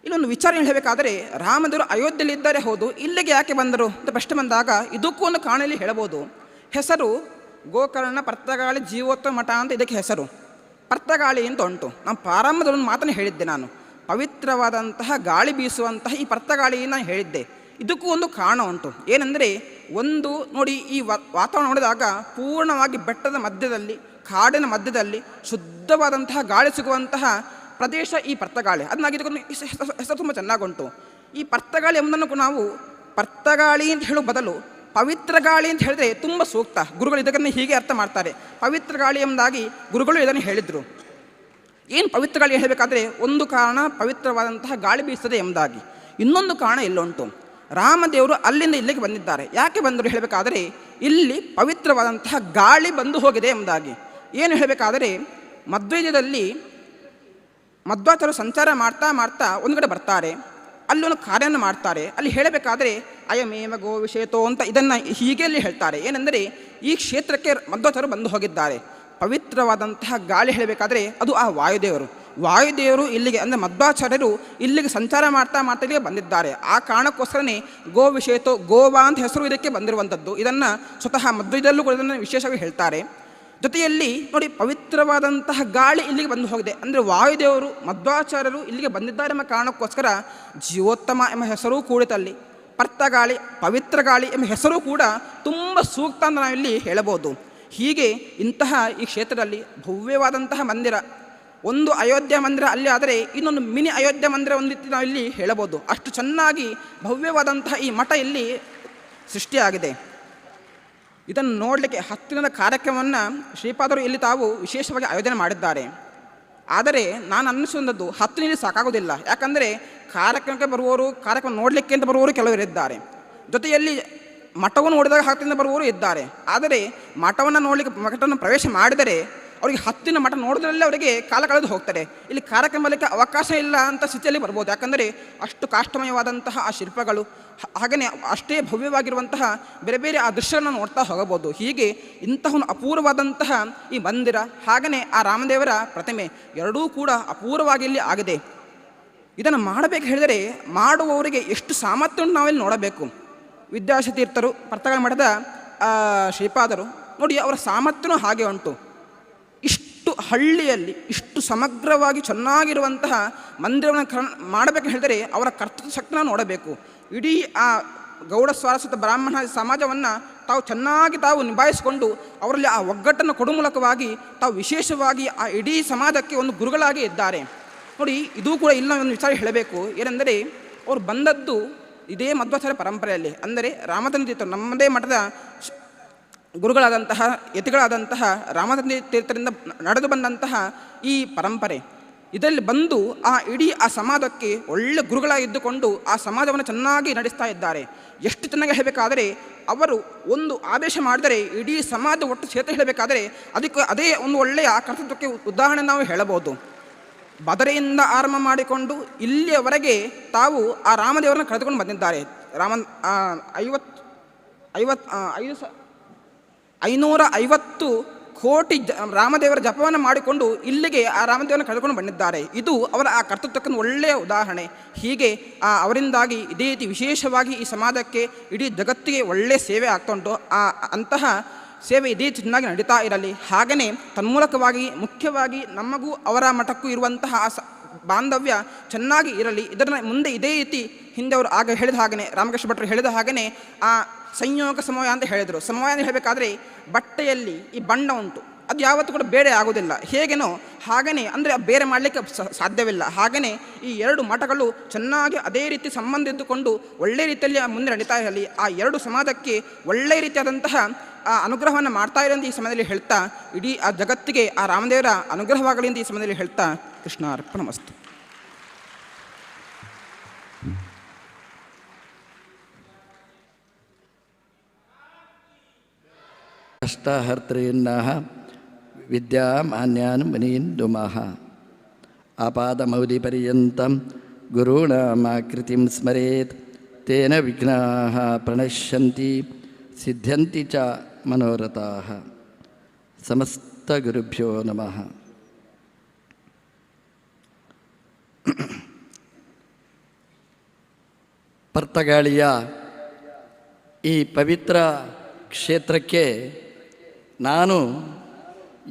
ಇಲ್ಲೊಂದು ವಿಚಾರ ಹೇಳಬೇಕಾದರೆ, ರಾಮದೇವರು ಅಯೋಧ್ಯೆಯಲ್ಲಿ ಇದ್ದಾರೆ ಹೌದು, ಇಲ್ಲಿಗೆ ಯಾಕೆ ಬಂದರು ಅಂತ ಪ್ರಶ್ನೆ ಬಂದಾಗ ಇದಕ್ಕೂ ಒಂದು ಕಾರಣದಲ್ಲಿ ಹೇಳಬಹುದು. ಹೆಸರು ಗೋಕರ್ಣ ಪರ್ತಗಾಳಿ ಜೀವೋತ್ತಮ ಮಠ ಅಂತ ಇದಕ್ಕೆ ಹೆಸರು. ಪರ್ತಗಾಳಿ ಅಂತ ಉಂಟು. ನಾನು ಪ್ರಾರಂಭದಲ್ಲಿ ಒಂದು ಮಾತನ್ನು ಹೇಳಿದ್ದೆ ನಾನು, ಪವಿತ್ರವಾದಂತಹ ಗಾಳಿ ಬೀಸುವಂತಹ ಈ ಪರ್ತಗಾಳಿ ನಾನು ಹೇಳಿದ್ದೆ. ಇದಕ್ಕೂ ಒಂದು ಕಾರಣ ಉಂಟು. ಏನೆಂದರೆ, ಒಂದು ನೋಡಿ ಈ ವಾತಾವರಣ ನೋಡಿದಾಗ ಪೂರ್ಣವಾಗಿ ಬೆಟ್ಟದ ಮಧ್ಯದಲ್ಲಿ, ಕಾಡಿನ ಮಧ್ಯದಲ್ಲಿ ಶುದ್ಧವಾದಂತಹ ಗಾಳಿ ಸಿಗುವಂತಹ ಪ್ರದೇಶ ಈ ಪರ್ತಗಾಳಿ. ಅದನ್ನಾಗಿ ಇದಕ್ಕೊಂದು ಹೆಸರು ತುಂಬ ಚೆನ್ನಾಗುಂಟು. ಈ ಪರ್ತಗಾಳಿ ಎಂಬುದನ್ನು ನಾವು ಪರ್ತಗಾಳಿ ಅಂತ ಹೇಳುವ ಬದಲು ಪವಿತ್ರ ಗಾಳಿ ಅಂತ ಹೇಳಿದ್ರೆ ತುಂಬ ಸೂಕ್ತ. ಗುರುಗಳು ಇದನ್ನು ಹೀಗೆ ಅರ್ಥ ಮಾಡ್ತಾರೆ, ಪವಿತ್ರ ಗಾಳಿ ಎಂಬುದಾಗಿ ಗುರುಗಳು ಇದನ್ನು ಹೇಳಿದರು. ಏನು ಪವಿತ್ರ ಗಾಳಿ ಹೇಳಬೇಕಾದ್ರೆ, ಒಂದು ಕಾರಣ ಪವಿತ್ರವಾದಂತಹ ಗಾಳಿ ಬೀಸ್ತದೆ ಎಂಬುದಾಗಿ, ಇನ್ನೊಂದು ಕಾರಣ ಇಲ್ಲುಂಟು. ರಾಮದೇವರು ಅಲ್ಲಿಂದ ಇಲ್ಲಿಗೆ ಬಂದಿದ್ದಾರೆ. ಯಾಕೆ ಬಂದರು ಹೇಳಬೇಕಾದರೆ, ಇಲ್ಲಿ ಪವಿತ್ರವಾದಂತಹ ಗಾಳಿ ಬಂದು ಹೋಗಿದೆ ಎಂಬುದಾಗಿ. ಏನು ಹೇಳಬೇಕಾದರೆ, ಮಧ್ವದಲ್ಲಿ ಮಧ್ವಾಚಾರ್ಯರು ಸಂಚಾರ ಮಾಡ್ತಾ ಮಾಡ್ತಾ ಒಂದು ಕಡೆ ಬರ್ತಾರೆ, ಅಲ್ಲಿ ಒಂದು ಕಾರ್ಯವನ್ನು ಮಾಡ್ತಾರೆ. ಅಲ್ಲಿ ಹೇಳಬೇಕಾದರೆ ಅಯಮೇವ ಗೋ ವಿಷೇತೋ ಅಂತ ಇದನ್ನು ಹೀಗೆ ಅಲ್ಲಿ ಹೇಳ್ತಾರೆ. ಏನೆಂದರೆ, ಈ ಕ್ಷೇತ್ರಕ್ಕೆ ಮಧ್ವಾಚಾರ್ಯರು ಬಂದು ಹೋಗಿದ್ದಾರೆ. ಪವಿತ್ರವಾದಂತಹ ಗಾಳಿ ಹೇಳಬೇಕಾದರೆ ಅದು ಆ ವಾಯುದೇವರು. ವಾಯುದೇವರು ಇಲ್ಲಿಗೆ, ಅಂದರೆ ಮಧ್ವಾಚಾರ್ಯರು ಇಲ್ಲಿಗೆ ಸಂಚಾರ ಮಾಡ್ತಾ ಮಾಡ್ತಾ ಇಲ್ಲಿಗೆ ಬಂದಿದ್ದಾರೆ. ಆ ಕಾರಣಕ್ಕೋಸ್ಕರನೇ ಗೋ ವಿಷೇತೋ ಗೋವಾ ಅಂತ ಹೆಸರು ಇದಕ್ಕೆ ಬಂದಿರುವಂಥದ್ದು. ಇದನ್ನು ಸ್ವತಃ ಮಧ್ವದಲ್ಲೂ ಕೂಡ ಇದನ್ನು ವಿಶೇಷವಾಗಿ ಹೇಳ್ತಾರೆ. ಜೊತೆಯಲ್ಲಿ ನೋಡಿ, ಪವಿತ್ರವಾದಂತಹ ಗಾಳಿ ಇಲ್ಲಿಗೆ ಬಂದು ಹೋಗಿದೆ ಅಂದರೆ ವಾಯುದೇವರು ಮಧ್ವಾಚಾರ್ಯರು ಇಲ್ಲಿಗೆ ಬಂದಿದ್ದಾರೆ ಎಂಬ ಕಾರಣಕ್ಕೋಸ್ಕರ ಜೀವೋತ್ತಮ ಎಂಬ ಹೆಸರೂ ಕೂಡಿತಲ್ಲಿ. ಪರ್ತಗಾಳಿ, ಪವಿತ್ರ ಗಾಳಿ ಎಂಬ ಹೆಸರು ಕೂಡ ತುಂಬ ಸೂಕ್ತ ಅಂತ ನಾವಿಲ್ಲಿ ಹೇಳಬಹುದು. ಹೀಗೆ ಇಂತಹ ಈ ಕ್ಷೇತ್ರದಲ್ಲಿ ಭವ್ಯವಾದಂತಹ ಮಂದಿರ, ಒಂದು ಅಯೋಧ್ಯೆ ಮಂದಿರ ಅಲ್ಲಿ ಆದರೆ ಇನ್ನೊಂದು ಮಿನಿ ಅಯೋಧ್ಯೆ ಮಂದಿರ ಒಂದು ನಾವಿಲ್ಲಿ ಹೇಳಬಹುದು. ಅಷ್ಟು ಚೆನ್ನಾಗಿ ಭವ್ಯವಾದಂತಹ ಈ ಮಠ ಇಲ್ಲಿ ಸೃಷ್ಟಿಯಾಗಿದೆ. ಇದನ್ನು ನೋಡಲಿಕ್ಕೆ 10 ದಿನದ ಕಾರ್ಯಕ್ರಮವನ್ನು ಶ್ರೀಪಾದರು ಇಲ್ಲಿ ತಾವು ವಿಶೇಷವಾಗಿ ಆಯೋಜನೆ ಮಾಡಿದ್ದಾರೆ. ಆದರೆ ನಾನು ಅನ್ನಿಸುವಂಥದ್ದು 10 ದಿನ ಸಾಕಾಗೋದಿಲ್ಲ. ಯಾಕಂದರೆ ಕಾರ್ಯಕ್ರಮಕ್ಕೆ ಬರುವವರು, ಕಾರ್ಯಕ್ರಮ ನೋಡಲಿಕ್ಕೆ ಅಂತ ಬರುವವರು ಕೆಲವರಿದ್ದಾರೆ, ಜೊತೆಯಲ್ಲಿ ಮಠವನ್ನು ನೋಡಿದಾಗ 10 ದಿನ ಬರುವವರು ಇದ್ದಾರೆ. ಆದರೆ ಮಠವನ್ನು ನೋಡಲಿಕ್ಕೆ, ಮಠವನ್ನು ಪ್ರವೇಶ ಮಾಡಿದರೆ ಅವರಿಗೆ 10 ದಿನ ಮಠ ನೋಡೋದ್ರಲ್ಲೇ ಅವರಿಗೆ ಕಾಲ ಕಳೆದು ಹೋಗ್ತಾರೆ. ಇಲ್ಲಿ ಕಾರ್ಯಕ್ರಮಕ್ಕೆ ಅವಕಾಶ ಇಲ್ಲ ಅಂತ ಸ್ಥಿತಿಯಲ್ಲಿ ಬರ್ಬೋದು. ಯಾಕಂದರೆ ಅಷ್ಟು ಕಾಷ್ಟಮಯವಾದಂತಹ ಆ ಶಿಲ್ಪಗಳು, ಹಾಗೆಯೇ ಅಷ್ಟೇ ಭವ್ಯವಾಗಿರುವಂತಹ ಬೇರೆ ಬೇರೆ ಆ ದೃಶ್ಯವನ್ನು ನೋಡ್ತಾ ಹೋಗಬಹುದು. ಹೀಗೆ ಇಂತಹ ಒಂದು ಅಪೂರ್ವವಾದಂತಹ ಈ ಮಂದಿರ, ಹಾಗೆಯೇ ಆ ರಾಮದೇವರ ಪ್ರತಿಮೆ ಎರಡೂ ಕೂಡ ಅಪೂರ್ವವಾಗಿ ಇಲ್ಲಿ ಆಗಿದೆ. ಇದನ್ನು ಮಾಡಬೇಕು ಹೇಳಿದರೆ ಮಾಡುವವರಿಗೆ ಎಷ್ಟು ಸಾಮರ್ಥ್ಯವನ್ನು ನಾವಿಲ್ಲಿ ನೋಡಬೇಕು. ವಿದ್ಯಾಶತೀರ್ಥರು, ಪರ್ತಗಾಳಿ ಮಠದ ಶ್ರೀಪಾದರು ನೋಡಿ, ಅವರ ಸಾಮರ್ಥ್ಯನೂ ಹಾಗೆ ಉಂಟು. ಇಷ್ಟು ಹಳ್ಳಿಯಲ್ಲಿ ಇಷ್ಟು ಸಮಗ್ರವಾಗಿ ಚೆನ್ನಾಗಿರುವಂತಹ ಮಂದಿರವನ್ನು ಮಾಡಬೇಕು ಹೇಳಿದರೆ ಅವರ ಕರ್ತೃತ್ವ ಶಕ್ತಿನ ನೋಡಬೇಕು. ಇಡೀ ಆ ಗೌಡ ಸ್ವಾರಸ್ವತ ಬ್ರಾಹ್ಮಣ ಸಮಾಜವನ್ನು ತಾವು ಚೆನ್ನಾಗಿ ತಾವು ನಿಭಾಯಿಸಿಕೊಂಡು ಅವರಲ್ಲಿ ಆ ಒಗ್ಗಟ್ಟನ್ನು ಕೊಡುವ ಮೂಲಕವಾಗಿ ತಾವು ವಿಶೇಷವಾಗಿ ಆ ಇಡೀ ಸಮಾಜಕ್ಕೆ ಒಂದು ಗುರುಗಳಾಗಿ ಇದ್ದಾರೆ. ನೋಡಿ, ಇದೂ ಕೂಡ ಇಲ್ಲ ಒಂದು ವಿಚಾರ ಹೇಳಬೇಕು. ಏನೆಂದರೆ, ಅವರು ಬಂದದ್ದು ಇದೇ ಮಧ್ವಾಚಾರ್ಯ ಪರಂಪರೆಯಲ್ಲಿ, ಅಂದರೆ ರಾಮಚಂದ್ರ ತೀರ್ಥರು ನಮ್ಮದೇ ಮಠದ ಗುರುಗಳಾದಂತಹ ಯತಿಗಳಾದಂತಹ ರಾಮಚಂದ್ರ ತೀರ್ಥರಿಂದ ನಡೆದು ಬಂದಂತಹ ಈ ಪರಂಪರೆ. ಇದರಲ್ಲಿ ಬಂದು ಆ ಇಡೀ ಆ ಸಮಾಜಕ್ಕೆ ಒಳ್ಳೆ ಗುರುಗಳಾಗಿದ್ದುಕೊಂಡು ಆ ಸಮಾಜವನ್ನು ಚೆನ್ನಾಗಿ ನಡೆಸ್ತಾ ಇದ್ದಾರೆ. ಎಷ್ಟು ಚೆನ್ನಾಗಿ ಹೇಳಬೇಕಾದರೆ, ಅವರು ಒಂದು ಆದೇಶ ಮಾಡಿದರೆ ಇಡೀ ಸಮಾಜ ಒಟ್ಟು ಕ್ಷೇತ್ರ ಹೇಳಬೇಕಾದರೆ ಅದಕ್ಕೆ ಅದೇ ಒಂದು ಒಳ್ಳೆಯ ಕರ್ತೃತ್ವಕ್ಕೆ ಉದಾಹರಣೆ ನಾವು ಹೇಳಬಹುದು. ಬದರೆಯಿಂದ ಆರಂಭ ಮಾಡಿಕೊಂಡು ಇಲ್ಲಿಯವರೆಗೆ ತಾವು ಆ ರಾಮದೇವರನ್ನು ಕರೆದುಕೊಂಡು ಬಂದಿದ್ದಾರೆ. ರಾಮ 550 ಕೋಟಿ ರಾಮದೇವರ ಜಪವನ್ನು ಮಾಡಿಕೊಂಡು ಇಲ್ಲಿಗೆ ಆ ರಾಮದೇವರನ್ನು ಕರೆದುಕೊಂಡು ಬಂದಿದ್ದಾರೆ. ಇದು ಅವರ ಆ ಕರ್ತೃತ್ವಕ್ಕೆ ಒಳ್ಳೆಯ ಉದಾಹರಣೆ. ಹೀಗೆ ಆ ಅವರಿಂದಾಗಿ ಇದೇ ರೀತಿ ವಿಶೇಷವಾಗಿ ಈ ಸಮಾಜಕ್ಕೆ, ಇಡೀ ಜಗತ್ತಿಗೆ ಒಳ್ಳೆಯ ಸೇವೆ ಆಗ್ತಾ ಉಂಟು. ಆ ಅಂತಹ ಸೇವೆ ಇದೇ ಚೆನ್ನಾಗಿ ನಡೀತಾ ಇರಲಿ. ಹಾಗೆಯೇ ತನ್ಮೂಲಕವಾಗಿ ಮುಖ್ಯವಾಗಿ ನಮಗೂ ಅವರ ಮಠಕ್ಕೂ ಇರುವಂತಹ ಆ ಬಾಂಧವ್ಯ ಚೆನ್ನಾಗಿ ಇರಲಿ. ಇದರ ಮುಂದೆ ಇದೇ ರೀತಿ ಹಿಂದೆ ಅವರು ಆಗ ಹೇಳಿದ ಹಾಗೆಯೇ, ರಾಮಕೃಷ್ಣ ಭಟ್ರು ಹೇಳಿದ ಹಾಗೆಯೇ ಆ ಸಂಯೋಗ ಸಮವಾಯ ಅಂತ ಹೇಳಿದರು. ಸಮವಾಯ ಅಂತ ಹೇಳಬೇಕಾದ್ರೆ ಬಟ್ಟೆಯಲ್ಲಿ ಈ ಬಣ್ಣ ಉಂಟು, ಅದು ಯಾವತ್ತೂ ಕೂಡ ಬೇರೆ ಆಗೋದಿಲ್ಲ. ಹೇಗೇನೋ ಹಾಗೆಯೇ, ಅಂದರೆ ಬೇರೆ ಮಾಡಲಿಕ್ಕೆ ಸಾಧ್ಯವಿಲ್ಲ. ಹಾಗೆಯೇ ಈ ಎರಡು ಮಠಗಳು ಚೆನ್ನಾಗಿ ಅದೇ ರೀತಿ ಸಂಬಂಧ ಇದ್ದುಕೊಂಡು ಒಳ್ಳೆಯ ರೀತಿಯಲ್ಲಿ ಮುಂದೆ ನಡೀತಾ ಇರಲಿ. ಆ ಎರಡು ಸಮಾಜಕ್ಕೆ ಒಳ್ಳೆಯ ರೀತಿಯಾದಂತಹ ಆ ಅನುಗ್ರಹವನ್ನು ಮಾಡ್ತಾ ಇರೋ ಈ ಸಮಯದಲ್ಲಿ ಹೇಳ್ತಾ, ಇಡೀ ಆ ಜಗತ್ತಿಗೆ ಆ ರಾಮದೇವರ ಅನುಗ್ರಹವಾಗಲಿ ಅಂತ ಈ ಸಮಯದಲ್ಲಿ ಹೇಳ್ತಾ ಕೃಷ್ಣ ಅರ್ಪಣಮಸ್ತು. ಅಷ್ಟಹರ್ತೃನ್ನಃ ವಿದ್ಯಾಮಾನ್ಯಾನ್ ಮುನೀನ್ ದುಮಃ ಆಪಾದಮೌಲಿಪರ್ಯಂತಂ ಗುರುಣಾಮಾಕೃತಿಂ ಸ್ಮರೇತ್ ತೇನ ವಿಘ್ನಾಃ ಪ್ರಣಶ್ಯಂತಿ ಸಿದ್ಧ್ಯಂತಿ ಚ ಮನೋರಥಾಃ. ಸಮಸ್ತಗುರುಭ್ಯೋ ನಮಃ. ಪರ್ತಗಾಳಿಯ ಈ ಪವಿತ್ರ ಕ್ಷೇತ್ರಕ್ಕೆ ನಾನು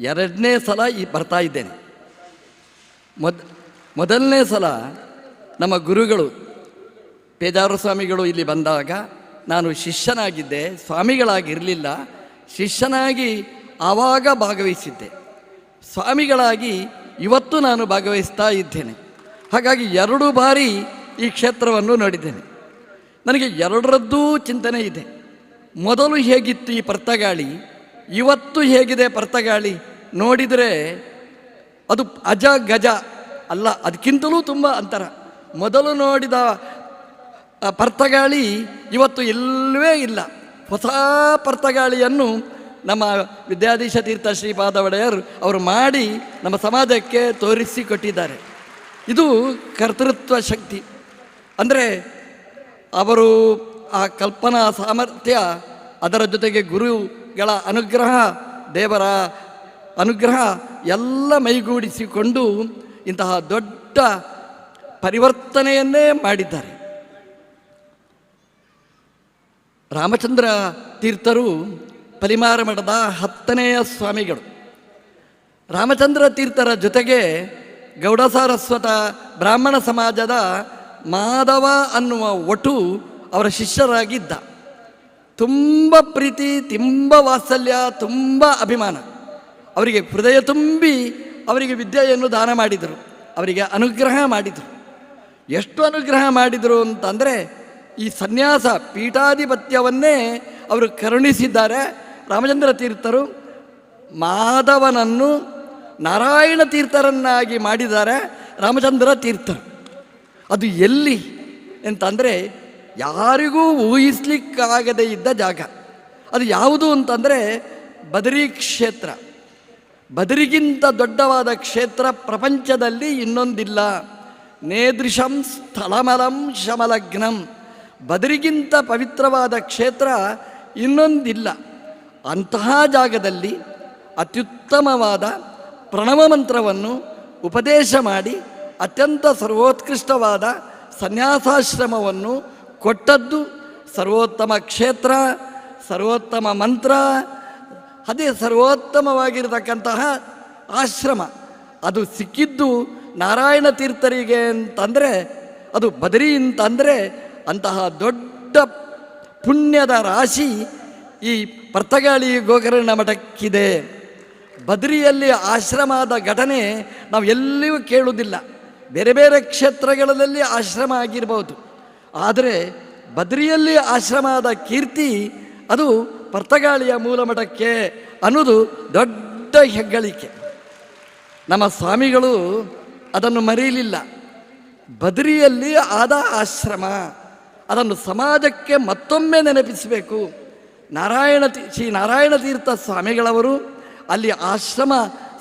ಎರಡನೇ ಸಲ ಈ ಬರ್ತಾ ಇದ್ದೇನೆ. ಮೊದಲನೇ ಸಲ ನಮ್ಮ ಗುರುಗಳು ಪೇಜಾವರ ಸ್ವಾಮಿಗಳು ಇಲ್ಲಿ ಬಂದಾಗ ನಾನು ಶಿಷ್ಯನಾಗಿದ್ದೆ, ಸ್ವಾಮಿಗಳಾಗಿರಲಿಲ್ಲ. ಶಿಷ್ಯನಾಗಿ ಆವಾಗ ಭಾಗವಹಿಸಿದ್ದೆ, ಸ್ವಾಮಿಗಳಾಗಿ ಇವತ್ತು ನಾನು ಭಾಗವಹಿಸ್ತಾ ಇದ್ದೇನೆ. ಹಾಗಾಗಿ 2 ಬಾರಿ ಈ ಕ್ಷೇತ್ರವನ್ನು ನೋಡಿದ್ದೇನೆ. ನನಗೆ ಎರಡರದ್ದೂ ಚಿಂತನೆ ಇದೆ. ಮೊದಲು ಹೇಗಿತ್ತು ಈ ಪರ್ತಗಾಳಿ, ಇವತ್ತು ಹೇಗಿದೆ ಪರ್ತಗಾಳಿ ನೋಡಿದರೆ ಅದು ಅಜ ಗಜ ಅಲ್ಲ, ಅದಕ್ಕಿಂತಲೂ ತುಂಬ ಅಂತರ. ಮೊದಲು ನೋಡಿದ ಪರ್ತಗಾಳಿ ಇವತ್ತು ಇಲ್ಲವೇ ಇಲ್ಲ. ಹೊಸ ಪರ್ತಗಾಳಿಯನ್ನು ನಮ್ಮ ವಿದ್ಯಾಧೀಶ ತೀರ್ಥ ಶ್ರೀಪಾದ ಒಡೆಯರ್ ಅವರು ಮಾಡಿ ನಮ್ಮ ಸಮಾಜಕ್ಕೆ ತೋರಿಸಿಕೊಟ್ಟಿದ್ದಾರೆ. ಇದು ಕರ್ತೃತ್ವ ಶಕ್ತಿ. ಅಂದರೆ ಅವರು ಆ ಕಲ್ಪನಾ ಸಾಮರ್ಥ್ಯ, ಅದರ ಜೊತೆಗೆ ಗುರುಗಳ ಅನುಗ್ರಹ, ದೇವರ ಅನುಗ್ರಹ ಎಲ್ಲ ಮೈಗೂಡಿಸಿಕೊಂಡು ಇಂತಹ ದೊಡ್ಡ ಪರಿವರ್ತನೆಯನ್ನೇ ಮಾಡಿದ್ದಾರೆ. ರಾಮಚಂದ್ರ ತೀರ್ಥರು ಪಲಿಮಾರ ಮಠದ 10ನೇ ಸ್ವಾಮಿಗಳು. ರಾಮಚಂದ್ರ ತೀರ್ಥರ ಜೊತೆಗೆ ಗೌಡ ಸಾರಸ್ವತ ಬ್ರಾಹ್ಮಣ ಸಮಾಜದ ಮಾಧವ ಅನ್ನುವ ಒಟು ಅವರ ಶಿಷ್ಯರಾಗಿದ್ದ. ತುಂಬ ಪ್ರೀತಿ, ತುಂಬ ವಾತ್ಸಲ್ಯ, ತುಂಬ ಅಭಿಮಾನ. ಅವರಿಗೆ ಹೃದಯ ತುಂಬಿ ಅವರಿಗೆ ವಿದ್ಯೆಯನ್ನು ದಾನ ಮಾಡಿದರು, ಅವರಿಗೆ ಅನುಗ್ರಹ ಮಾಡಿದರು. ಎಷ್ಟು ಅನುಗ್ರಹ ಮಾಡಿದರು ಅಂತಂದರೆ ಈ ಸನ್ಯಾಸ ಪೀಠಾಧಿಪತ್ಯವನ್ನೇ ಅವರು ಕರುಣಿಸಿದ್ದಾರೆ. ರಾಮಚಂದ್ರ ತೀರ್ಥರು ಮಾಧವನನ್ನು ನಾರಾಯಣ ತೀರ್ಥರನ್ನಾಗಿ ಮಾಡಿದ್ದಾರೆ ರಾಮಚಂದ್ರ ತೀರ್ಥರು. ಅದು ಎಲ್ಲಿ ಅಂತಂದರೆ ಯಾರಿಗೂ ಊಹಿಸ್ಲಿಕ್ಕಾಗದೇ ಇದ್ದ ಜಾಗ. ಅದು ಯಾವುದು ಅಂತಂದರೆ ಬದರಿ ಕ್ಷೇತ್ರ. ಬದರಿಗಿಂತ ದೊಡ್ಡವಾದ ಕ್ಷೇತ್ರ ಪ್ರಪಂಚದಲ್ಲಿ ಇನ್ನೊಂದಿಲ್ಲ. ನೇದೃಶಂ ಸ್ಥಳಮಲಂ ಶಮಲಗ್ನಂ, ಬದರಿಗಿಂತ ಪವಿತ್ರವಾದ ಕ್ಷೇತ್ರ ಇನ್ನೊಂದಿಲ್ಲ. ಅಂತಹ ಜಾಗದಲ್ಲಿ ಅತ್ಯುತ್ತಮವಾದ ಪ್ರಣವ ಮಂತ್ರವನ್ನು ಉಪದೇಶ ಮಾಡಿ ಅತ್ಯಂತ ಸರ್ವೋತ್ಕೃಷ್ಟವಾದ ಸನ್ಯಾಸಾಶ್ರಮವನ್ನು ಕೊಟ್ಟದ್ದು ಸರ್ವೋತ್ತಮ ಕ್ಷೇತ್ರ, ಸರ್ವೋತ್ತಮ ಮಂತ್ರ, ಅದೇ ಸರ್ವೋತ್ತಮವಾಗಿರತಕ್ಕಂತಹ ಆಶ್ರಮ. ಅದು ಸಿಕ್ಕಿದ್ದು ನಾರಾಯಣ ತೀರ್ಥರಿಗೆ ಅಂತಂದರೆ, ಅದು ಬದರಿ ಅಂತಂದರೆ, ಅಂತಹ ದೊಡ್ಡ ಪುಣ್ಯದ ರಾಶಿ ಈ ಪರ್ತಗಾಳಿ ಗೋಕರ್ಣ ಮಠಕ್ಕಿದೆ. ಬದರಿಯಲ್ಲಿ ಆಶ್ರಮದ ಘಟನೆ ನಾವು ಎಲ್ಲಿಯೂ ಕೇಳುವುದಿಲ್ಲ. ಬೇರೆ ಬೇರೆ ಕ್ಷೇತ್ರಗಳಲ್ಲಿ ಆಶ್ರಮ ಆಗಿರ್ಬೋದು, ಆದರೆ ಬದರಿಯಲ್ಲಿ ಆಶ್ರಮದ ಕೀರ್ತಿ ಅದು ಪರ್ತಗಾಳಿಯ ಮೂಲ ಮಠಕ್ಕೆ ಅನ್ನೋದು ದೊಡ್ಡ ಹೆಗ್ಗಳಿಕೆ. ನಮ್ಮ ಸ್ವಾಮಿಗಳು ಅದನ್ನು ಮರೆಯಲಿಲ್ಲ. ಬದರಿಯಲ್ಲಿ ಆದ ಆಶ್ರಮ ಅದನ್ನು ಸಮಾಜಕ್ಕೆ ಮತ್ತೊಮ್ಮೆ ನೆನಪಿಸಬೇಕು. ಶ್ರೀ ನಾರಾಯಣ ತೀರ್ಥ ಸ್ವಾಮಿಗಳವರು ಅಲ್ಲಿ ಆಶ್ರಮ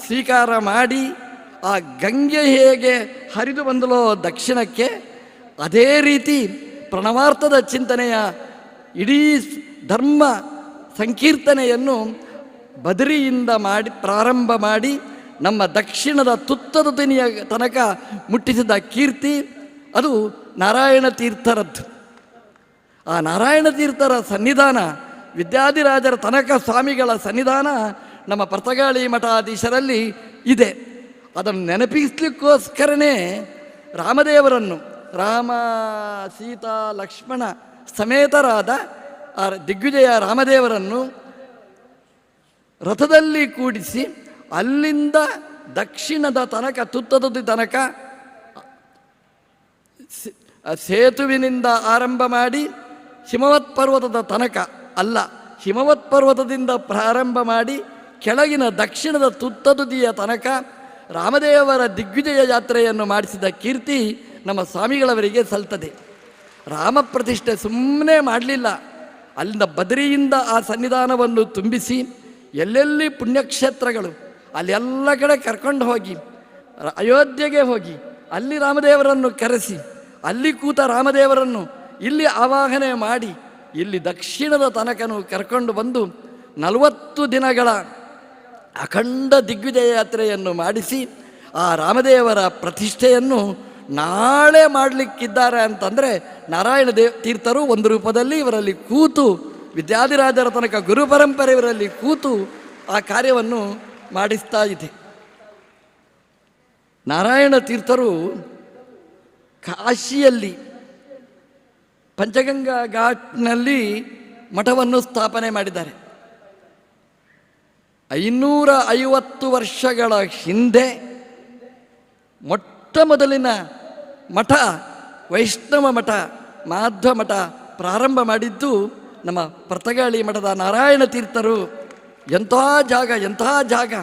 ಸ್ವೀಕಾರ ಮಾಡಿ ಆ ಗಂಗೆ ಹೇಗೆ ಹರಿದು ಬಂದಲೋ ದಕ್ಷಿಣಕ್ಕೆ, ಅದೇ ರೀತಿ ಪ್ರಣವಾರ್ಥದ ಚಿಂತನೆಯ ಇಡೀ ಧರ್ಮ ಸಂಕೀರ್ತನೆಯನ್ನು ಬದರಿಯಿಂದ ಮಾಡಿ ಪ್ರಾರಂಭ ಮಾಡಿ ನಮ್ಮ ದಕ್ಷಿಣದ ತುತ್ತದ ತುನಿಯ ತನಕ ಮುಟ್ಟಿಸಿದ ಕೀರ್ತಿ ಅದು ನಾರಾಯಣ ತೀರ್ಥರದ್ದು. ಆ ನಾರಾಯಣ ತೀರ್ಥರ ಸನ್ನಿಧಾನ, ವಿದ್ಯಾಧಿರಾಜರ ತನಕ ಸ್ವಾಮಿಗಳ ಸನ್ನಿಧಾನ ನಮ್ಮ ಪರ್ತಗಾಳಿ ಮಠಾಧೀಶರಲ್ಲಿ ಇದೆ. ಅದನ್ನು ನೆನಪಿಸಲಿಕ್ಕೋಸ್ಕರನೇ ರಾಮದೇವರನ್ನು, ರಾಮ ಸೀತಾ ಲಕ್ಷ್ಮಣ ಸಮೇತರಾದ ಆ ದಿಗ್ವಿಜಯ ರಾಮದೇವರನ್ನು ರಥದಲ್ಲಿ ಕೂಡಿಸಿ ಅಲ್ಲಿಂದ ದಕ್ಷಿಣದ ತನಕ, ತುತ್ತದ ತನಕ ಸೇತುವಿನಿಂದ ಆರಂಭ ಮಾಡಿ ಹಿಮವತ್ ಪರ್ವತದ ತನಕ ಅಲ್ಲ, ಹಿಮವತ್ ಪರ್ವತದಿಂದ ಪ್ರಾರಂಭ ಮಾಡಿ ಕೆಳಗಿನ ದಕ್ಷಿಣದ ತುತ್ತದುದಿಯ ತನಕ ರಾಮದೇವರ ದಿಗ್ವಿಜಯ ಯಾತ್ರೆಯನ್ನು ಮಾಡಿಸಿದ ಕೀರ್ತಿ ನಮ್ಮ ಸ್ವಾಮಿಗಳವರಿಗೆ ಸಲ್ತದೆ. ರಾಮ ಪ್ರತಿಷ್ಠೆ ಸುಮ್ಮನೆ ಮಾಡಲಿಲ್ಲ. ಅಲ್ಲಿಂದ ಬದರಿಯಿಂದ ಆ ಸನ್ನಿಧಾನವನ್ನು ತುಂಬಿಸಿ ಎಲ್ಲೆಲ್ಲಿ ಪುಣ್ಯಕ್ಷೇತ್ರಗಳು ಅಲ್ಲೆಲ್ಲ ಕಡೆ ಕರ್ಕೊಂಡು ಹೋಗಿ, ಅಯೋಧ್ಯೆಗೆ ಹೋಗಿ ಅಲ್ಲಿ ರಾಮದೇವರನ್ನು ಕರೆಸಿ, ಅಲ್ಲಿ ಕೂತ ರಾಮದೇವರನ್ನು ಇಲ್ಲಿ ಆವಾಹನೆ ಮಾಡಿ ಇಲ್ಲಿ ದಕ್ಷಿಣದ ತನಕನು ಕರ್ಕೊಂಡು ಬಂದು 40 ದಿನಗಳ ಅಖಂಡ ದಿಗ್ವಿಜಯ ಯಾತ್ರೆಯನ್ನು ಮಾಡಿಸಿ ಆ ರಾಮದೇವರ ಪ್ರತಿಷ್ಠೆಯನ್ನು ನಾಳೆ ಮಾಡಲಿಕ್ಕಿದ್ದಾರೆ ಅಂತಂದರೆ ನಾರಾಯಣ ತೀರ್ಥರು ಒಂದು ರೂಪದಲ್ಲಿ ಇವರಲ್ಲಿ ಕೂತು, ವಿದ್ಯಾಧಿರಾಜರ ತನಕ ಗುರು ಪರಂಪರೆ ಇವರಲ್ಲಿ ಕೂತು ಆ ಕಾರ್ಯವನ್ನು ಮಾಡಿಸ್ತಾ ಇದೆ. ನಾರಾಯಣ ತೀರ್ಥರು ಕಾಶಿಯಲ್ಲಿ ಪಂಚಗಂಗಾ ಘಾಟ್ನಲ್ಲಿ ಮಠವನ್ನು ಸ್ಥಾಪನೆ ಮಾಡಿದ್ದಾರೆ. 550 ವರ್ಷಗಳ ಹಿಂದೆ ಮೊಟ್ಟ ಮೊದಲಿನ ಮಠ ವೈಷ್ಣವ ಮಠ, ಮಾಧ್ವ ಮಠ ಪ್ರಾರಂಭ ಮಾಡಿದ್ದು ನಮ್ಮ ಪರ್ತಗಾಳಿ ಮಠದ ನಾರಾಯಣ ತೀರ್ಥರು. ಎಂಥ ಜಾಗ, ಎಂಥ ಜಾಗ!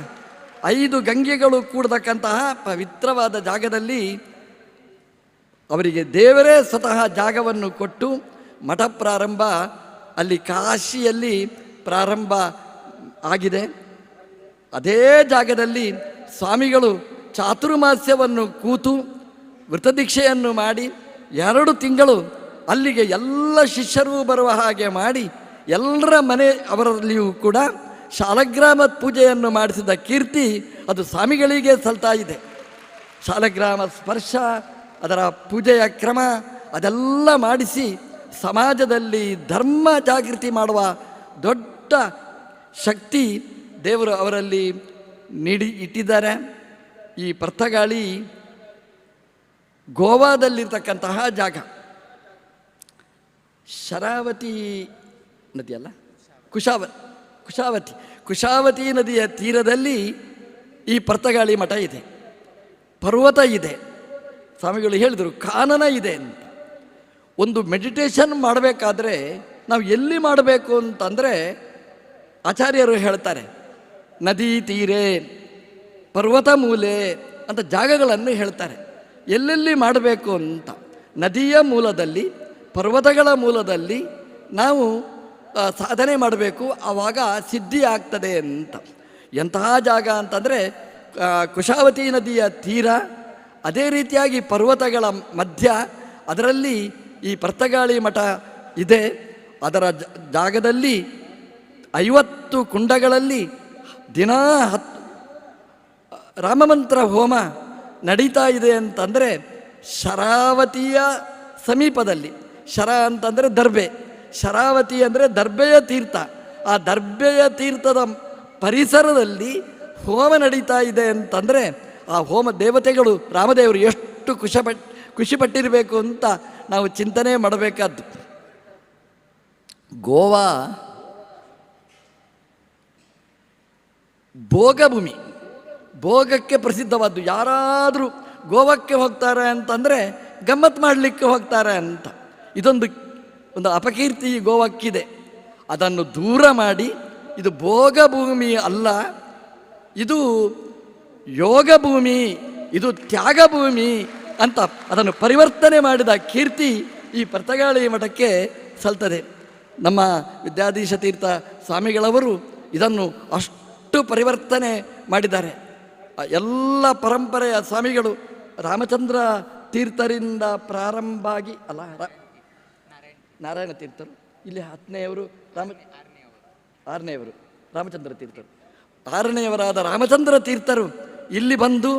5 ಗಂಗೆಗಳು ಕೂಡತಕ್ಕಂತಹ ಪವಿತ್ರವಾದ ಜಾಗದಲ್ಲಿ ಅವರಿಗೆ ದೇವರೇ ಸ್ವತಃ ಜಾಗವನ್ನು ಕೊಟ್ಟು ಮಠ ಪ್ರಾರಂಭ ಅಲ್ಲಿ ಕಾಶಿಯಲ್ಲಿ ಪ್ರಾರಂಭ ಆಗಿದೆ. ಅದೇ ಜಾಗದಲ್ಲಿ ಸ್ವಾಮಿಗಳು ಚಾತುರ್ಮಾಸ್ಯವನ್ನು ಕೂತು ವ್ರತದೀಕ್ಷೆಯನ್ನು ಮಾಡಿ 2 ತಿಂಗಳು ಅಲ್ಲಿಗೆ ಎಲ್ಲ ಶಿಷ್ಯರೂ ಬರುವ ಹಾಗೆ ಮಾಡಿ ಎಲ್ಲರ ಮನೆ ಅವರಲ್ಲಿಯೂ ಕೂಡ ಶಾಲಗ್ರಾಮ ಪೂಜೆಯನ್ನು ಮಾಡಿಸಿದ ಕೀರ್ತಿ ಅದು ಸ್ವಾಮಿಗಳಿಗೆ ಸಲ್ತಾ ಇದೆ. ಶಾಲಗ್ರಾಮ ಸ್ಪರ್ಶ, ಅದರ ಪೂಜೆಯ ಕ್ರಮ ಅದೆಲ್ಲ ಮಾಡಿಸಿ ಸಮಾಜದಲ್ಲಿ ಧರ್ಮ ಜಾಗೃತಿ ಮಾಡುವ ದೊಡ್ಡ ಶಕ್ತಿ ದೇವರು ಅವರಲ್ಲಿ ನೀಡಿ ಇಟ್ಟಿದ್ದಾರೆ. ಈ ಪರ್ತಗಾಳಿ ಗೋವಾದಲ್ಲಿರ್ತಕ್ಕಂತಹ ಜಾಗ, ಶರಾವತಿ ನದಿಯಲ್ಲ, ಕುಶಾವತಿ ಕುಶಾವತಿ ನದಿಯ ತೀರದಲ್ಲಿ ಈ ಪರ್ತಗಾಳಿ ಮಠ ಇದೆ. ಪರ್ವತ ಇದೆ, ಸ್ವಾಮಿಗಳು ಹೇಳಿದರು ಕಾನನ ಇದೆ ಅಂತ. ಒಂದು ಮೆಡಿಟೇಷನ್ ಮಾಡಬೇಕಾದ್ರೆ ನಾವು ಎಲ್ಲಿ ಮಾಡಬೇಕು ಅಂತಂದರೆ ಆಚಾರ್ಯರು ಹೇಳ್ತಾರೆ ನದಿ ತೀರೆ, ಪರ್ವತ ಮೂಲೆ ಅಂತ ಜಾಗಗಳನ್ನು ಹೇಳ್ತಾರೆ. ಎಲ್ಲೆಲ್ಲಿ ಮಾಡಬೇಕು ಅಂತ ನದಿಯ ಮೂಲದಲ್ಲಿ, ಪರ್ವತಗಳ ಮೂಲದಲ್ಲಿ ನಾವು ಸಾಧನೆ ಮಾಡಬೇಕು, ಆವಾಗ ಸಿದ್ಧಿ ಆಗ್ತದೆ ಅಂತ. ಎಂತಹ ಜಾಗ ಅಂತಂದರೆ ಕುಶಾವತಿ ನದಿಯ ತೀರ, ಅದೇ ರೀತಿಯಾಗಿ ಪರ್ವತಗಳ ಮಧ್ಯ, ಅದರಲ್ಲಿ ಈ ಪರ್ತಗಾಳಿ ಮಠ ಇದೆ. ಅದರ ಜಾಗದಲ್ಲಿ 50 ಕುಂಡಗಳಲ್ಲಿ ದಿನಾ 10 ರಾಮಮಂತ್ರ ಹೋಮ ನಡೀತಾ ಇದೆ ಅಂತಂದರೆ ಶರಾವತಿಯ ಸಮೀಪದಲ್ಲಿ, ಶರ ಅಂತಂದರೆ ದರ್ಬೆ, ಶರಾವತಿ ಅಂದರೆ ದರ್ಬೆಯ ತೀರ್ಥ, ಆ ದರ್ಬೆಯ ತೀರ್ಥದ ಪರಿಸರದಲ್ಲಿ ಹೋಮ ನಡೀತಾ ಇದೆ ಅಂತಂದರೆ ಆ ಹೋಮ ದೇವತೆಗಳು ರಾಮದೇವರು ಎಷ್ಟು ಖುಷಿಪಟ್ಟಿರಬೇಕು ಅಂತ ನಾವು ಚಿಂತನೆ ಮಾಡಬೇಕಾದ್ದು. ಗೋವಾ ಭೋಗಭೂಮಿ, ಭೋಗಕ್ಕೆ ಪ್ರಸಿದ್ಧವಾದ್ದು. ಯಾರಾದರೂ ಗೋವಾಕ್ಕೆ ಹೋಗ್ತಾರೆ ಅಂತಂದರೆ ಗಮ್ಮತ್ತು ಮಾಡಲಿಕ್ಕೆ ಹೋಗ್ತಾರೆ ಅಂತ. ಇದೊಂದು ಒಂದು ಅಪಕೀರ್ತಿ ಗೋವಾಕ್ಕಿದೆ. ಅದನ್ನು ದೂರ ಮಾಡಿ ಇದು ಭೋಗಭೂಮಿ ಅಲ್ಲ, ಇದು ಯೋಗಭೂಮಿ, ಇದು ತ್ಯಾಗಭೂಮಿ ಅಂತ ಅದನ್ನು ಪರಿವರ್ತನೆ ಮಾಡಿದ ಕೀರ್ತಿ ಈ ಪರ್ತಗಾಳಿ ಮಠಕ್ಕೆ ಸಲ್ತದೆ. ನಮ್ಮ ವಿದ್ಯಾಧೀಶ ತೀರ್ಥ ಸ್ವಾಮಿಗಳವರು ಇದನ್ನು ಅಷ್ಟು ಪರಿವರ್ತನೆ ಮಾಡಿದ್ದಾರೆ. ಎಲ್ಲ ಪರಂಪರೆಯ ಸ್ವಾಮಿಗಳು ರಾಮಚಂದ್ರ ತೀರ್ಥರಿಂದ ಪ್ರಾರಂಭ ಆಗಿ, ಅಲ್ಲ ನಾರಾಯಣ ತೀರ್ಥರು, ಇಲ್ಲಿ 10ನೇಯವರು ಆರನೆಯವರು ರಾಮಚಂದ್ರ ತೀರ್ಥರು, 6ನೆಯವರಾದ ರಾಮಚಂದ್ರ ತೀರ್ಥರು ಇಲ್ಲಿ ಬಂದು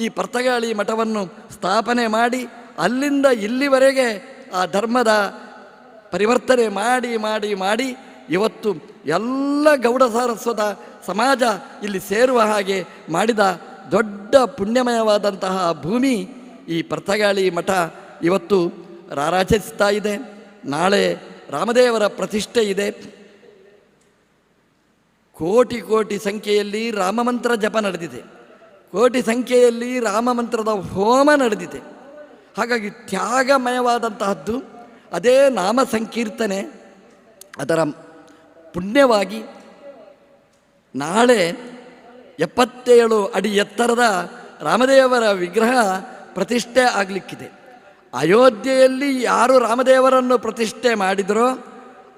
ಈ ಪರ್ತಗಾಳಿ ಮಠವನ್ನು ಸ್ಥಾಪನೆ ಮಾಡಿ ಅಲ್ಲಿಂದ ಇಲ್ಲಿವರೆಗೆ ಆ ಧರ್ಮದ ಪರಿವರ್ತನೆ ಮಾಡಿ ಮಾಡಿ ಮಾಡಿ ಇವತ್ತು ಎಲ್ಲ ಗೌಡ ಸಾರಸ್ವತ ಸಮಾಜ ಇಲ್ಲಿ ಸೇರುವ ಹಾಗೆ ಮಾಡಿದ ದೊಡ್ಡ ಪುಣ್ಯಮಯವಾದಂತಹ ಭೂಮಿ ಈ ಪರ್ತಗಾಳಿ ಮಠ ಇವತ್ತು ರಾರಾಜಿಸ್ತಾ ಇದೆ. ನಾಳೆ ರಾಮದೇವರ ಪ್ರತಿಷ್ಠೆ ಇದೆ. ಕೋಟಿ ಕೋಟಿ ಸಂಖ್ಯೆಯಲ್ಲಿ ರಾಮಮಂತ್ರ ಜಪ ನಡೆದಿದೆ, ಕೋಟಿ ಸಂಖ್ಯೆಯಲ್ಲಿ ರಾಮಮಂತ್ರದ ಹೋಮ ನಡೆದಿದೆ. ಹಾಗಾಗಿ ತ್ಯಾಗಮಯವಾದಂತಹದ್ದು ಅದೇ ನಾಮ ಸಂಕೀರ್ತನೆ. ಅದರ ಪುಣ್ಯವಾಗಿ ನಾಳೆ 77 ಅಡಿ ಎತ್ತರದ ರಾಮದೇವರ ವಿಗ್ರಹ ಪ್ರತಿಷ್ಠೆ ಆಗಲಿಕ್ಕಿದೆ. ಅಯೋಧ್ಯೆಯಲ್ಲಿ ಯಾರು ರಾಮದೇವರನ್ನು ಪ್ರತಿಷ್ಠೆ ಮಾಡಿದರೋ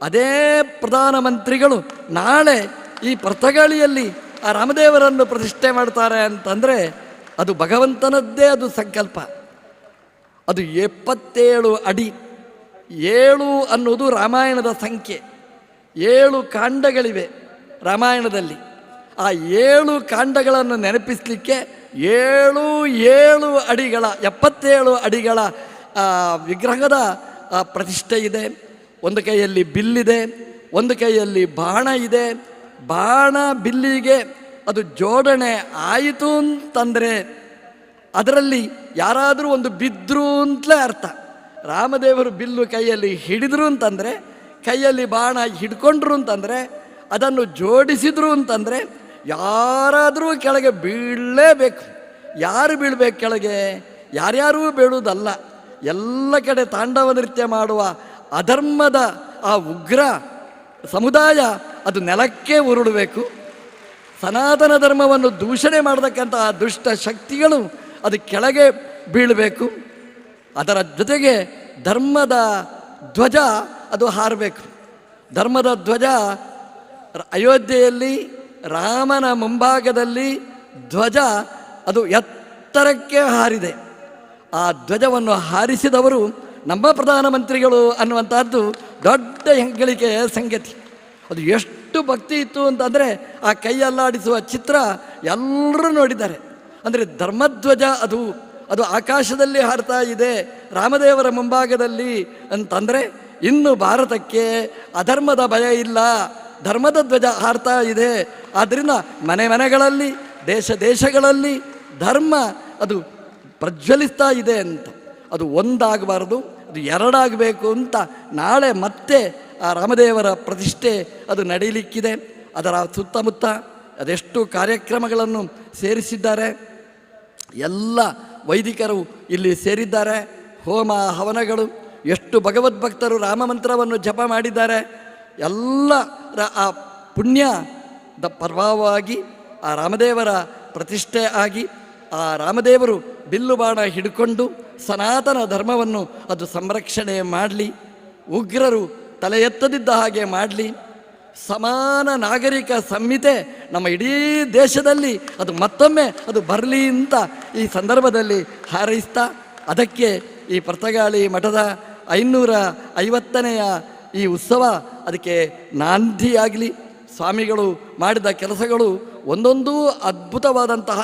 ಅದೇ ಪ್ರಧಾನಮಂತ್ರಿಗಳು ನಾಳೆ ಈ ಪರ್ತಗಾಳಿಯಲ್ಲಿ ಆ ರಾಮದೇವರನ್ನು ಪ್ರತಿಷ್ಠೆ ಮಾಡ್ತಾರೆ ಅಂತಂದರೆ ಅದು ಭಗವಂತನದ್ದೇ ಅದು ಸಂಕಲ್ಪ. ಅದು 77 ಅಡಿ, 7 ಅನ್ನೋದು ರಾಮಾಯಣದ ಸಂಖ್ಯೆ. 7 ಕಾಂಡಗಳಿವೆ ರಾಮಾಯಣದಲ್ಲಿ. ಆ 7 ಕಾಂಡಗಳನ್ನು ನೆನಪಿಸಲಿಕ್ಕೆ 7 7 ಅಡಿಗಳ 77 ಅಡಿಗಳ ವಿಗ್ರಹದ ಪ್ರತಿಷ್ಠೆ ಇದೆ. ಒಂದು ಕೈಯಲ್ಲಿ ಬಿಲ್ಲಿದೆ, ಒಂದು ಕೈಯಲ್ಲಿ ಬಾಣ ಇದೆ, ಬಾಣ ಬಿಲ್ಲಿಗೆ ಅದು ಜೋಡಣೆ ಆಯಿತು ಅಂತಂದರೆ ಅದರಲ್ಲಿ ಯಾರಾದರೂ ಒಂದು ಬಿದ್ದರು ಅಂತಲೇ ಅರ್ಥ. ರಾಮದೇವರು ಬಿಲ್ಲು ಕೈಯಲ್ಲಿ ಹಿಡಿದ್ರು ಅಂತಂದರೆ, ಕೈಯಲ್ಲಿ ಬಾಣ ಹಿಡ್ಕೊಂಡ್ರು ಅಂತಂದರೆ, ಅದನ್ನು ಜೋಡಿಸಿದ್ರು ಅಂತಂದರೆ ಯಾರಾದರೂ ಕೆಳಗೆ ಬೀಳಲೇಬೇಕು. ಯಾರು ಬೀಳಬೇಕು ಕೆಳಗೆ? ಯಾರ್ಯಾರೂ ಬೀಳುವುದಲ್ಲ. ಎಲ್ಲ ಕಡೆ ತಾಂಡವ ನೃತ್ಯ ಮಾಡುವ ಅಧರ್ಮದ ಆ ಉಗ್ರ ಸಮುದಾಯ ಅದು ನೆಲಕ್ಕೆ ಉರುಳಬೇಕು. ಸನಾತನ ಧರ್ಮವನ್ನು ದೂಷಣೆ ಮಾಡತಕ್ಕಂತಹ ದುಷ್ಟ ಶಕ್ತಿಗಳು ಅದು ಕೆಳಗೆ ಬೀಳಬೇಕು. ಅದರ ಜೊತೆಗೆ ಧರ್ಮದ ಧ್ವಜ ಅದು ಹಾರಬೇಕು. ಧರ್ಮದ ಧ್ವಜ ಅಯೋಧ್ಯೆಯಲ್ಲಿ ರಾಮನ ಮುಂಭಾಗದಲ್ಲಿ ಧ್ವಜ ಅದು ಎತ್ತರಕ್ಕೆ ಹಾರಿದೆ. ಆ ಧ್ವಜವನ್ನು ಹಾರಿಸಿದವರು ನಮ್ಮ ಪ್ರಧಾನಮಂತ್ರಿಗಳು ಅನ್ನುವಂಥದ್ದು ದೊಡ್ಡ ಹೆಗ್ಗಳಿಕೆಯ ಸಂಗತಿ. ಅದು ಎಷ್ಟು ಭಕ್ತಿ ಇತ್ತು ಅಂತಂದರೆ ಆ ಕೈಯಲ್ಲಾಡಿಸುವ ಚಿತ್ರ ಎಲ್ಲರೂ ನೋಡಿದ್ದಾರೆ. ಅಂದರೆ ಧರ್ಮಧ್ವಜ ಅದು ಅದು ಆಕಾಶದಲ್ಲಿ ಹಾರ್ತಾ ಇದೆ ರಾಮದೇವರ ಮುಂಭಾಗದಲ್ಲಿ ಅಂತಂದರೆ ಇನ್ನು ಭಾರತಕ್ಕೆ ಅಧರ್ಮದ ಭಯ ಇಲ್ಲ, ಧರ್ಮದ ಧ್ವಜ ಹಾರ್ತಾ ಇದೆ. ಆದ್ದರಿಂದ ಮನೆ ಮನೆಗಳಲ್ಲಿ, ದೇಶ ದೇಶಗಳಲ್ಲಿ ಧರ್ಮ ಅದು ಪ್ರಜ್ವಲಿಸ್ತಾ ಇದೆ ಅಂತ. ಅದು ಒಂದಾಗಬಾರ್ದು, ಅದು ಎರಡಾಗಬೇಕು ಅಂತ ನಾಳೆ ಮತ್ತೆ ಆ ರಾಮದೇವರ ಪ್ರತಿಷ್ಠೆ ಅದು ನಡೀಲಿಕ್ಕಿದೆ. ಅದರ ಸುತ್ತಮುತ್ತ ಅದೆಷ್ಟು ಕಾರ್ಯಕ್ರಮಗಳನ್ನು ಸೇರಿಸಿದ್ದಾರೆ. ಎಲ್ಲ ವೈದಿಕರು ಇಲ್ಲಿ ಸೇರಿದ್ದಾರೆ. ಹೋಮ ಹವನಗಳು, ಎಷ್ಟು ಭಗವದ್ಭಕ್ತರು ರಾಮಮಂತ್ರವನ್ನು ಜಪ ಮಾಡಿದ್ದಾರೆ. ಎಲ್ಲರ ಆ ಪುಣ್ಯದ ಪ್ರಭಾವವಾಗಿ ಆ ರಾಮದೇವರ ಪ್ರತಿಷ್ಠೆ ಆಗಿ ಆ ರಾಮದೇವರು ಬಿಲ್ಲು ಬಾಣ ಹಿಡ್ಕೊಂಡು ಸನಾತನ ಧರ್ಮವನ್ನು ಅದು ಸಂರಕ್ಷಣೆ ಮಾಡಲಿ, ಉಗ್ರರು ತಲೆ ಎತ್ತದಿದ್ದ ಹಾಗೆ ಮಾಡಲಿ. ಸಮಾನ ನಾಗರಿಕ ಸಂಹಿತೆ ನಮ್ಮ ಇಡೀ ದೇಶದಲ್ಲಿ ಅದು ಮತ್ತೊಮ್ಮೆ ಅದು ಬರಲಿ ಅಂತ ಈ ಸಂದರ್ಭದಲ್ಲಿ ಹಾರೈಸ್ತಾ, ಅದಕ್ಕೆ ಈ ಪರ್ತಗಾಳಿ ಮಠದ 550ನೆಯ ಈ ಉತ್ಸವ ಅದಕ್ಕೆ ನಾಂದಿಯಾಗಲಿ. ಸ್ವಾಮಿಗಳು ಮಾಡಿದ ಕೆಲಸಗಳು ಒಂದೊಂದೂ ಅದ್ಭುತವಾದಂತಹ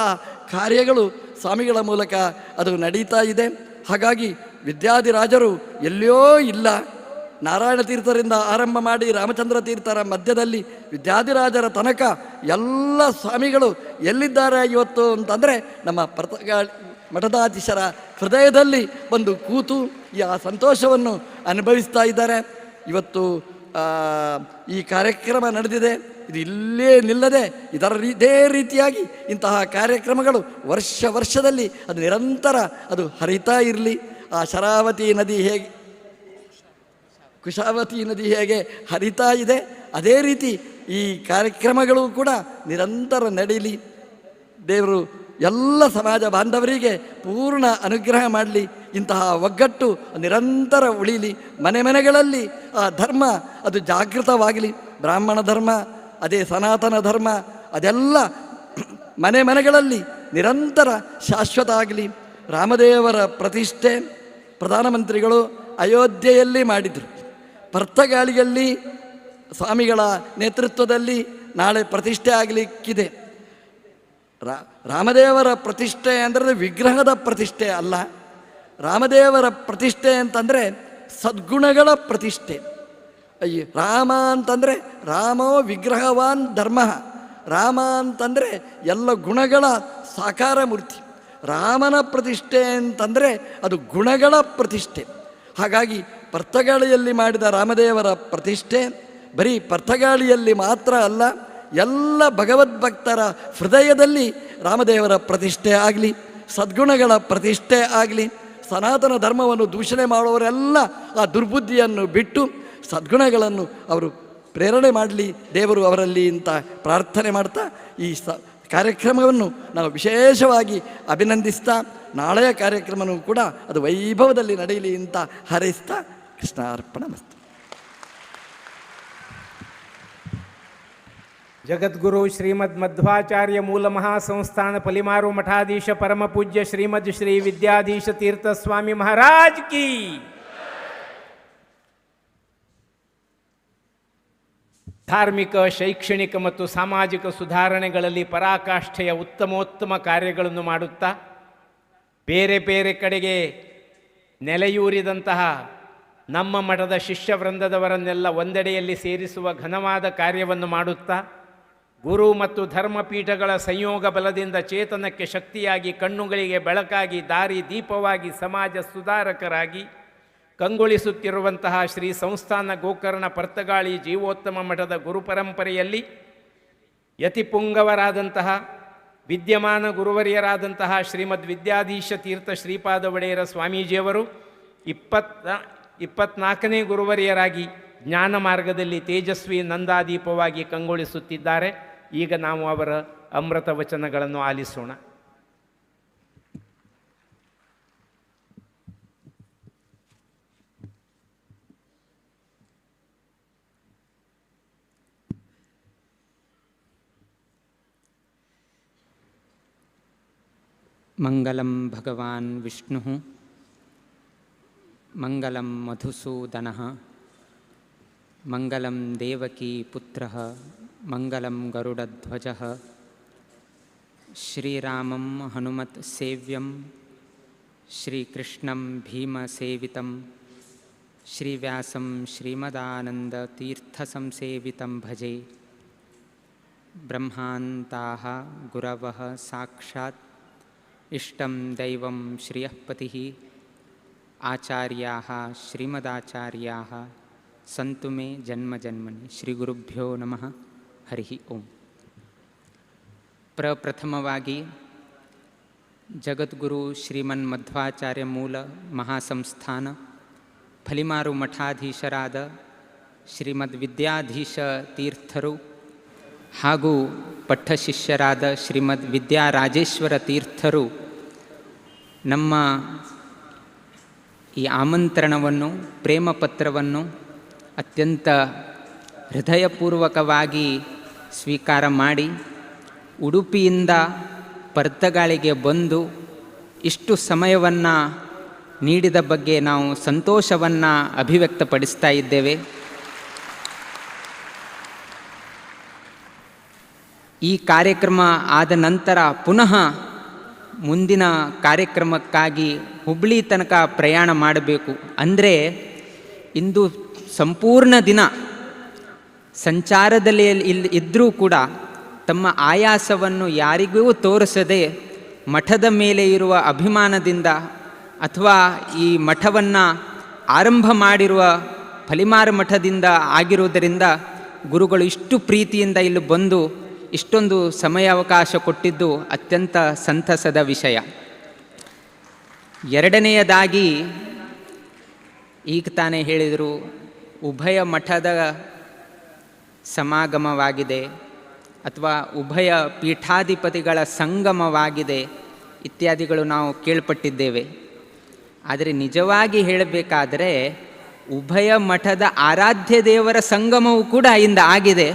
ಕಾರ್ಯಗಳು ಸ್ವಾಮಿಗಳ ಮೂಲಕ ಅದು ನಡೀತಾ ಇದೆ. ಹಾಗಾಗಿ ವಿದ್ಯಾಧಿರಾಜರು ಎಲ್ಲಿಯೋ ಇಲ್ಲ, ನಾರಾಯಣ ತೀರ್ಥರಿಂದ ಆರಂಭ ಮಾಡಿ ರಾಮಚಂದ್ರ ತೀರ್ಥರ ಮಧ್ಯದಲ್ಲಿ ವಿದ್ಯಾಧಿರಾಜರ ತನಕ ಎಲ್ಲ ಸ್ವಾಮಿಗಳು ಎಲ್ಲಿದ್ದಾರೆ ಇವತ್ತು ಅಂತಂದರೆ ನಮ್ಮ ಪರ್ತಗಾಳಿ ಮಠದಾಧೀಶರ ಹೃದಯದಲ್ಲಿ ಬಂದು ಕೂತು ಈ ಆ ಸಂತೋಷವನ್ನು ಅನುಭವಿಸ್ತಾ ಇದ್ದಾರೆ. ಇವತ್ತು ಈ ಕಾರ್ಯಕ್ರಮ ನಡೆದಿದೆ, ಇದು ಇಲ್ಲೇ ನಿಲ್ಲದೆ ಇದೇ ರೀತಿಯಾಗಿ ಇಂತಹ ಕಾರ್ಯಕ್ರಮಗಳು ವರ್ಷ ವರ್ಷದಲ್ಲಿ ಅದು ನಿರಂತರ ಅದು ಹರಿತಾ ಇರಲಿ. ಆ ಶರಾವತಿ ನದಿ ಹೇಗೆ, ಕುಶಾವತಿ ನದಿ ಹೇಗೆ ಹರಿತಾ ಇದೆ, ಅದೇ ರೀತಿ ಈ ಕಾರ್ಯಕ್ರಮಗಳು ಕೂಡ ನಿರಂತರ ನಡೀಲಿ. ದೇವರು ಎಲ್ಲ ಸಮಾಜ ಬಾಂಧವರಿಗೆ ಪೂರ್ಣ ಅನುಗ್ರಹ ಮಾಡಲಿ. ಇಂತಹ ಒಗ್ಗಟ್ಟು ನಿರಂತರ ಉಳೀಲಿ. ಮನೆ ಮನೆಗಳಲ್ಲಿ ಆ ಧರ್ಮ ಅದು ಜಾಗೃತವಾಗಲಿ. ಬ್ರಾಹ್ಮಣ ಧರ್ಮ, ಅದೇ ಸನಾತನ ಧರ್ಮ, ಅದೆಲ್ಲ ಮನೆ ಮನೆಗಳಲ್ಲಿ ನಿರಂತರ ಶಾಶ್ವತ ಆಗಲಿ. ರಾಮದೇವರ ಪ್ರತಿಷ್ಠೆ ಪ್ರಧಾನಮಂತ್ರಿಗಳು ಅಯೋಧ್ಯೆಯಲ್ಲಿ ಮಾಡಿದರು. ಪರ್ತಗಾಳಿಯಲ್ಲಿ ಸ್ವಾಮಿಗಳ ನೇತೃತ್ವದಲ್ಲಿ ನಾಳೆ ಪ್ರತಿಷ್ಠೆ ಆಗಲಿಕ್ಕಿದೆ. ರಾಮದೇವರ ಪ್ರತಿಷ್ಠೆ ಅಂದರೆ ವಿಗ್ರಹದ ಪ್ರತಿಷ್ಠೆ ಅಲ್ಲ. ರಾಮದೇವರ ಪ್ರತಿಷ್ಠೆ ಅಂತಂದರೆ ಸದ್ಗುಣಗಳ ಪ್ರತಿಷ್ಠೆ. ರಾಮ ಅಂತಂದರೆ ರಾಮೋ ವಿಗ್ರಹವಾನ್ ಧರ್ಮ. ರಾಮ ಅಂತಂದರೆ ಎಲ್ಲ ಗುಣಗಳ ಸಾಕಾರ ಮೂರ್ತಿ. ರಾಮನ ಪ್ರತಿಷ್ಠೆ ಅಂತಂದರೆ ಅದು ಗುಣಗಳ ಪ್ರತಿಷ್ಠೆ. ಹಾಗಾಗಿ ಪರ್ತಗಾಳಿಯಲ್ಲಿ ಮಾಡಿದ ರಾಮದೇವರ ಪ್ರತಿಷ್ಠೆ ಬರೀ ಪರ್ತಗಾಳಿಯಲ್ಲಿ ಮಾತ್ರ ಅಲ್ಲ, ಎಲ್ಲ ಭಗವದ್ಭಕ್ತರ ಹೃದಯದಲ್ಲಿ ರಾಮದೇವರ ಪ್ರತಿಷ್ಠೆ ಆಗಲಿ, ಸದ್ಗುಣಗಳ ಪ್ರತಿಷ್ಠೆ ಆಗಲಿ. ಸನಾತನ ಧರ್ಮವನ್ನು ದೂಷಣೆ ಮಾಡುವವರೆಲ್ಲ ಆ ದುರ್ಬುದ್ಧಿಯನ್ನು ಬಿಟ್ಟು ಸದ್ಗುಣಗಳನ್ನು ಅವರು ಪ್ರೇರಣೆ ಮಾಡಲಿ ದೇವರು ಅವರಲ್ಲಿ ಅಂತ ಪ್ರಾರ್ಥನೆ ಮಾಡ್ತಾ ಈ ಕಾರ್ಯಕ್ರಮವನ್ನು ನಾವು ವಿಶೇಷವಾಗಿ ಅಭಿನಂದಿಸ್ತಾ, ನಾಳೆಯ ಕಾರ್ಯಕ್ರಮವೂ ಕೂಡ ಅದು ವೈಭವದಲ್ಲಿ ನಡೆಯಲಿ ಅಂತ ಹಾರೈಸ್ತಾ ಕೃಷ್ಣಾರ್ಪಣ ಮಸ್ತು. ಜಗದ್ಗುರು ಶ್ರೀಮದ್ ಮಧ್ವಾಚಾರ್ಯ ಮೂಲ ಮಹಾಸಂಸ್ಥಾನ ಪಲಿಮಾರು ಮಠಾಧೀಶ ಪರಮ ಪೂಜ್ಯ ಶ್ರೀಮದ್ ಶ್ರೀ ವಿದ್ಯಾಧೀಶ ತೀರ್ಥ ಸ್ವಾಮಿ ಮಹಾರಾಜ್ ಕಿ. ಧಾರ್ಮಿಕ, ಶೈಕ್ಷಣಿಕ ಮತ್ತು ಸಾಮಾಜಿಕ ಸುಧಾರಣೆಗಳಲ್ಲಿ ಪರಾಕಾಷ್ಠೆಯ ಉತ್ತಮೋತ್ತಮ ಕಾರ್ಯಗಳನ್ನು ಮಾಡುತ್ತಾ ಬೇರೆ ಬೇರೆ ಕಡೆಗೆ ನೆಲೆಯೂರಿದಂತಹ ನಮ್ಮ ಮಠದ ಶಿಷ್ಯವೃಂದದವರನ್ನೆಲ್ಲ ಒಂದೆಡೆಯಲ್ಲಿ ಸೇರಿಸುವ ಘನವಾದ ಕಾರ್ಯವನ್ನು ಮಾಡುತ್ತಾ ಗುರು ಮತ್ತು ಧರ್ಮಪೀಠಗಳ ಸಂಯೋಗ ಬಲದಿಂದ ಚೇತನಕ್ಕೆ ಶಕ್ತಿಯಾಗಿ, ಕಣ್ಣುಗಳಿಗೆ ಬೆಳಕಾಗಿ, ದಾರಿ ದೀಪವಾಗಿ, ಸಮಾಜ ಸುಧಾರಕರಾಗಿ ಕಂಗೊಳಿಸುತ್ತಿರುವಂತಹ ಶ್ರೀ ಸಂಸ್ಥಾನ ಗೋಕರ್ಣ ಪರ್ತಗಾಳಿ ಜೀವೋತ್ತಮ ಮಠದ ಗುರುಪರಂಪರೆಯಲ್ಲಿ ಯತಿಪುಂಗವರಾದಂತಹ ವಿದ್ಯಮಾನ ಗುರುವರಿಯರಾದಂತಹ ಶ್ರೀಮದ್ ವಿದ್ಯಾಧೀಶ ತೀರ್ಥ ಶ್ರೀಪಾದ ಒಡೆಯರ ಸ್ವಾಮೀಜಿಯವರು 24ನೇ ಗುರುವರಿಯರಾಗಿ ಜ್ಞಾನ ಮಾರ್ಗದಲ್ಲಿ ತೇಜಸ್ವಿ ನಂದಾದೀಪವಾಗಿ ಕಂಗೊಳಿಸುತ್ತಿದ್ದಾರೆ. ಈಗ ನಾವು ಅವರ ಅಮೃತ ವಚನಗಳನ್ನು ಆಲಿಸೋಣ. ಮಂಗಲಂ ಭಗವಾನ್ ವಿಷ್ಣುಃ ಮಂಗಲಂ ಮಧುಸೂದನಃ ಮಂಗಲಂ ದೇವಕೀ ಪುತ್ರಃ ಮಂಗಲಂ ಗರುಡಧ್ವಜಃ ಶ್ರೀರಾಮಂ ಹನುಮತ್ ಸೇವ್ಯಂ ಶ್ರೀಕೃಷ್ಣಂ ಭೀಮಸೇವಿತಂ ಶ್ರೀವ್ಯಾಸಂ ಶ್ರೀಮದಾನಂದತೀರ್ಥಸಂಸೇವಿತಂ ಭಜೆ. ಬ್ರಹ್ಮಾಂತಾಃ ಗುರವಃ ಸಾಕ್ಷಾತ್ ಇಷ್ಟಂ ದೈವಂ ಶ್ರಿಯಃಪತಿಃ ಆಚಾರ್ಯಾಃ ಶ್ರೀಮದಾಚಾರ್ಯಾಃ ಸಂತು ಮೇ ಜನ್ಮ ಜನ್ಮನಿ. ಶ್ರೀ ಗುರುಭ್ಯೋ ನಮಃ. ಹರಿ ಓಂ. ಪ್ರಪ್ರಥಮವಾಗಿ ಜಗದ್ಗುರು ಶ್ರೀಮನ್ ಮಧ್ವಾಚಾರ್ಯ ಮೂಲ ಮಹಾಸಂಸ್ಥಾನ ಫಲಿಮಾರು ಮಠಾಧೀಶರಾದ ಶ್ರೀಮದ್ ವಿದ್ಯಾಧೀಶ ತೀರ್ಥರು ಹಾಗೂ ಪಠ್ಯಶಿಷ್ಯರಾದ ಶ್ರೀಮದ್ ವಿದ್ಯಾರಾಜೇಶ್ವರ ತೀರ್ಥರು ನಮ್ಮ ಈ ಆಮಂತ್ರಣವನ್ನು, ಪ್ರೇಮ ಪತ್ರವನ್ನು ಅತ್ಯಂತ ಹೃದಯಪೂರ್ವಕವಾಗಿ ಸ್ವೀಕಾರ ಮಾಡಿ ಉಡುಪಿಯಿಂದ ಪರ್ತಗಾಳಿಗೆ ಬಂದು ಇಷ್ಟು ಸಮಯವನ್ನು ನೀಡಿದ ಬಗ್ಗೆ ನಾವು ಸಂತೋಷವನ್ನು ಅಭಿವ್ಯಕ್ತಪಡಿಸ್ತಾ ಇದ್ದೇವೆ. ಈ ಕಾರ್ಯಕ್ರಮ ಆದ ನಂತರ ಪುನಃ ಮುಂದಿನ ಕಾರ್ಯಕ್ರಮಕ್ಕಾಗಿ ಹುಬ್ಬಳ್ಳಿ ತನಕ ಪ್ರಯಾಣ ಮಾಡಬೇಕು. ಅಂದರೆ ಇಂದು ಸಂಪೂರ್ಣ ದಿನ ಸಂಚಾರದಲ್ಲಿ ಇಲ್ಲಿ ಇದ್ದರೂ ಕೂಡ ತಮ್ಮ ಆಯಾಸವನ್ನು ಯಾರಿಗೂ ತೋರಿಸದೆ ಮಠದ ಮೇಲೆ ಇರುವ ಅಭಿಮಾನದಿಂದ ಅಥವಾ ಈ ಮಠವನ್ನು ಆರಂಭ ಮಾಡಿರುವ ಫಲಿಮಾರು ಮಠದಿಂದ ಆಗಿರುವುದರಿಂದ ಗುರುಗಳು ಇಷ್ಟು ಪ್ರೀತಿಯಿಂದ ಇಲ್ಲಿ ಬಂದು ಇಷ್ಟೊಂದು ಸಮಯಾವಕಾಶ ಕೊಟ್ಟಿದ್ದು ಅತ್ಯಂತ ಸಂತಸದ ವಿಷಯ. ಎರಡನೆಯದಾಗಿ ಈಗ ತಾನೇ ಹೇಳಿದರು, ಉಭಯ ಮಠದ ಸಮಾಗಮವಾಗಿದೆ ಅಥವಾ ಉಭಯ ಪೀಠಾಧಿಪತಿಗಳ ಸಂಗಮವಾಗಿದೆ ಇತ್ಯಾದಿಗಳು ನಾವು ಕೇಳ್ಪಟ್ಟಿದ್ದೇವೆ. ಆದರೆ ನಿಜವಾಗಿ ಹೇಳಬೇಕಾದರೆ ಉಭಯ ಮಠದ ಆರಾಧ್ಯ ದೇವರ ಸಂಗಮವೂ ಕೂಡ ಇಂದ ಆಗಿದೆ.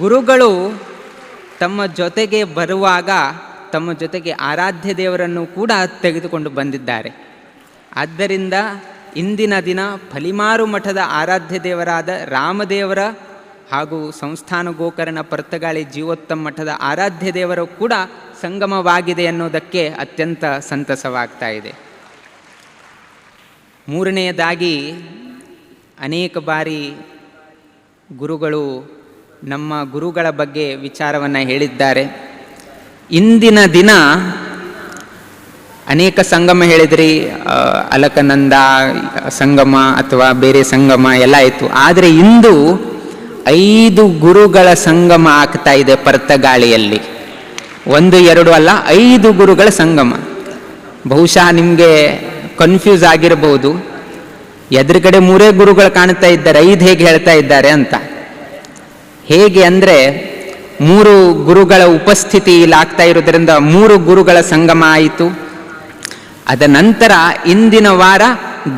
ಗುರುಗಳು ತಮ್ಮ ಜೊತೆಗೆ ಬರುವಾಗ ತಮ್ಮ ಜೊತೆಗೆ ಆರಾಧ್ಯ ದೇವರನ್ನು ಕೂಡ ತೆಗೆದುಕೊಂಡು ಬಂದಿದ್ದಾರೆ. ಆದ್ದರಿಂದ ಇಂದಿನ ದಿನ ಫಲಿಮಾರು ಮಠದ ಆರಾಧ್ಯ ದೇವರಾದ ರಾಮದೇವರ ಹಾಗೂ ಸಂಸ್ಥಾನ ಗೋಕರ್ಣ ಪರ್ತಗಾಳಿ ಜೀವೋತ್ತಮ ಮಠದ ಆರಾಧ್ಯ ದೇವರು ಕೂಡ ಸಂಗಮವಾಗಿದೆ ಅನ್ನೋದಕ್ಕೆ ಅತ್ಯಂತ ಸಂತಸವಾಗ್ತಾ ಇದೆ. ಮೂರನೆಯದಾಗಿ, ಅನೇಕ ಬಾರಿ ಗುರುಗಳು ನಮ್ಮ ಗುರುಗಳ ಬಗ್ಗೆ ವಿಚಾರವನ್ನು ಹೇಳಿದ್ದಾರೆ. ಇಂದಿನ ದಿನ ಅನೇಕ ಸಂಗಮ ಹೇಳಿದ್ರಿ, ಅಲಕನಂದ ಸಂಗಮ ಅಥವಾ ಬೇರೆ ಸಂಗಮ ಎಲ್ಲ ಆಯಿತು. ಆದರೆ ಇಂದು 5 ಗುರುಗಳ ಸಂಗಮ ಆಗ್ತಾ ಇದೆ ಪರ್ತಗಾಳಿಯಲ್ಲಿ. 1, 2 ಅಲ್ಲ, 5 ಗುರುಗಳ ಸಂಗಮ. ಬಹುಶಃ ನಿಮಗೆ ಕನ್ಫ್ಯೂಸ್ ಆಗಿರಬಹುದು, ಎದುರುಗಡೆ 3 ಗುರುಗಳು ಕಾಣ್ತಾ ಇದ್ದಾರೆ, 5 ಹೇಗೆ ಹೇಳ್ತಾ ಇದ್ದಾರೆ ಅಂತ. ಹೇಗೆ ಅಂದರೆ 3 ಗುರುಗಳ ಉಪಸ್ಥಿತಿ ಇಲ್ಲಿ ಆಗ್ತಾ ಇರೋದ್ರಿಂದ 3 ಗುರುಗಳ ಸಂಗಮ ಆಯಿತು. ಅದ ನಂತರ ಇಂದಿನ ವಾರ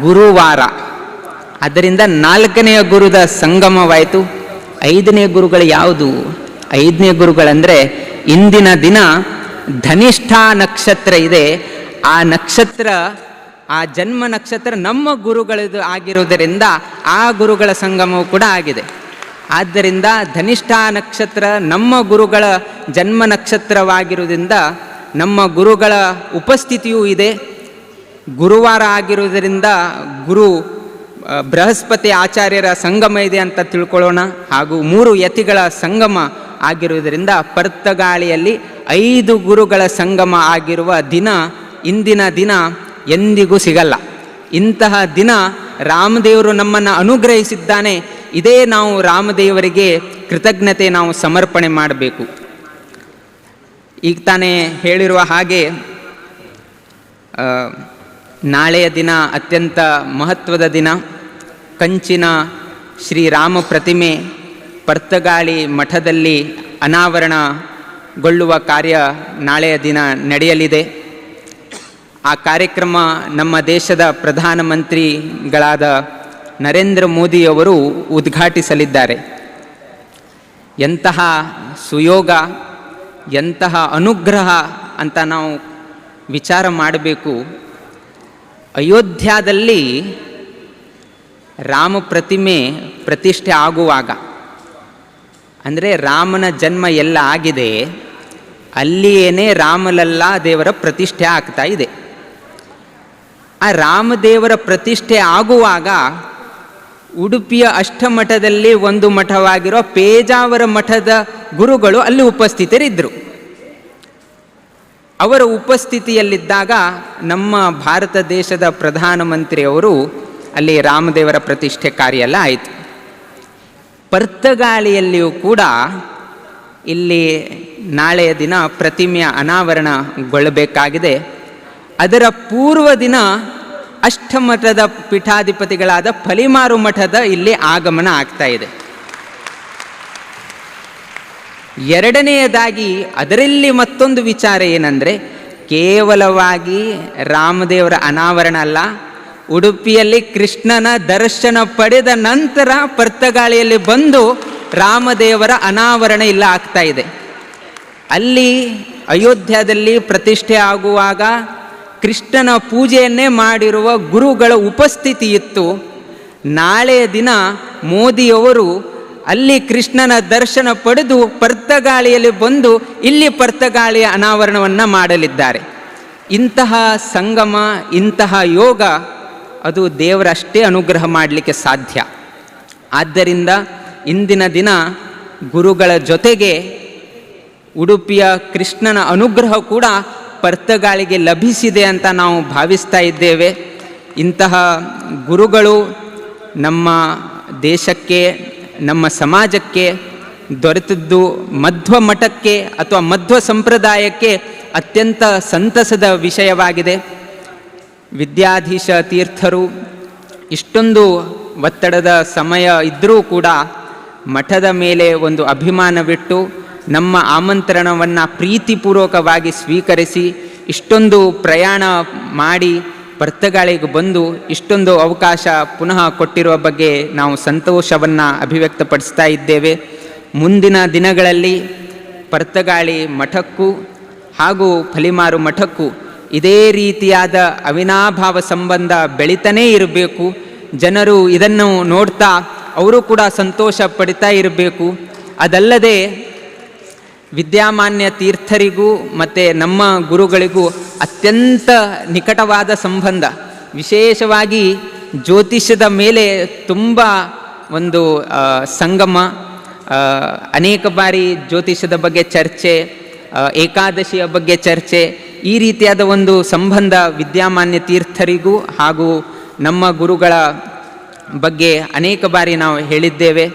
ಗುರುವಾರ, ಅದರಿಂದ 4ನೇ ಗುರುದ ಸಂಗಮವಾಯಿತು. 5ನೇ ಗುರುಗಳು ಯಾವುದು? 5ನೇ ಗುರುಗಳಂದರೆ ಇಂದಿನ ದಿನ ಧನಿಷ್ಠಾ ನಕ್ಷತ್ರ ಇದೆ. ಆ ನಕ್ಷತ್ರ, ಆ ಜನ್ಮ ನಕ್ಷತ್ರ ನಮ್ಮ ಗುರುಗಳದು ಆಗಿರುವುದರಿಂದ ಆ ಗುರುಗಳ ಸಂಗಮವೂ ಕೂಡ ಆಗಿದೆ. ಆದ್ದರಿಂದ ಧನಿಷ್ಠಾ ನಕ್ಷತ್ರ ನಮ್ಮ ಗುರುಗಳ ಜನ್ಮ ನಕ್ಷತ್ರವಾಗಿರುವುದರಿಂದ ನಮ್ಮ ಗುರುಗಳ ಉಪಸ್ಥಿತಿಯೂ ಇದೆ. ಗುರುವಾರ ಆಗಿರುವುದರಿಂದ ಗುರು ಬೃಹಸ್ಪತಿ ಆಚಾರ್ಯರ ಸಂಗಮ ಇದೆ ಅಂತ ತಿಳ್ಕೊಳ್ಳೋಣ. ಹಾಗೂ 3 ಯತಿಗಳ ಸಂಗಮ ಆಗಿರುವುದರಿಂದ ಪರ್ತಗಾಳಿಯಲ್ಲಿ 5 ಗುರುಗಳ ಸಂಗಮ ಆಗಿರುವ ದಿನ ಇಂದಿನ ದಿನ ಎಂದಿಗೂ ಸಿಗಲ್ಲ. ಇಂತಹ ದಿನ ರಾಮದೇವರು ನಮ್ಮನ್ನು ಅನುಗ್ರಹಿಸಿದ್ದಾನೆ. ಇದೇ ನಾವು ರಾಮದೇವರಿಗೆ ಕೃತಜ್ಞತೆ ನಾವು ಸಮರ್ಪಣೆ ಮಾಡಬೇಕು. ಈಗ ತಾನೇ ಹೇಳಿರುವ ಹಾಗೆ ನಾಳೆಯ ದಿನ ಅತ್ಯಂತ ಮಹತ್ವದ ದಿನ. ಕಂಚಿನ ಶ್ರೀರಾಮ ಪ್ರತಿಮೆ ಪರ್ತಗಾಳಿ ಮಠದಲ್ಲಿ ಅನಾವರಣಗೊಳ್ಳುವ ಕಾರ್ಯ ನಾಳೆಯ ದಿನ ನಡೆಯಲಿದೆ. ಆ ಕಾರ್ಯಕ್ರಮ ನಮ್ಮ ದೇಶದ ಪ್ರಧಾನಮಂತ್ರಿಗಳಾದ ನರೇಂದ್ರ ಮೋದಿಯವರು ಉದ್ಘಾಟಿಸಲಿದ್ದಾರೆ. ಎಂತಹ ಸುಯೋಗ, ಎಂತಹ ಅನುಗ್ರಹ ಅಂತ ನಾವು ವಿಚಾರ ಮಾಡಬೇಕು. ಅಯೋಧ್ಯದಲ್ಲಿ ರಾಮ ಪ್ರತಿಮೆ ಪ್ರತಿಷ್ಠೆ ಆಗುವಾಗ, ಅಂದರೆ ರಾಮನ ಜನ್ಮ ಎಲ್ಲ ಆಗಿದೆ, ಅಲ್ಲಿಯೇ ರಾಮಲಲ್ಲಾ ದೇವರ ಪ್ರತಿಷ್ಠೆ ಆಗ್ತಾ ಇದೆ. ಆ ರಾಮದೇವರ ಪ್ರತಿಷ್ಠೆ ಆಗುವಾಗ ಉಡುಪಿಯ ಅಷ್ಟಮಠದಲ್ಲಿ ಒಂದು ಮಠವಾಗಿರೋ ಪೇಜಾವರ ಮಠದ ಗುರುಗಳು ಅಲ್ಲಿ ಉಪಸ್ಥಿತರಿದ್ದರು. ಅವರ ಉಪಸ್ಥಿತಿಯಲ್ಲಿದ್ದಾಗ ನಮ್ಮ ಭಾರತ ದೇಶದ ಪ್ರಧಾನಮಂತ್ರಿಯವರು ಅಲ್ಲಿ ರಾಮದೇವರ ಪ್ರತಿಷ್ಠೆ ಕಾರ್ಯ ಎಲ್ಲ ಆಯಿತು. ಪರ್ತಗಾಳಿಯಲ್ಲಿಯೂ ಕೂಡ ಇಲ್ಲಿ ನಾಳೆಯ ದಿನ ಪ್ರತಿಮೆಯ ಅನಾವರಣಗೊಳ್ಳಬೇಕಾಗಿದೆ. ಅದರ ಪೂರ್ವ ದಿನ ಅಷ್ಟಮಠದ ಪೀಠಾಧಿಪತಿಗಳಾದ ಫಲಿಮಾರು ಮಠದ ಇಲ್ಲಿ ಆಗಮನ ಆಗ್ತಾ ಇದೆ. ಎರಡನೆಯದಾಗಿ ಅದರಲ್ಲಿ ಮತ್ತೊಂದು ವಿಚಾರ ಏನಂದರೆ, ಕೇವಲವಾಗಿ ರಾಮದೇವರ ಅನಾವರಣ ಅಲ್ಲ, ಉಡುಪಿಯಲ್ಲಿ ಕೃಷ್ಣನ ದರ್ಶನ ಪಡೆದ ನಂತರ ಪರ್ತಗಾಳಿಯಲ್ಲಿ ಬಂದು ರಾಮದೇವರ ಅನಾವರಣ ಇಲ್ಲ ಆಗ್ತಾ ಇದೆ. ಅಲ್ಲಿ ಅಯೋಧ್ಯದಲ್ಲಿ ಪ್ರತಿಷ್ಠೆ ಆಗುವಾಗ ಕೃಷ್ಣನ ಪೂಜೆಯನ್ನೇ ಮಾಡಿರುವ ಗುರುಗಳ ಉಪಸ್ಥಿತಿ ಇತ್ತು. ನಾಳೆಯ ದಿನ ಮೋದಿಯವರು ಅಲ್ಲಿ ಕೃಷ್ಣನ ದರ್ಶನ ಪಡೆದು ಪರ್ತಗಾಳಿಯಲ್ಲಿ ಬಂದು ಇಲ್ಲಿ ಪರ್ತಗಾಳಿಯ ಅನಾವರಣವನ್ನು ಮಾಡಲಿದ್ದಾರೆ. ಇಂತಹ ಸಂಗಮ, ಇಂತಹ ಯೋಗ ಅದು ದೇವರಷ್ಟೇ ಅನುಗ್ರಹ ಮಾಡಲಿಕ್ಕೆ ಸಾಧ್ಯ. ಆದ್ದರಿಂದ ಇಂದಿನ ದಿನ ಗುರುಗಳ ಜೊತೆಗೆ ಉಡುಪಿಯ ಕೃಷ್ಣನ ಅನುಗ್ರಹ ಕೂಡ ಪರ್ತಗಾಳಿಗೆ ಲಭಿಸಿದೆ ಅಂತ ನಾವು ಭಾವಿಸ್ತಾ ಇದ್ದೇವೆ. ಇಂತಹ ಗುರುಗಳು ನಮ್ಮ ದೇಶಕ್ಕೆ, ನಮ್ಮ ಸಮಾಜಕ್ಕೆ ದೊರೆತದ್ದು ಮಧ್ವ ಮಠಕ್ಕೆ ಅಥವಾ ಮಧ್ವ ಸಂಪ್ರದಾಯಕ್ಕೆ ಅತ್ಯಂತ ಸಂತಸದ ವಿಷಯವಾಗಿದೆ. ವಿದ್ಯಾಧೀಶ ತೀರ್ಥರು ಇಷ್ಟೊಂದು ಒತ್ತಡದ ಸಮಯ ಇದ್ದರೂ ಕೂಡ ಮಠದ ಮೇಲೆ ಒಂದು ಅಭಿಮಾನವಿಟ್ಟು ನಮ್ಮ ಆಮಂತ್ರಣವನ್ನು ಪ್ರೀತಿಪೂರ್ವಕವಾಗಿ ಸ್ವೀಕರಿಸಿ ಇಷ್ಟೊಂದು ಪ್ರಯಾಣ ಮಾಡಿ ಪರ್ತಗಾಳಿಗೆ ಬಂದು ಇಷ್ಟೊಂದು ಅವಕಾಶ ಪುನಃ ಕೊಟ್ಟಿರುವ ಬಗ್ಗೆ ನಾವು ಸಂತೋಷವನ್ನು ಅಭಿವ್ಯಕ್ತಪಡಿಸ್ತಾ ಇದ್ದೇವೆ. ಮುಂದಿನ ದಿನಗಳಲ್ಲಿ ಪರ್ತಗಾಳಿ ಮಠಕ್ಕೂ ಹಾಗೂ ಫಲಿಮಾರು ಮಠಕ್ಕೂ ಇದೇ ರೀತಿಯಾದ ಅವಿನಾಭಾವ ಸಂಬಂಧ ಬೆಳೀತಾನೇ ಇರಬೇಕು. ಜನರು ಇದನ್ನು ನೋಡ್ತಾ ಅವರು ಕೂಡ ಸಂತೋಷ ಪಡಿತಾ ಇರಬೇಕು. ಅದಲ್ಲದೆ ವಿದ್ಯಾಮಾನ್ಯ ತೀರ್ಥರಿಗೂ ಮತ್ತು ನಮ್ಮ ಗುರುಗಳಿಗೂ ಅತ್ಯಂತ ನಿಕಟವಾದ ಸಂಬಂಧ. ವಿಶೇಷವಾಗಿ ಜ್ಯೋತಿಷ್ಯದ ಮೇಲೆ ತುಂಬ ಒಂದು ಸಂಗಮ. ಅನೇಕ ಬಾರಿ ಜ್ಯೋತಿಷ್ಯದ ಬಗ್ಗೆ ಚರ್ಚೆ, ಏಕಾದಶಿಯ ಬಗ್ಗೆ ಚರ್ಚೆ, ಈ ರೀತಿಯಾದ ಒಂದು ಸಂಬಂಧ ವಿದ್ಯಾಮಾನ್ಯ ತೀರ್ಥರಿಗೂ ಹಾಗೂ ನಮ್ಮ ಗುರುಗಳ ಬಗ್ಗೆ ಅನೇಕ ಬಾರಿ ನಾವು ಹೇಳಿದ್ದೇವೆ.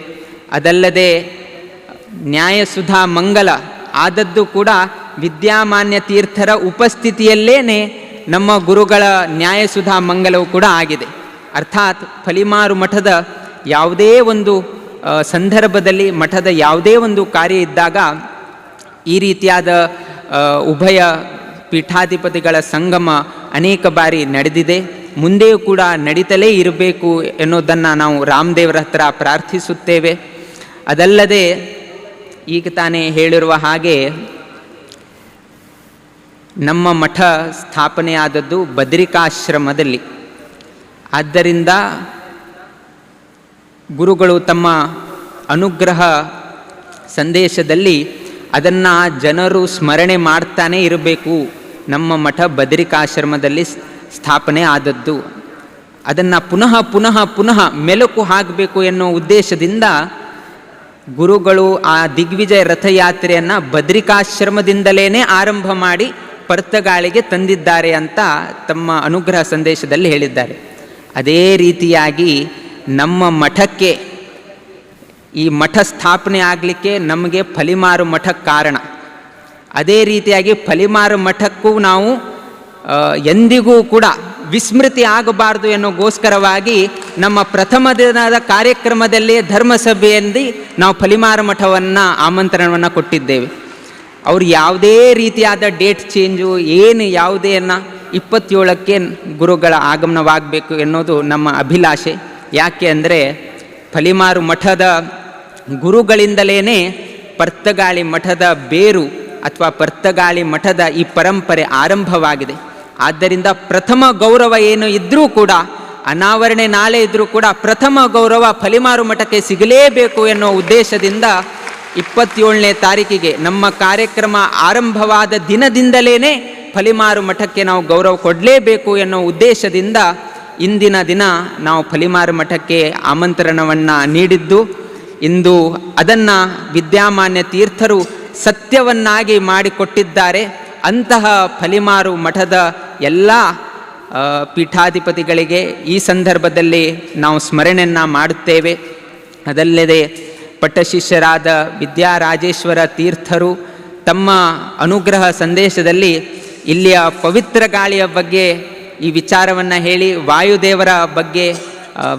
ಅದಲ್ಲದೆ ನ್ಯಾಯಸುಧಾ ಮಂಗಲ ಆದದ್ದು ಕೂಡ ವಿದ್ಯಾಮಾನ್ಯ ತೀರ್ಥರ ಉಪಸ್ಥಿತಿಯಲ್ಲೇ ನಮ್ಮ ಗುರುಗಳ ನ್ಯಾಯಸುಧಾ ಮಂಗಲವು ಕೂಡ ಆಗಿದೆ. ಅರ್ಥಾತ್ ಫಲಿಮಾರು ಮಠದ ಯಾವುದೇ ಒಂದು ಸಂದರ್ಭದಲ್ಲಿ ಮಠದ ಯಾವುದೇ ಒಂದು ಕಾರ್ಯ ಇದ್ದಾಗ ಈ ರೀತಿಯಾದ ಉಭಯ ಪೀಠಾಧಿಪತಿಗಳ ಸಂಗಮ ಅನೇಕ ಬಾರಿ ನಡೆದಿದೆ, ಮುಂದೆಯೂ ಕೂಡ ನಡೀತಲೇ ಇರಬೇಕು ಎನ್ನುವುದನ್ನು ನಾವು ರಾಮದೇವರ ಹತ್ರ ಪ್ರಾರ್ಥಿಸುತ್ತೇವೆ. ಅದಲ್ಲದೆ ಈಗ ತಾನೇ ಹೇಳಿರುವ ಹಾಗೆ ನಮ್ಮ ಮಠ ಸ್ಥಾಪನೆಯಾದದ್ದು ಬದ್ರಿಕಾಶ್ರಮದಲ್ಲಿ. ಆದ್ದರಿಂದ ಗುರುಗಳು ತಮ್ಮ ಅನುಗ್ರಹ ಸಂದೇಶದಲ್ಲಿ ಅದನ್ನು ಜನರು ಸ್ಮರಣೆ ಮಾಡ್ತಾನೇ ಇರಬೇಕು. ನಮ್ಮ ಮಠ ಬದ್ರಿಕಾಶ್ರಮದಲ್ಲಿ ಸ್ಥಾಪನೆ ಆದದ್ದು, ಅದನ್ನು ಪುನಃ ಪುನಃ ಪುನಃ ಮೆಲುಕು ಹಾಕಬೇಕು ಎನ್ನುವ ಉದ್ದೇಶದಿಂದ ಗುರುಗಳು ಆ ದಿಗ್ವಿಜಯ ರಥಯಾತ್ರೆಯನ್ನು ಬದ್ರಿಕಾಶ್ರಮದಿಂದಲೇ ಆರಂಭ ಮಾಡಿ ಪರ್ತಗಾಳಿಗೆ ತಂದಿದ್ದಾರೆ ಅಂತ ತಮ್ಮ ಅನುಗ್ರಹ ಸಂದೇಶದಲ್ಲಿ ಹೇಳಿದ್ದಾರೆ. ಅದೇ ರೀತಿಯಾಗಿ ನಮ್ಮ ಮಠಕ್ಕೆ ಈ ಮಠ ಸ್ಥಾಪನೆ ಆಗಲಿಕ್ಕೆ ನಮಗೆ ಫಲಿಮಾರು ಮಠ ಕಾರಣ. ಅದೇ ರೀತಿಯಾಗಿ ಫಲಿಮಾರು ಮಠಕ್ಕೂ ನಾವು ಎಂದಿಗೂ ಕೂಡ ವಿಸ್ಮೃತಿ ಆಗಬಾರ್ದು ಎನ್ನುಗೋಸ್ಕರವಾಗಿ ನಮ್ಮ ಪ್ರಥಮ ದಿನದ ಕಾರ್ಯಕ್ರಮದಲ್ಲಿ ಧರ್ಮಸಭೆಯಲ್ಲಿ ನಾವು ಫಲಿಮಾರು ಮಠವನ್ನು ಆಮಂತ್ರಣವನ್ನು ಕೊಟ್ಟಿದ್ದೇವೆ. ಅವರು ಯಾವುದೇ ರೀತಿಯಾದ ಡೇಟ್ ಚೇಂಜು ಏನು ಯಾವುದೇನ 27ಕ್ಕೆ ಗುರುಗಳ ಆಗಮನವಾಗಬೇಕು ಎನ್ನೋದು ನಮ್ಮ ಅಭಿಲಾಷೆ. ಯಾಕೆ ಅಂದರೆ ಫಲಿಮಾರು ಮಠದ ಗುರುಗಳಿಂದಲೇ ಪರ್ತಗಾಳಿ ಮಠದ ಬೇರು ಅಥವಾ ಪರ್ತಗಾಳಿ ಮಠದ ಈ ಪರಂಪರೆ ಆರಂಭವಾಗಿದೆ. ಆದ್ದರಿಂದ ಪ್ರಥಮ ಗೌರವ ಏನು ಇದ್ದರೂ ಕೂಡ, ಅನಾವರಣೆ ನಾಳೆ ಇದ್ದರೂ ಕೂಡ ಪ್ರಥಮ ಗೌರವ ಫಲಿಮಾರು ಮಠಕ್ಕೆ ಸಿಗಲೇಬೇಕು ಎನ್ನುವ ಉದ್ದೇಶದಿಂದ 27ನೇ ತಾರೀಕಿಗೆ ನಮ್ಮ ಕಾರ್ಯಕ್ರಮ ಆರಂಭವಾದ ದಿನದಿಂದಲೇ ಫಲಿಮಾರು ಮಠಕ್ಕೆ ನಾವು ಗೌರವ ಕೊಡಲೇಬೇಕು ಎನ್ನುವ ಉದ್ದೇಶದಿಂದ ಇಂದಿನ ದಿನ ನಾವು ಫಲಿಮಾರು ಮಠಕ್ಕೆ ಆಮಂತ್ರಣವನ್ನು ನೀಡಿದ್ದು, ಇಂದು ಅದನ್ನು ವಿದ್ಯಾಮಾನ್ಯ ತೀರ್ಥರು ಸತ್ಯವನ್ನಾಗಿ ಮಾಡಿಕೊಟ್ಟಿದ್ದಾರೆ. ಅಂತಹ ಫಲಿಮಾರು ಮಠದ ಎಲ್ಲ ಪೀಠಾಧಿಪತಿಗಳಿಗೆ ಈ ಸಂದರ್ಭದಲ್ಲಿ ನಾವು ಸ್ಮರಣೆಯನ್ನು ಮಾಡುತ್ತೇವೆ. ಅದಲ್ಲದೆ ಪಟ್ಟಶಿಷ್ಯರಾದ ವಿದ್ಯಾರಾಜೇಶ್ವರ ತೀರ್ಥರು ತಮ್ಮ ಅನುಗ್ರಹ ಸಂದೇಶದಲ್ಲಿ ಇಲ್ಲಿಯ ಪವಿತ್ರ ಗಾಳಿಯ ಬಗ್ಗೆ ಈ ವಿಚಾರವನ್ನು ಹೇಳಿ, ವಾಯುದೇವರ ಬಗ್ಗೆ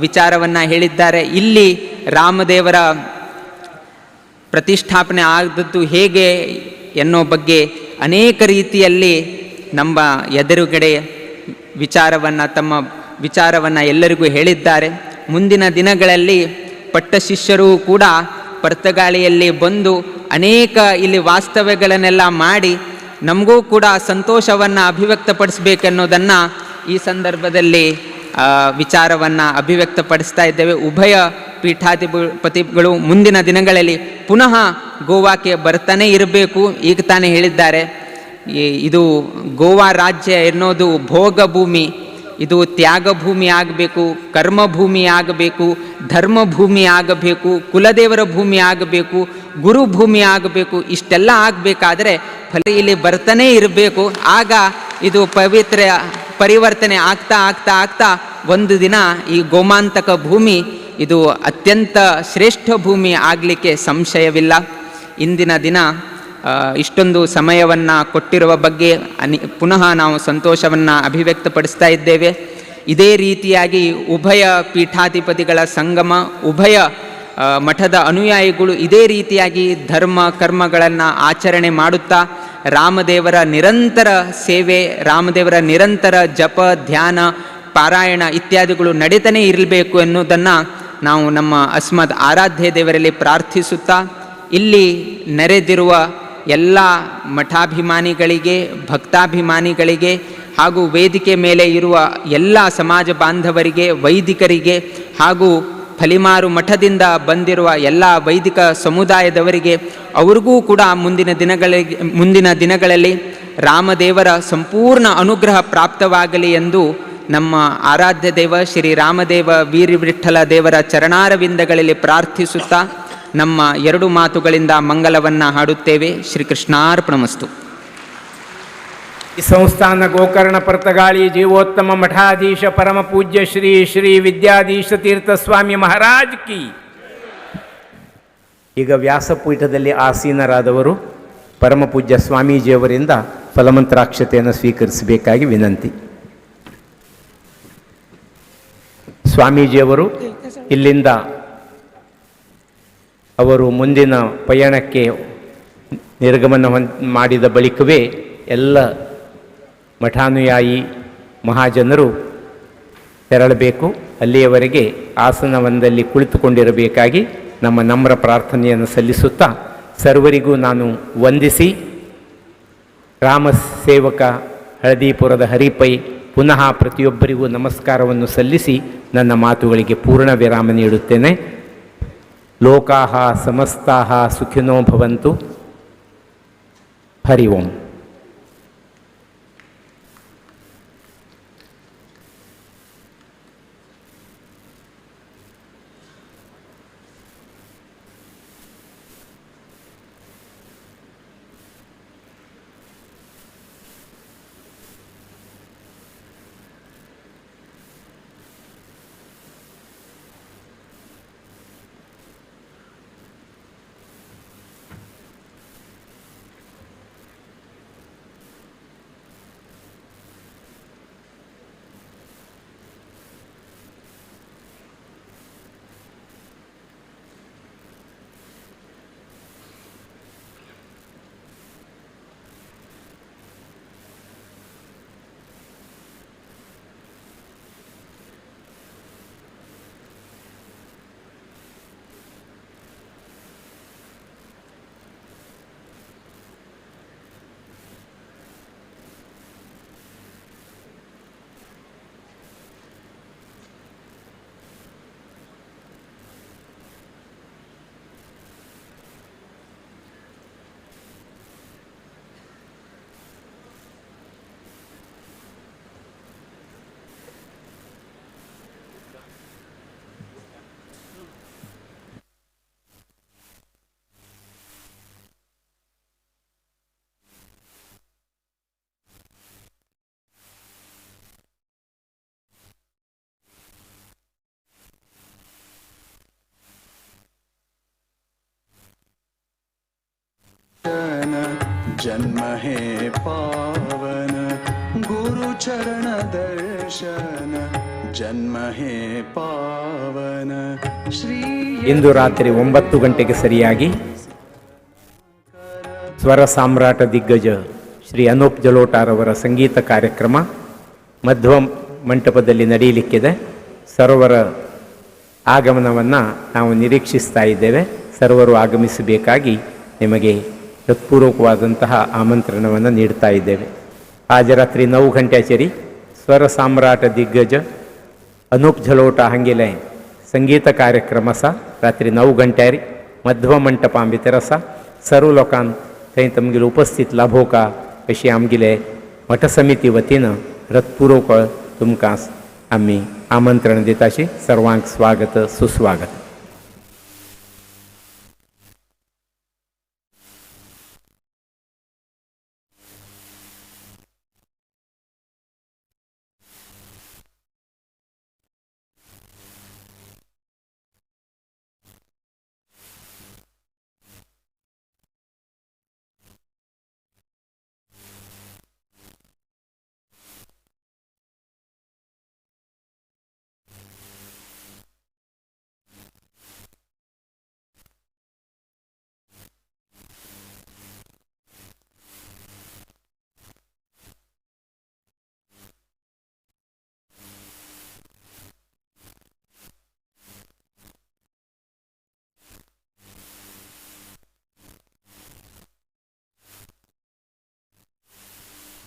ವಿಚಾರವನ್ನು ಹೇಳಿದ್ದಾರೆ. ಇಲ್ಲಿ ರಾಮದೇವರ ಪ್ರತಿಷ್ಠಾಪನೆ ಆದದ್ದು ಹೇಗೆ ಎನ್ನೋ ಬಗ್ಗೆ ಅನೇಕ ರೀತಿಯಲ್ಲಿ ನಮ್ಮ ಎದುರುಗಡೆ ವಿಚಾರವನ್ನು, ತಮ್ಮ ವಿಚಾರವನ್ನು ಎಲ್ಲರಿಗೂ ಹೇಳಿದ್ದಾರೆ. ಮುಂದಿನ ದಿನಗಳಲ್ಲಿ ಪಟ್ಟಶಿಷ್ಯರು ಕೂಡ ಪರ್ತಗಾಳಿಯಲ್ಲಿ ಬಂದು ಅನೇಕ ಇಲ್ಲಿ ವಾಸ್ತವ್ಯಗಳನ್ನೆಲ್ಲ ಮಾಡಿ ನಮಗೂ ಕೂಡ ಸಂತೋಷವನ್ನು ಅಭಿವ್ಯಕ್ತಪಡಿಸಬೇಕೆನ್ನೋದನ್ನು ಈ ಸಂದರ್ಭದಲ್ಲಿ ವಿಚಾರವನ್ನು ಅಭಿವ್ಯಕ್ತಪಡಿಸ್ತಾ ಇದ್ದೇವೆ. ಉಭಯ ಪೀಠಾಧಿಪತಿಗಳು ಮುಂದಿನ ದಿನಗಳಲ್ಲಿ ಪುನಃ ಗೋವಾಕ್ಕೆ ಬರ್ತಾನೆ ಇರಬೇಕು. ಈಗ ತಾನೇ ಹೇಳಿದ್ದಾರೆ, ಇದು ಗೋವಾ ರಾಜ್ಯ ಎನ್ನೋದು ಭೋಗ ಭೂಮಿ, ಇದು ತ್ಯಾಗ ಭೂಮಿ ಆಗಬೇಕು, ಕರ್ಮಭೂಮಿ ಆಗಬೇಕು, ಧರ್ಮಭೂಮಿ ಆಗಬೇಕು, ಕುಲದೇವರ ಭೂಮಿ ಆಗಬೇಕು, ಗುರುಭೂಮಿ ಆಗಬೇಕು. ಇಷ್ಟೆಲ್ಲ ಆಗಬೇಕಾದ್ರೆ ಫಲ ಇಲ್ಲಿ ಬರ್ತಾನೆ ಇರಬೇಕು. ಆಗ ಇದು ಪವಿತ್ರ ಪರಿವರ್ತನೆ ಆಗ್ತಾ ಆಗ್ತಾ ಆಗ್ತಾ ಒಂದು ದಿನ ಈ ಗೋಮಾಂತಕ ಭೂಮಿ ಇದು ಅತ್ಯಂತ ಶ್ರೇಷ್ಠ ಭೂಮಿ ಆಗಲಿಕ್ಕೆ ಸಂಶಯವಿಲ್ಲ. ಇಂದಿನ ದಿನ ಇಷ್ಟೊಂದು ಸಮಯವನ್ನು ಕೊಟ್ಟಿರುವ ಬಗ್ಗೆ ಪುನಃ ನಾವು ಸಂತೋಷವನ್ನು ಅಭಿವ್ಯಕ್ತಪಡಿಸ್ತಾ ಇದ್ದೇವೆ. ಇದೇ ರೀತಿಯಾಗಿ ಉಭಯ ಪೀಠಾಧಿಪತಿಗಳ ಸಂಗಮ, ಉಭಯ ಮಠದ ಅನುಯಾಯಿಗಳು ಇದೇ ರೀತಿಯಾಗಿ ಧರ್ಮ ಕರ್ಮಗಳನ್ನು ಆಚರಣೆ ಮಾಡುತ್ತಾ ರಾಮದೇವರ ನಿರಂತರ ಸೇವೆ, ರಾಮದೇವರ ನಿರಂತರ ಜಪ, ಧ್ಯಾನ, ಪಾರಾಯಣ ಇತ್ಯಾದಿಗಳು ನಡೀತಾನೆ ಇರಬೇಕು ಎನ್ನುವುದನ್ನು ನಾವು ನಮ್ಮ ಅಸ್ಮದ್ ಆರಾಧ್ಯ ದೇವರಲ್ಲಿ ಪ್ರಾರ್ಥಿಸುತ್ತಾ, ಇಲ್ಲಿ ನೆರೆದಿರುವ ಎಲ್ಲ ಮಠಾಭಿಮಾನಿಗಳಿಗೆ, ಭಕ್ತಾಭಿಮಾನಿಗಳಿಗೆ ಹಾಗೂ ವೇದಿಕೆ ಮೇಲೆ ಇರುವ ಎಲ್ಲ ಸಮಾಜ ಬಾಂಧವರಿಗೆ, ವೈದಿಕರಿಗೆ ಹಾಗೂ ಫಲಿಮಾರು ಮಠದಿಂದ ಬಂದಿರುವ ಎಲ್ಲ ವೈದಿಕ ಸಮುದಾಯದವರಿಗೆ, ಅವ್ರಿಗೂ ಕೂಡ ಮುಂದಿನ ದಿನಗಳಲ್ಲಿ ರಾಮದೇವರ ಸಂಪೂರ್ಣ ಅನುಗ್ರಹ ಪ್ರಾಪ್ತವಾಗಲಿ ಎಂದು ನಮ್ಮ ಆರಾಧ್ಯ ದೇವ ಶ್ರೀ ರಾಮದೇವ ವೀರವಿಠಲ ದೇವರ ಚರಣಾರವಿಂದಗಳಲ್ಲಿ ಪ್ರಾರ್ಥಿಸುತ್ತಾ ನಮ್ಮ ಎರಡು ಮಾತುಗಳಿಂದ ಮಂಗಲವನ್ನು ಹಾಡುತ್ತೇವೆ. ಶ್ರೀಕೃಷ್ಣಾರ್ಪಣಮಸ್ತು. ಈ ಸಂಸ್ಥಾನ ಗೋಕರ್ಣ ಪರ್ತಗಾಳಿ ಜೀವೋತ್ತಮ ಮಠಾಧೀಶ ಪರಮ ಪೂಜ್ಯ ಶ್ರೀ ಶ್ರೀ ವಿದ್ಯಾಧೀಶ ತೀರ್ಥ ಸ್ವಾಮಿ ಮಹಾರಾಜ್ ಕಿ. ಈಗ ವ್ಯಾಸಪೀಠದಲ್ಲಿ ಆಸೀನರಾದವರು ಪರಮ ಪೂಜ್ಯ ಸ್ವಾಮೀಜಿಯವರಿಂದ ಫಲಮಂತ್ರಾಕ್ಷತೆಯನ್ನು ಸ್ವೀಕರಿಸಬೇಕಾಗಿ ವಿನಂತಿ. ಸ್ವಾಮೀಜಿಯವರು ಇಲ್ಲಿಂದ ಅವರು ಮುಂದಿನ ಪಯಣಕ್ಕೆ ನಿರ್ಗಮನ ಮಾಡಿದ ಬಳಿಕವೇ ಎಲ್ಲ ಮಠಾನುಯಾಯಿ ಮಹಾಜನರು ತೆರಳಬೇಕು. ಅಲ್ಲಿಯವರೆಗೆ ಆಸನವೊಂದಲ್ಲಿ ಕುಳಿತುಕೊಂಡಿರಬೇಕಾಗಿ ನಮ್ಮ ನಮ್ರ ಪ್ರಾರ್ಥನೆಯನ್ನು ಸಲ್ಲಿಸುತ್ತಾ ಸರ್ವರಿಗೂ ನಾನು ವಂದಿಸಿ ರಾಮ ಸೇವಕ ಹಳದಿಪುರದ ಹರಿಪೈ ಪುನಃ ಪ್ರತಿಯೊಬ್ಬರಿಗೂ ನಮಸ್ಕಾರವನ್ನು ಸಲ್ಲಿಸಿ ನನ್ನ ಮಾತುಗಳಿಗೆ ಪೂರ್ಣ ವಿರಾಮ ನೀಡುತ್ತೇನೆ. ಲೋಕಾಃ ಸಮಸ್ತಾಃ ಸುಖಿನೋ ಭವಂತು. ಹರಿ ಓಂ. जन्म हे पावन, गुरु चरण दर्शन जन्म हे पावन। ಶ್ರೀ ಇಂದು ರಾತ್ರಿ 9 ಗಂಟೆಗೆ ಸರಿಯಾಗಿ ಸ್ವರ ಸಾಮ್ರಾಟ ದಿಗ್ಗಜ ಶ್ರೀ ಅನೂಪ್ ಜಲೋಟಾರವರ ಸಂಗೀತ ಕಾರ್ಯಕ್ರಮ ಮಧ್ವ ಮಂಟಪದಲ್ಲಿ ನಡೆಯಲಿಕ್ಕಿದೆ. ಸರ್ವರ ಆಗಮನವನ್ನು ನಾವು ನಿರೀಕ್ಷಿಸ್ತಾ ಇದ್ದೇವೆ. ಸರ್ವರು ಆಗಮಿಸಬೇಕಾಗಿ ನಿಮಗೆ ಹೃತ್ಪೂರ್ವಕವಾದಂತಹ ಆಮಂತ್ರಣವನ್ನು ನೀಡ್ತಾ ಇದ್ದೇವೆ. आज ರಾತ್ರಿ 9 ಗಂಟ್ಯಾಚೇರಿ ಸ್ವರ ಸಾಮ್ರಾಟ ದಿಗ್ಗಜ ಅನೂಪ್ ಝಲೋಟ ಹಂಗಿಲೆ ಸಂಗೀತ ಕಾರ್ಯಕ್ರಮ ಸ ರಾತ್ರಿ 9 ಗಂಟ್ಯಾರಿ ಮಧ್ವ ಮಂಟಪ भितर आसा. सर्व लोकांक थंय तुमगेले उपस्थित लाभोवका अशी आमगेले मठ समिती वतीन हृत्पूर्वक तुमकां आमी आमंत्रण दिताशी. सर्वांक स्वागत सुस्वागत.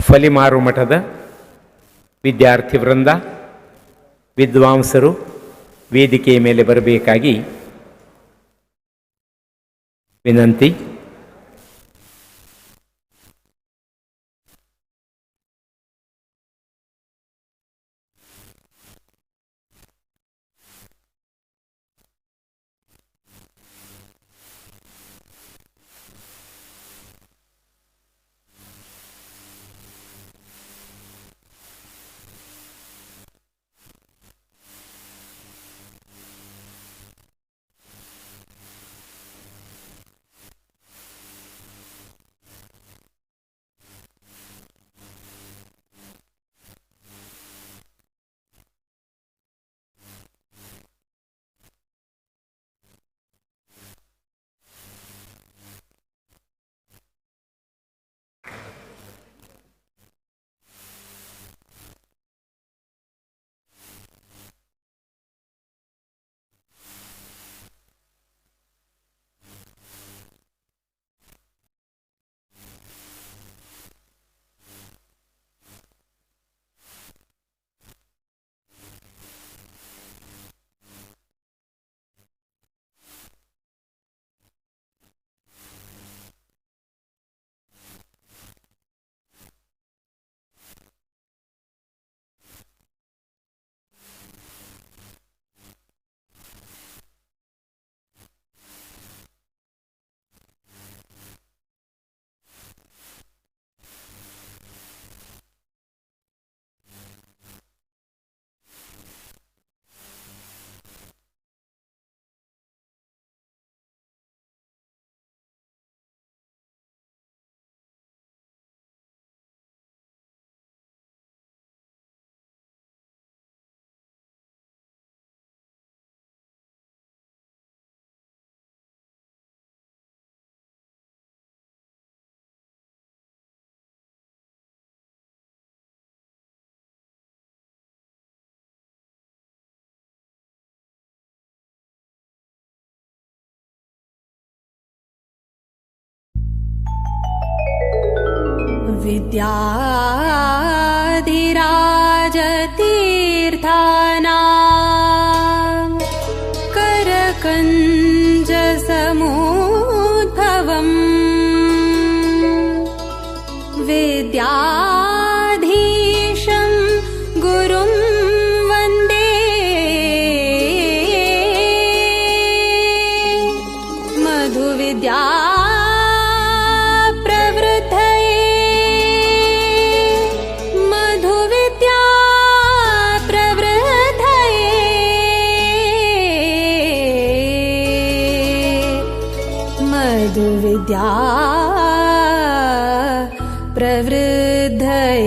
ಫಲಿಮಾರು ಮಠದ ವಿದ್ಯಾರ್ಥಿ ವೃಂದ, ವಿದ್ವಾಂಸರು ವೇದಿಕೆಯ ಮೇಲೆ ಬರಬೇಕಾಗಿ ವಿನಂತಿ. विद्याधिराजतीर्थानां करकञ्जसमुद्भवम् विद्याधीशं गुरुं वन्दे मधुविद्या मधुविद्या प्रवृद्धये.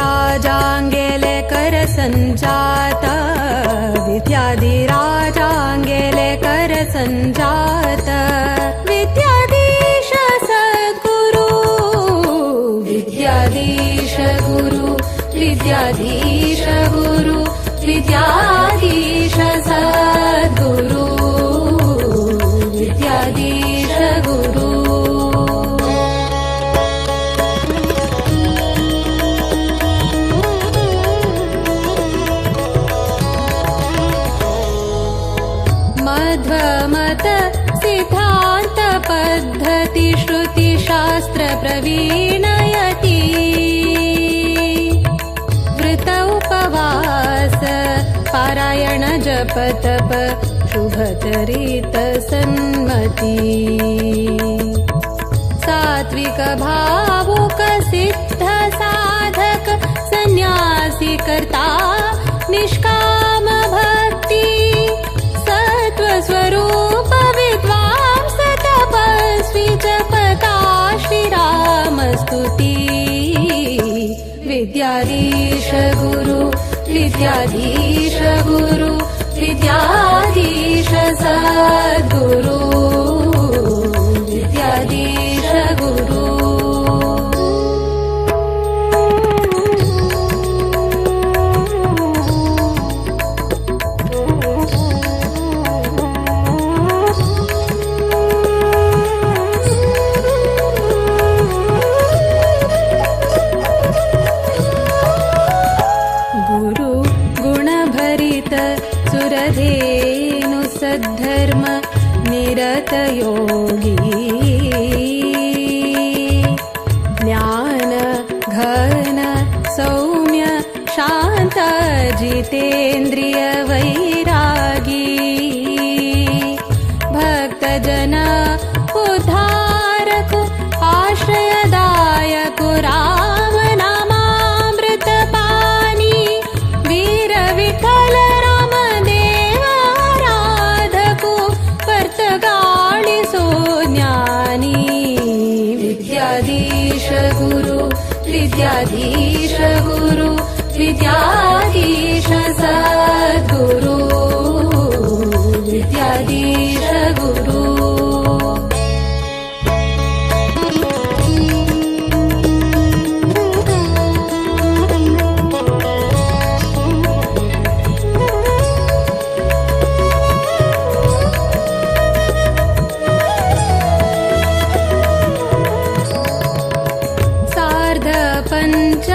विद्याधिराजांगेले कर संजात, विद्याधिराजांगेले कर संजात, विद्याधीश सद्गुरु, विद्याधीश गुरु, विद्याधीश गुरु, विद्याधीश सद्गुरु, विद्याधीश गुरु. मध्वमत सिद्धांत पद्धति श्रुति शास्त्र प्रवीणयति, वृत उपवास पारायण जप तप शुभचरित सन्मति, सात्विक भावुक सिद्ध साधक सन्यासी कर्ता निष्काम भक्ति, सत्त्वस्वरूप विद्वांस तपस्वी जपता श्रीराम स्तुति. विद्याधीश गुरु, विद्याधीश गुरु, विद्याधीश सद्गुरु, विद्याधीश गुरु. गुरु गुणभरित सुरधेनु सद्धर्म निरत योगी, ज्ञान घन सौम्य शांत जितेन्द्रिय वैरागी, भक्तजन उद्धारक आश्रयदायक राम नामामृत पानी, वीर विठ्ठल राम देवाराधकु पर्तगाळिसो ज्ञानी. विद्याधीश गुरु, विद्याधीश गुरु, विद्याधीश सद्गुरु, विद्याधीश गुरु. सार्ध पंच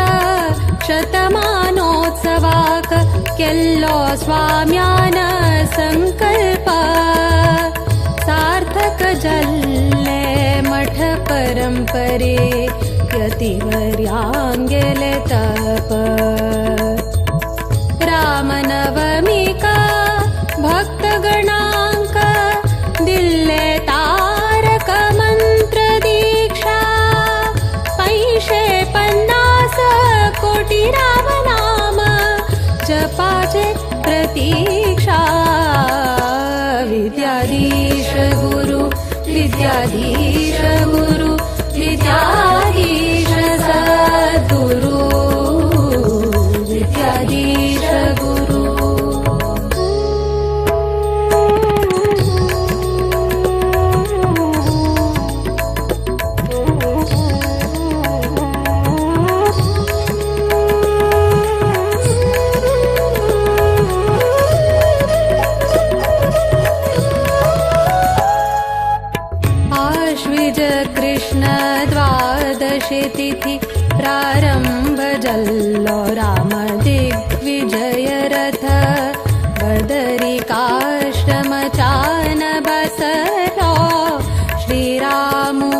शतमानोत्सवाक केल्लो स्वाम्यान संकल्प, सार्थक जल्ले मठ परंपरे यतिवर्यांगेले तप, रामनवमिका भक्तगणांक दिल्ले तारक मंत्र दीक्षा, 550 कोटी राम नाम जपाचे प्रतीक्षा. विद्याधीश गुरु, विद्याधीश गुरु, विद्याधीश सद्गुरु, विद्याधीश गुरु. आश्विज कृष्ण द्वादशी तिथि प्रारंभ जल्लो राम दिग्विजय रथ, बदरिकाश्रम चान बसलो श्रीरामु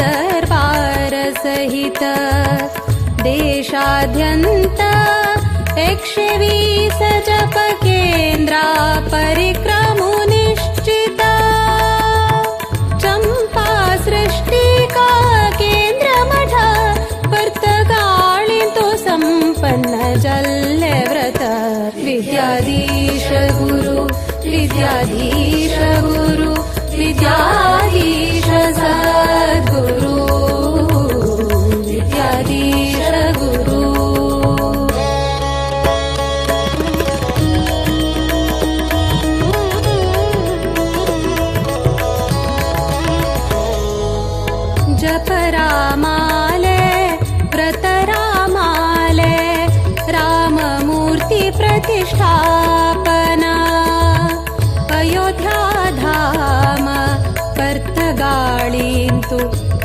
दरबार सहित, देशाद्यंत 120 जप केंद्रा परिक्रमु निश्चित। विद्याधीश गुरु विद्याधीश गुरु विद्याधीश सद्गुरु विद्याधीश गुरु। जप रामाले व्रत रामाले राममूर्ति प्रतिष्ठापना अयोध्या धाम पर्तगाळींतु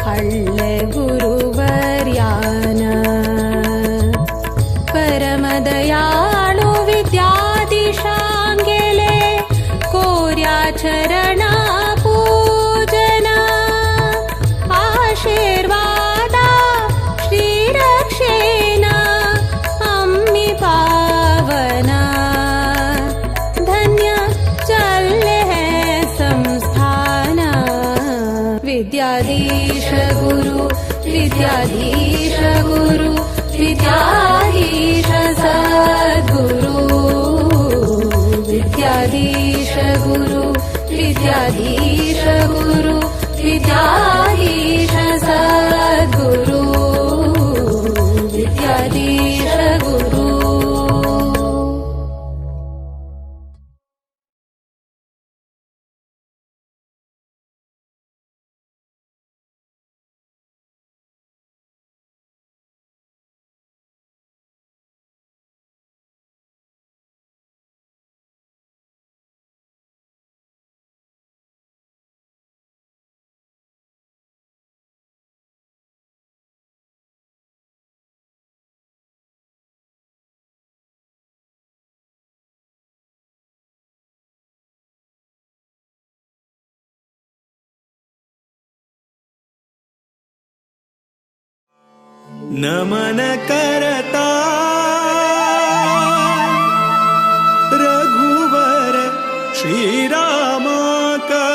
हळ्ळे गुरुवर्यान परमदयाळु विद्याधीशांगेले कोर्या चरण पूजना आशीर्वादा श्रीरक्षेना अम्मी पावना धन्य चले है संस्थाना। विद्याधीश गुरु विद्याधीश गुरु विद्याधीश सद्गुरु विद्याधीश गुरु विद्याधीश गुरु विद्याधीश सद्गुरु विद्याधीश गुरु। नमन करता रघुवर श्री रामा का।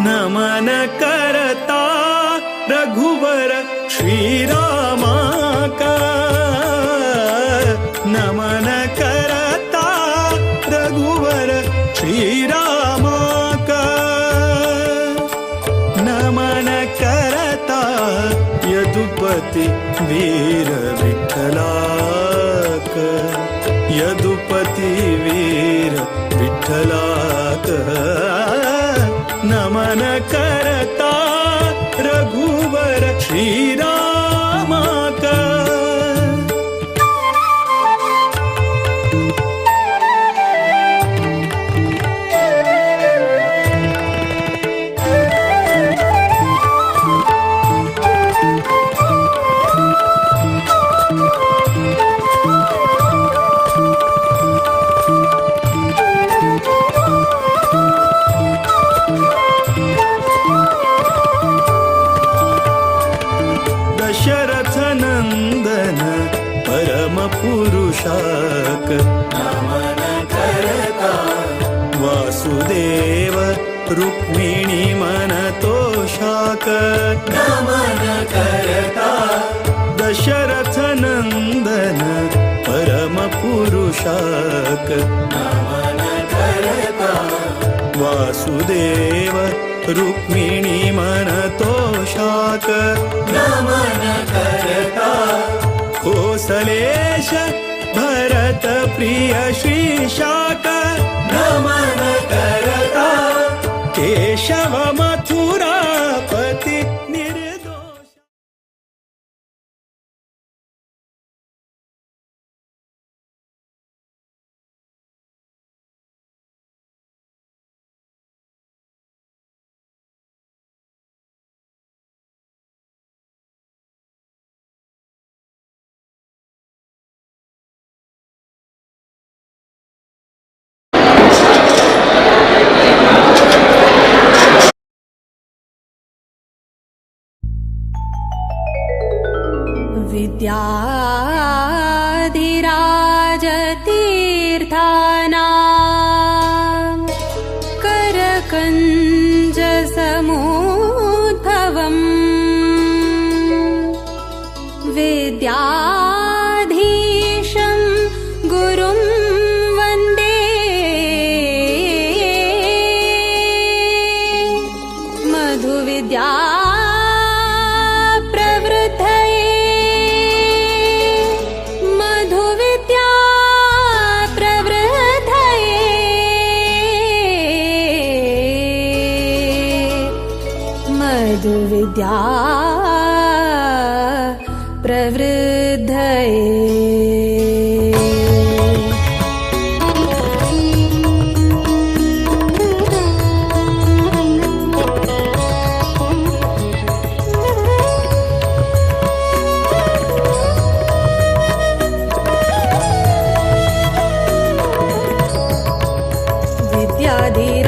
नमन करता रघुवर श्री रामा का। नमन करता रघुवर श्री रामा का। नमन करता यदुपति वीर विठ्ठलाक। यदुपति वीर विठ्ठलाक। नमन करता रघुवर श्री रामा का। दशरथ नंदन परम पुरुषाक। नमन करता वासुदेव रुक्मिणी मन तोषाक। नमन करता दशरथ नंदन परम पुरुषाक। नमन करता वासुदेव रुक्मिणी मन तोषाक। नमन करता कोसलेश भरत प्रिय श्री शाक। नमन करता केशव मथुरापति निर्दोष। विद्याधिराजतीर्थाना करकञ्जसमुद्भवम् विद्याधीशं गुरुं वन्दे मधुविद्या प्रवृद्धये मधुविद्या प्रवृद्धये मधुविद्या प्रवृद्धये।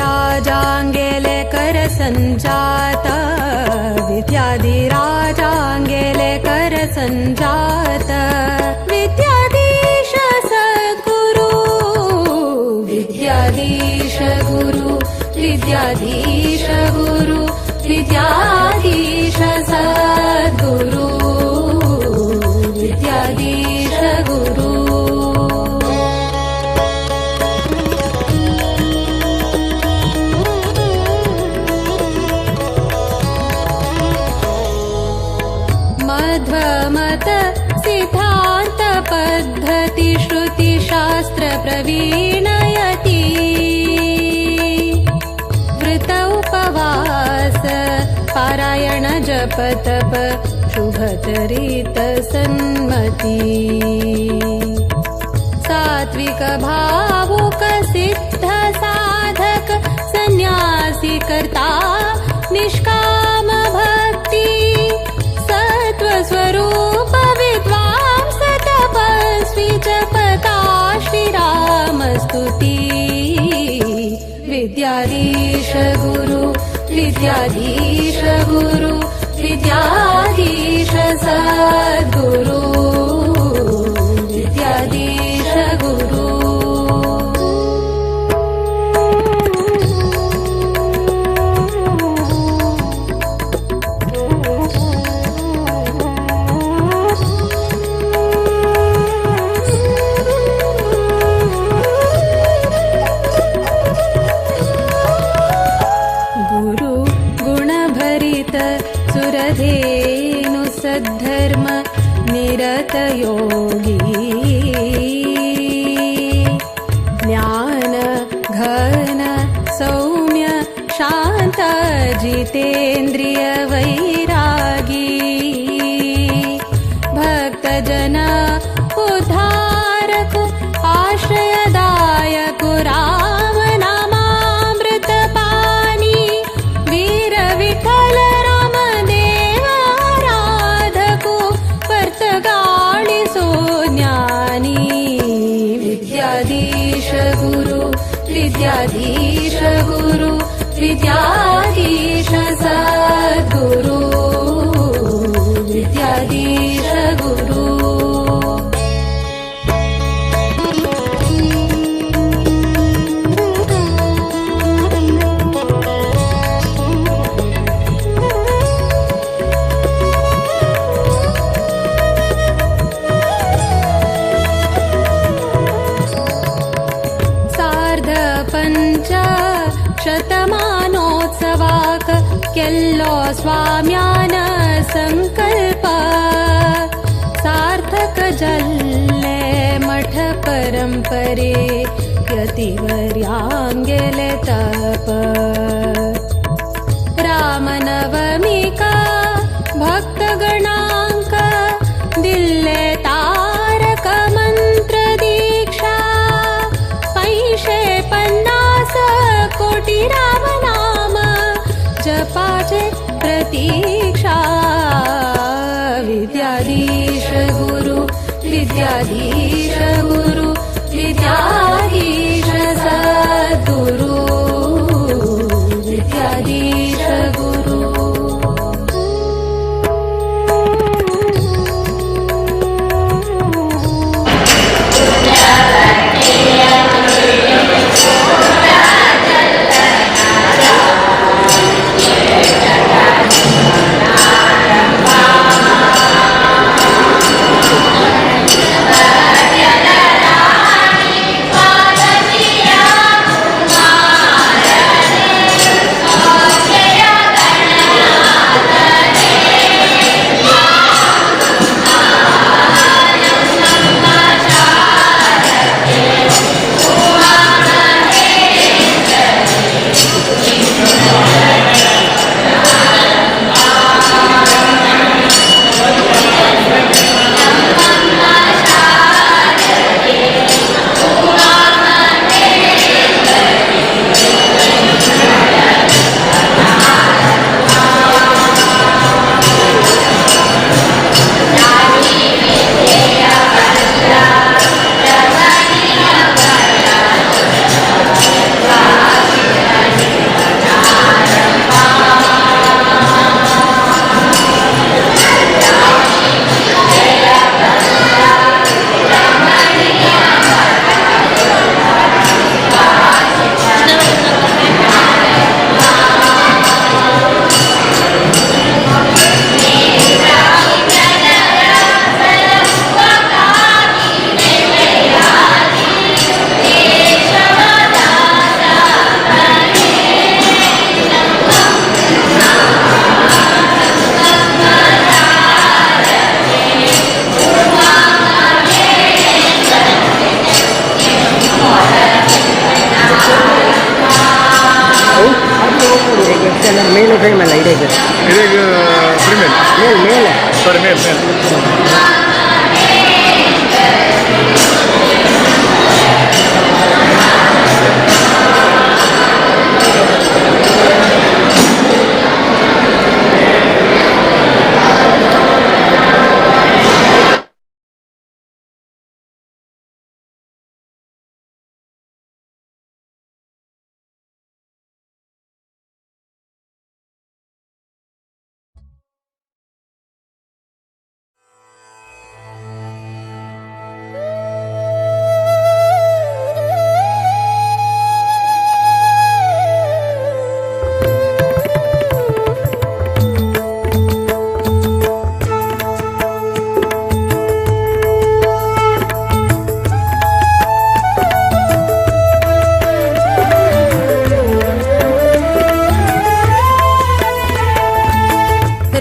विद्याधिराजाङ्गेले करसञ्जात विद्याधिराजाङ्गेले करसञ्जात विद्याधीश सद्गुरु विद्याधीश गुरु विद्याधीश गुरु विद्याधीश सद्गुरु विद्याधीश गुरु। मध्वमत सिद्धान्त पद्धति श्रुतिशास्त्र प्रवीणयति वृत उपवास पारायण जप तप शुभचरित सन्मति सात्विक भावुक सिद्ध साधक सन्यासी कर्ता निष्काम भक्ति सत्त्वस्वरूप विद्वांस तपस्वी जपता श्रीरामस्तुति विद्याधीश गुरु विद्याधीश गुरु विद्याधीश सद्गुरु विद्याधीश गुरु। गुरु गुणभरित सुरधेनु सद्धर्म निरत योगी ज्ञान घन सौम्य शांत जितेन्द्रिय वैरागी भक्तजन उद्धारक आश्रयदायक राम नामामृत पानी वीर विठ्ठल राम देवाराधको पर्तगाळिसो ज्ञानी विद्याधीश गुरु विद्याधीश गुरु विद्याधीश सद्गुरु विद्याधीश गुरु। शतमानोत्सवाक केल्लो स्वाम्यान संकल्प सार्थक जल्ले मठ परंपरे यतिवर्यांगेले तप रामनवमिका भक्तगणांक दिल्ले तारक मंत्र दीक्षा 550 कोटी राम नाम जपाचे प्रतीक्षा विद्याधीश गुरु विद्याधीश गुरु विद्याधीश सद्गुरु विद्याधीश गुरु। ಮೇಲೆ ಮೇಲೆ.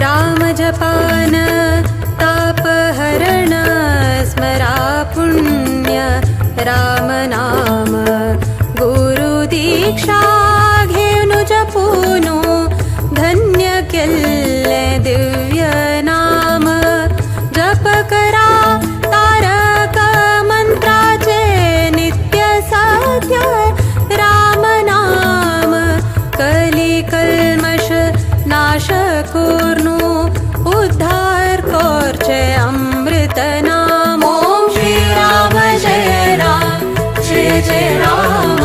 राम जपान तापहरण स्मरा पुण्य राम नाम गुरु दीक्षा घेनु जपूनु धन्य केल्ले दिव्य नाम जप करा तारक मंत्राचे नित्य साध्य राम नाम कली कल्मष नाश कोर्नु उद्धार कोर्चे अमृत नाम। ओम श्री राम जय राम जय जय राम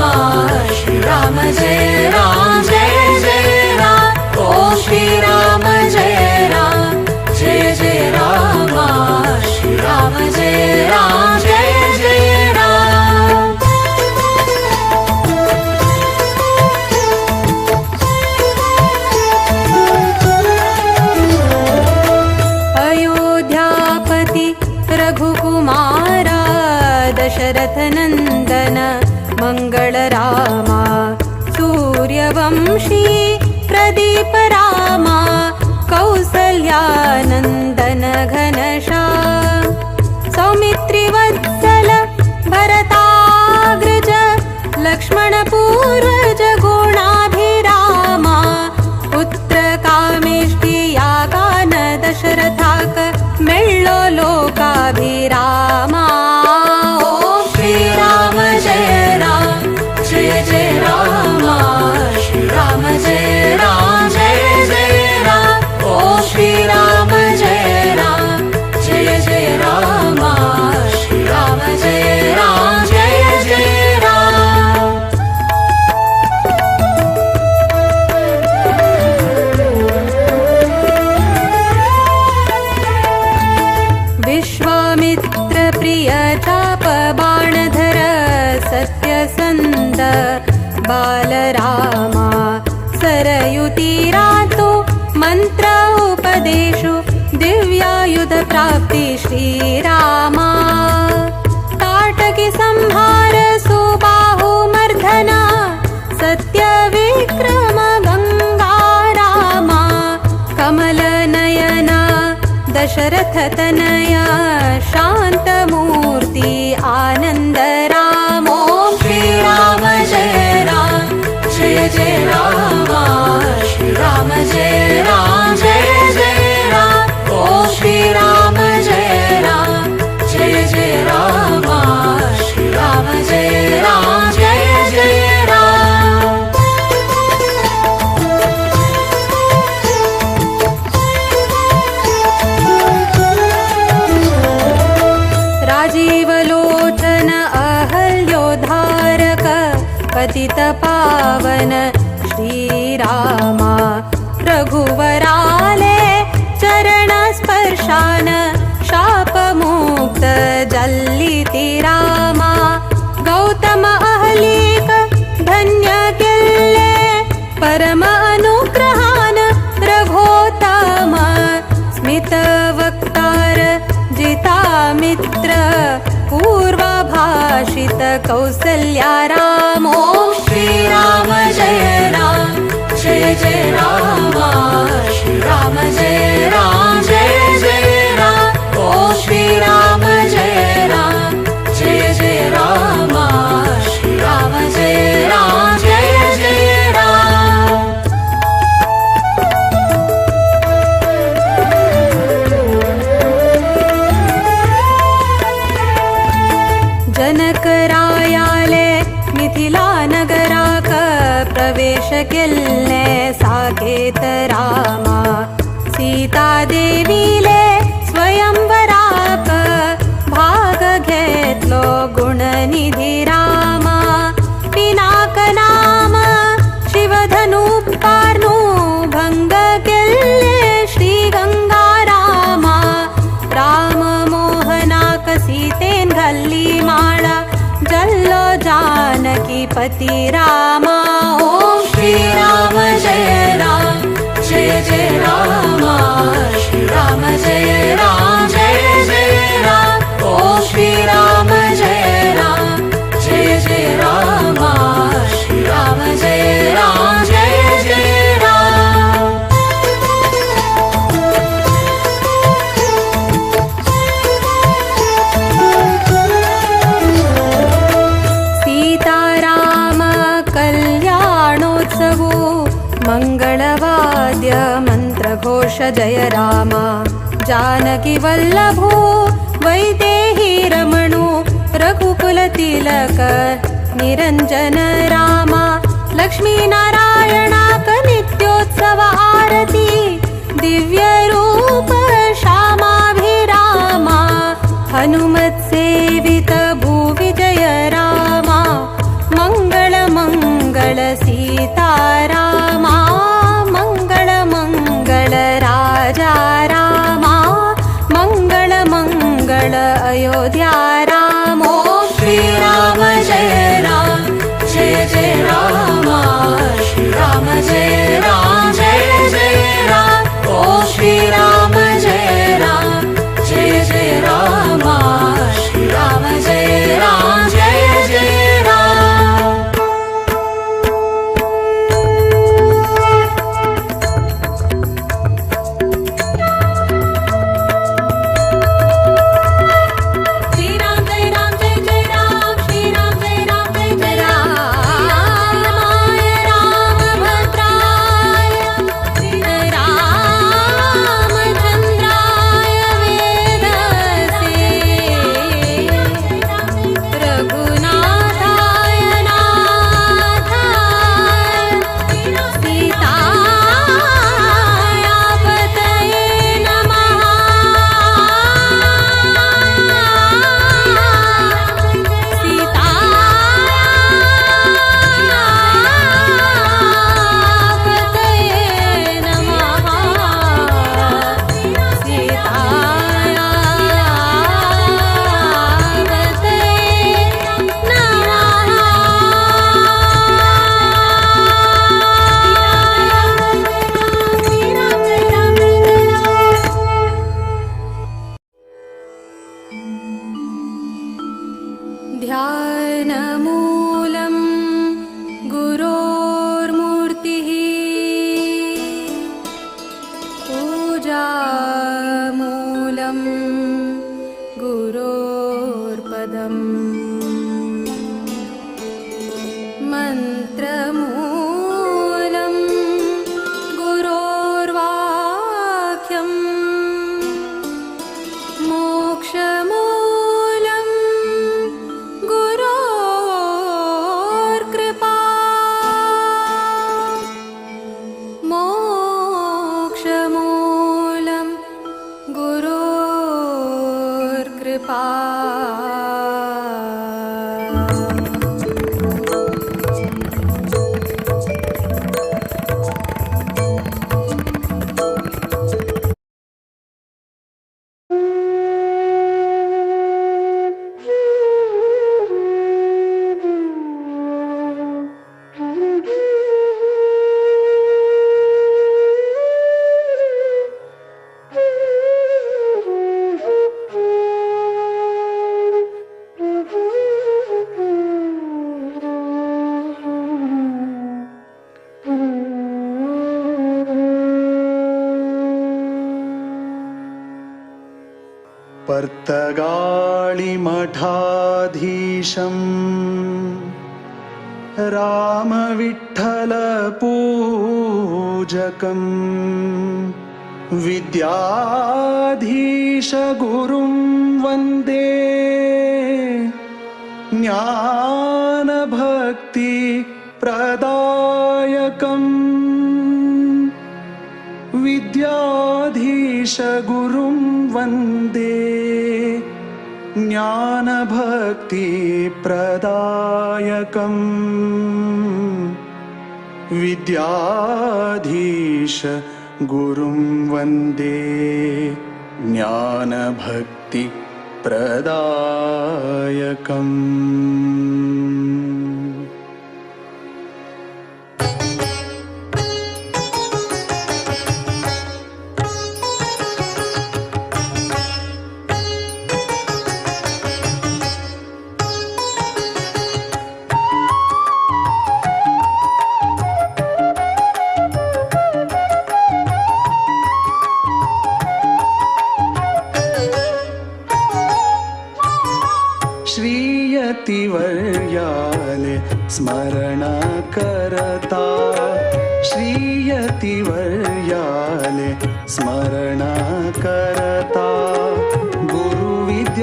श्री राम जय राम जय जय राम। ओम श्री राम जय राम जय जय राम श्री राम जय राम जय जय राम। अयोध्यापति रघुकुमारा दशरथ नन्दन मङ्गल रामा सूर्यवंशी प्रदीप रामा कौसल्यानन्दन घनश्याम सौमित्रिवत्सल भरताग्रज लक्ष्मण पूर्वज गुणाभिरामा पुत्र कामेष्टि यागान दशरथाक मेळ्ळो लोकाभिरामा। ओम श्री राम जय राम जय जय राम श्री राम जय राम जय जय राम। ओम श्री राम जय राम जय जय राम श्री राम जय राम जय जय राम। विश्वामित्र प्रिय चाप बाणधर सत्यसन्ध बालरामा सरयुतीरातो मंत्र उपदेशु दिव्यायुध प्राप्ति श्रीरामा ताटकी संहार सुबाहु मर्दना सत्यविक्रम गंगा रामा कमल नयना दशरथ तनया शांतमूर्ति आनंद राम। ओम श्री राम जय राम जय जय राम श्री राम जय राम जय जय राम। ओम श्री राम जय राम जय जय राम श्री राम जय राम जय जय राम। राजीवलोचन अहल्योद्धारक पतित पावन श्रीरामा रघुवराले चरण स्पर्शान शापमुक्त जल्लिति रामा गौतम अहलीक धन्य केल्ले परम अनुग्रहान रघोत्तम स्मित वक्तार जितामित्र पूर्वभाषित कौसल्या राम। ओम श्री राम जय राम जय जय राम श्री राम जय राम जय जय राम। ओम श्री राम जय राम जय जय राम श्री राम जय राम जय जय राम। जनक रायाले मिथिला नगराक प्रवेश केल्ले साकेत रामा सीता देवीले स्वयंवराक भाग घेतलो गुणनिधी रामा पिनाक नाम शिवधनु पार्नु भंग केल्ले श्री गंगा रामा राम मोहनाक सीतेन घाल्ली माळा जल्लो जानकी पती रामा ओम श्री राम जय राम जय जय रामा श्री राम जय राम जय जय राम ओम श्री राम जय राम जय जय रामा श्री राम जय राम जय जय राम। सीताराम कल्याणोत्सवो मंगलवाद्य मंत्रघोष जय राम जानकी वल्लभो वैदेही रमणो रघुकुल तिलक निरंजन रामा लक्ष्मी नारायणाक नित्योत्सव आरती दिव्य रूप श्यामाभिरामा हनुमत् सेवित भूविजय रामा मंगल मंगल सीतारामा मंगल मंगल राजा रामा मंगल मंगल अयोध्या राम ओम श्री राम जय राम जय जय रामा श्री राम जय राम जय जय राम ओम श्री राम जय राम जय जय रामा श्री राम जय राम जय जय राम। श्री राम जय राम जय जय राम श्री राम जय राम जय जय राम रामाय रामभद्राय रामचंद्राय वेदसे रघुनाथाय नाथाय सीताया पतये नमः। सीताया पतये नमः। सीताया पतये ध्यानमूलं गुरोर्मूर्तिः पूजामूलं गुरोर्पदम् मन्त्रमूलं गुरोर्वाक्यम् मोक्षमूलं गुरोर्कृपा मोक्षमूलं गुरोर्कृपा। पर्तगाळिमठाधीशं रामविठ्ठलपूजकं विद्याधीशगुरुं वन्दे ज्ञान भक्ति प्रदायकम् विद्याधीश गुरुं वन्दे ज्ञान भक्ति प्रदायकम् विद्याधीश गुरुं वन्दे ज्ञान भक्ति प्रदायकम्। श्रीयतिवर्याले स्मरण करता श्रीयतिवर्याले स्मरण करता गुरुविद्याधीशांक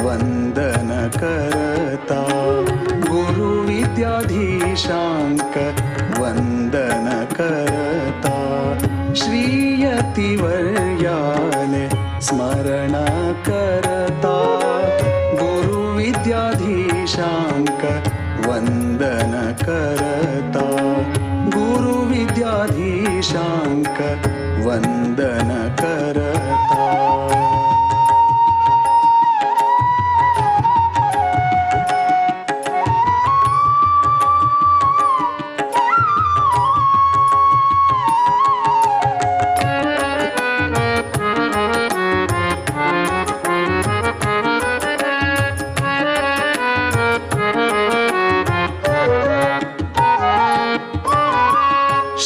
वंदन करता गुरुविद्याधीशांक वंदन करता श्रीयतिवर्याले स्मरण करता गुरुविद्याधीशांक वंदन करता गुरुविद्याधीशांक वंदन करता।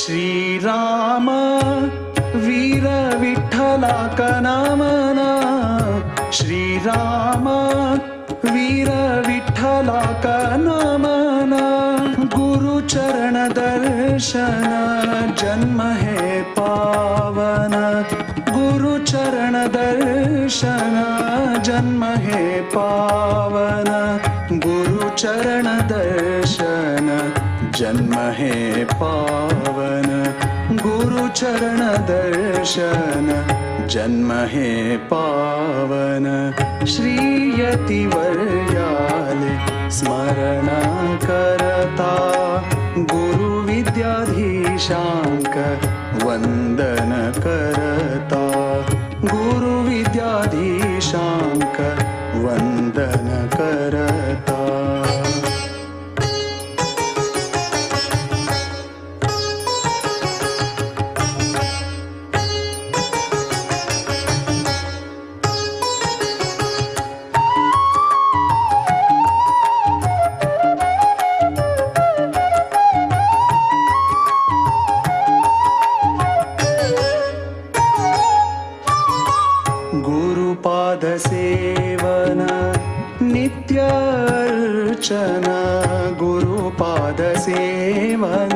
श्रीराम वीर विठ्ठला कनामना श्रीराम वीर विठ्ठला कनामना गुरुचरण दर्शन जन्म हे पावन गुरुचरण दर्शन जन्म हे पावन गुरुचरण दर्शन जन्म हे पावन गुरुचरण दर्शन जन्म हे पावन श्रीयतिवर्याले स्मरण करता गुरुविद्याधीशांक वंदन करता गुरुविद्याधीशांक वंदन करता। गुरुपाद सेवन नित्य अर्चन गुरुपाद सेवन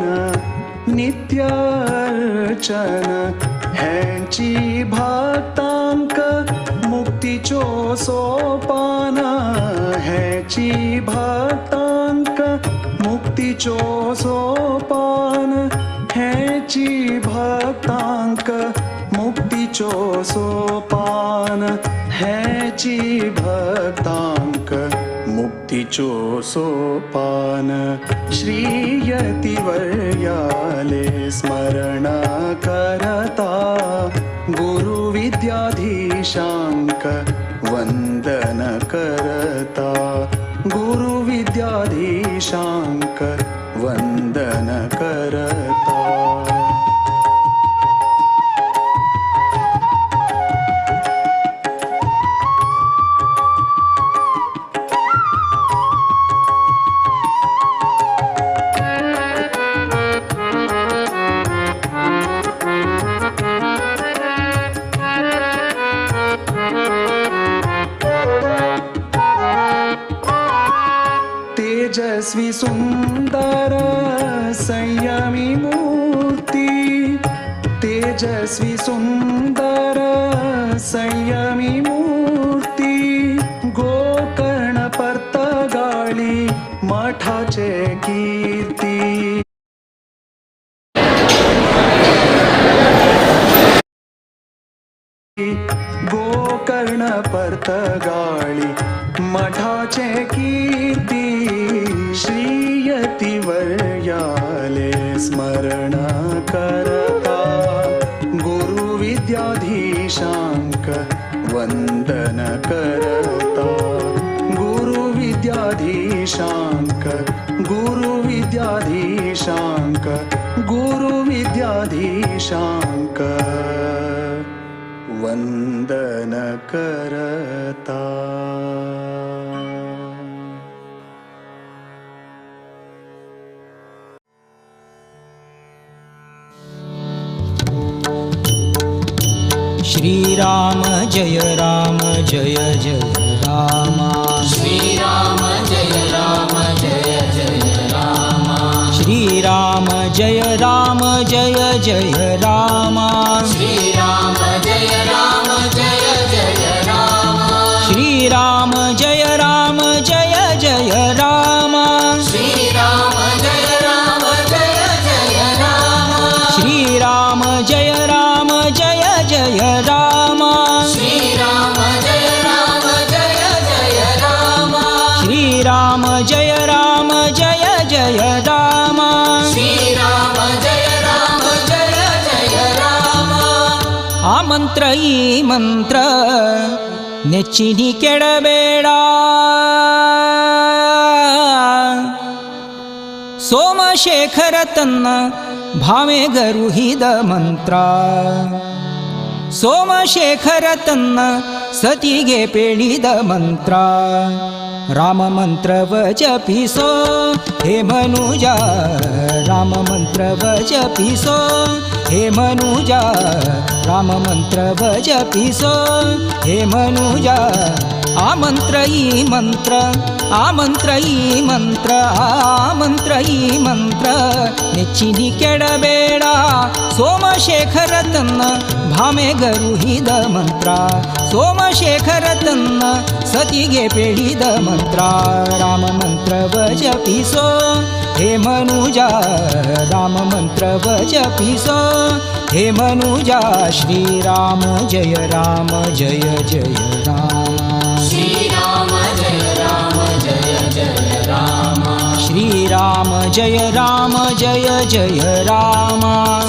नित्य अर्चन ह्यांची भक्तांक मुक्तीचो सोपान ह्यांची भक्तांक मुक्तीचो सोपान ह्यांची भक्तांक मुक्तीचो सोपान ह्याची भक्तांक मुक्तीचो सोपान श्रीयतिवर्याले स्मरण करता गुरुविद्याधीशांक वंदन करता गुरुविद्याधीशांक वंदन करता। तेजस्वी सुंदर संयमी मूर्ति तेजस्वी सुंदर संयमी मूर्ति गोकर्ण मठाचे कीर्ती. गोकर्ण पर्तगाळी मठाचे कीर्ती. श्रीयती वर्याले स्मरण करता. गुरु विद्याधीशांक वंदन करता. गुरु विद्याधीशांक गुरु विद्याधीशांक गुरु विद्याधीशांक वंदन करता. श्री राम जय राम जय जय राम. श्री राम जय राम जय जय राम. श्री राम जय राम जय जय राम. श्री राम जय राम जय जय राम. श्री राम जय राम जय जय राम. श्री राम जय राम जय जय राम. श्री राम जय राम जय जय राम. श्री राम जय राम जय जय राम. श्री राम जय राम जय जय राम. श्री राम जय राम जय जय राम. ಆ ಮಂತ್ರ ಈ ಮಂತ್ರ ನೆಚ್ಚಿನಿ ಕೆಡಬೇಡ. ಸೋಮಶೇಖರ ತನ್ನ ಭಾಮೆಗರುಹಿದ ಮಂತ್ರ. ಸೋಮಶೇಖರ ತನ್ನ ಸತಿಗೆ ಪೇಳಿದ ಮಂತ್ರ. ರಾಮ ಮಂತ್ರವ ಜಪಿಸೋ ಹೇ ಮನುಜ. ರಾಮ ಮಂತ್ರವ ಜಪಿಸೋ ಹೇ ಮನುಜ. ರಾಮ ಮಂತ್ರವ ಜಪಿಸೋ ಹೇ ಮನುಜ. ಆ ಮಂತ್ರ ಈ ಮಂತ್ರ ಆ ಮಂತ್ರ ಈ ಮಂತ್ರ ಆ ಮಂತ್ರ ಈ ಮಂತ್ರ ನೆಚ್ಚಿನಿ ಕೆಡಬೇಡ. ಸೋಮಶೇಖರ ತನ್ನ ಭಾಮೆಗರುಹಿದ ಮಂತ್ರ. ಸೋಮಶೇಖರ ತನ್ನ ಸತಿಗೆ ಪೇಳಿದ ಮಂತ್ರ. ರಾಮ ಮಂತ್ರವ ಜಪಿಸೋ ಹೇ ಮನುಜ. ರಾಮ ಮಂತ್ರವ ಜಪಿಸೋ ಹೇ ಮನುಜ. ಶ್ರೀರಾಮ ಜಯ ರಾಮ ಜಯ ಜಯ ರಾಮ. ಶ್ರೀರಾಮ ಜಯ ರಾಮ ಜಯ ಜಯ ರಾಮ. ಶ್ರೀರಾಮ ಜಯ ರಾಮ ಜಯ ಜಯ ರಾಮ.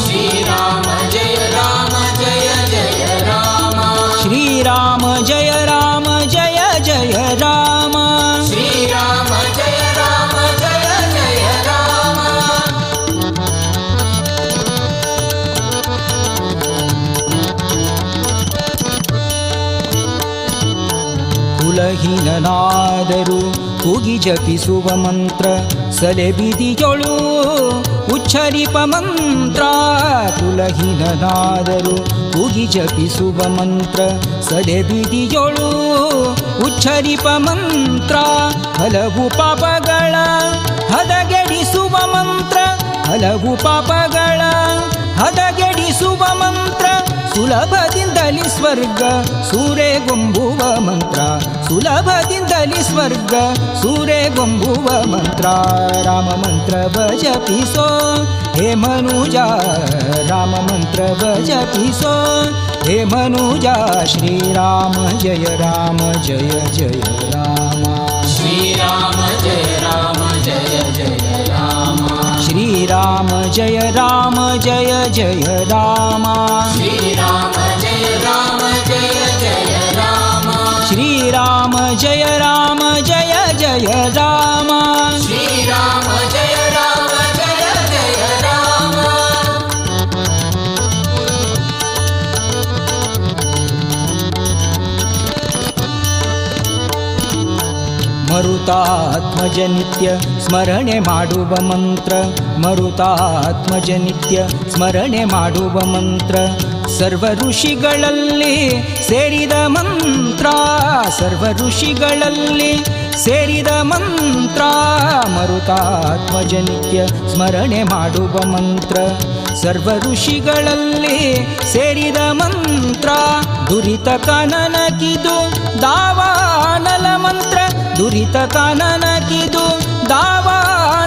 ಶ್ರೀರಾಮ ಜಯ ರಾಮ ಜಯ ಜಯ ರಾಮ. ಶ್ರೀರಾಮ ಜಯ ರಾಮ ಜಯ ಜಯ ರಾಮ. ಶ್ರೀರಾಮ ಜಯ ರಾಮ ಜಯ ಜಯ ರಾಮ. ಕುಲಹೀನನಾದರೂ ಕೂಗಿ ಜಪಿಸುವ ಮಂತ್ರ ಸಲೆಬಿದಿಯೊಳು ಉಚ್ಚರಿಪ ಮಂತ್ರ. ಕುಲಹೀನನಾದರೂ ಕೂಗಿ ಜಪಿಸುವ ಮಂತ್ರ ಸಲೆಬಿದಿಯೊಳು ಉಚ್ಚರಿಪ ಮಂತ್ರ. ಹಲವು ಪಾಪಗಳ ಹದಗೆಡಿಸುವ ಮಂತ್ರ. ಹಲವು ಪಾಪಗಳ ಹದಗೆಡಿಸುವ ಮಂತ್ರ. ಸುಲಭದಿಂದಲಿ ಸ್ವರ್ಗ ಸೂರೆಗೊಂಬುವ ಮಂತ್ರ. ಸುಲಭದಿಂದಲಿ ಸ್ವರ್ಗ ಸೂರೆಗೊಂಬುವ ಮಂತ್ರ. ರಾಮ ಮಂತ್ರವ ಜಪಿಸೋ ಹೇ ಮನುಜ. ರಾಮ ಮಂತ್ರವ ಜಪಿಸೋ ಹೇ ಮನುಜ. ಶ್ರೀರಾಮ ಜಯ ರಾಮ ಜಯ ಜಯ ರಾಮ. ಶ್ರೀರಾಮ ಜಯ ರಾಮ ಜಯ ಜಯ ರಾಮ. ಶ್ರೀರಾಮ ಜಯ ರಾಮ ಜಯ ಜಯ ರಾಮ. ಶ್ರೀರಾಮ ಜಯ ರಾಮ ಜಯ ಜಯ ರಾಮ. ಶ್ರೀರಾಮ ಜಯ ರಾಮ ಜಯ ಜಯ ರಾಮ. ಶ್ರೀರಾಮ ಜಯ ರಾಮ ಜಯ ಜಯ ರಾಮ. ಮರುತಾತ್ಮಜ ನಿತ್ಯ ಸ್ಮರಣೆ ಮಾಡುವ ಮಂತ್ರ. ಮರುತಾತ್ಮಜ ನಿತ್ಯ ಸ್ಮರಣೆ ಮಾಡುವ ಮಂತ್ರ. ಸರ್ವ ಋಷಿಗಳಲ್ಲಿ ಸೇರಿದ ಮಂತ್ರ. ಸರ್ವ ಋಷಿಗಳಲ್ಲಿ ಸೇರಿದ ಮಂತ್ರ. ಮರುತಾತ್ಮಜ ನಿತ್ಯ ಸ್ಮರಣೆ ಮಾಡುವ ಮಂತ್ರ. ಸರ್ವ ಋಷಿಗಳಲ್ಲಿ ಸೇರಿದ ಮಂತ್ರ. ದುರಿತ ಕಾನನಕಿದು ದಾವಾನಲ ಮಂತ್ರ. ದುರಿತ ಕಾನನಕಿದು ದಾವಾನಲ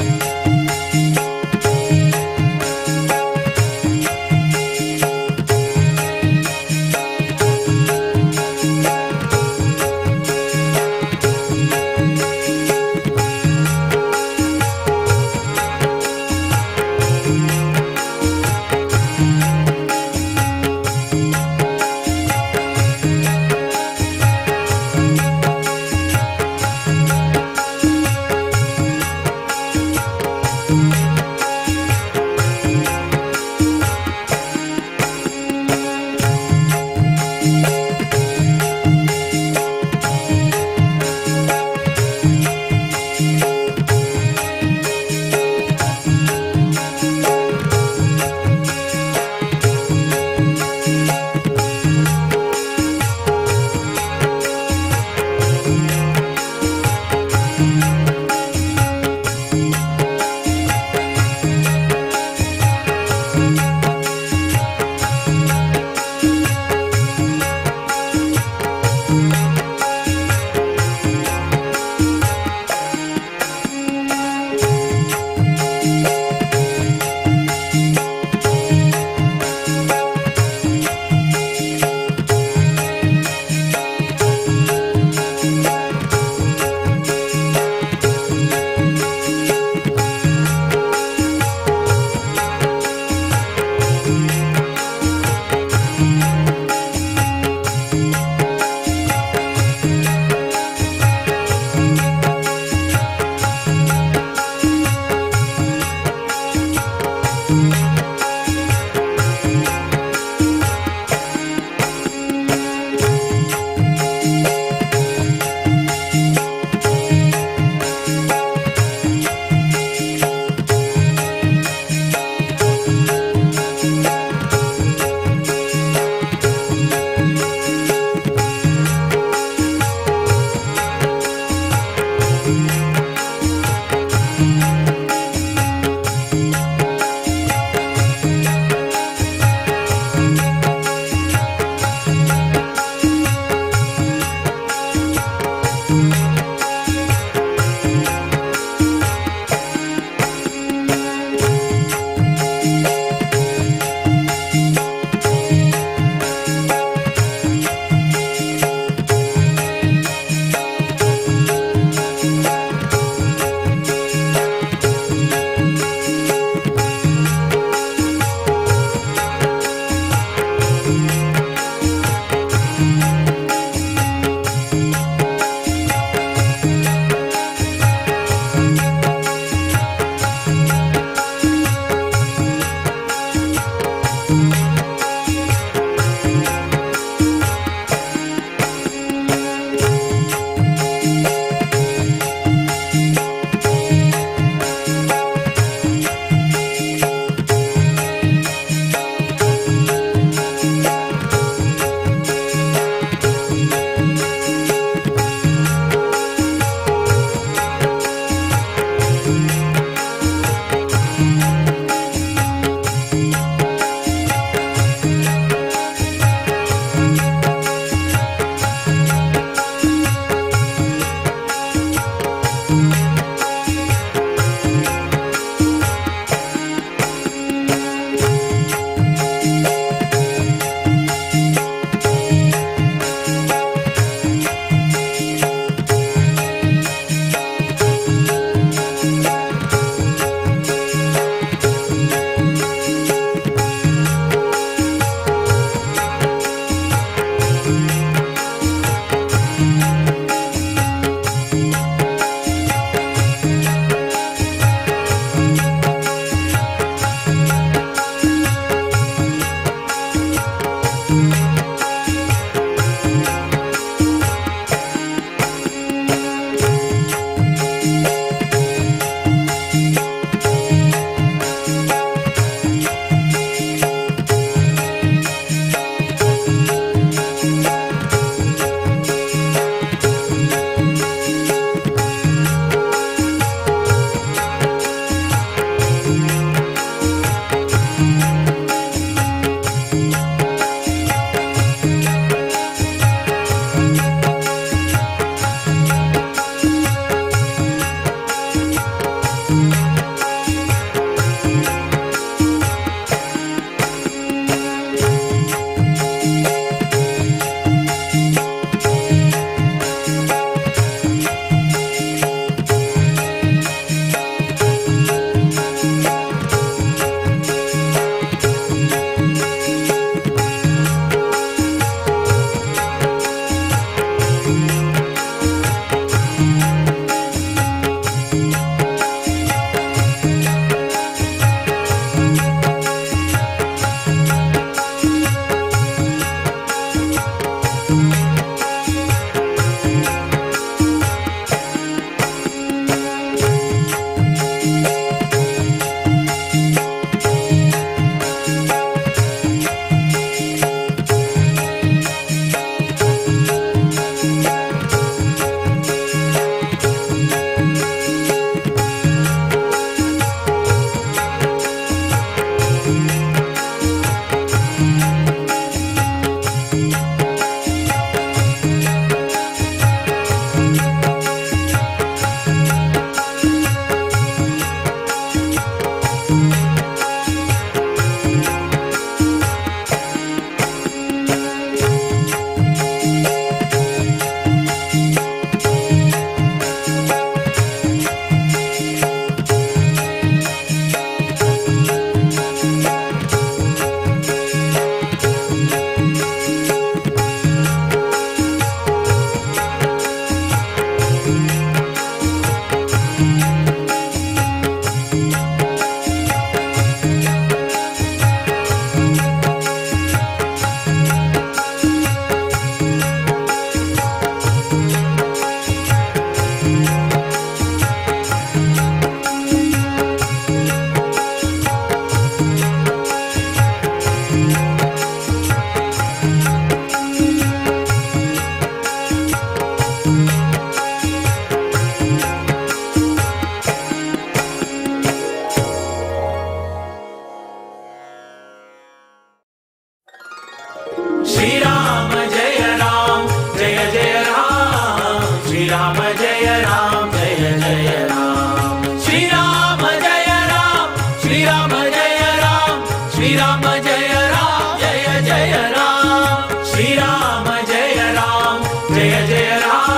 ಶ್ರೀರಾಮ ಜಯ ರಾಮ ಜಯ ಜಯ ರಾಮ ಶ್ರೀರಾಮ ಜಯ ರಾಮ ಜಯ ಜಯ ರಾಮ ಶ್ರೀರಾಮ ಜಯ ರಾಮ ಶ್ರೀರಾಮ ಜಯ ರಾಮ ಶ್ರೀರಾಮ ಜಯ ರಾಮ ಜಯ ಜಯ ರಾಮ ಶ್ರೀರಾಮ ಜಯ ರಾಮ ಜಯ ಜಯ ರಾಮ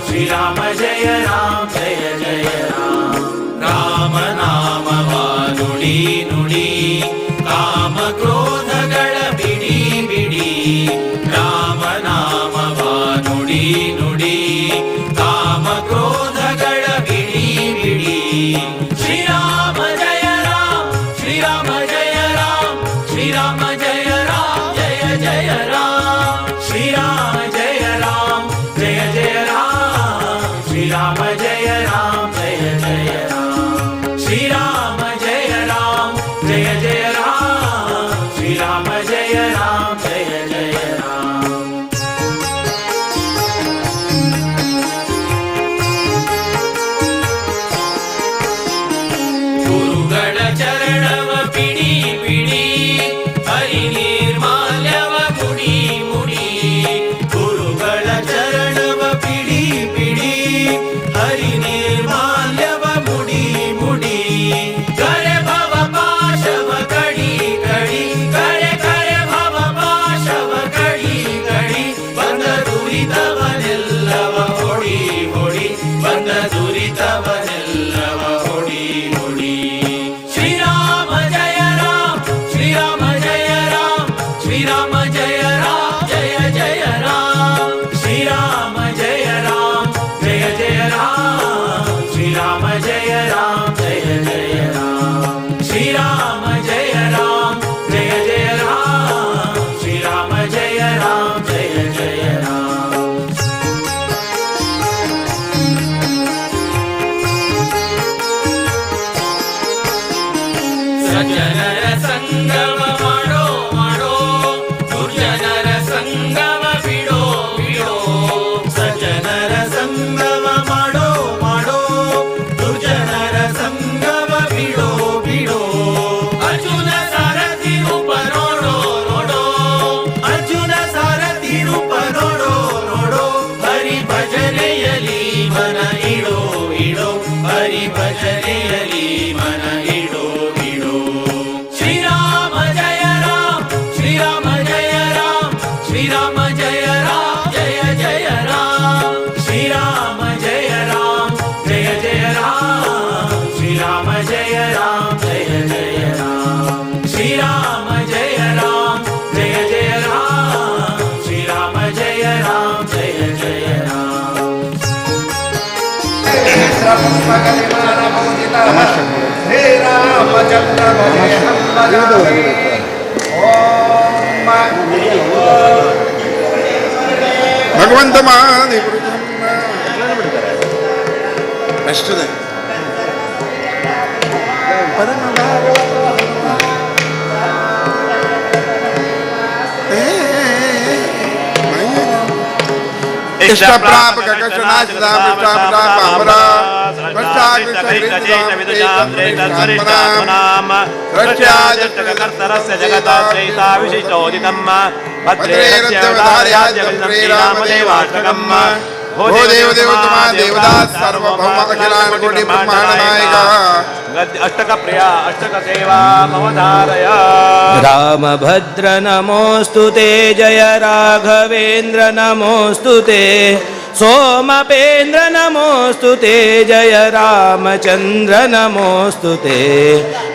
ಶ್ರೀರಾಮ ಜಯ ರಾಮ ಜಯ ಜಯ ರಾಮ ರಾಮ ನಾಮವ ನುಡಿ ನುಡಿ ಕಾಮ ಕ್ರೋಧಗಳ ಬಿಡಿ ಬಿಡಿ ರಾಮ ನಾಮವ ನುಡಿ ನುಡಿ ಕಾಮ ಕ್ರೋಧಗಳ ಬಿಡಿ ಬಿಡಿ ಶ್ರೀರಾಮ ಜಯ ರಾಮ ಶ್ರೀರಾಮ ಜಯ ರಾಮ ಶ್ರೀರಾಮ ಜಯ ರಾಮ ಜಯ ಜಯ ರಾಮ ಶ್ರೀರಾಮ ಜಯ ರಾಮ ಜಯ ಜಯ ರಾಮ ಶ್ರೀರಾಮ ಜಯ ರಾಮ ಜಯ ಜಯ ರಾಮ ಶ್ರೀರಾಮ ಜಯ ರಾಮ ಜಯ ಜಯ ರಾಮ ಶ್ರೀರಾಮ ಜಯ ರಾಮ ಜಯ ಜಯ ರಾಮ. ಗುರುಗಳ ಚರಣವ ಪಿಡಿ ಪಿಡಿ ಹರಿ ನಿರ್ಮಾಲ್ಯವ ಮುಡಿ ಮುಡಿ ಗುರುಗಳ ಚರಣವ ಪಿಡಿ ಪಿಡಿ ಹರಿ ನಿರ್ಮಾಲ್ಯವ ಮುಡಿ ಮುಡಿ ಕರೆ ಭವ ಪಾಶವ ಕಡಿ ಕಡಿ ಕರೆ ಕರೆ ಭವ ಪಾಶವ ಕಡಿ ಕಡಿ ಬಂದ ದುರಿತವನೆಲ್ಲವ ಹೊಡಿ ಹೊಡಿ ಬಂದ ದುರಿತವನೆಲ್ಲವ ಹೊಡಿ ಹೊಡಿ ಶ್ರೀರಾಮ ಜಯ ರಾಮ ಶ್ರೀರಾಮ ಜಯ ರಾಮ ಶ್ರೀರಾಮ ಜಯ ರಾಮ ಜಯ ಜಯ ರಾಮ ಶ್ರೀರಾಮ ಜಯ ರಾಮ ಜಯ ಜಯ ರಾಮ ಶ್ರೀರಾಮ ಜಯ ರಾಮ ಜಯ ಜಯ ರಾಮ ಶ್ರೀರಾಮ ಜಯ ರಾಮ ಜಯ ಜಯ ರಾಮ ಶ್ರೀರಾಮ ಜಯ ರಾಮ ಜಯ ಜಯ ರಾಮ. ಸಜ್ಜನರ ಸಂಗಮ ಮಾಡೋ ಮಾಡೋ ದುರ್ಜನರ ಸಂಗಮ ಬಿಡೋ ಬಿಡೋ ಸಜ್ಜನರ ಸಂಗಮ ಮಾಡೋ ಮಾಡೋ ದುರ್ಜನರ ಸಂಗಮ ಬಿಡೋ ಬಿಡೋ ಅರ್ಜುನ ಸಾರಥಿ ರೂಪ ನೋಡೋ ನೋಡೋ ಅರ್ಜುನ ಸಾರಥಿ ರೂಪ ನೋಡೋ ನೋಡೋ ಹರಿ ಭಜನೆಯಲಿ ಮನ ಇಡೋ ಇಡೋ ಹರಿ ಭಜನೆಯಲಿ ಮನ ಇಡೋ ಇಡೋ ಶ್ರೀರಾಮ ಜಯ ರಾಮ ಶ್ರೀರಾಮ ಜಯ ರಾಮ ಶ್ರೀರಾಮ ಜಯ ರಾಮ ಜಯ ಜಯ ರಾಮ ಶ್ರೀರಾಮ ಜಯ ರಾಮ ಜಯ ಜಯ ರಾಮ ಶ್ರೀರಾಮ ಜಯ ರಾಮ ಜಯ ಜಯ ರಾಮ ಶ್ರೀರಾಮ ಜಯ ರಾಮ ಜಯ ಜಯ ರಾಮ ಶ್ರೀರಾಮ ಜಯ ರಾಮ ಜಯ ಜಯ ರಾಮ. ಭಗವಂತ ಮಾನಿ ಅಷ್ಟೇ ಇಷ್ಟ ಪ್ರಾಪಕ ಭೋ ದೇವ ದೇವೋತ್ತಮ ದೇವದಾಸ್ ಸಾರ್ವಭೌಮ ಅಖಿಲಾಂಡ ಕೋಟಿ ಬ್ರಹ್ಮಾಂಡ ನಾಯಕ ಅಷ್ಟಕ ಪ್ರಿಯ ಅಷ್ಟಕ ಸೇವಾ ಮಮಧಾರಯ. ರಾಮಭದ್ರ ನಮೋಸ್ತು ತೇ ಜಯ ರಾಘವೇಂದ್ರ ನಮೋಸ್ತು ತೇ ಸೋಮಪೇಂದ್ರ ನಮೋಸ್ತು ತೇ ಜಯ ರಾಮಚಂದ್ರ ನಮೋಸ್ತು ತೇ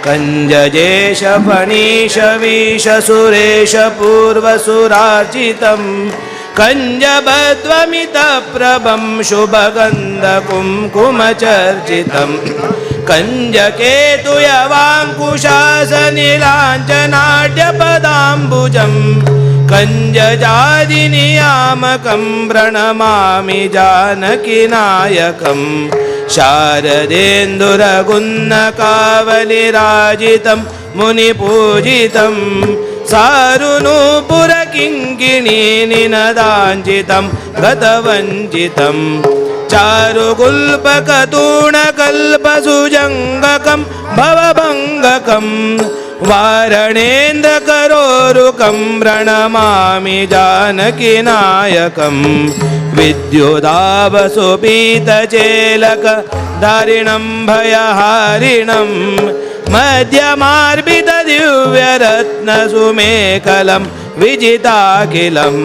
ಕಂಜಜೇಶ ಫಣೀಶ ವೀಶ ಸುರೇಶ ಪೂರ್ವಸುರಾರ್ಚಿತಂ ಕಂಜಭದ್ವಮಿತಪ್ರಭಂ ಶುಭಗಂಧಕುಂಕುಮಚರ್ಚಿತಂ ಕಂಜಕೇತುಯವಾಂಕುಶಾಸನಿಲಾಂಜನಾಡ್ಯಪದಾಂಬುಜಂ ಕಂಜಜಾದಿನಿಯಾಮಕಂ ಪ್ರಣಮಾಮಿ ಜಾನಕಿನಾಯಕಂ ಶಾರದೇಂದುರಗುನ್ನಕಾವಲಿರಾಜಿತಂ ಮುನಿಪೂಜಿತಂ ಸಾರುನೂಪುರಕಿಂಕಿಣೀನಿನದಾಂಜಿತಂ ಗತವಂಚಿತಂ ಚಾರುಗುಲ್ಪಕತೂಣಕಲ್ಪಸುಜಂಗಕಂ ಭವಭಂಗಕಂ वारणेन्द्रकरोरुकं प्रणमामि जानकीनायकं विद्युदावसुपीतचेलक दारिणं भयहारिणं मध्यमार्पितदिव्यरत्नसुमेखलं विजिताखिलं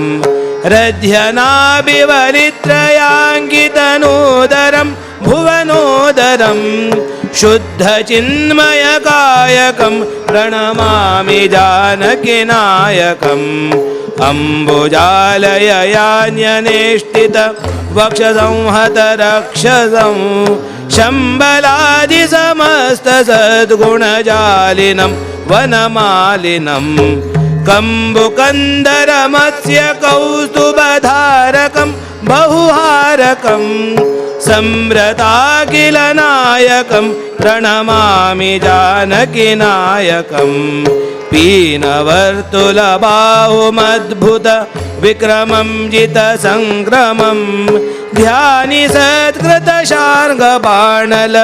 रध्यनाभिवरित्रयाङ्कितनूदरं भुवनोदरं शुद्धचिन्मयकायकं प्रणमामि जानकीनायकम् अम्बुजालययान्यनेष्टित वक्षसंहतरक्षसं शम्बलादिसमस्तसद्गुणजालिनं वनमालिनं कम्बुकन्दरमत्स्य कौस्तुभधारकं बहुहारकं सम्रताखिलनायकं प्रणमामि जानकीनायकं पीनवर्तुलबाहुमद्भुत विक्रमं जितसङ्क्रमं ध्यानि सत्कृतशार्ङ्गबाणल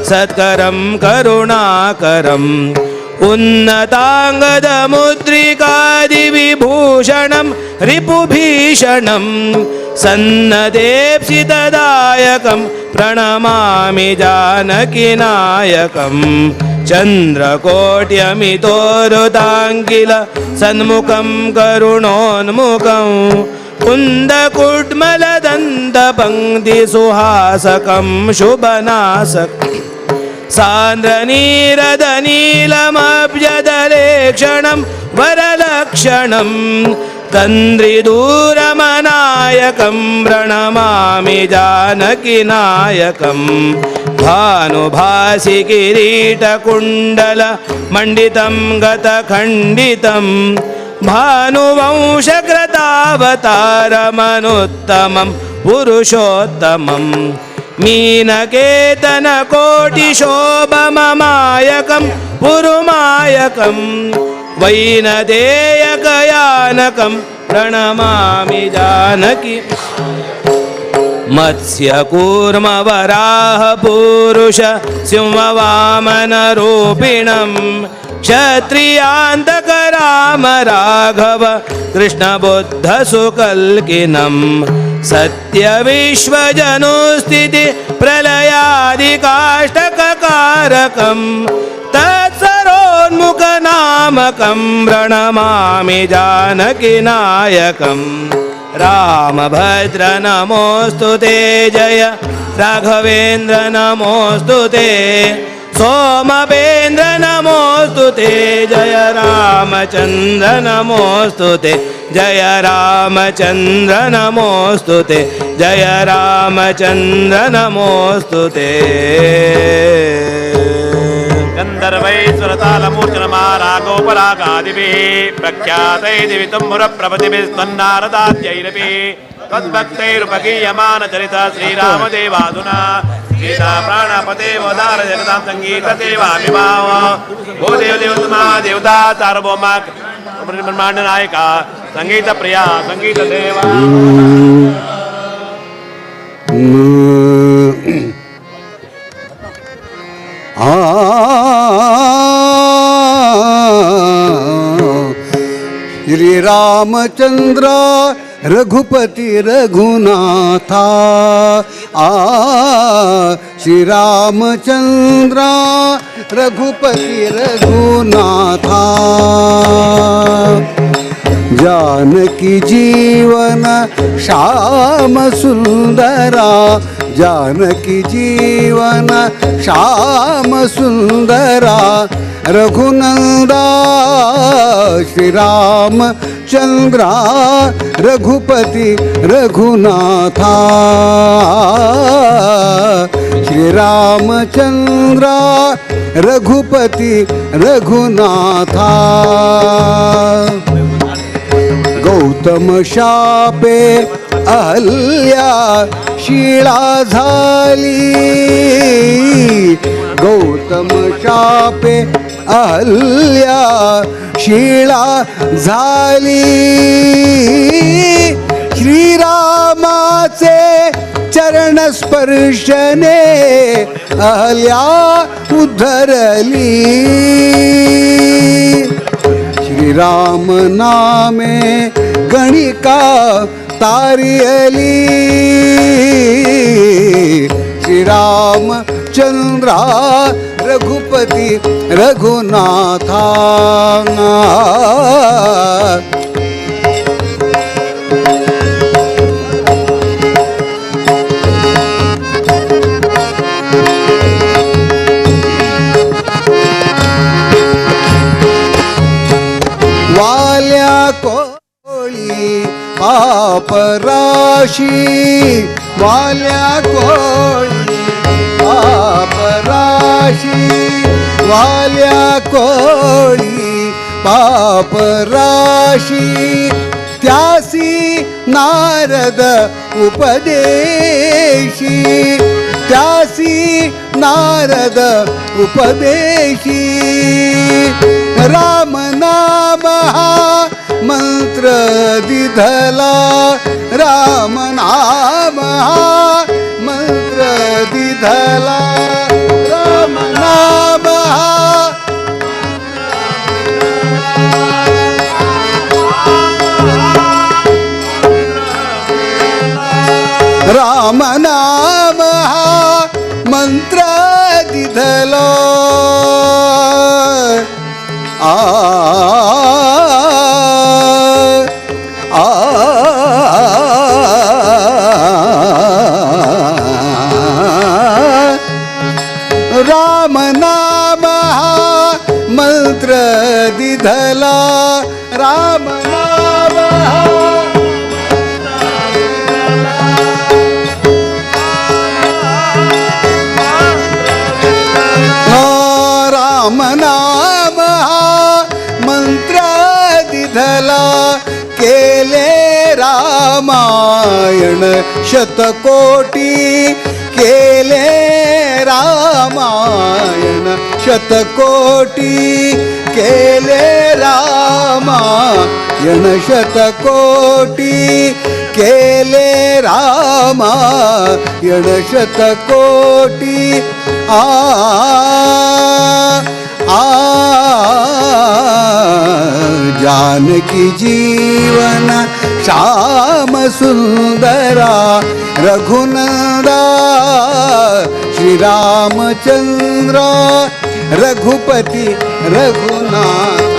सत्करं करुणाकरम् उन्नताङ्गदमुद्रिकादिविभूषणं रिपुभीषणं सन्नदेप्सितदायकं प्रणमामि जानकीनायकं चन्द्रकोट्यमितोरुताङ्किल सन्मुखं करुणोन्मुखं कुन्दकुड्मलदन्तपङ्क्तिसुहासकं शुभनासकम् सान्द्रनीरदनीलमब्जदलेक्षणं वरलक्षणं तन्द्रिदूरमनायकं प्रणमामि जानकीनायकं भानुभासिकिरीटकुण्डलमण्डितं गतखण्डितं भानुवंशकृतावतारमनुत्तमं पुरुषोत्तमम् मीनकेतनकोटिशोभममायकं पुरुमायकं वैनदेयकयानकं प्रणमामि जानकी मत्स्यकूर्मवराहपुरुष सिंहवामनरूपिणं क्षत्रियान्तकराम राघव कृष्णबुद्धसुकल्किनं सत्यविश्वजनुस्थिति प्रलयादिकाष्टककारकं तत्सरोन्मुखनामकं प्रणमामि जानकीनायकं रामभद्र नमोऽस्तु ते जय राघवेन्द्र नमोऽस्तु ते सोमपेन्द्र नमोऽस्तु ते जय रामचन्द्र नमोऽस्तु ते जय रामचन्द्र नमोऽस्तु ते जय रामचन्द्र नमोऽस्तु ते। गन्धर्वैश्वरतालमूर्छनमारागोपरागादिभिः प्रख्यातैर्दिवितम्बुरप्रभृतिभिस्त्वन्नारदाद्यैरपि त्वद्भक्तैरुपगीयमानचरिता श्रीरामदेवाधुना सीता प्राणपते वदार जगतां सङ्गीतसेवामिमाव भो देवदेवतमा देवता सार्वभौमा ब्रह्माण्डनायका संगीतप्रिया संगीतदेवा। श्री रामचंद्र रघुपति रघुनाथा आ श्री रामचंद्र रघुपति रघुनाथा जानकी जीवन श्याम सुंदरा जानकी जीवन श्याम सुंदरा रघुनंदा श्री राम चंद्रा रघुपति रघुनाथा श्री रामचंद्रा रघुपति रघुनाथा। गौतम शापे अहल्या शिळा झाली गौतम शापे अहल्या शिळा झाली श्रीरामाचे ಚರಣ ಸ್ಪರ್ಶನೆ ಅಹಲ್ಯಾ ಉದ್ಧರಲಿ. ಶ್ರೀರಾಮ ನಾಮೆ ಗಣಿಕಾ ತಾರಿಯಲಿ. ಶ್ರೀರಾಮ ಚಂದ್ರ ರಘುಪತಿ ರಘುನಾಥ. ವಾಲ್ಯ ಕೋಳಿ ಪಾಪರಾಶಿ, ವಾಲ್ಯ ಕೋಳಿ ಪಾಪರಾಶಿ, ವಾಲ್ಯ ಕೋಳಿ ಪಾಪರಾಶಿ. ತ್ಯಾಸಿ ನಾರದ ಉಪದೇಶಿ, ತ್ಯಾಸಿ ನಾರದ ಉಪದೇಶಿ. ರಾಮ ನಾಮ ಮಂತ್ರ ದಿಧಲ, ರಾಮ ನಾಮ ಮಂತ್ರ ದಿಧಲ, ರಾಮ ನಾಮ ರಾಮ ನಾಮ ಮಂತ್ರ ದಿಧಲ. ಆ ಆ ರಾಮ ನಾಮ ಮಂತ್ರ ದಿಧಲ, ರಾಮ ನಾಮ ರಾಮ ನಾಮ ಮಂತ್ರ ದಿಧಲ. ಕೇಲೆ ರಾಮಾಯಣ ಶತಕೋಟಿ, ಕೇಲೆ ರಾಮಾಯಣ ಶತಕೋಟಿ, ಕೇಲೆ ರಾಮಾಯಣ ಶತಕೋಟಿ, ಕೇಲೆ ರಾಮಾಯಣ ಶತಕೋಟಿ. ಆ ಆ ಜಾನಕಿ ಜೀವನ ಶ್ಯಾಮ ಸುಂದರ ರಘುನಂದ ಶ್ರೀರಾಮಚಂದ್ರ ರಘುಪತಿ ರಘುನಾಥ.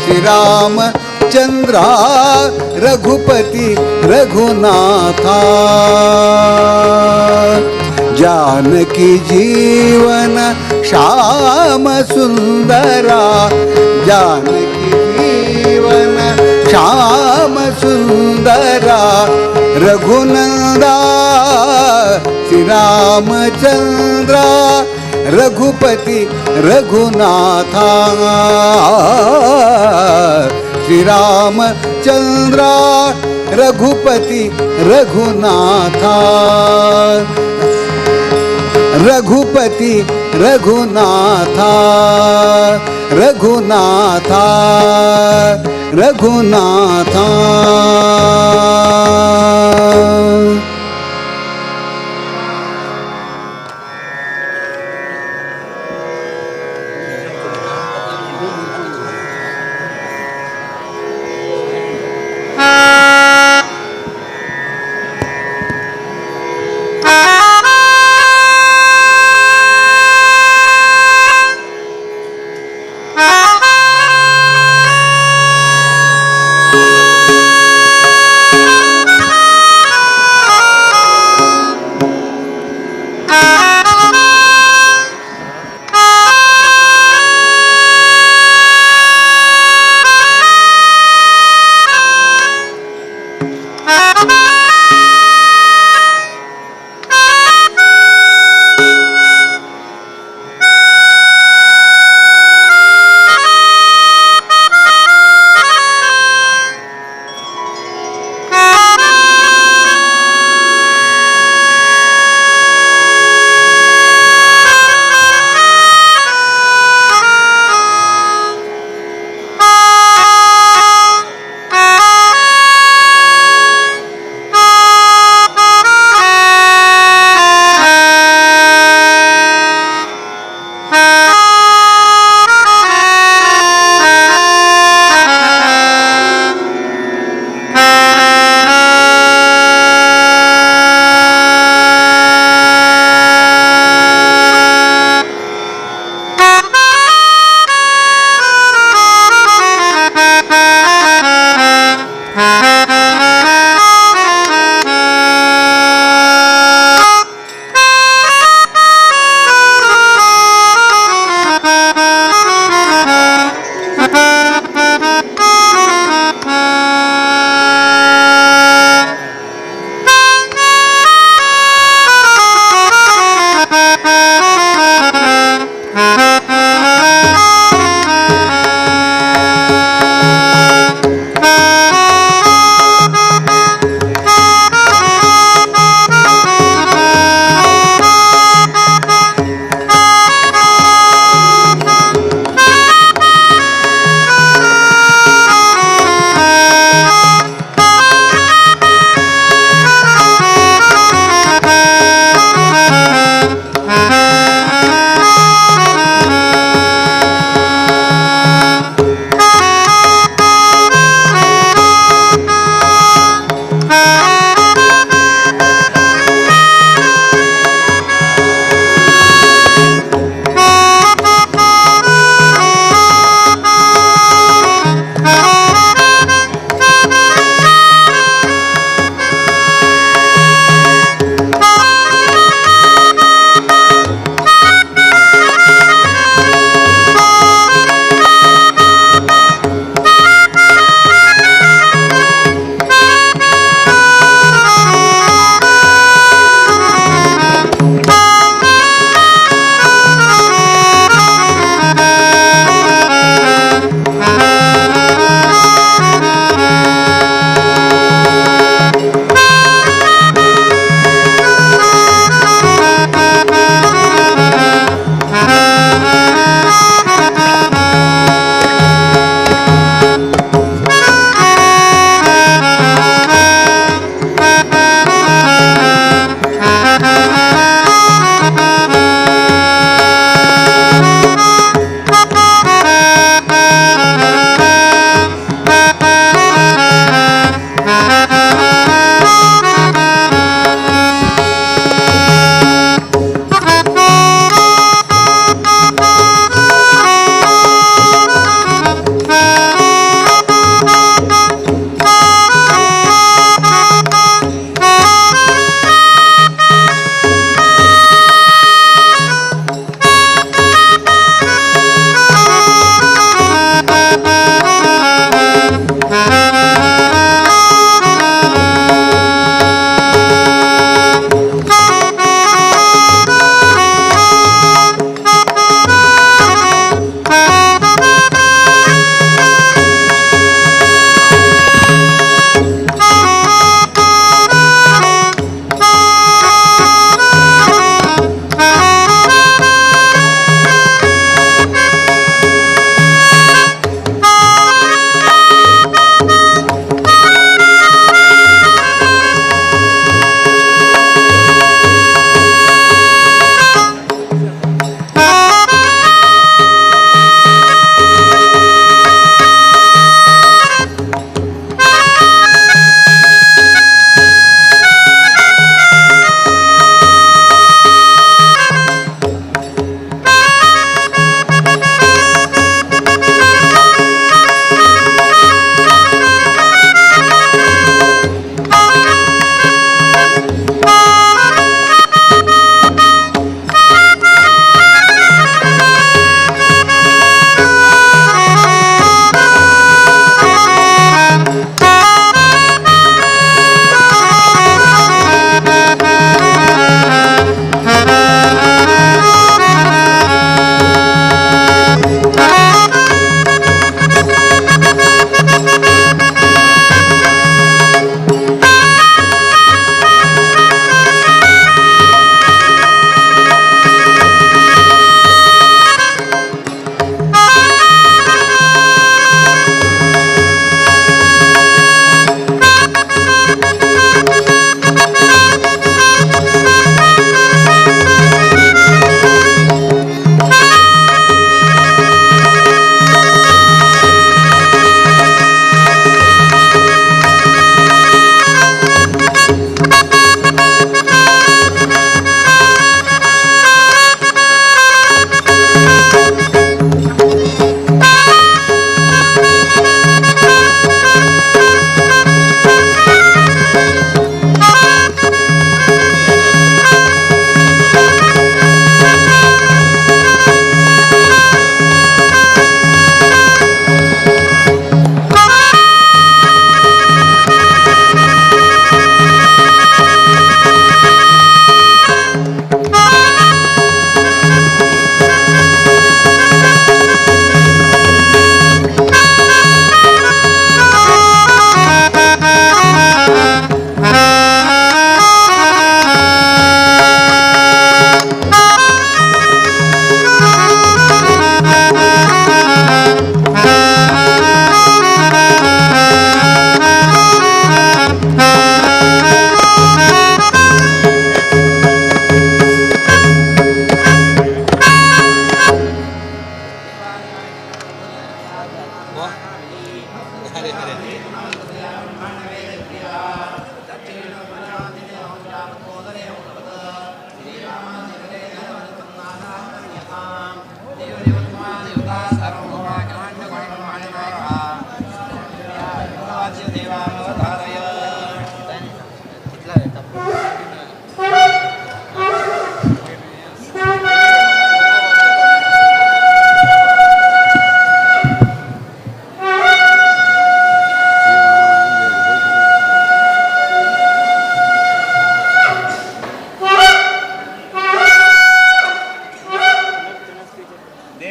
ಶ್ರೀರಾಮಚಂದ್ರ ರಘುಪತಿ ರಘುನಾಥ. ಜಾನಕಿ ಜೀವನ ಶ್ಯಾಮ ಸುಂದರ, ಜಾನಕಿ ಜೀವನ ಶ್ಯಾಮ ಸುಂದರ ರಘುನಂದ ಶ್ರೀರಾಮಚಂದ್ರ ರಘುಪತಿ ರಘುನಾಥ. ಶ್ರೀರಾಮಚಂದ್ರ ರಘುಪತಿ ರಘುನಾಥ, ರಘುಪತಿ ರಘುನಾಥ, ರಘುನಾಥ ರಘುನಾಥ. Thank you.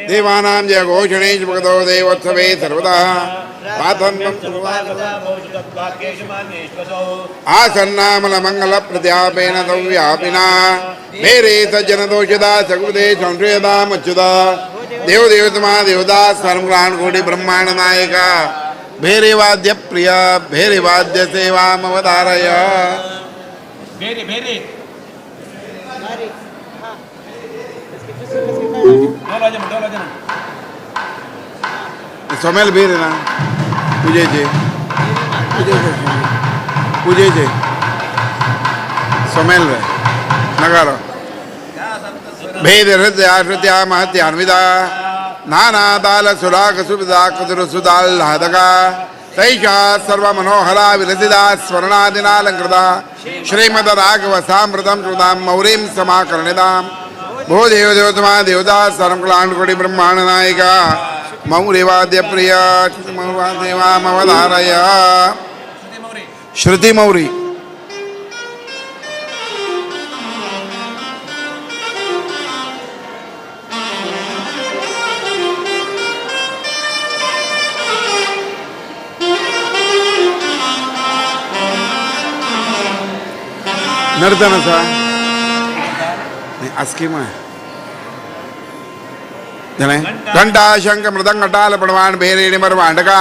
देवानां जय घोषणेश भगतो देवोत्सवे सर्वदा आसन्नामलमंगल प्रत्यापेन सव्यापिना मेरे सज्जन दोषदा सगुदे संशयदा मच्युदा देव देवतमा देवदा सर्वप्राण कोटि ब्रह्मांड नायका भेरे वाद्य प्रिय भेरे वाद्य सेवामवतारय। भेरे भेरे सोमेल भेरे ना पूजेचे पूजेचे सोमेल रे नगारो भेद हृदय श्रुत्या महत्यान्विता नाना दाल सुराग सुविधा कदुर सुदाल लादका तैषा सर्व मनोहरा विलसिता स्वर्णादिनालंकृता श्रीमद राघव सामृतम श्रुतां मौरीं समाकर्णितां भो देव देवतमा देवता सर्वकलांड ब्रह्मांड नायिका मौर्यवाद्य प्रिय देवामवधारय। श्रुति मौरी नर्तन असा अस्कीम घंटा शंख मृदंग टाल पडवाण भेरेणी मरवांडका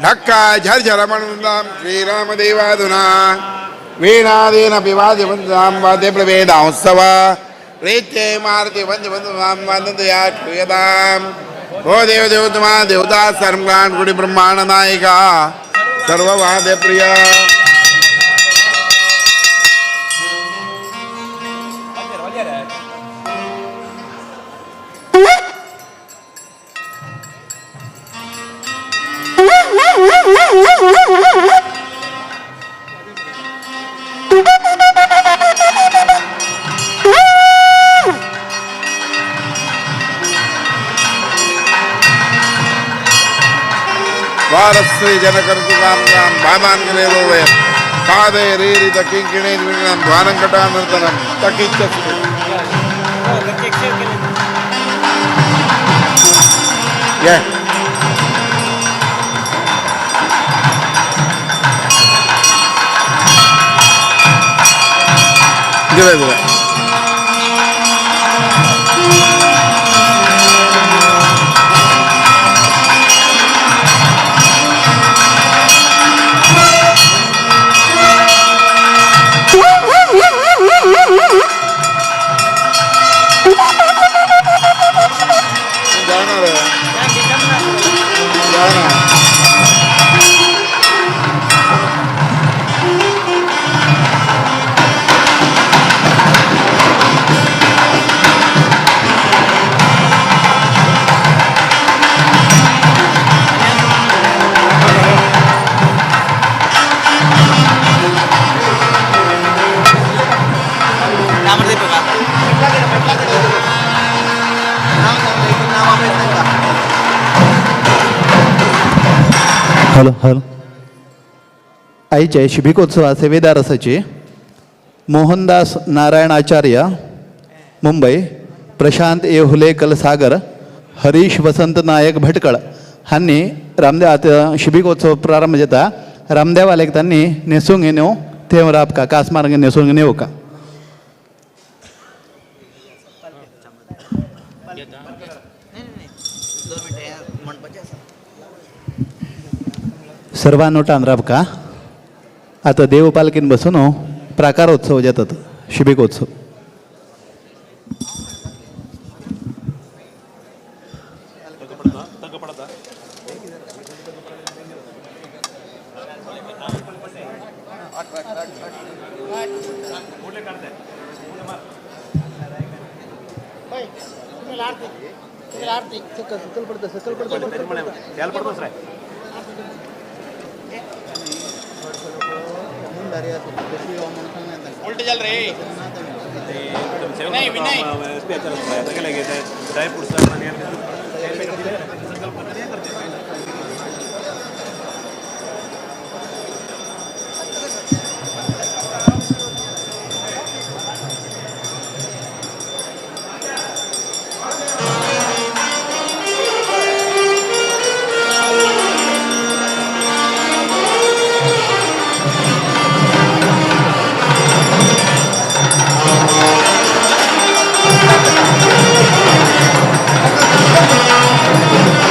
ढक्का झरझर मणुदाम श्रीराम देवाधुना वीणादेन पिवाद्य वंदाम वाद्य प्रवेदाउत्सव रेत्ये मारुति वंद वंदाम वंदया श्रूयताम। हो देव देवतमा देवता सर्वप्राण कोटि ब्रह्मांड नायिका सर्ववाद्य प्रिया। वारस्त्री जनकर्तुकाम राम बादान करे रोवे कादे रीरि दकिंकिणे द्विणम द्वारंकटा नर्तनम तकिच्च ये दिले दिले हॅलो हॅलो आईचे शिबिकोत्सवा सेवेदार असायचे मोहनदास नारायण आचार्य मुंबई, प्रशांत ए हुलेकल सागर, हरीश वसंत नायक भटकळ हांणी रामदेव आतां शिबिकोत्सव प्रारंभ जाता रामदेव आलेक तांणी न्हेसूंक न्हू थंय राबका कास मार्ग न्हेसूंक नेवका. सर्वांनो राबका आता देव पालखीन बसून प्राकारोत्सव जातात शिबिकोत्सव. Thank you.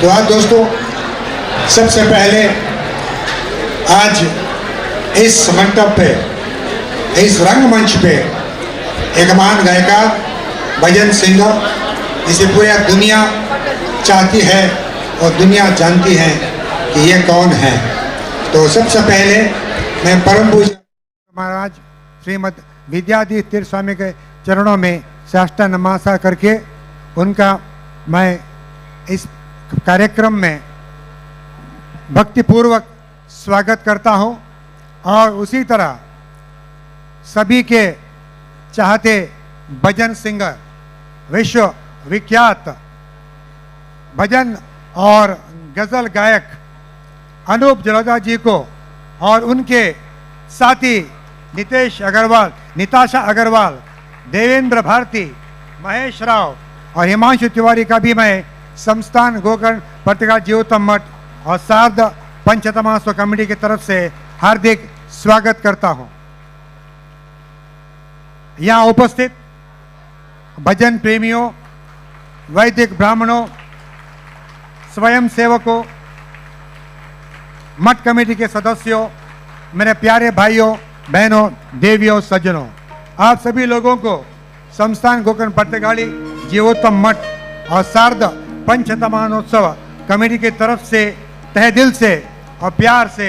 तो आज दोस्तों सबसे पहले आज इस मंडप पे, इस रंगमंच पे एक महान गायकार, भजन सिंगर, जिसे पूरी दुनिया चाहती है और दुनिया जानती है कि ये कौन है। तो सबसे पहले मैं परम पूज्य महाराज श्रीमद विद्याधीश तीर्थ स्वामी के चरणों में साष्टांग नमस्कार करके उनका मैं इस कार्यक्रम में भक्तिपूर्वक स्वागत करता हूं। और उसी तरह सभी के चाहते भजन सिंगर, विश्व विख्यात भजन और गज़ल गायक अनूप जलोटा जी को और उनके साथी नितेश अग्रवाल, निताशा अग्रवाल, देवेंद्र भारती, महेश राव और हिमांशु तिवारी का भी मैं संस्थान गोकर्ण पर्तगाल जीवोत्तम मठ और सार्ध पंचतमासो कमेटी की तरफ से हार्दिक स्वागत करता हूं। यहाँ उपस्थित भजन प्रेमियों, वैदिक ब्राह्मणों, स्वयं सेवकों, मठ कमेटी के सदस्यों, मेरे प्यारे भाइयों, बहनों, देवियों, सज्जनों, आप सभी लोगों को संस्थान गोकर्ण पर्तगाली जीवोत्तम मठ और सार्ध पंचतमानोत्सव कमेटी की तरफ से तहे दिल से और प्यार से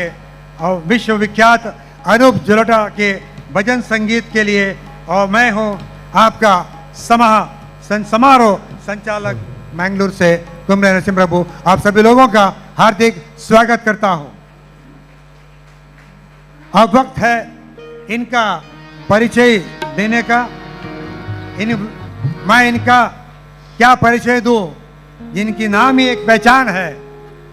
और विश्वविख्यात अनूप जलोटा के भजन संगीत के लिए, और मैं हूँ आपका समारोह संचालक मैंगलोर से कुमरे नरसिंह प्रभु, आप सभी लोगों का हार्दिक स्वागत करता हूँ। अब वक्त है इनका परिचय देने का। मैं इनका क्या परिचय दूँ, जिनकी नाम ही एक पहचान है।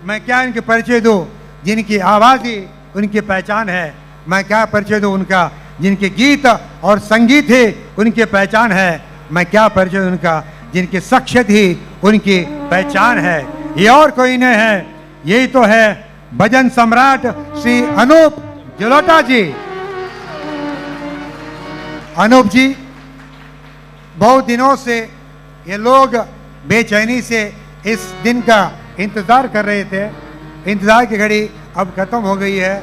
मैं क्या इनके परिचय दूँ, जिनकी आवाज़ ही उनकी पहचान है। मैं क्या परिचय दूँ उनका, जिनके गीत और संगीत ही उनकी पहचान है। मैं क्या परिचय दूँ उनका, जिनकी शख्सियत ही उनकी पहचान है। ये और कोई नहीं है, यही तो है भजन सम्राट श्री अनूप जलोटा जी। अनूप जी, बहुत दिनों से ये लोग बेचैनी से इस दिन का इंतज़ार कर रहे थे। इंतज़ार की घड़ी अब ख़त्म हो गई है।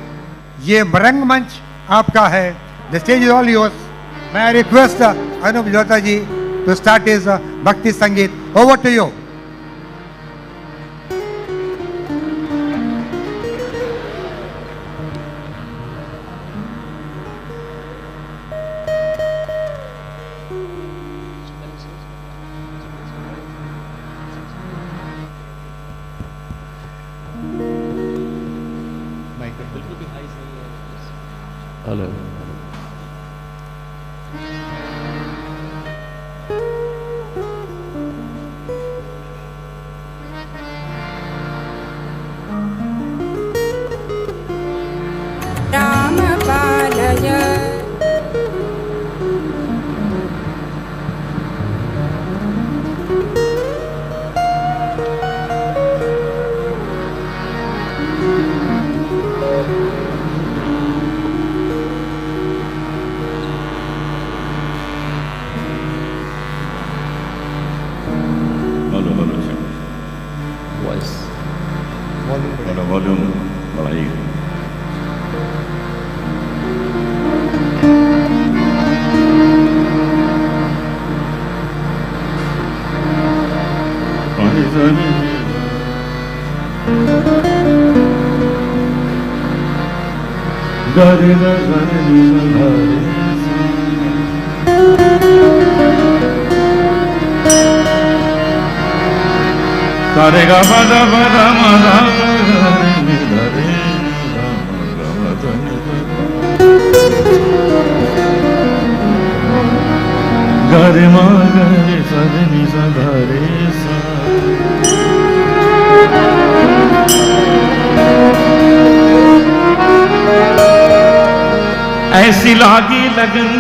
ये रंगमंच आपका है, the stage is all yours. मैं request Anup Jalota ji to start his bhakti sangeet. Over to you. Hello. Ram पालय hello hello sir, voice थोड़ा वॉल्यूम बढ़ाइए। सारे गा प द प the म ध ग रे नि ध रे ग म ध नि ध ग रे म ग रे सा रे नि सा ध रे सा। ऐसी लागी लगन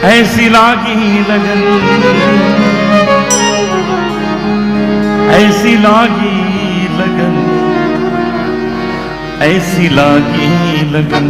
ऐसी लागी लगन ऐसी लागी लगन ऐसी लागी लगन।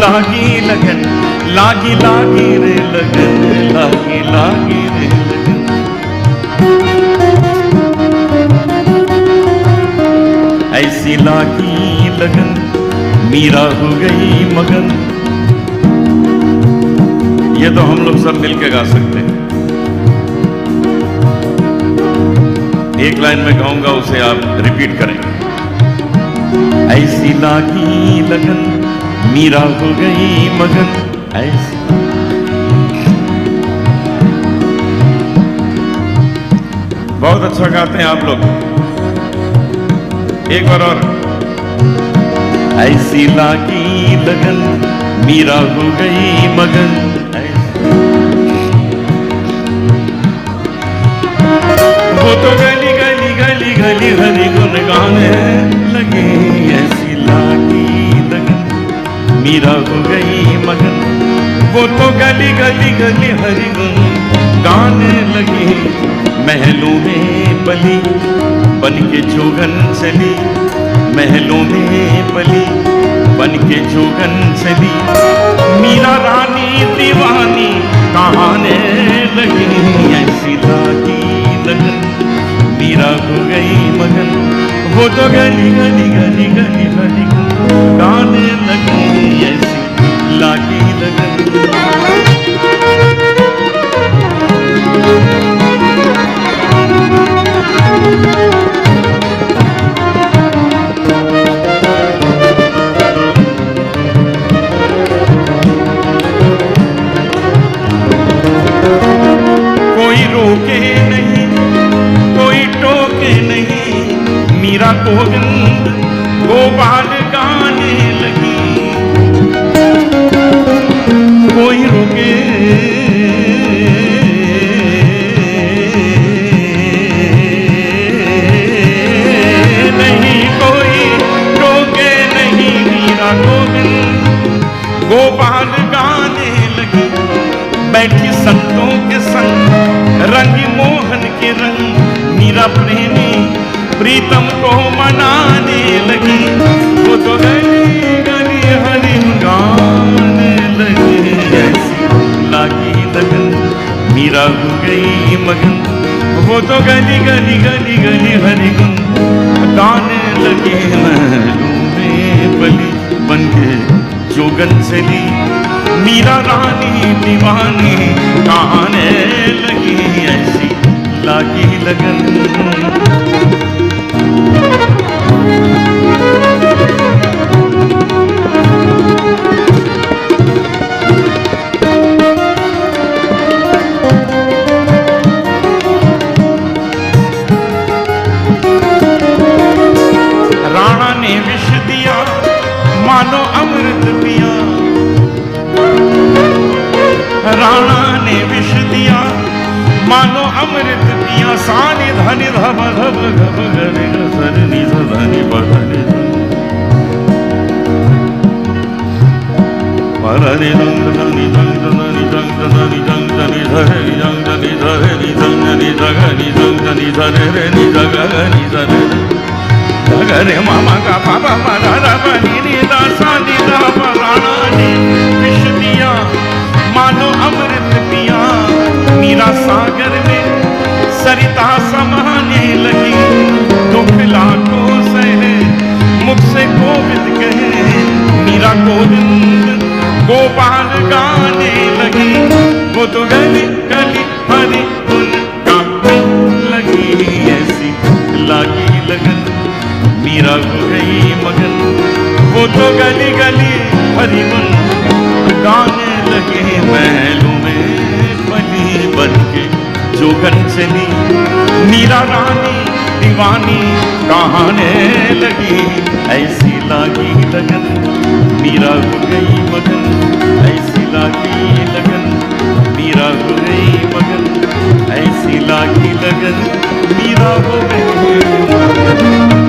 लागी लगन, लागी लागी रे लगन, लागी लागी रे लगन। ऐसी लागी लगन मीरा हो गई मगन। ये तो हम लोग सब मिलके गा सकते हैं। एक लाइन में गाऊंगा, उसे आप रिपीट करेंगे। ऐसी लागी लगन मीरा हो गई मगन, ऐसी। बहुत अच्छा गाते हैं आप लोग। एक बार और। ऐसी लागी लगन मीरा हो गई मगन, ऐसी। वो तो गली गली गली गली हरि गुन गाने लगे। ऐसी लागी लगन मीरा हो गई मगन, वो तो गली गली गली हरि गुन गाने लगे। महलों में पली बन के जोगन चली, महलों में पली बन के जोगन चली। मीरा रानी दीवानी कहाने लगी। ऐसी लागी लगन मीरा हो गई मगन, वो तो गली गली गली गली हरि गुन गाने लगी। ऐसी लागी लगन। कोई रोके नहीं कोई टोके नहीं, मीरा गोविंद गोपाल गाने लगी। कोई रोके नहीं कोई टोके नहीं, मीरा गोविंद गोपाल गाने लगी। बैठी संतों के संग रंग मोहन के रंग, मीरा प्रेमी प्रीतम को मनाने लगी। वो तो गली गली हरि गाने लगी। ऐसी लागी लगन मीरा हो गई मगन, वो तो गली गली गली गली हरि गुन गाने लगे। महलों में पली बन के जोगन चली, मीरा रानी दीवानी कहाने लगी। ऐसी लागी लगन। राणा ने विष दिया मानो अमृत पिया, राणा ने विष दिया मानो अमृत पिया। सानि धनि धब धब घब गरे सर नि धनि बधनि परनि रंग धनि रंग धनि रंग धनि रंग धनि धरे रंग धनि धरे नि रंग धनि धगनि रंग धनि धरे रे नि धगनि धरे धगरे मामा का पापा मा रा रा नि दा सा नि दा प। राणा ने विष दिया मानो अमृत पिया, मीरा सागर में सरिता समाने लगी। दुख लाखों सहे मुख से गोविंद कहे, मीरा गोविंद गोपाल गाने लगी। वो तो गली गली हरि गुन गाने लगी। ऐसी लागी लगन मीरा हो गई मगन, वो तो गली गली हरि गुन गाने लगे। महलों में पली बन के जोगन चली, मीरा रानी दीवानी कहाने लगी। ऐसी लागी लगन मीरा हो गई मगन, ऐसी लागी लगन मीरा हो गई मगन, ऐसी लागी लगन मीरा हो गई मगन।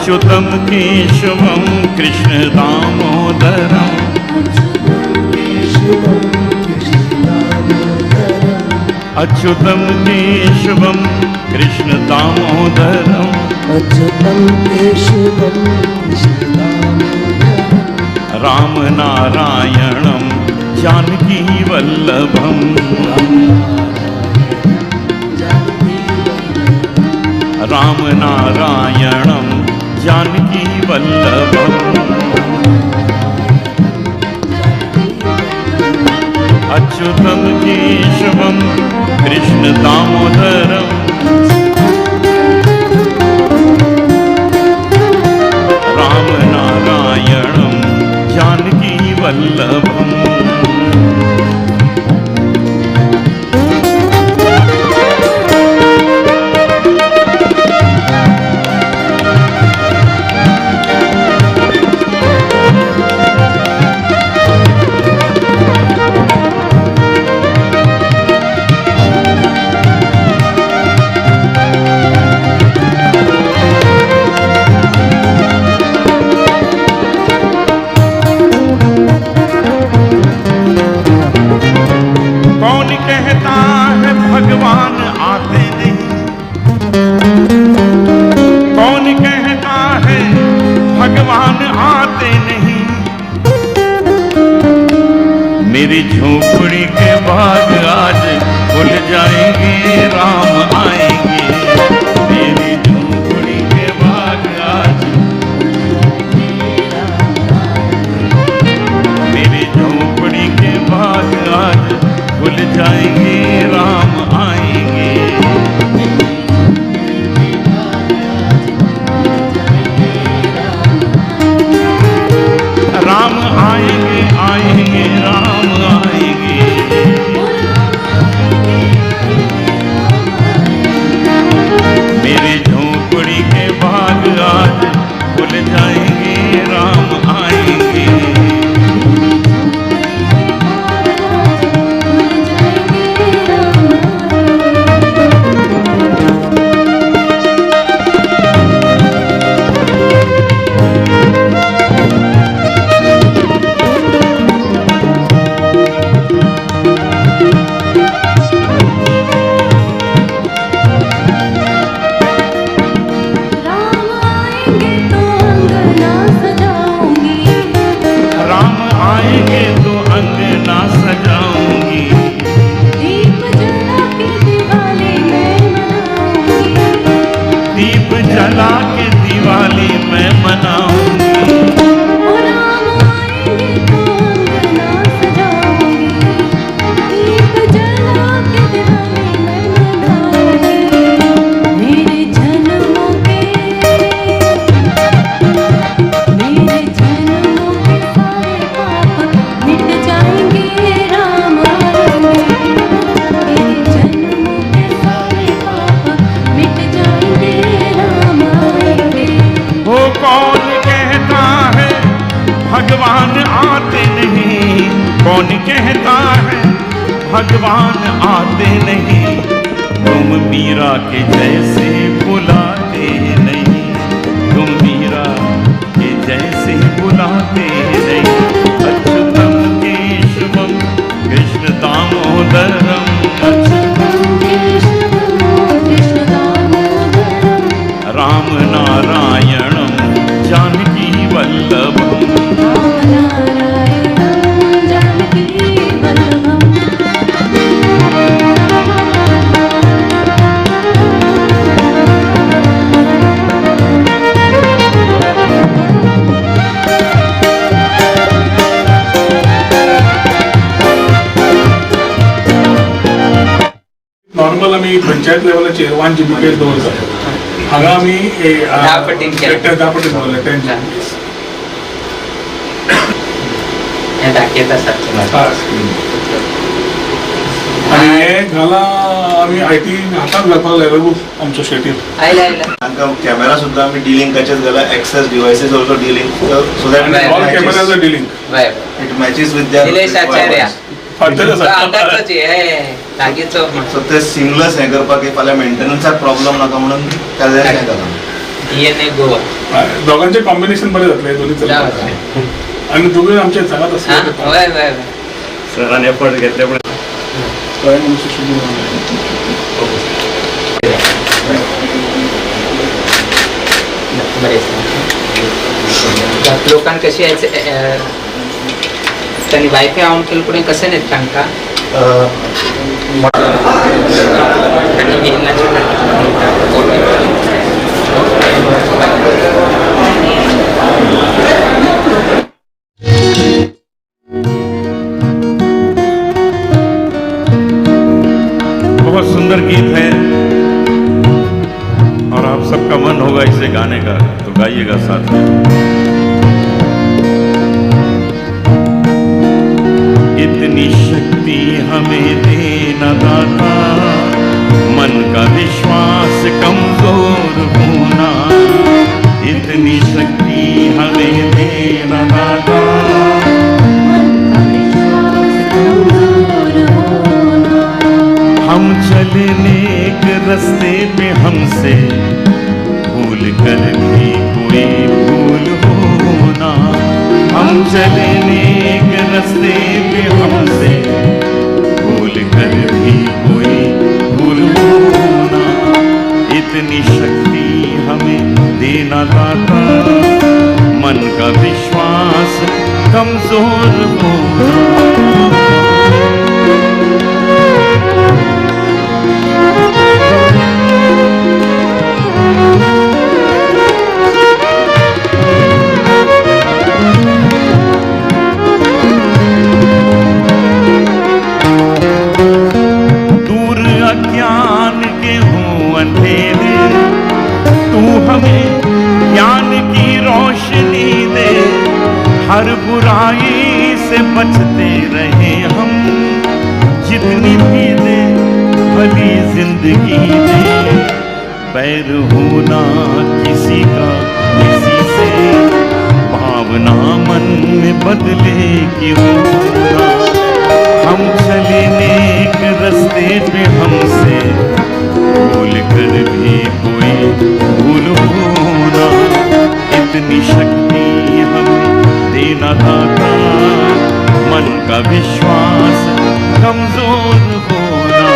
अच्युतं केशवं कृष्ण दामोदरम्। अच्युतं केशवं कृष्ण दामोदरम्। अच्युतं केशवं कृष्ण दामोदरम्। राम नारायणं जानकी वल्लभम्। राम नारायणं जानकी वल्लभम्। अच्युतं केशवं कृष्ण दामोदरम्। राम नारायणं जानकी वल्लभम्। कौन कहता है भगवान आते नहीं, कौन कहता है भगवान आते नहीं। मेरी झोपड़ी के बाग आज खुल जाएंगे, राम आएंगे। मेरी झोपड़ी के बाग आज, मेरी झोपड़ी के बाग आज खुल जाएंगे, राम आएंगे। राम आएंगे आएंगे राम आएंगे। मेरे झोपड़ी के बाग आज खुल जाएंगे, राम आएंगे। राम आएंगे तो अंगना सजाऊंगी। राम आएंगे तो अंगना सजाऊंगी। दीप जला के दिवाली मैं मनाऊंगी। दीप जला के दिवाली मैं मनाऊंगी। ओ राम आएंगे तो अंगना सजाऊंगी। दीप जला के दिवाली मैं मनाऊंगी। मेरे जन्मों के, मेरे जन्मों के सारे पाप मिट जाएंगे, राम आएंगे। मेरे जन्मों के सारे पाप मिट जाएंगे, राम आएंगे। वो कौन कहता है भगवान आते नहीं, कौन कहता है भगवान आते नहीं। तुम मीरा के जैसे बुलाते नहीं, तुम मीरा के जैसे बुलाते नहीं। अच्युतं केशवं कृष्ण दामोदरम्। अच्युतं केशवं कृष्ण दामोदरम्। राम नारायणं जानकी वल्लभम्। राम नारायणं जानकी वल्लभम्। नॉर्मल आमी पंचायत लेवलाचेर 1 Gbps दवरता, हांगा आमी 10 पटीन केलें. 10 पटीन दवरले, 10 Gbps. हें दाखयता सारकें. आनी हें घालां आमी IT हाताक घालपाक लायलो आमचो शेटीर. आयला आयला. तांकां कॅमेरा सुद्दां आमी डिलिंकाचेच घाला, access devices also D Link, so that all cameras are D Link. It matches with their Nilesh Acharya. Requirements. हे लागींचो. सो ते सिमलस हें करपाक फाल्यां मेंटेनन्साक प्रॉब्लम नाका म्हणून ताजें हें घालां. ENA Goa. दोगांचे कॉम्बिनेशन बरें जातलें दोन्ही चलता आनी दोगूय आमचे सांगात आसले. हय हय सरान एफर्ट घेतले पण बरें. लोकांक कशी तांणी वायफाय ऑन केलं पुढे कशें न्ही तांकां बहुत सुंदर गीत है और आप सबका मन होगा इसे गाने का, तो गाइएगा साथ में। इतनी शक्ति हमें देना दाता, मन का विश्वास कमजोर होना। इतनी शक्ति हमें देना दाता, मन का विश्वास कमजोर होना। हम चले नेक रास्ते पे, हमसे भूल कर भी कोई भूल होना। हम चले नेक रास्ते पे, हमसे भूल कर भी कोई भूल होना। इतनी शक्ति हमें देना दाता, मन का विश्वास कमजोर होना। दूर अज्ञान के हों अंधेरे, तू हमें ज्ञान की रोशनी दे। हर बुराई से बचते रहे हम, जितनी भी दे भली जिंदगी दे। बैर होना किसी का किसी से, भावना मन में बदले की होना। हम चले नेक रास्ते पे, हमसे भूल कर भी कोई भूल होना। इतनी शक्ति हमें देना दाता, मन का विश्वास कमजोर होना।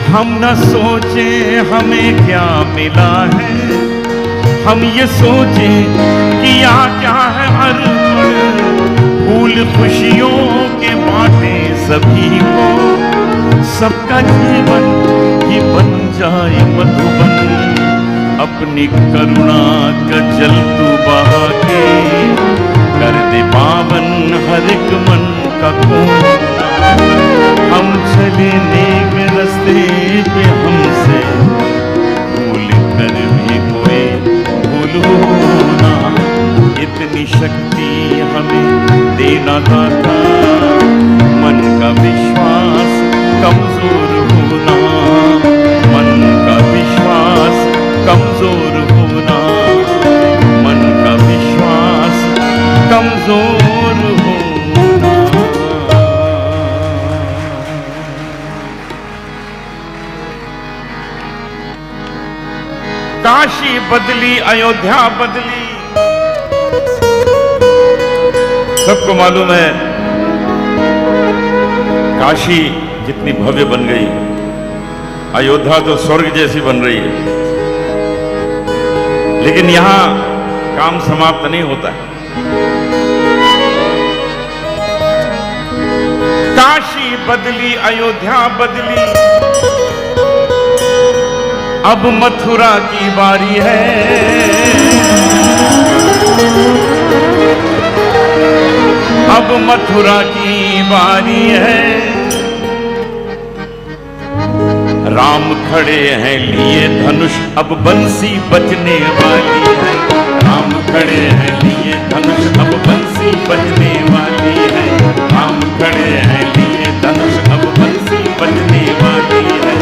हम न सोचे हमें क्या मिला है, हम ये सोचे कि या क्या है अर्पण। फूल खुशियों के बांटे सभी को, सबका जीवन ही बन जाए मधुबन। अपनी करुणा का जल तू बहा के कर दे पावन हर एक मन का कोना। हम चले नेक रास्ते पे, हमसे भूल कर भी कोई भूल होना। इतनी शक्ति हमें देना दाता, मन का विश्वास कमजोर होना। मन का विश्वास कमजोर होना, मन का विश्वास कमजोर होना। काशी बदली, अयोध्या बदली, सबको मालूम है काशी जितनी भव्य बन गई, अयोध्या तो स्वर्ग जैसी बन रही है। लेकिन यहां काम समाप्त नहीं होता है। काशी बदली, अयोध्या बदली, अब मथुरा की बारी है। अब मथुरा की बारी है। राम खड़े हैं लिए धनुष, अब बंसी बजने वाली है। राम खड़े हैं लिए धनुष, अब बंसी बजने वाली है। राम खड़े हैं लिए धनुष, अब बंसी बजने वाली है।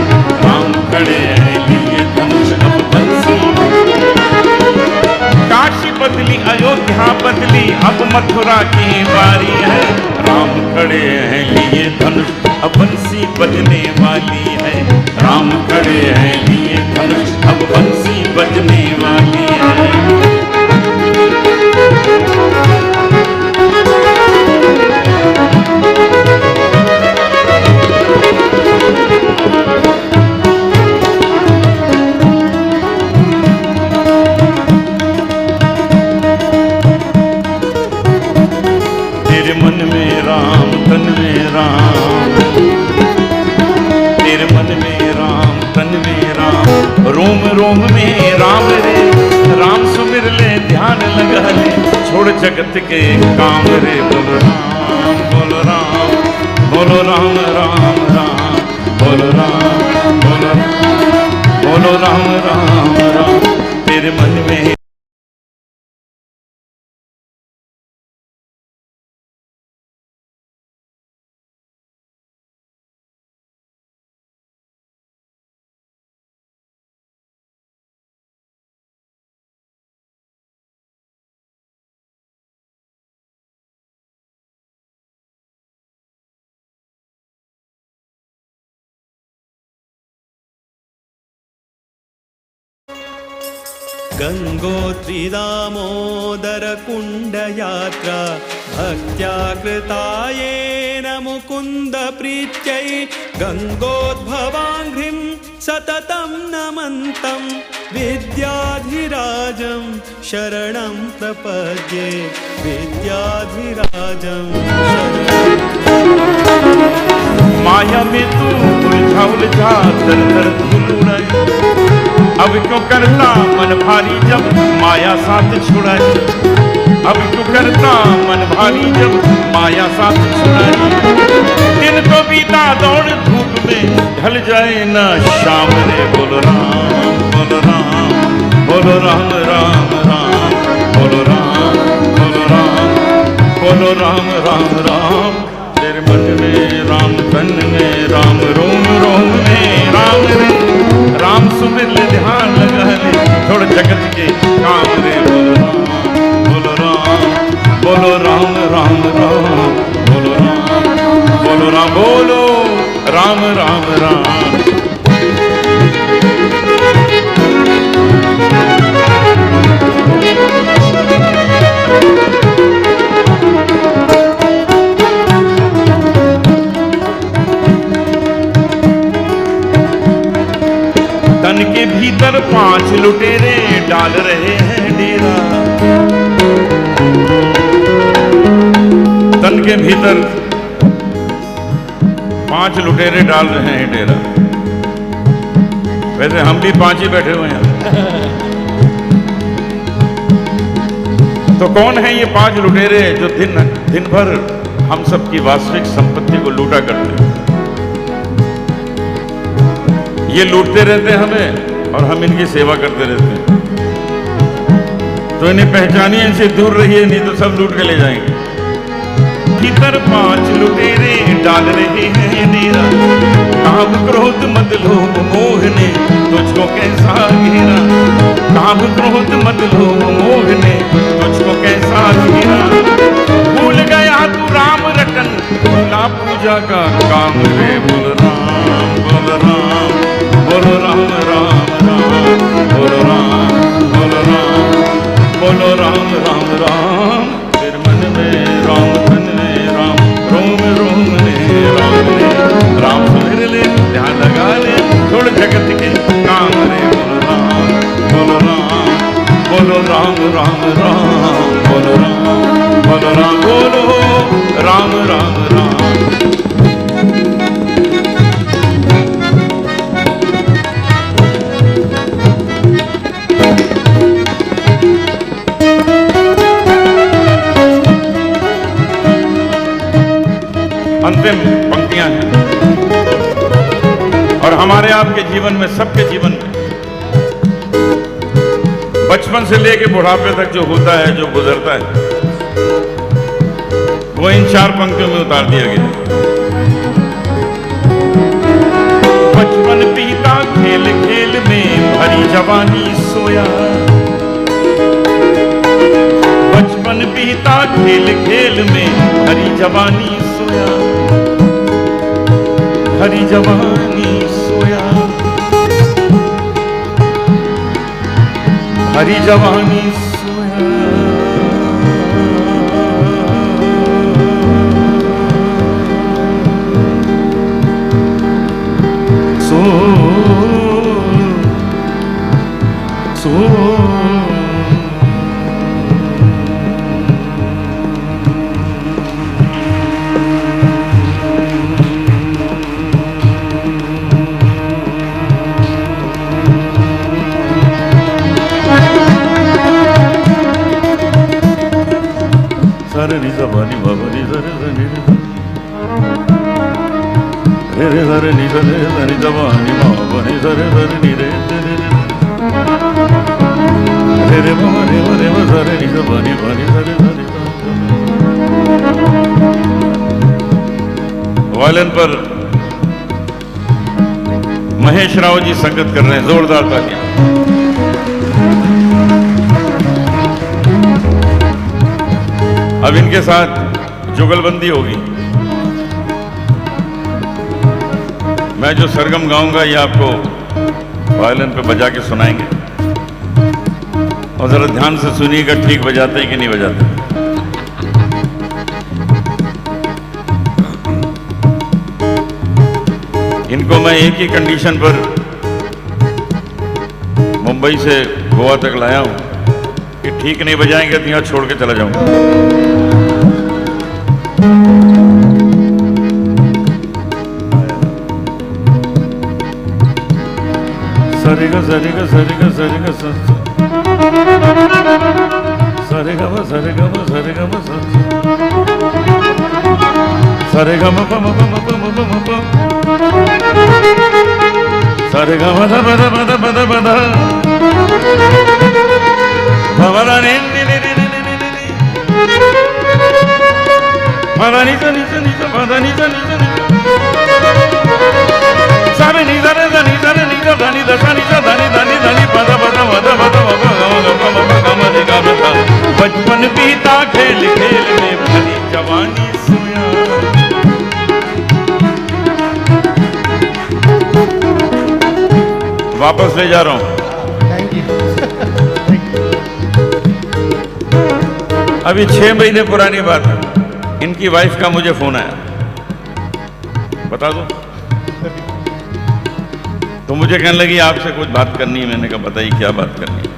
राम खड़े हैं लिए खड़े हैं लिए धनुष अब बंसी बजने वाली है। राम खड़े हैं लिए धनुष अब बंसी बजने वाली है। तेरे मन में राम तन में राम, तेरे मन में राम तन में राम, रोम रोम में राम रे। राम सुमिर ले ध्यान लगा ले, छोड़ जगत के काम रे। बोलो राम बोलो राम बोलो राम राम राम, बोलो राम बोलो बोलो राम राम राम। तेरे मन में गंगोत्री दामोदर कुंड यात्रा भक्त्या कृता येन मुकुंद प्रीत्यै गंगोद्भवांघ्रिं सततं नमन्तं विद्याधिराजं शरणं प्रपद्ये विद्याधिराजं शरणं। माया में तू उलझा उलझा दर दर धूल उड़ाए, अब क्यों करता मन भारी जब माया साथ छुड़ाए। अब क्यों करता मन भारी जब माया साथ छुड़ाए। दिन तो बीता दौड़ धूप में ढल जाए ना शाम रे। बोलो राम बोलो राम बोलो राम राम राम, बोलो राम बोलो राम बोलो राम राम राम। तेरे मन में राम तन में राम, रोम रोम में राम रे। राम सुमिर ले ध्यान लगा ले, छोड़ जगत के काम रे। बोलो राम बोलो राम बोलो राम राम राम, बोलो राम बोलो राम बोलो राम राम राम। तन के भीतर 5 लुटेरे डाल रहे हैं डेरा। तन के भीतर 5 लुटेरे डाल रहे हैं डेरा। वैसे हम भी 5 ही बैठे हुए हैं। तो कौन है ये 5 लुटेरे जो दिन दिन भर हम सबकी वास्तविक संपत्ति को लूटा करते हैं? ये लूटते रहते हैं हमें और हम इनकी सेवा करते रहते हैं। तो इन्हें पहचानिए, इनसे दूर रहिए, नहीं तो सब लूट के ले जाएंगे। भीतर 5 लुटेरे डाल रहे हैं डेरा, काम क्रोध मत लोभ मोह ने तुझको कैसा घेरा। काम क्रोध मत लोभ मोह ने तुझको कैसा घेरा। भूल गया तू राम रटन, भूला पूजा का काम रे। बोल राम बोल राम बोलो राम राम राम, बोलो राम बोलो राम बोलो राम राम राम। तेरे मन में राम तन में राम, रोम रोम में राम रे। राम सुमिर ले ध्यान लगा ले, छोड़ जगत के काम रे। बोलो राम बोलो राम बोलो राम राम राम, बोलो राम बोलो राम बोलो राम राम राम। अंतिम पंक्तियां हैं और हमारे आपके जीवन में, सबके जीवन में, बचपन से लेके बुढ़ापे तक जो होता है, जो गुजरता है, वो इन 4 पंक्तियों में उतार दिया गया। बचपन बीता खेल खेल में, भरी जवानी सोया। बचपन बीता खेल खेल में, भरी जवानी सोया। सोया, भरी जवानी सोया, भरी जवानी सोया। सो सो सारे नि सा नि ब नि सा रे सा नि रे रे सा रे नि सा रे सा नि सा नि म ब नि सा रे सा नि रे रे रे रे रे म रे म रे म सा रे नि सा ब नि ब नि सा रे सा नि सा। वायलिन पर महेश राव जी संगत कर रहे हैं, जोरदार तालियां। अब इनके साथ जुगलबंदी होगी। मैं जो सरगम गाऊंगा ये आपको वायलिन पे बजा के सुनाएंगे, और जरा ध्यान से सुनिएगा ठीक बजाते हैं कि नहीं बजाते। इनको मैं एक ही कंडीशन पर मुंबई से गोवा तक लाया हूं कि ठीक नहीं बजाएंगे तो यहां छोड़ के चला जाऊंगा। सरिगा सरिगा सरिगा सरिगा सरिगा म सरिगा म सरिगा म सरिगा म प म प म प म प म प सरिगा म ध प ध प ध प ध प ध भवरा नि नि नि नि नि नि नि नि भदा नि स नि स नि स भदा नि स नि स नि सा रे नि सा रे सा नि सा रे नि सा धा नि ध सा नि सा धा नि धा नि धा नि प ध प ध म ध प ध म प ग म ग प म प ग म रे ग म ध। बचपन बीता खेल खेल में भरी जवानी सोया, वापस ले जा रहा हूं। Thank you. अभी 6 महीने पुरानी बात है, इनकी वाइफ का मुझे फोन आया, बता दो। तो मुझे कहने लगी आपसे कुछ बात करनी है। मैंने कहा बताइए क्या बात करनी है।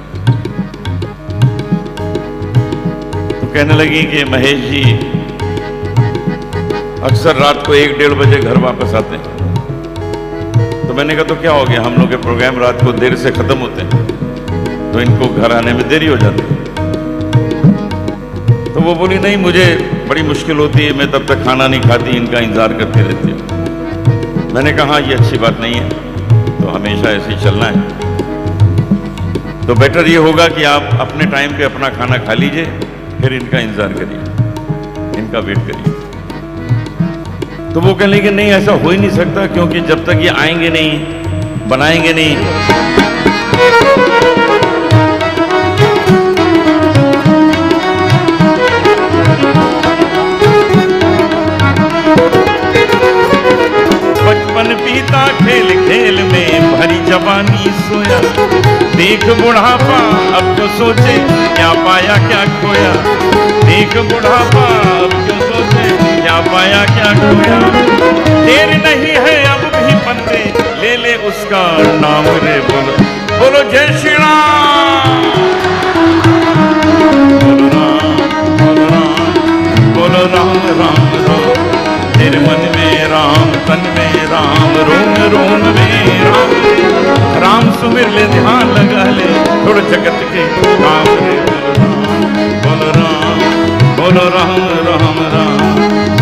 तो कहने लगी कि महेश जी अक्सर रात को 1-1:30 बजे घर वापस आते हैं। तो मैंने कहा तो क्या हो गया, हम लोग के प्रोग्राम रात को देर से ख़त्म होते हैं तो इनको घर आने में देरी हो जाती है। तो वो बोली नहीं मुझे बड़ी मुश्किल होती है, मैं तब तक खाना नहीं खाती, इनका इंतज़ार करती रहती हूँ। मैंने कहा हाँ ये अच्छी बात नहीं है, तो हमेशा ऐसे ही चलना है, तो बेटर ये होगा कि आप अपने टाइम पे अपना खाना खा लीजिए, फिर इनका इंतज़ार करिए, इनका वेट करिए। तो वो कहने लगे नहीं ऐसा हो ही नहीं सकता, क्योंकि जब तक ये आएंगे नहीं, बनाएंगे नहीं। बचपन बीता खेल खेल में भरी जवानी सोया, देख बुढ़ापा अब क्यों सोचे क्या पाया क्या खोया, देख बुढ़ापा अब क्यों सोचे क्या पाया क्या खोया, देर नहीं है अब भी बंदे ले ले उसका नाम रे। बोलो बोलो जय श्री राम, बोलो राम बोलो राम बोलो राम राम राम, तेरे मन में राम तन में राम रोम रोम में राम, राम सुमिर ले ध्यान लगा ले थोड़ा जगत के काम रे। बोलो राम बोलो राम राम राम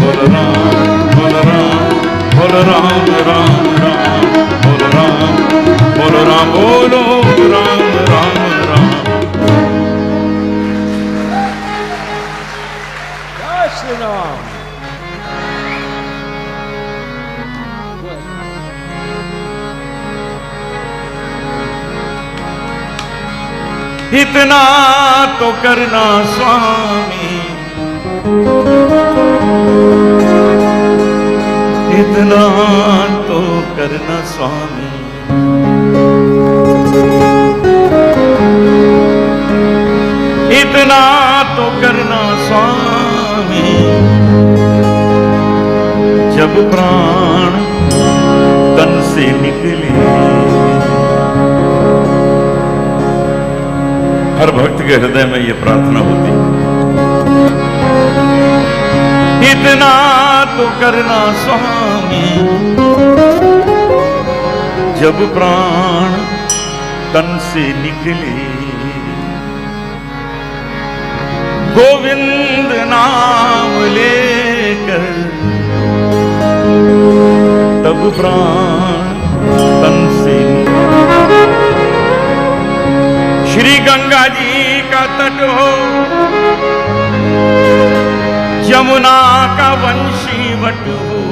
बोलो राम बोलो राम बोलो राम राम राम बोलो राम बोलो राम बोलो राम राम राम। जय श्री राम। इतना तो करना स्वामी, इतना तो करना स्वामी, इतना तो करना स्वामी, जब प्राण तन से निकले। हर भक्त के हृदय में यह प्रार्थना होती, इतना तो करना स्वामी, जब प्राण तन से निकले। गोविंद नाम लेकर तब प्राण तन से निकले। श्री गंगा जी का तट हो, यमुना का वंशी what हो,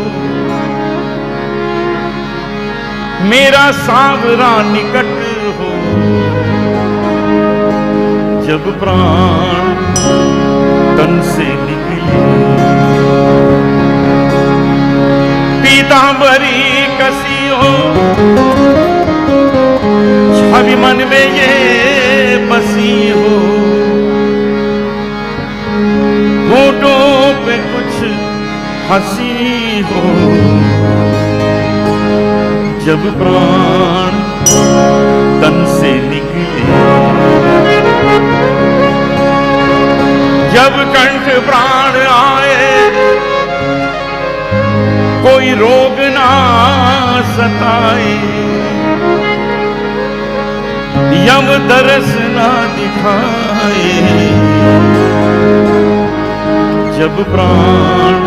मेरा सांवरा निकट हो, जब प्राण तन से निकले। पीतांबरी कसी हो, छवि मन में ये बसी हो, होठों पे कुछ हंसी हो, जब प्राण तन से निकले। जब कंठ प्राण आए, कोई रोग ना सताए, यम दरस ना दिखाए, जब प्राण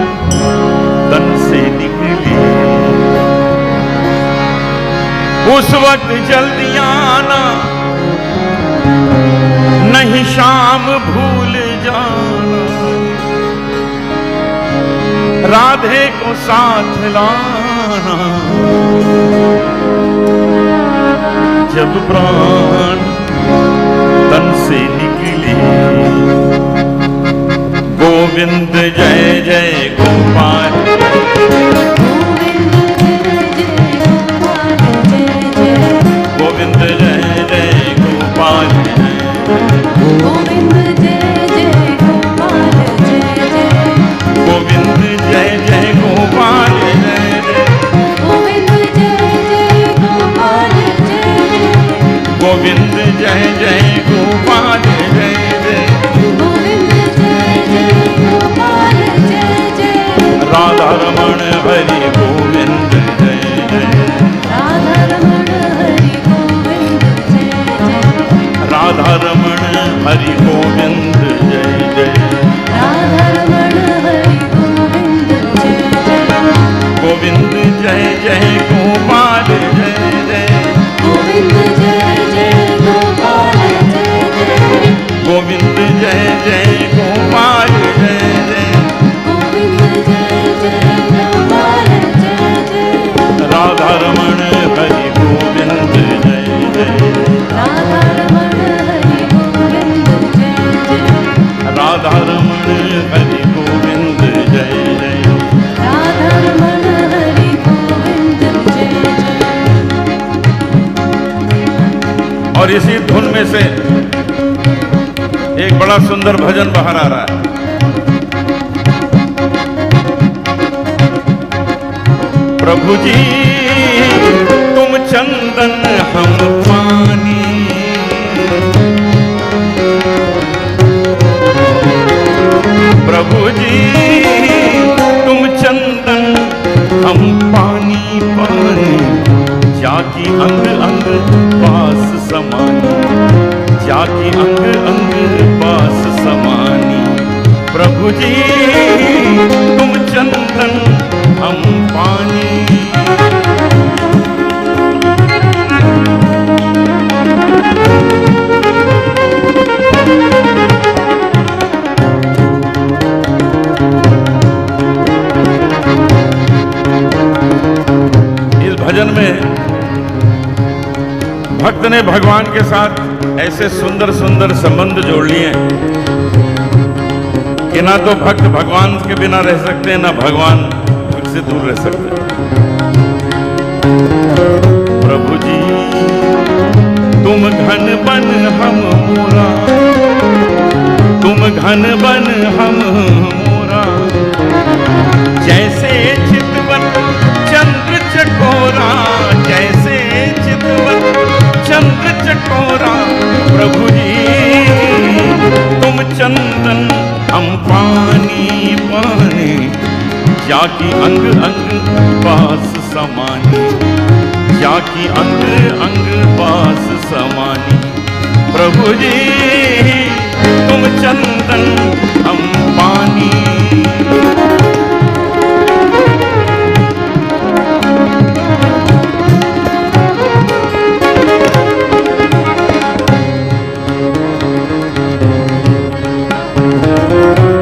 तन से निकले। उस वक्त जल्दी आना, नहीं शाम भूल जाना, राधे को साथ लाना, जब प्राण तन से निकले। गोविंद जय जय गोपाल, गोविंद जय जय गोपाल, गोविंद जय जय गोपाल जय जय, गोविंद जय जय गोपाल जय जय, गोविंद जय जय गोपाल जय जय, गोविंद जय जय गोपाल जय जय, गोविंद जय जय गोपाल जय जय, राधा रमण हरि गोविंद जय जय, राधा रमण हरि गोविंद जय जय, राधा रमण हरि गोविंद जय जय, राधा रमण हरि गोविंद जय जय, गोविंद जय जय गोपाल जय जय, गोविंद जय जय गोपाल जय जय, गोविंद जय जय गोपाल जय जय, गोविंद जय जय गोपाल जय जय, राधा रमण हरि गोविंद जय जय, राधा रमण हरि गोविंद जय जय, राधा रमण हरि गोविंद जय जय, राधा रमण हरि गोविंद जय जय। और इसी धुन में से एक बड़ा सुंदर भजन बाहर आ रहा है। प्रभु जी तुम चंदन हम पानी, प्रभु जी तुम चंदन हम पानी पानी, जाकी अंग अंग पास समानी, जाकी अंग अंग पास समानी, प्रभु जी तुम चंदन हम पानी। इस भजन में भक्त ने भगवान के साथ ऐसे सुंदर सुंदर संबंध जोड़ लिए कि ना तो भक्त भगवान के बिना रह सकते हैं, ना भगवान भक्त कैसे दूर रह सकते हैं। प्रभु जी तुम घन बन हम मोरा, तुम घन बन हम मोरा, जैसे चितवन चंद्र चकोरा, जैसे चितवन चंद्र चकोरा। प्रभु जी तुम चंदन हम पानी पानी, जाकी अंग अंग पास समानी, जाकी अंग अंग पास समानी। प्रभु जी तुम चंदन हम पानी।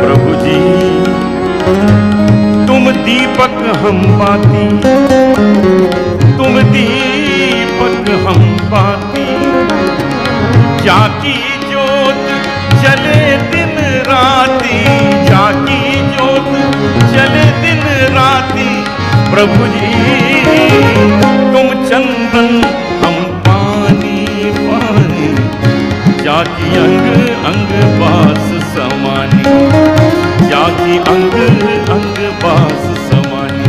प्रभु जी तुम दीपक हम बाती, तुम दीपक हम बाती, जाकी जोत जले दिन राती, जाकी जोत जले दिन राती। प्रभु जी तुम चंदन हम पानी पानी, जाकी अंग अंग पास समानी, जाकी अंग अंग पास समानी।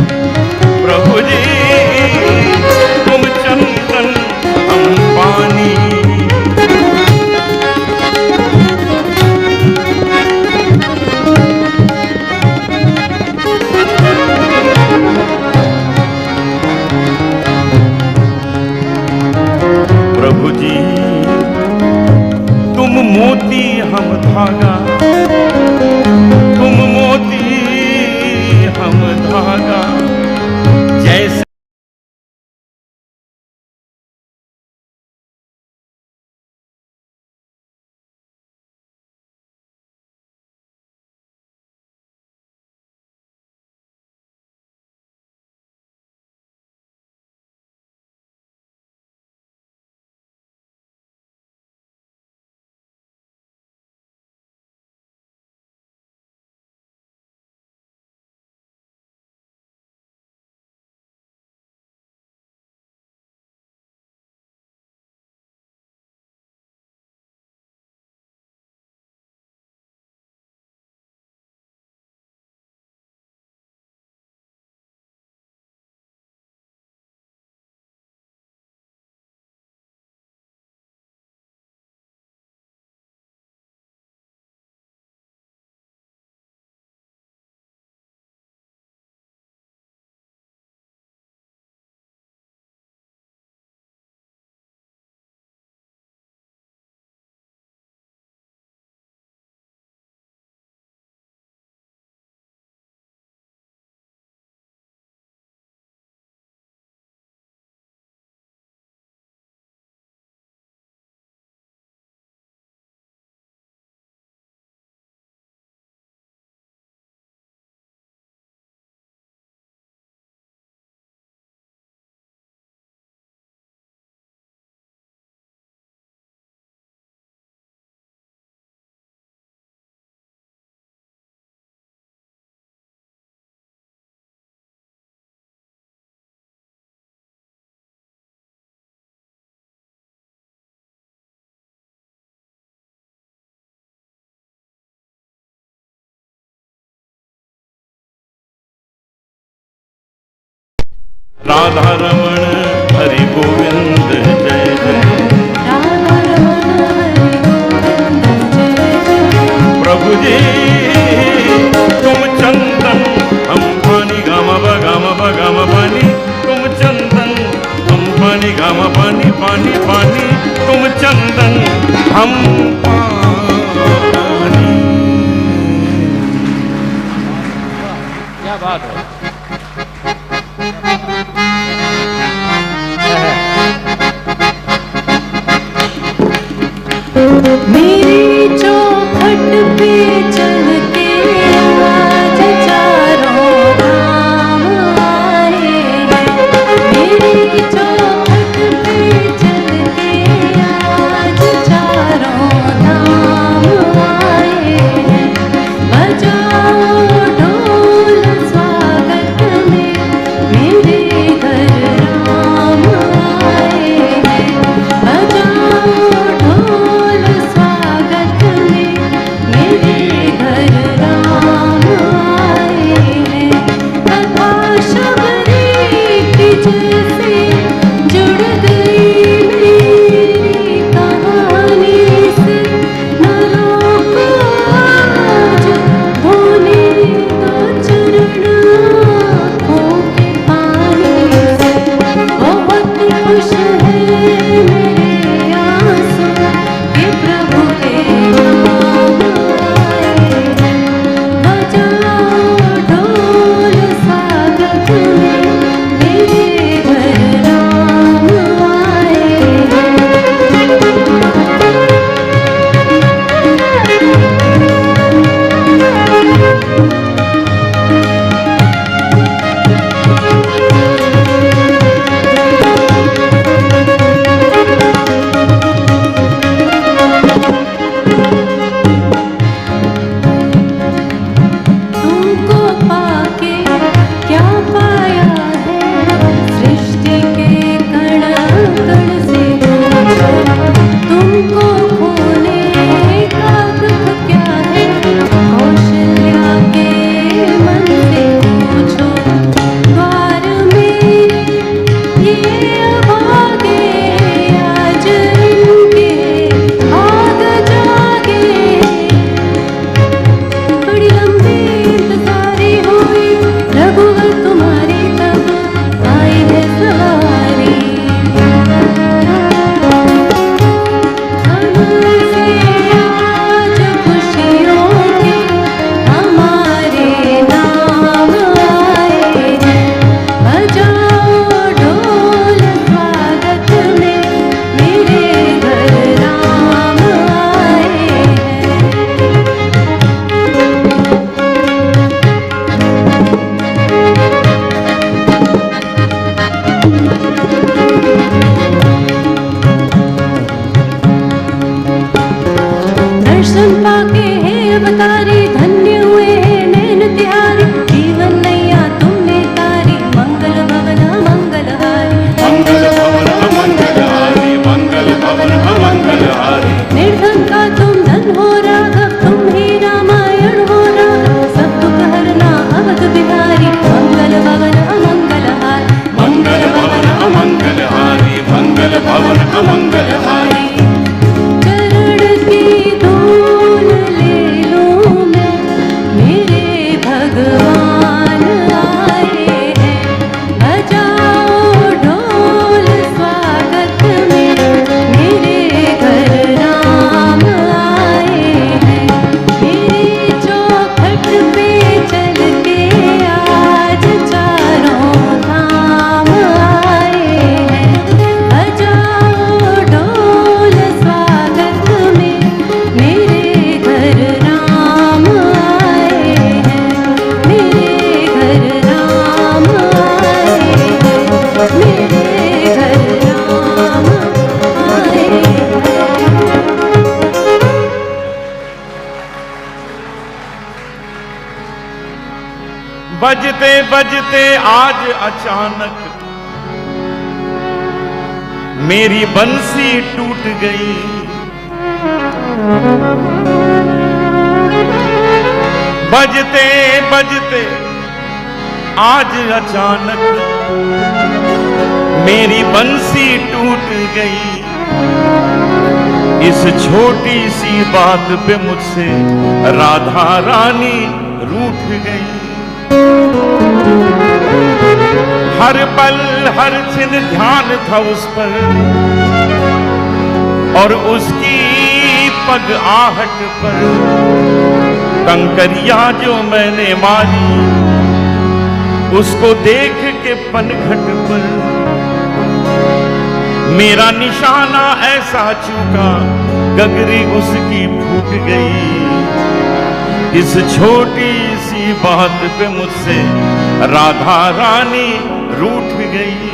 प्रभु जी तुम चंदन हम पानी। प्रभु जी तुम मोती हम धागा, तुम मोती हम धागा, जैसे राधा रमण हरि गोविंद जय जय, राधा रमण हरि गोविंद जय जय। प्रभु जी तुम चंदन हम पानी, गामा ब गामा ब गामा पानी, तुम चंदन हम पानी, गामा पानी पानी पानी, तुम चंदन हम पानी। क्या बात है। बजते बजते आज अचानक मेरी बंसी टूट गई। बजते बजते आज अचानक मेरी बंसी टूट गई। इस छोटी सी बात पे मुझसे राधा रानी रूठ गई। हर पल हर छिन ध्यान था उस पर और उसकी पग आहट पर। कंकरिया जो मैंने मारी उसको देख के पनघट पर मेरा निशाना ऐसा चूका गगरी उसकी फूट गई। इस छोटी सी बात पे मुझसे राधा रानी रूठ गई।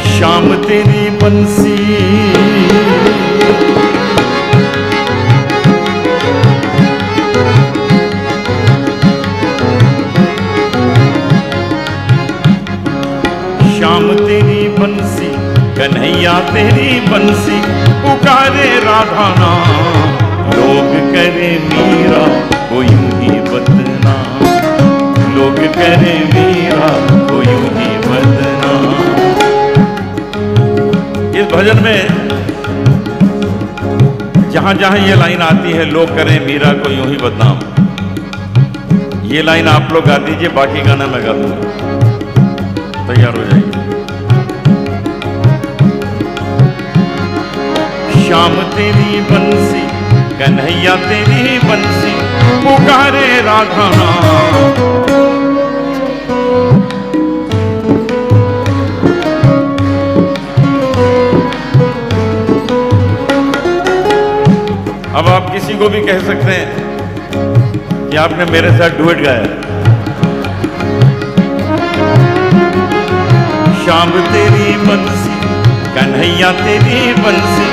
श्याम तेरी बंसी श्याम तेरी बंसी कन्हैया तेरी बंसी पुकारे राधा नाम। लोग करे मीरा को यूं ही बदनाम, लोग करे मीरा को यूं ही बदनाम। इस भजन में जहां जहां ये लाइन आती है लोग करें मीरा को यूं ही बदनाम, ये लाइन आप लोग गा दीजिए, बाकी गाना मैं गा दूंगा, तैयार हो जाएगी। श्याम तेरी बंसी कन्हैया तेरी बंसी पुकारे राधा नाम। अब आप किसी को भी कह सकते हैं कि आपने मेरे साथ डुएट गाया। श्याम तेरी बंसी कन्हैया तेरी बंसी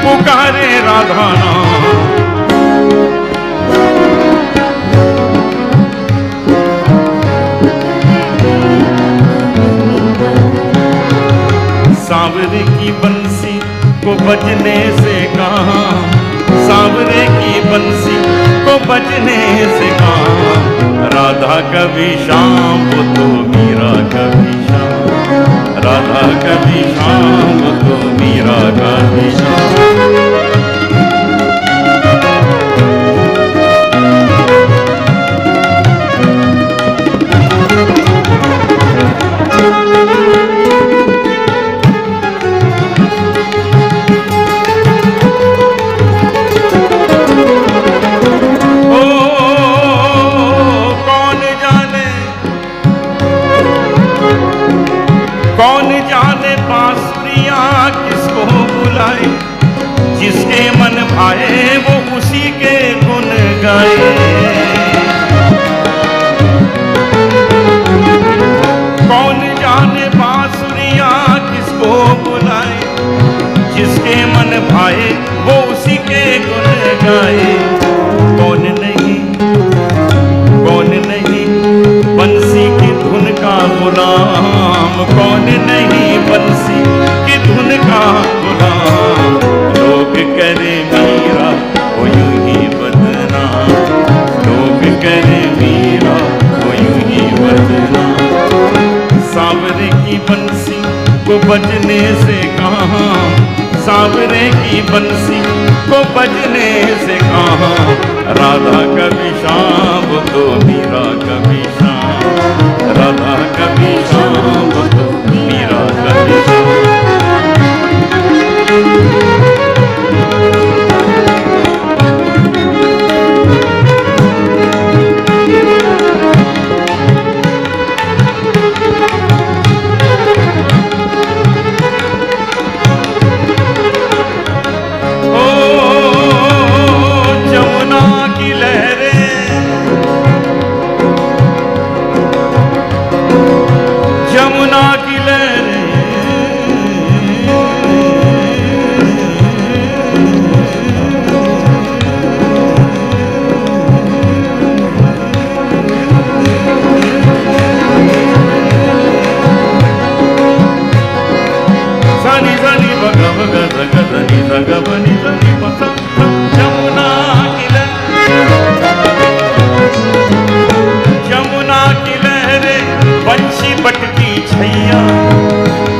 पुकारे राधा नाम। सांवरे की बंसी को बजने से कहाँ, सांवरे की बंसी को बजने से कहाँ। राधा कभी श्याम तो मीरा कभी श्याम, राधा कभी श्याम तो मीरा कभी श्याम। कौन जाने बांसुरिया किसको बुलाए, जिसके मन भाए वो उसी के गुण गाए। कौन जाने बांसुरिया किसको बुलाए, जिसके मन भाए वो उसी के गुण गाए। कौन नहीं बंसी की धुन का गुलाम, कौन नहीं बंसी की धुन का गुलाम। लोग करे मीरा को यूं ही बदनाम, लोग करे मीरा को यूं ही बदनाम। सांवरे की बंसी को बजने से कहाँ, सांवरे की बंसी को बजने से कहाँ। राधा कभी श्याम तो मीरा कभी श्याम, राधा कभी श्याम तो मीरा कभी श्याम। ओ जमुना की लहरें, ग ग ग ध नि ध ग प नि ध नि प स जमुना की जमुना की लहरें बंशी बट की छैया,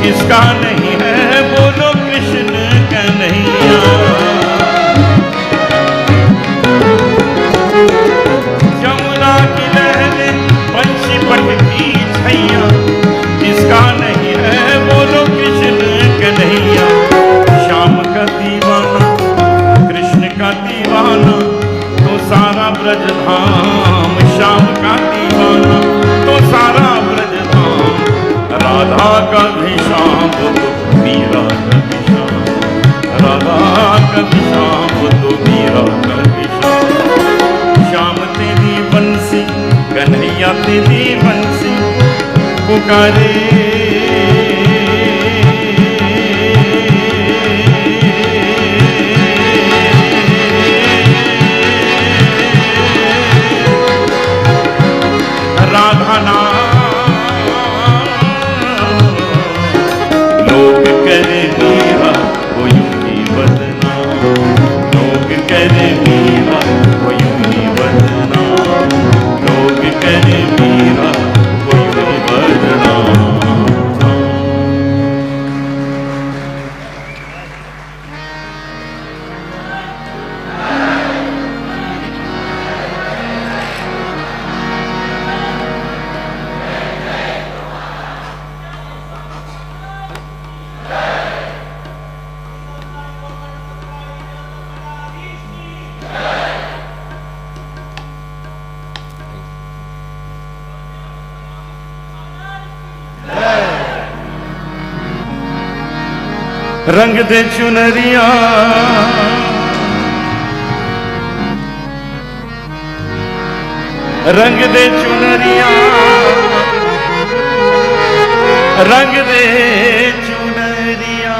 किसका नहीं है बोलो कृष्ण कन्हैया। जमुना की लहरें बंशी बट की छैया, किसका नहीं है बोलो कृष्ण कन्हैया। श्याम का दीवाना कृष्ण का दीवाना तो सारा ब्रज धाम, श्याम का दीवाना तो सारा ब्रज धाम। राधा का भी श्याम तो मीरा का भी श्याम, राधा का भी श्याम तो मीरा का भी श्याम। श्याम तेरी बंसी कन्हैया तेरी बंसी पुकारे, राधा नाम। लोग करे मीरा वो यूं ही बदनाम, लोग करे मीरा वो यूं ही बदनाम, लोग करे मीरा वो यूं ही बदनाम। रंग दे चुनरिया रंग दे चुनरिया रंग दे चुनरिया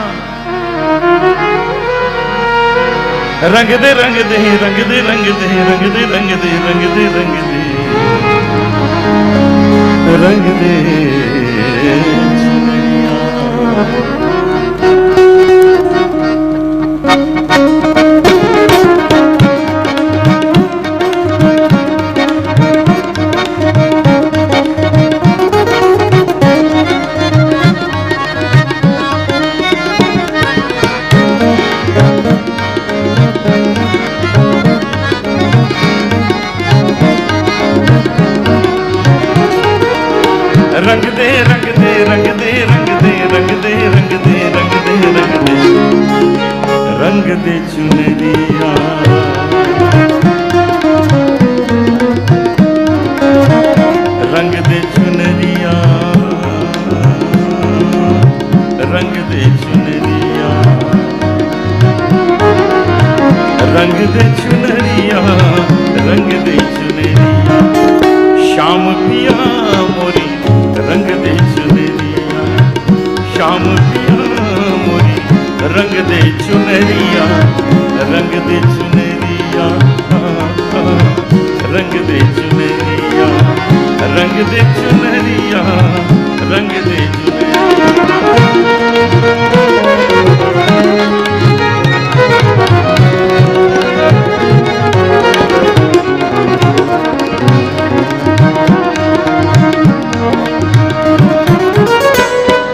रंग दे रंग दे रंग दे रंग दे रंग दे रंग दे रंग दे रंग दे रंग दे चुनरिया। रंग दे रंग दे रंग दे रंग दे रंग दे रंग दे रंग दे रंग दे रंग दे चुनरिया। रंग दे चुनरिया रंग दे चुनरिया रंग दे चुनरिया रंग दे चुनरिया। श्याम पिया मोरी रंग दे चुनरिया, श्याम पिया मोरी रंग दे चुनरिया रंग दे चुनरिया रंग दे चुनरिया रंग दे चुनरिया रंग दे चुनरिया।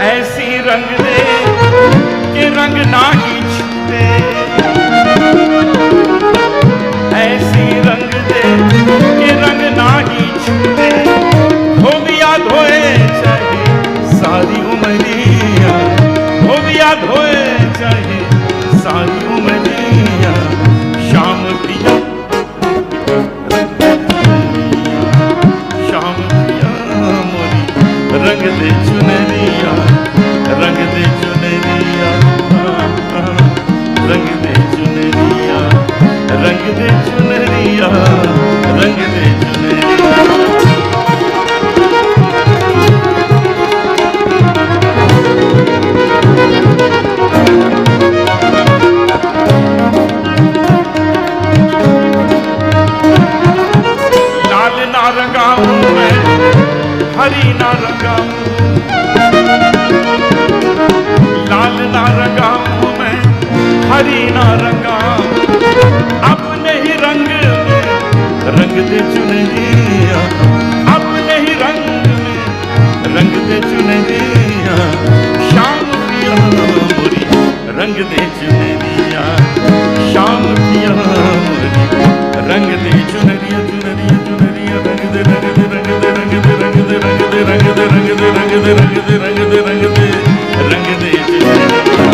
ऐसी रंग दे के रंग ना ही छूटे, ऐसी रंग दे के रंग ना ही छूटे। धोबिया धोए चाहे सारी उमरिया, धोबिया धोए चाहे सारी उमरिया। श्याम पिया श्याम पिया मोरी रंग दे चुनरिया रंग दे चुनरिया रंग दे चुनरिया रंग दे चुनरिया रंग दे चुनरिया। रंग दे रंग दे रंग दे चुनरिया।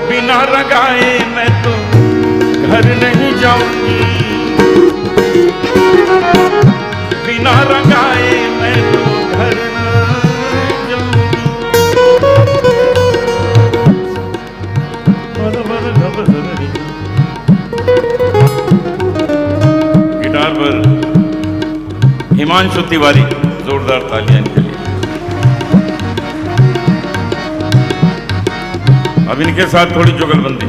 बिना रंगाए मैं तो घर नहीं जाऊंगी, बिना रंगाए मैं तो घर न जाऊंगी। गिटार पर हिमांशु तिवारी, जोरदार तालियां इनके लिए। अब इनके साथ थोड़ी जुगलबंदी।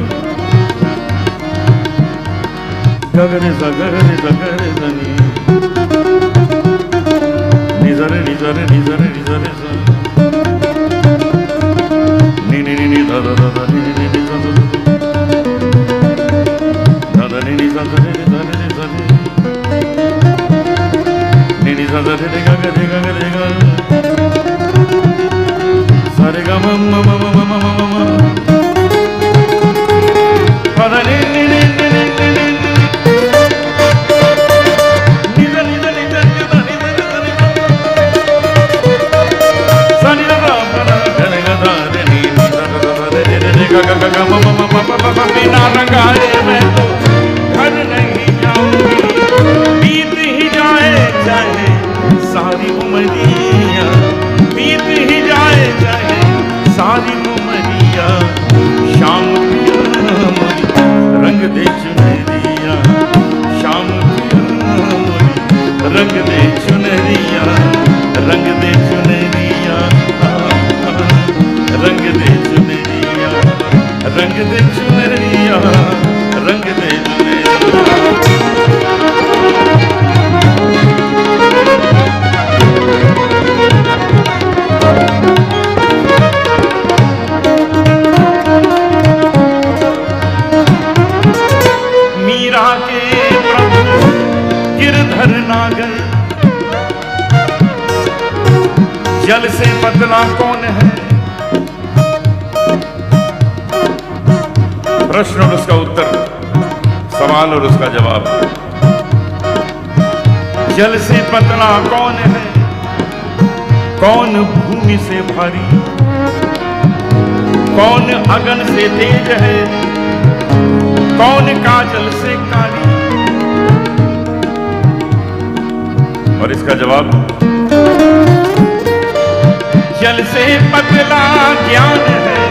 गगरे सगरे सगरे सनी निजरे निजरे निजरे निजरे सा नी नी नी नी दा दा दा नी नी नी दा दा दा दा नी नी सा सा रे सा रे सा रे नी नी सा सा रे रे गा गा रे गा गा रे गा सा रे गा म म म म म म म पा दा नी नी नी नी नी नी नी सा नी सा नी सा नी सा नी सा नी सा नी दा दा दा रे गा दा रे नी नी दा दा दा रे रे रे गा गा गा गा म म म प प प। बिना रंगाए मैं तो घर नहीं जाऊंगी, बीत ही जाए चाहे सारी उमरिया, बीत ही जाए चाहे सारी उमरिया। शाम पिया मोरी रंग दे चुनरिया, शाम पिया मोरी रंग दे चुनरिया, रंग दे चुनरिया, रंग दे चुनरिया, रंग दे चुनरिया, रंग दे चुनरिया। मीरा के प्रभु गिरधर नागर, जल से पतला कौन है? प्रश्न और उसका उत्तर, सवाल और उसका जवाब। जल से पतला कौन है, कौन भूमि से भारी, कौन अगन से तेज है, कौन काजल से काली? और इसका जवाब, जल से पतला ज्ञान है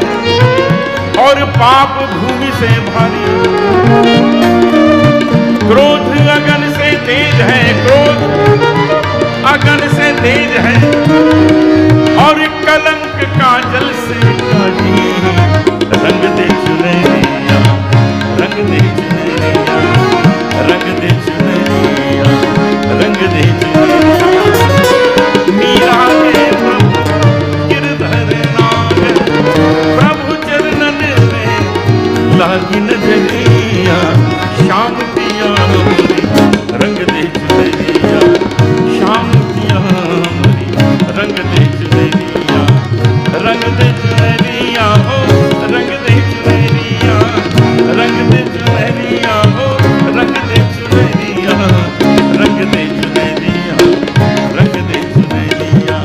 और पाप भूमि से भारी, क्रोध अगन से तेज है, क्रोध अगन से तेज है और कलंक काजल से काली। रंग दे चुनरिया, रंग दे चुनरिया, रंग दे चुनरिया, रंग दे चुनरिया। मीरा के प्रभु गिरधर नागर, प्रभु चरणन में लागी नजरिया। श्याम पिया मोरी रंग दे चुनरिया, श्याम पिया मोरी रंग दे चुनरिया, रंग दे चुनरिया हो, रंग दे चुनरिया, रंग दे चुनरिया हो, रंग दे चुनरिया, रंग दे चुनरिया, रंग दे चुनरिया,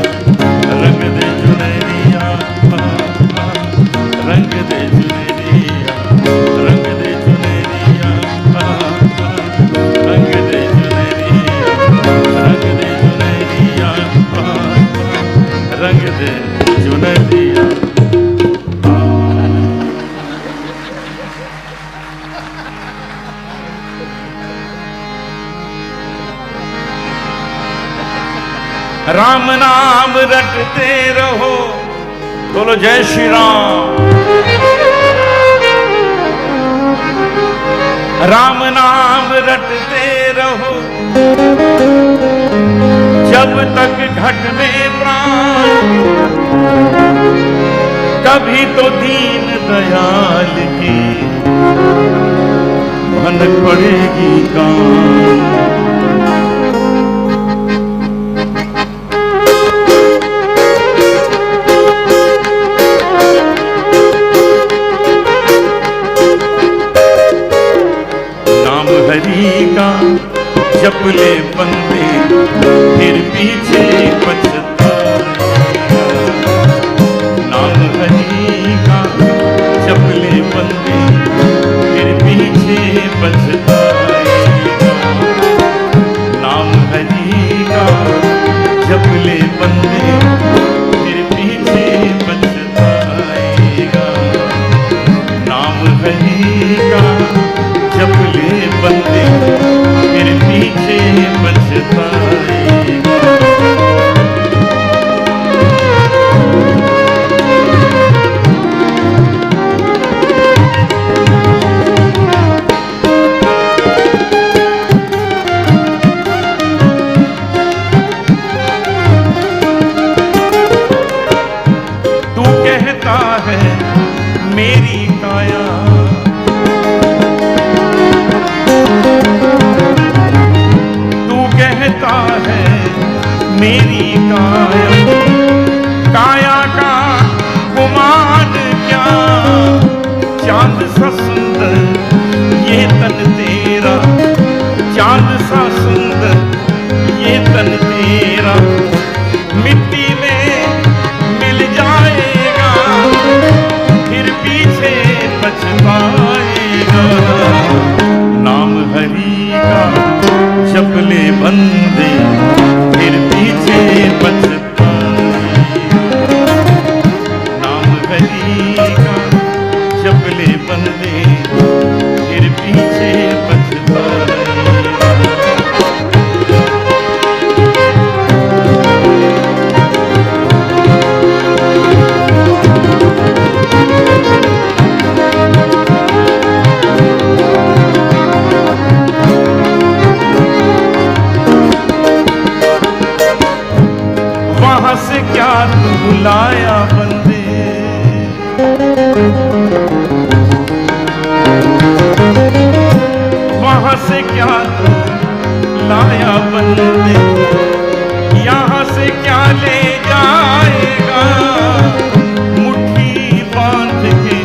रंग दे चुनरिया, रंग दे चुनरिया, रंग दे चुनरिया, रंग दे चुनरिया, रंग दे चुनरिया, रंग दे चुनरिया। राम नाम रटते रहो, बोलो जय श्री राम। राम नाम रटते रहो जब तक घट में प्राण, कभी तो दीन दयाल की भनक पड़ेगी कान। जप ले बंदे फिर पीछे पछताएगा। नाम हरि का जप ले बंदे फिर पीछे पछताएगा। नाम हरि का जप ले बंदे फिर पीछे पछताएगा। नाम हरि का जप ले बंदे फिर पीछे पछताएगा। तू कहता है मेरी काया, तू कहता है मेरी काया, काया का गुमान क्या, चांद सा सुंदर ये तन तेरा, चांद सा सुंदर ये तन तेरा, मिट्टी में मिल जाएगा फिर पीछे पछताएगा। नाम हरि का जप ले बंदे फिर पीछे पछताएगा। नाम हरि का जप ले बंदे फिर पीछे पछताएगा। वहां से क्या तू लाया बंदे, वहां से क्या तू लाया बंदे, यहाँ से क्या ले जाएगा, मुट्ठी बांध के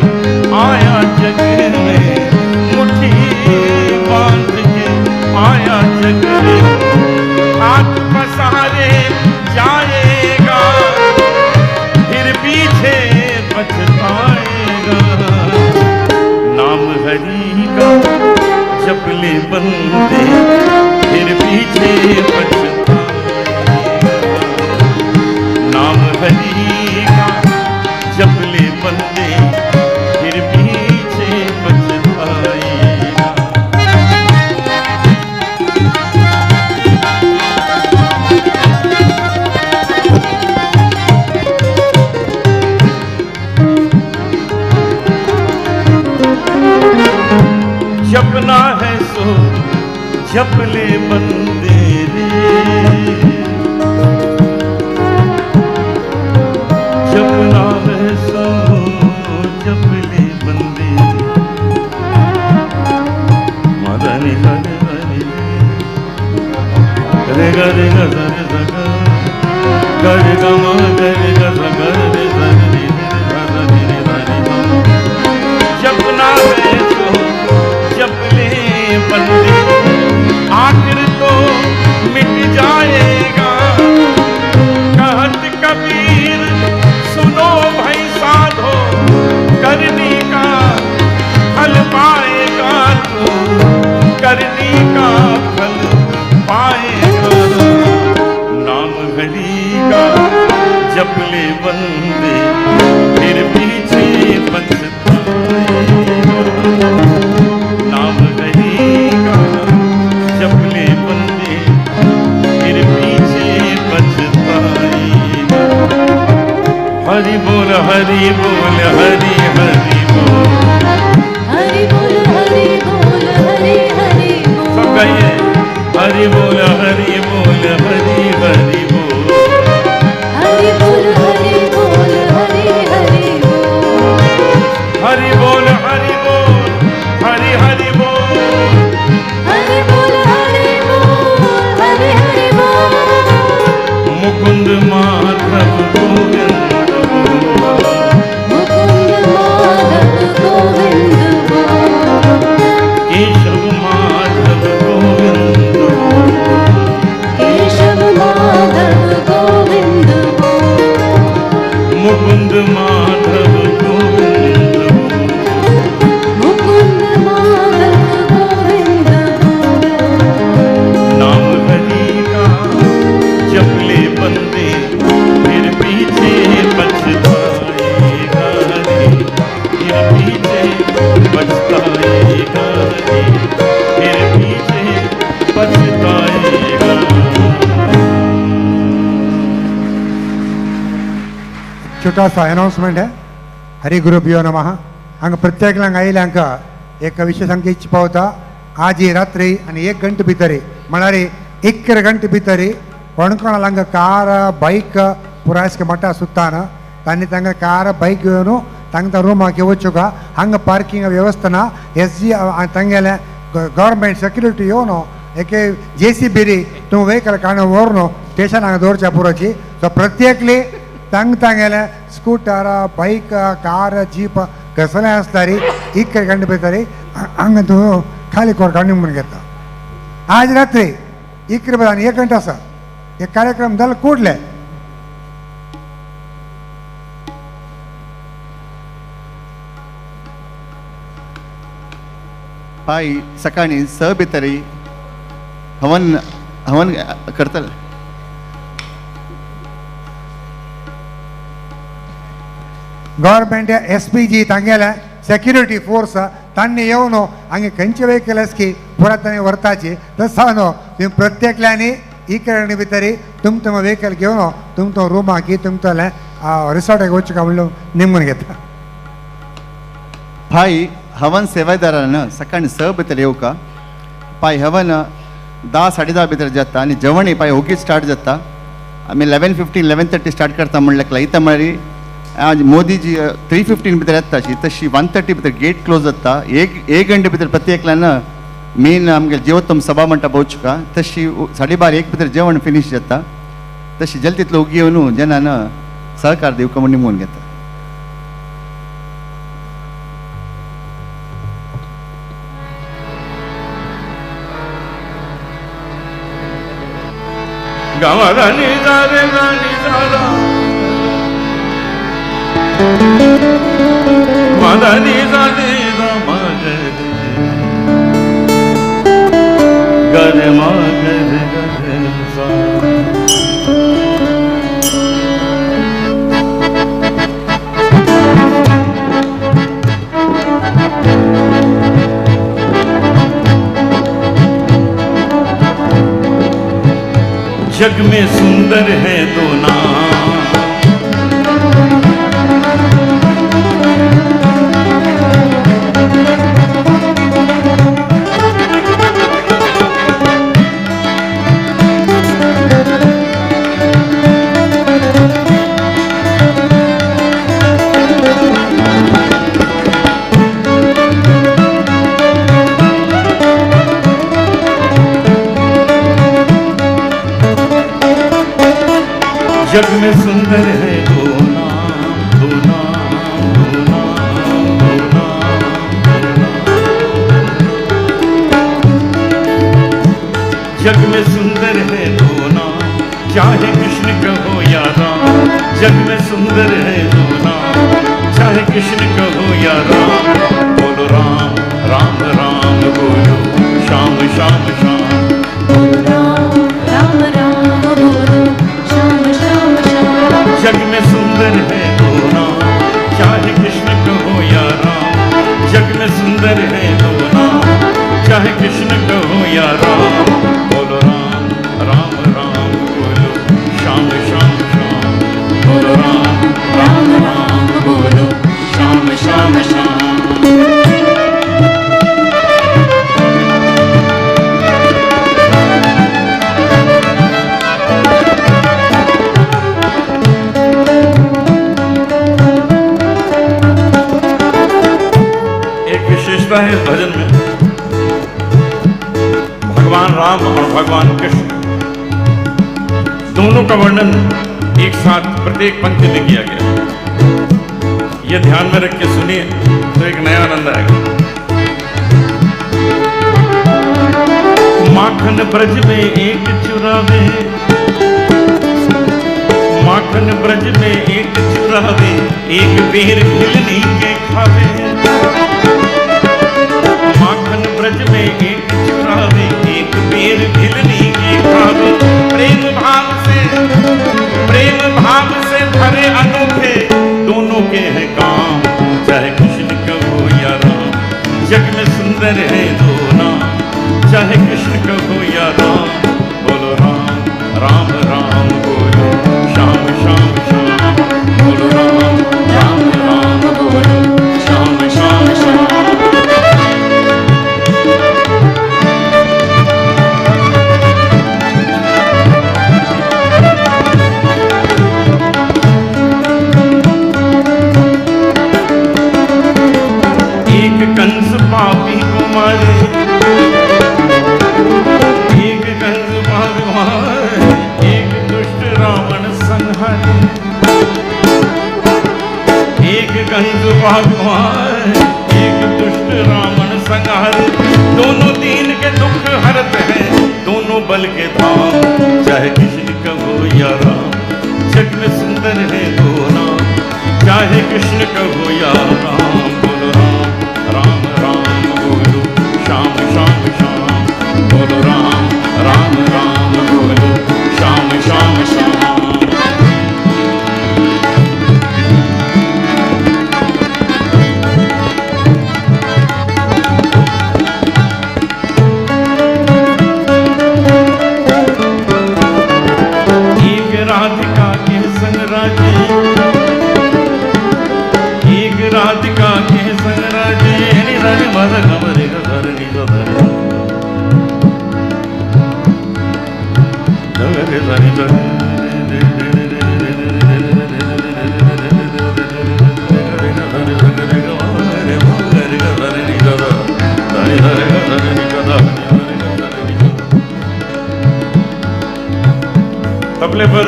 आया जग में, मुट्ठी बांध के आया जग में, हाथ पसारे जाएगा फिर पीछे पछताएगा। नाम हरि का जप ले बंदे फिर पीछे पछताएगा। नाम हरि का जप ले बंदे फिर पीछे पछताएगा। जपना है सो जप ले बंदे रे, जपना है सो जप ले बंदे, मदनी हरे रे ग रे ग स रे स ग ग रे ग म ग रे ग स ग रे स रे रे रे स रे रे रे रे। जपना है सो जप ले बंदे आखिर तो मिट जाएगा। कहत कबीर सुनो भाई साधो, करनी का फल पाएगा तू, करनी का फल पाएगा। नाम हरि का जप ले बंदे फिर पीछे पछताएगा। नाम हरि का जप ले बंदे फिर पीछे पछताएगा। हरि बोल हरि बोल हरि हरि बोल, हरि बोल हरि बोल हरि हरि बोल, सब गाइए हरि बोल हरि बोल हरि हरि बोल, हरि बोल हरि बोल हरि हरि बोल, हरि बोल हरि बोल हरि हरि बोल, हरि बोल हरि बोल हरि हरि बोल। मुकुंद माधव गोविंद बोल, मुकुंद माधव गोविंद बोल, केशव माधव गोविंद बोल, छोटा सा अनाउंसमेंट है। हरि गुरुभ्यो नमः। हांगा प्रत्येकल्यांक आयिल्ल्यांक एक विशय सामकी इच्छा पावता। आजी रात्री आनी एक घंटे भितर म्हळ्यार 11 घंटे भितर कोण कोणाला हांगा कार बायक पुरायस्क मठा सुत्ताना तांणी तांकां कार बायक घेवन तांकां रुमाक वचूंक हांगा पार्किंग व्यवस्था ना। एस जी तांगेले गव्हर्मेंट सेक्युरिटी येवन एक जे सी बी तूं व्हेकल काडून व्हरून स्टेशन हांगा दवरच्या पुरोची। सो प्रत्येकली तांग तांगेले स्कूटर बायक कार जीप कसलें आसतारी 11 घंटे भितर हांगा तूं खाली कर काडून म्हूण घेता। आज रात्री 11 आनी 1 घंटा आसा हे कार्यक्रम जालो कुडले। पाय सकाळी 6 भितर हवन हवन करतले। गव्हर्मेंट एस पी जी तांगेले सेक्युरिटी फोर्स तांणी येवन हांगा खंयचे व्हेकल की पुरा तांणी व्हरताची तसो न्हू तुमी प्रत्येकल्यांनी 11 भितर तुमचो व्हेकल घेवन तुमचो रुमाक तुमचो रिसॉर्टाक वचूंक म्हणून निमून घेता। भाई हवन सेवेदारान सकाळी 6 भितर येवका। पाय हवन 10 साडे 10 भितर जाता आनी जेवणय पाय ओगीच स्टार्ट जाता। आमी 11:15 11:30 स्टार्ट करता म्हणल्यार लायता म्हळ्यार आज मोदीजी 3:15 भितर येता तशी 1:30 भितर गेट क्लोज जाता। एक घंटे भितर प्रत्येकल्यान मेन आमगे जिवोत्तम सभा म्हणटा पळोवचुका तशी 12:30 1 भितर जेवण फिनीश जाता। तशी जल तितलो उगी येवन जेन्ना सहकार दिवका म्हूण निमून घेता। गावानी रे गानी दादा मदनी जाने गर मगर जग में सुंदर है दो नाम जग में सुंदर है दो नाम दो नाम दो नाम दो नाम दो नाम। जग में सुंदर है दो नाम चाहे कृष्ण कहो या राम। जग में सुंदर है दो नाम चाहे कृष्ण कहो या राम। बोलो राम राम राम बोलो श्याम श्याम श्याम। राम राम राम बोलो श्याम श्याम श्याम। जग में सुंदर है दो नाम चाहे कृष्ण कहो या राम। जग में सुंदर है दो नाम चाहे कृष्ण कहो या राम। बोलो राम राम राम बोलो श्याम श्याम श्याम। बोलो राम राम राम बोलो श्याम श्याम श्याम। है इस भजन में भगवान राम और भगवान कृष्ण दोनों का वर्णन एक साथ प्रत्येक पंक्ति में किया गया। यह ध्यान में रख के सुनिए तो एक नया आनंद आएगा। माखन ब्रज में एक चुरावे, माखन ब्रज में एक चुरावे, एक बेर खिलनी के खावे। माखन ब्रज में एक चुरावे, एक बेर खिलनी के खावे। प्रेम भाव से भरे अनोखे दोनों के हैं काम, चाहे कृष्ण कहो या राम। जग में सुंदर है दो नाम, चाहे कृष्ण कहो या राम। बोलो राम राम राम बोलो श्याम श्याम श्याम। बोलो राम कंस पापी को मारे, एक कंस पापी मारे, एक दुष्ट रावण संहारे। एक कंस पापी मारे, एक दुष्ट रावण संहारे। दोनों दीन के दुख हरत हैं, दोनों बल के धाम। चाहे कृष्ण कहो या राम, जग में सुंदर है दो नाम। चाहे कृष्ण कहो या राम, बोलो राम राम राम बोलो, श्याम श्याम श्याम बोलो, राम राम राम बोलो, श्याम श्याम श्याम। एक राधिका के संग राजे, एक राधिका के संग राजे, नि मद गमरे गर नि धर धरे धनि धरे तबले पर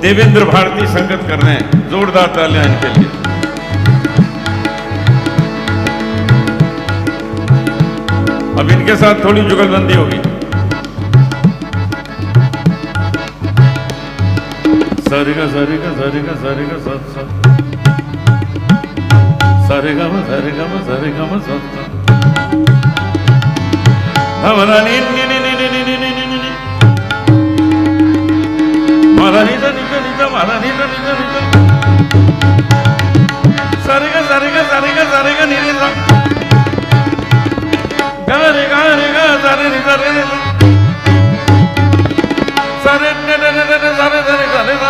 देवेंद्र भारती संगत कर रहे हैं, जोरदार तालियां इनके लिए। अब इनके साथ थोड़ी जुगलबंदी होगी। सारेगा सारेगा सारेगा सारेगा सात सात, सारेगा म सारेगा म सारेगा म सात सात। हमारा नी नी नी नी नी नी नी नी नी मारा नी सा नी सा नी सा मारा नी सा नी सा नी सा सारेगा सारेगा सारेगा सारेगा नी रे सा गा रे गा रे गा सारे नी सारे रे सा सारे ने ने ने ने सारे सारे सारे सा।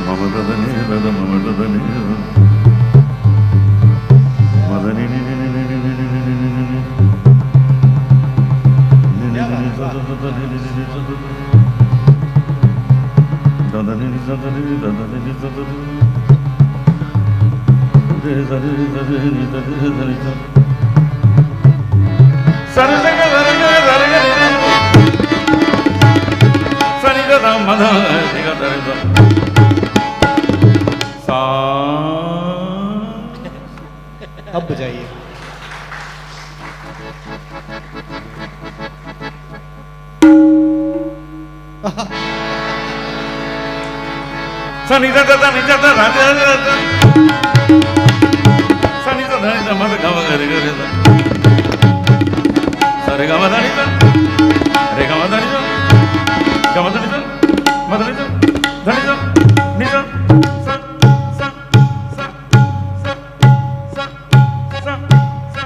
मम ददनी दद मम ददनी मदनी नी नी नी नी नी नी नी नी नी नी नी नी सा सा सा नी नी नी सा सा दादा नी नी सा सा नी दादा नी नी सा सा रे सा रे सा रे नी सा रे सा नी सा सा रे सा गा सा रे गा सा रे गा सा नी सा धा म धा रे गा सा रे सा सा। अब बजाइए। सा नी सा सा नी सा सा रा रा रा सा नी सा धा नी सा म ग म ग रे ग रे सा सा रे ग म धा नी सा रे ग म धा नी सा ग म धा नी सा म धा नी सा धा नी सा नी सा सा सा सा सा सा सा सा।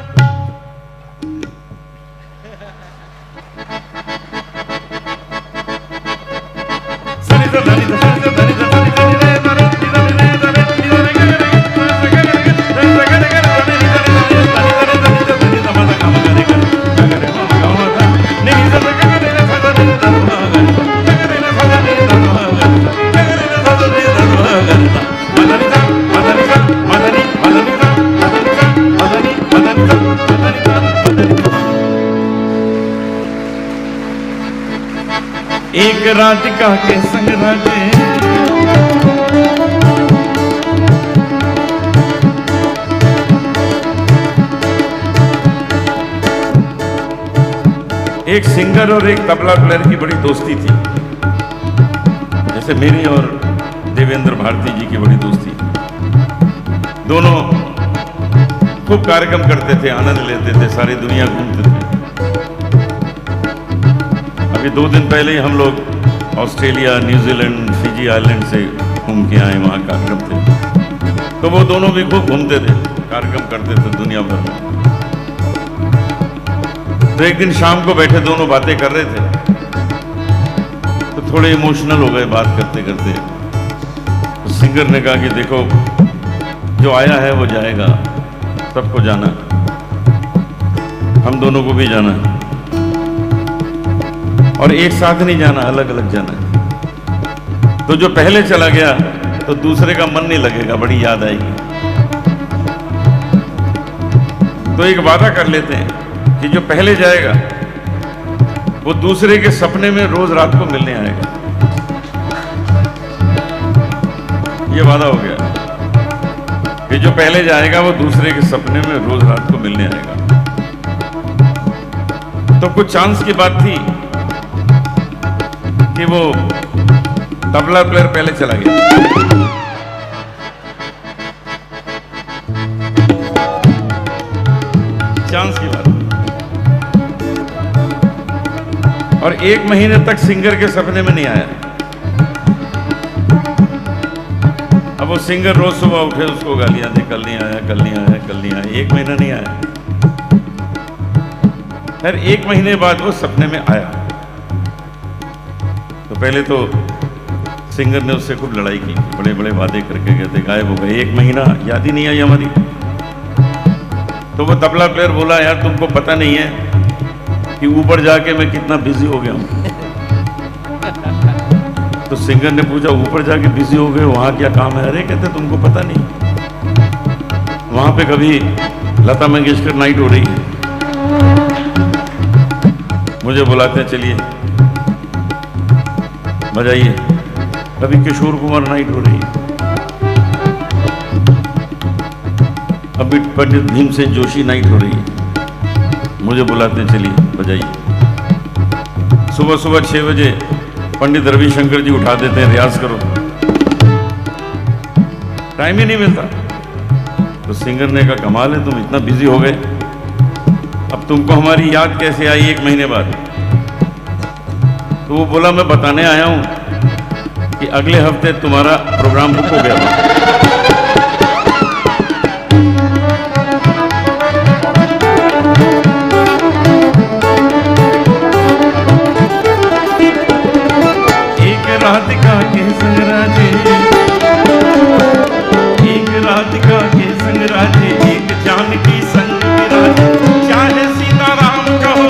सा नी सा धा नी सा सा नी सा धा नी सा सा नी सा नी रे सा रे नी सा नी रे सा रे नी सा रे ग रे ग सा ग रे ग सा ग रे ग सा नी सा नी सा नी सा रे सा नी सा नी सा म ध ग म ग रे ग ग रे म ग म ध नी नी सा सा ग ग रे रे सा सा नी सा म ग ग रे रे सा सा नी सा म ग ग रे रे सा सा नी सा म ग सा म ध नी सा म ध नी सा म ध नी म ध नी सा म ध नी सा म ध नी म ध नी सा म ध नी सा म ध नी सा। एक राधिका के संग राजे, एक सिंगर और एक तबला प्लेयर की बड़ी दोस्ती थी, जैसे मेरी और देवेंद्र भारती जी की बड़ी दोस्ती। दोनों खूब कार्यक्रम करते थे, आनंद लेते थे, सारी दुनिया घूमते थे। अभी 2 दिन पहले ही हम लोग ऑस्ट्रेलिया, न्यूजीलैंड, फिजी आइलैंड से घूम के आए, वहाँ कार्यक्रम थे। तो वो दोनों भी खूब घूमते थे, कार्यक्रम करते थे दुनिया भर में। तो एक दिन शाम को बैठे दोनों बातें कर रहे थे, तो थोड़े इमोशनल हो गए बात करते करते। तो सिंगर ने कहा कि देखो, जो आया है वो जाएगा, सबको जाना, हम दोनों को भी जाना है। और एक साथ नहीं जाना, अलग अलग जाना है। तो जो पहले चला गया तो दूसरे का मन नहीं लगेगा, बड़ी याद आएगी। तो एक वादा कर लेते हैं कि जो पहले जाएगा वो दूसरे के सपने में रोज रात को मिलने आएगा। ये वादा हो गया कि जो पहले जाएगा वो दूसरे के सपने में रोज रात को मिलने आएगा। तो कुछ चांस की बात थी कि वो तबला प्लेयर पहले चला गया। चांस की बात। और 1 महीने तक सिंगर के सपने में नहीं आया। अब वो सिंगर रोज सुबह उठे, उसको गालियां दे, कल नहीं आया, कल नहीं आया, कल नहीं आया। 1 महीना नहीं आया। फिर 1 महीने बाद वो सपने में आया। तो पहले तो सिंगर ने उससे खूब लड़ाई की, बड़े बड़े वादे करके गए थे, गायब हो गए, 1 महीना याद ही नहीं आई हमारी। तो वो तबला प्लेयर बोला, यार तुमको पता नहीं है कि ऊपर जाके मैं कितना बिजी हो गया हूँ। तो सिंगर ने पूछा, ऊपर जाके बिजी हो गए, वहाँ क्या काम है? अरे कहते तुमको पता नहीं, वहाँ पे कभी लता मंगेशकर नाइट हो रही है, मुझे बुलाते हैं, चलिए बजाइए। कभी किशोर कुमार नाइट हो रही है, अभी पंडित भीमसेन जोशी नाइट हो रही है, मुझे बुलाते हैं, चलिए बजाइए। सुबह सुबह 6 बजे पंडित रविशंकर जी उठा देते हैं, रियाज करो, टाइम ही नहीं मिलता। तो सिंगर ने कहा, कमाल है, तुम इतना बिजी हो गए, अब तुमको हमारी याद कैसे आई 1 महीने बाद? तो वो बोला, मैं बताने आया हूँ कि अगले हफ्ते तुम्हारा प्रोग्राम बुक हो गया। एक राधिका के संग राजे, एक राधिका के संग राजे, एक जानकी संग विराजे। चाहे सीता राम कहो,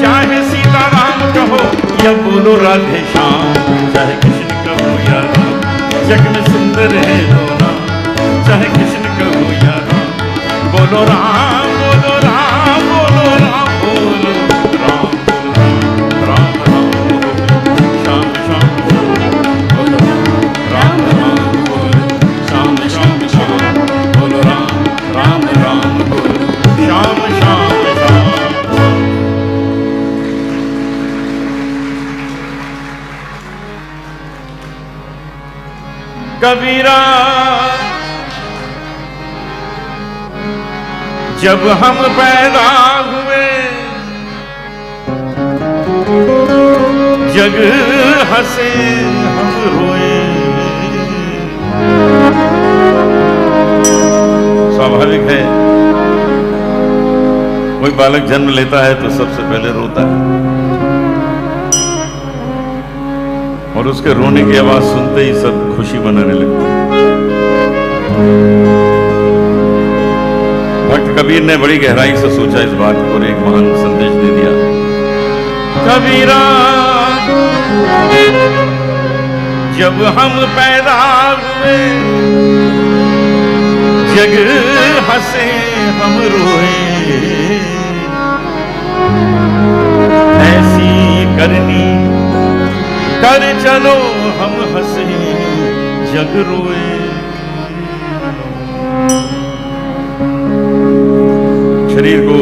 चाहे सीता राम कहो, या बोलो राधे श्याम, चाहे कृष्ण कहो या राम, जग में सुंदर है दो नाम, चाहे कृष्ण कहो या राम, बोलो राम, बोलो राम, बोलो राम, बोलो राम, राम राम बोलो, श्याम श्याम बोलो राम राम बोलो, श्याम श्याम श्याम बोलो राम राम राम बोलो, श्याम श्याम श्याम। कबीरा जब हम पैदा हुए, जग हंसे हम रोए। स्वाभाविक है, कोई बालक जन्म लेता है तो सबसे पहले रोता है, और उसके रोने की आवाज सुनते ही सब खुशी मनाने लगते हैं। भक्त कबीर ने बड़ी गहराई से सोचा इस बात को और एक महान संदेश दे दिया। कबीरा जब हम पैदा हुए, जग हंसे हम रोए, ऐसी करनी कर चलो हम हंसे जग रोए। शरीर को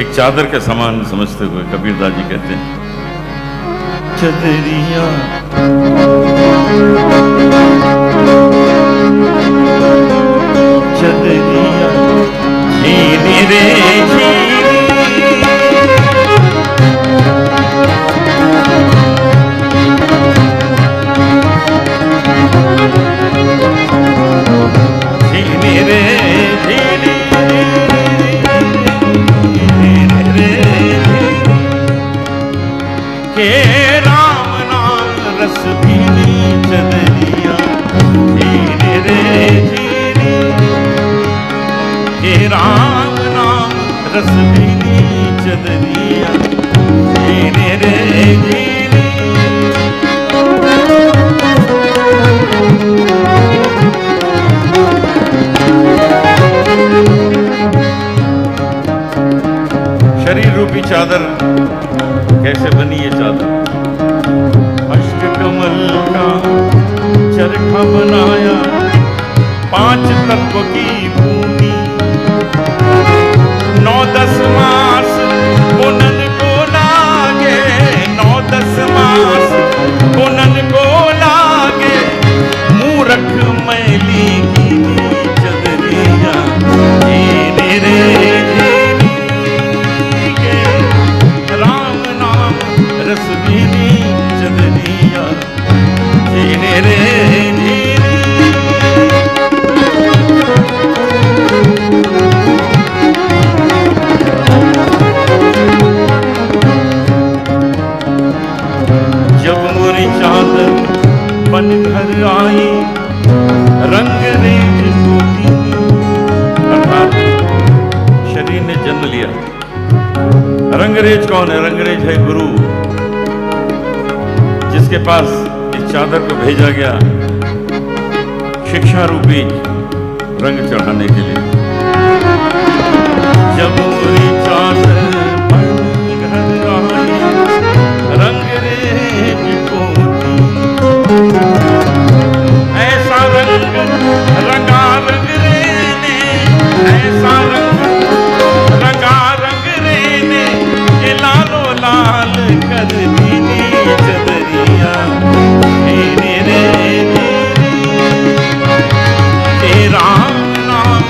एक चादर के समान समझते हुए कबीरदास जी कहते हैं, चदरिया चदरिया झीनी रे झीनी, झीनी रे झीनी, के राम नाम रस भीनी चदरिया झीनी रे झीनी, के राम नाम रस भीनी चदरिया। झीनी रे झीनी। शरीर रूपी चादर कैसे बनी ये चादर? अष्ट कमल का चरखा बनाया, 5 तत्व की भूमि, 9-10 मास बुनन को लागे, 9-10 मास बुनन को लागे, मूरख मैली की चदरिया, झीनी रे झीनी के राम नाम रस भीनी चदरिया, झीनी रे झीनी। जब मोरी चादर बन घर आई, रंग रेज को दीनी, अर्थात शरीर ने जन्म लिया। रंगरेज कौन है? रंगरेज है गुरु, जिसके पास इस चादर को भेजा गया शिक्षा रूपी रंग चढ़ाने के लिए। जब मोरी चादर बन घर आई, रंगरेज को दीनी, ऐसा रंग रंगा रंग रे ने, ऐसा रंग रंगा रंग रे ने, के लालो लाल कर दीनी चदरिया, झीनी रे झीनी के राम नाम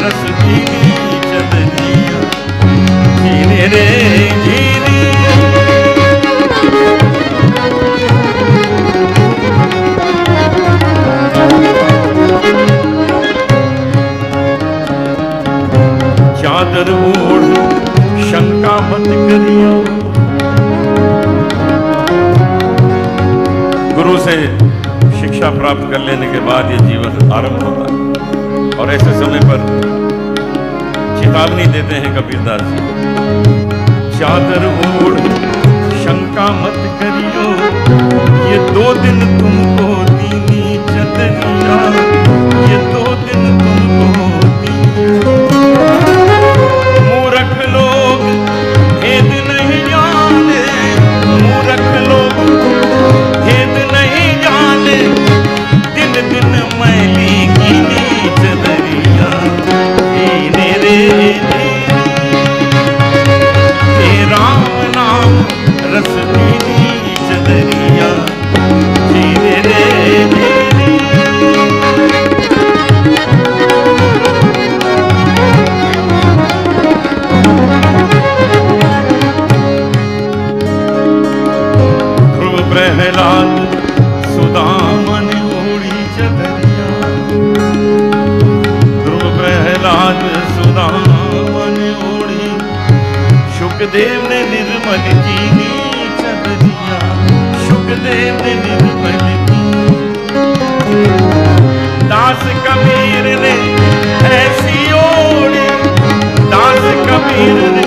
रस दीनी चदरिया, झीनी रे झीनी। चादर ओढ़ शंका मत करियो, गुरु से शिक्षा प्राप्त कर लेने के बाद ये जीवन आरंभ होता है। और ऐसे समय पर चेतावनी देते हैं कबीरदास जी, चादर ओढ़ शंका मत करियो, ये 2 दिन तुमको दीनी चदरिया, ये 2 दिन तुमको दीनी। मूर्ख लोग भेद नहीं जाने, मूर्ख लोग भेद नहीं जाने, दिन दिन मैली कीनी चदरिया, झीनी रे झीनी के राम नाम रस दीनी चदरिया, झीनी रे झीनी। ध्रुव प्रहलाद सुदामन ओढ़ी चदरिया, ध्रुव प्रहलाद सुदामन ओढ़ी, सुखदेव ने निर्मल कीनी चदरिया, सुखदेव ने निर्मल की। दास कबीर ने ऐसी ओढ़ी, दास कबीर ने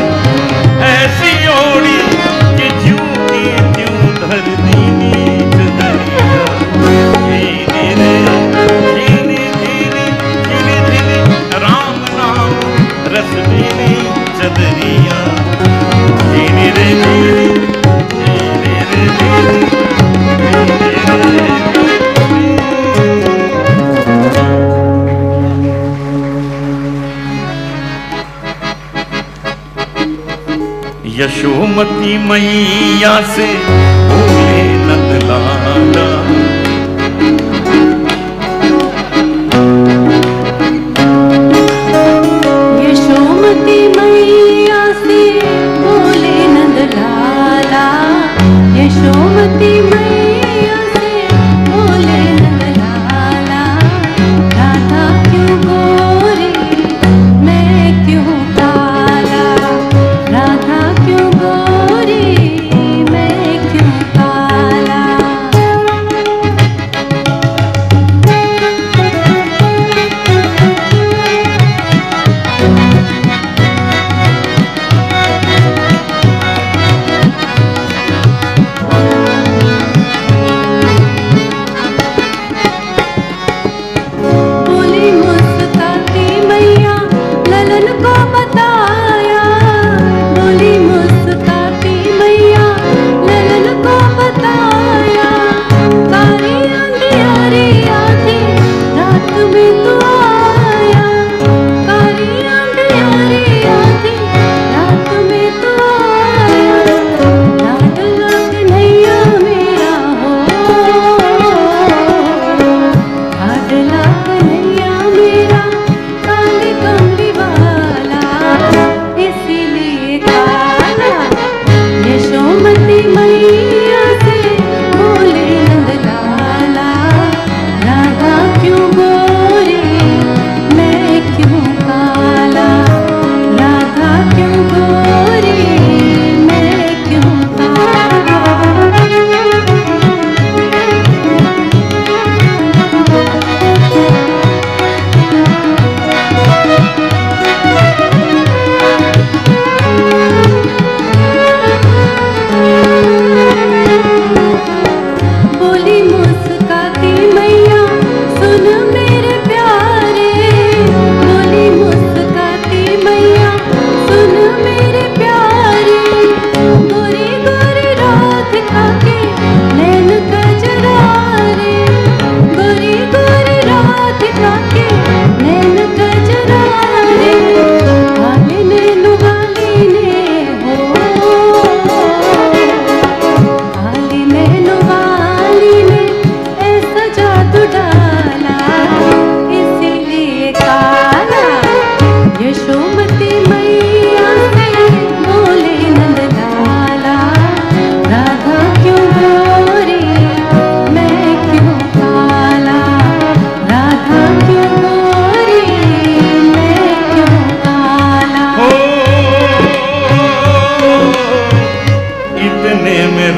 ऐसी ओढ़ी, कि ज्यों की त्यों धर दीनी चदरिया, झीनी रे झीनी झीनी झीनी झीनी राम नाम रस दीनी चदरिया, झीनी रे झीनी झीनी रे झीनी झीनी रे। यशोमती मैया से बोले नंदलाला, यशोमती मैया से बोले नंदलाला, यशोमती मैया से बोले नंदलाला, राधा क्यों गोरी मैं क्यों काला, राधा क्यों गोरी मैं क्यों काला।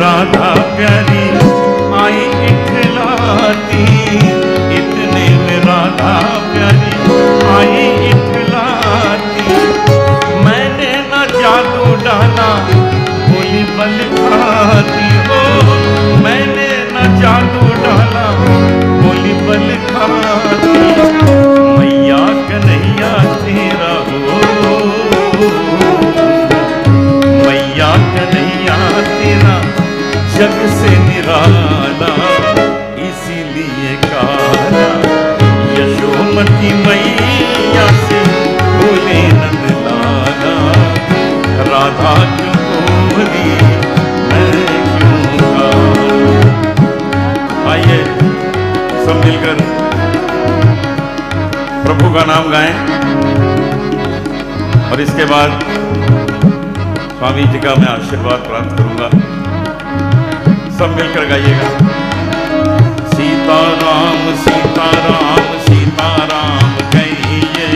राधा प्यारी आई इठलाती, इतने में राधा प्यारी आई इठलाती। मैंने न जादू डाला बोली बल खाती हो, मैंने न जादू डाला बोली बल खाती। मैया कन्हैया तेरा हो, मैया कन्हैया तेरा जग से निराला, इसीलिए काला यशोमती मैया से बोले नंद लाला। राधा क्यों बोली मैं क्यों काला। आइए सब मिलकर प्रभु का नाम गाएं और इसके बाद स्वामी जी का मैं आशीर्वाद प्राप्त करूंगा। सब मिलकर गाइएगा। सीता राम सीता राम सीता राम कहिए,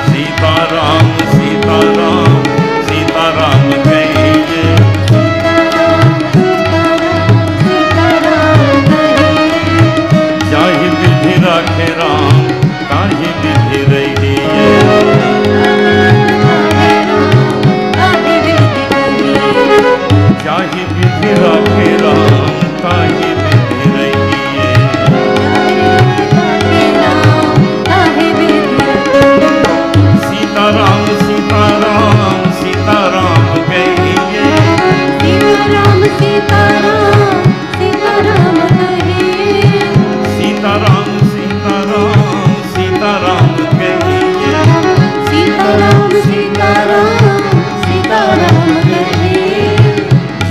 सीता राम सीता राम सीता राम कहिए। जाहि विधि राखे राम ताहि विधि रहिए, जाहि विधि राखे राम ताहि विधि रहिए। सीता राम सीता राम सीता राम कहिए, सीता राम सीता राम सीता राम कहिए। सीता राम सीता राम सीता राम कहिए, सीता राम सीता राम सीता राम कहिए।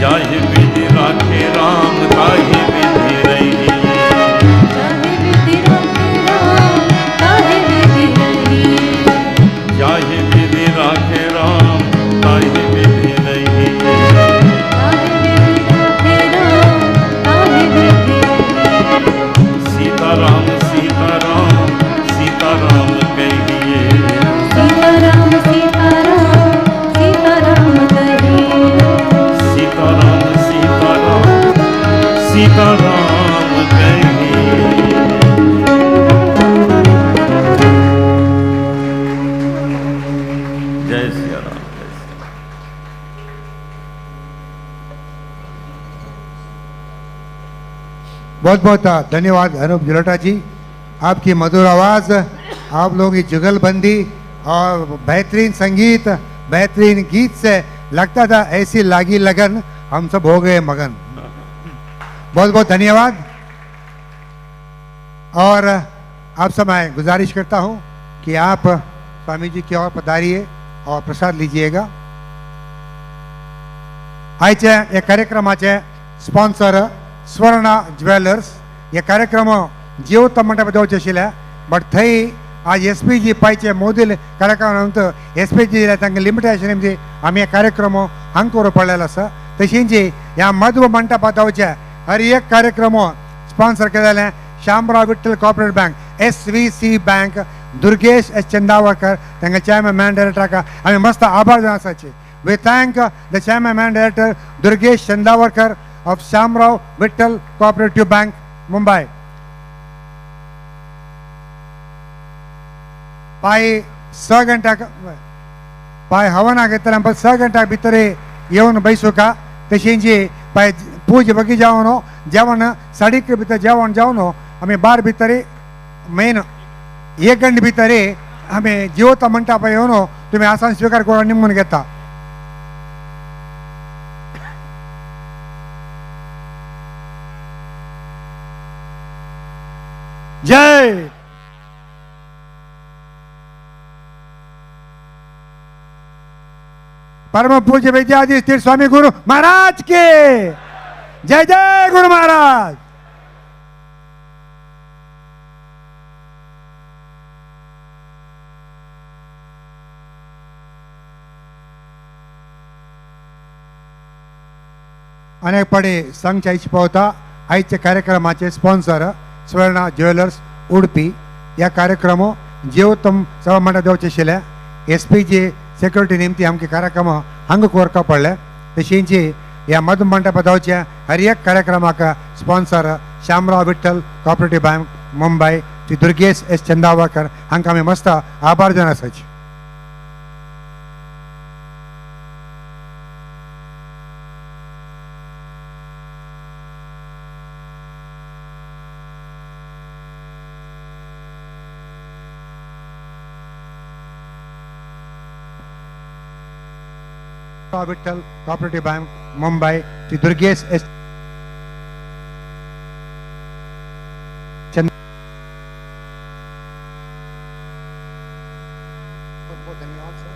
जाहि विधि राखे राम ताहि विधि रहिए, जाहि विधि राखे राम ताहि विधि रहिए। जाहि विधि राखे राम ताहि विधि रहिए। ताहि विधि राखे राम ताहि विधि रहिए। सीता राम सीता राम सीता राम कहिए, सीता राम सीता राम सीता राम कहिए। सीता राम सीता राम सीता राम कहिए। जय सिया राम, जय सिया राम। बहुत बहुत धन्यवाद अनूप जलोटा जी, आपकी मधुर आवाज़, आप लोगों की जुगलबंदी और बेहतरीन संगीत, बेहतरीन गीत से लगता था ऐसी लागी लगन, हम सब हो गए मगन। बहुत बहुत धन्यवाद। और आप सब मैं गुजारिश करता हूँ कि आप स्वामी जी की ओर पधारिए और प्रसाद लीजिएगा। आयचे हे कार्यक्रमाचे स्पॉन्सर स्वर्णा ज्वेलर्स। हे कार्यक्रम जियोत्तम मंडपात जावचे आशिल्ले, बट थंय आज एस पी जी पायचे मोदील कार्यक्रमा नंतर एस पी जी तांकां लिमिटेशन म्हणजे आमी हे कार्यक्रम हांगा करूं पडलेलो आसा। तशेंच ह्या मध्व मंडपात जावचे हर एक कार्यक्रम स्पॉन्सर केलेले Shamrao Vitthal cooperative bank, SVC bank, Durgesh S Chandavarkar तांकां चेअरमॅन मॅन डायरेक्टराक आमी मस्त आभार जावन आसाचे। We thank the chairman man director Durgesh Chandavarkar of Shamrao Vitthal cooperative bank, Mumbai. पाय 6 घंट्याक पाय हवना घेतले पण 6 घंट्या भितर येवन बैसुका। तशेंच पाय पूज बगी जावन जेवण 1:30 भितर जेवण जावन आमी 12 भितर मेन 1 घंटे भितर आमी जिवता म्हणटा पळय येवन तुमी आसन स्विकार करून निमून घेता। जय परम पूज्य विद्याधीश तीर्थ स्वामी गुरु महाराज के जय जय गुरु महाराज। अनेक पडे संघच्या आयची पावता आयच्या कार्यक्रमाचे स्पॉन्सर स्वर्णा ज्वेलर्स उडपी। या कार्यक्रम जियोत्तम सभा मंडळ जावचे आशिल्ले एस पी जी सेक्युरिटी निमती आमचे कार्यक्रम हांगा कोरका पडले. तशींच ह्या मध मंडप जावच्या हर एक कार्यक्रमाक sponsor Shamrao Vitthal cooperative bank Mumbai Shri Durgesh S Chandavarkar हांकां आमी मस्त आभार जावन आसाची. Vitthal cooperative bank Mumbai Shri Durgesh S Chand. धन्यवाद सर.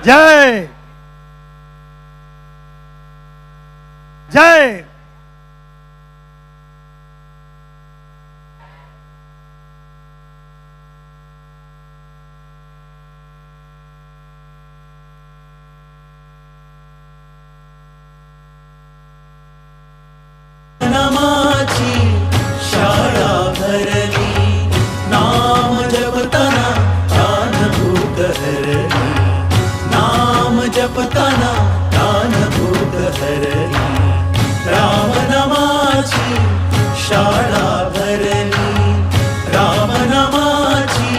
जय जय. नामाची शाळा भरली, नाम जपताना तान भूक हरली, नाम जपताना तान भूक हरली, राम नामाची शाळा भरली, राम नामाची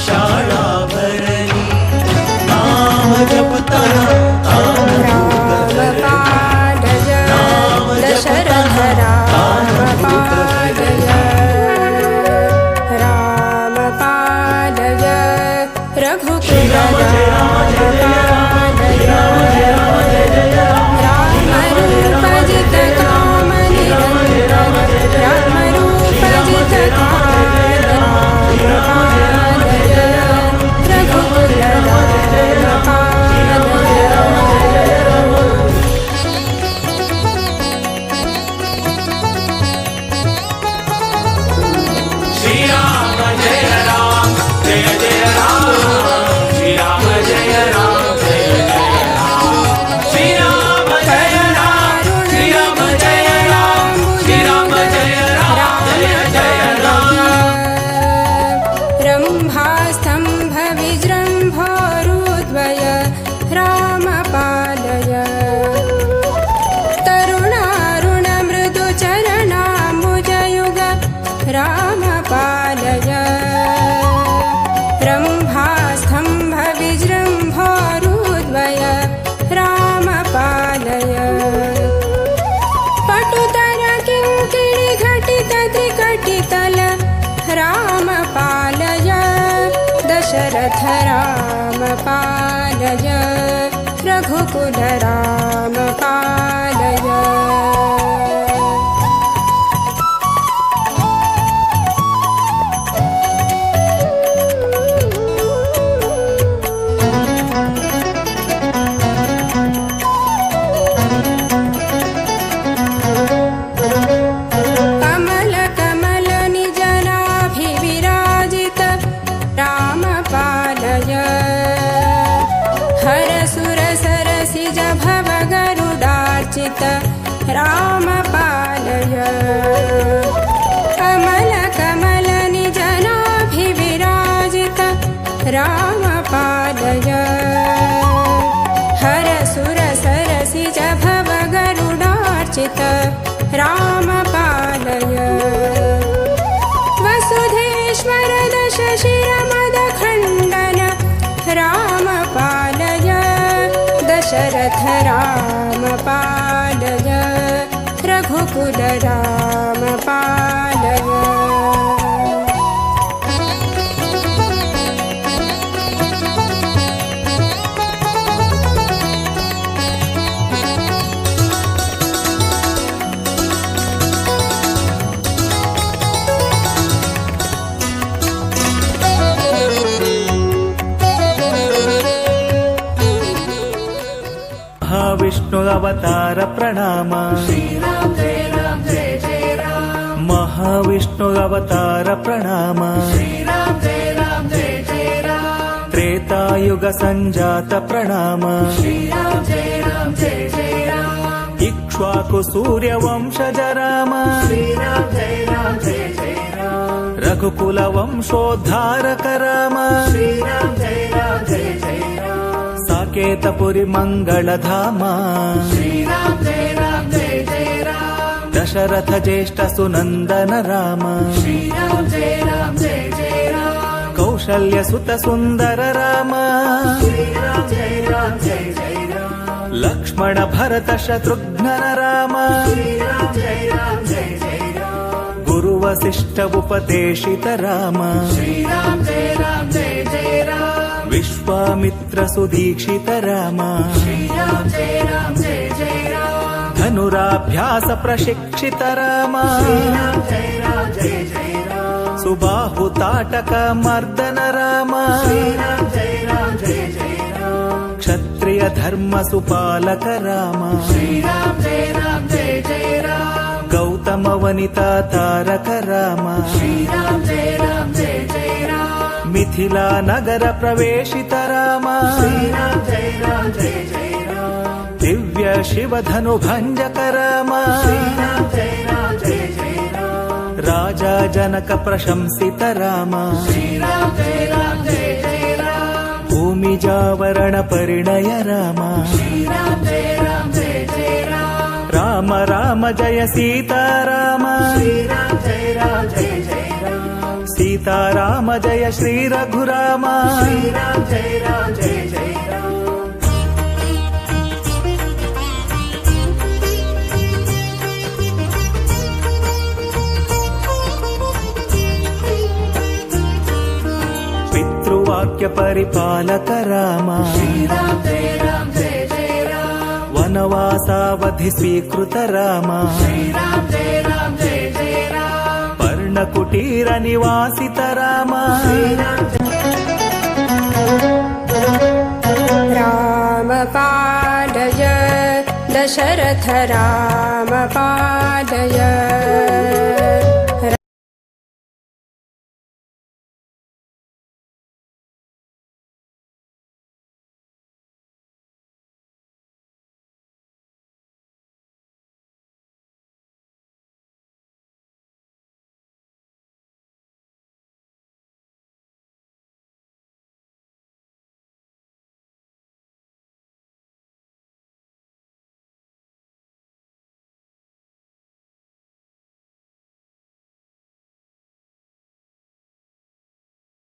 शाळा भरली, नाम जपताना तान भूक हरली, नाम जपताना तान भूक हरली. राम पालय रघुकुल श्रीराम जय राम जय जय राम, श्रीराम जय राम जय जय राम, राम रूप जित काम निरंतर, राम रूप जित काम पालय रघुकुल राम पालय. श्री राम जय राम जय जय राम, श्री राम जय राम जय जय राम, श्री राम जय राम, श्री राम जय राम, श्री राम जय राम जय जय राम. रम्भास्तम्भ विजृम्भोरुद्वय राम पालय, तरुणारुण मृदुचरणाम्बुजयुग राम पालय, रम्भास्तम्भ विजृम्भोरुद्वय राम पालय, पटुतर किङ्किणि घटित त्रिकटितल राम पालय, दशरथ राम पालय रघुकुल राम पालय. कमल कमल निजनाभिविराजित राम पालय, हर सुर सरसिज भव गरुडार्चित राम पालय, कमल कमल निजनाभिविराजित राम पालय, हर सुर सरसिज भव गरुडार्चित राम पालय, वसुधेश्वर दशशिरमदखण्डन राम पालय, दशरथ राम पालय रघुकुल राम पालय. महाविष्णु अवतार प्रणाम श्रीराम जय राम जय जय राम महाविष्णु अवतार प्रणाम श्रीराम जय राम जय जय राम त्रेतायुग संजात प्रणाम श्रीराम जय राम जय जय राम इक्ष्वाकु सूर्य वंशज राम श्रीराम जय राम जय जय राम रघुकुल वंशोद्धारक राम श्रीराम जय राम जय जय राम साकेतपुरी मंगलधाम श्रीराम जय राम जय जय राम दशरथ ज्येष्ठ सुनंदन राम श्रीराम जय राम जय जय राम कौशल्य सुत सुंदर राम श्रीराम जय राम जय जय राम लक्ष्मण भरत शत्रुघ्न राम श्रीराम जय राम जय जय राम गुरु वसिष्ठ उपदेशित राम श्रीराम जय राम जय जय राम विश्वामित्र सुदीक्षित राम श्रीराम जय राम जय जय राम धनुराभ्यास प्रशिक्षित राम श्रीराम जय राम जय जय राम सुबाहु ताटक मर्दन राम श्रीराम जय राम जय जय राम क्षत्रिय धर्म सुपालक राम श्रीराम जय राम जय जय राम गौतम वनिता तारक राम श्रीराम जय राम जय जय राम मिथिला नगर प्रवेशित राम श्रीराम जय राम जय जय राम दिव्य शिव धनु भंजक राम श्रीराम जय राम जय जय राम राजा जनक प्रशंसित राम श्रीराम जय राम जय जय राम भूमिजावरण परिणय राम श्रीराम जय राम जय जय राम राम राम जय सीता राम श्रीराम जय राम जय जय राम सीता राम जय श्री रघुराम श्रीराम जय राम जय जय राम पितृवाक्य परिपालक राम श्रीराम जय राम जय जय राम वनवासावधि स्वीकृत राम श्रीराम जय राम जय जय राम पर्णकुटीर निवासित राम श्रीराम राम पालय दशरथ राम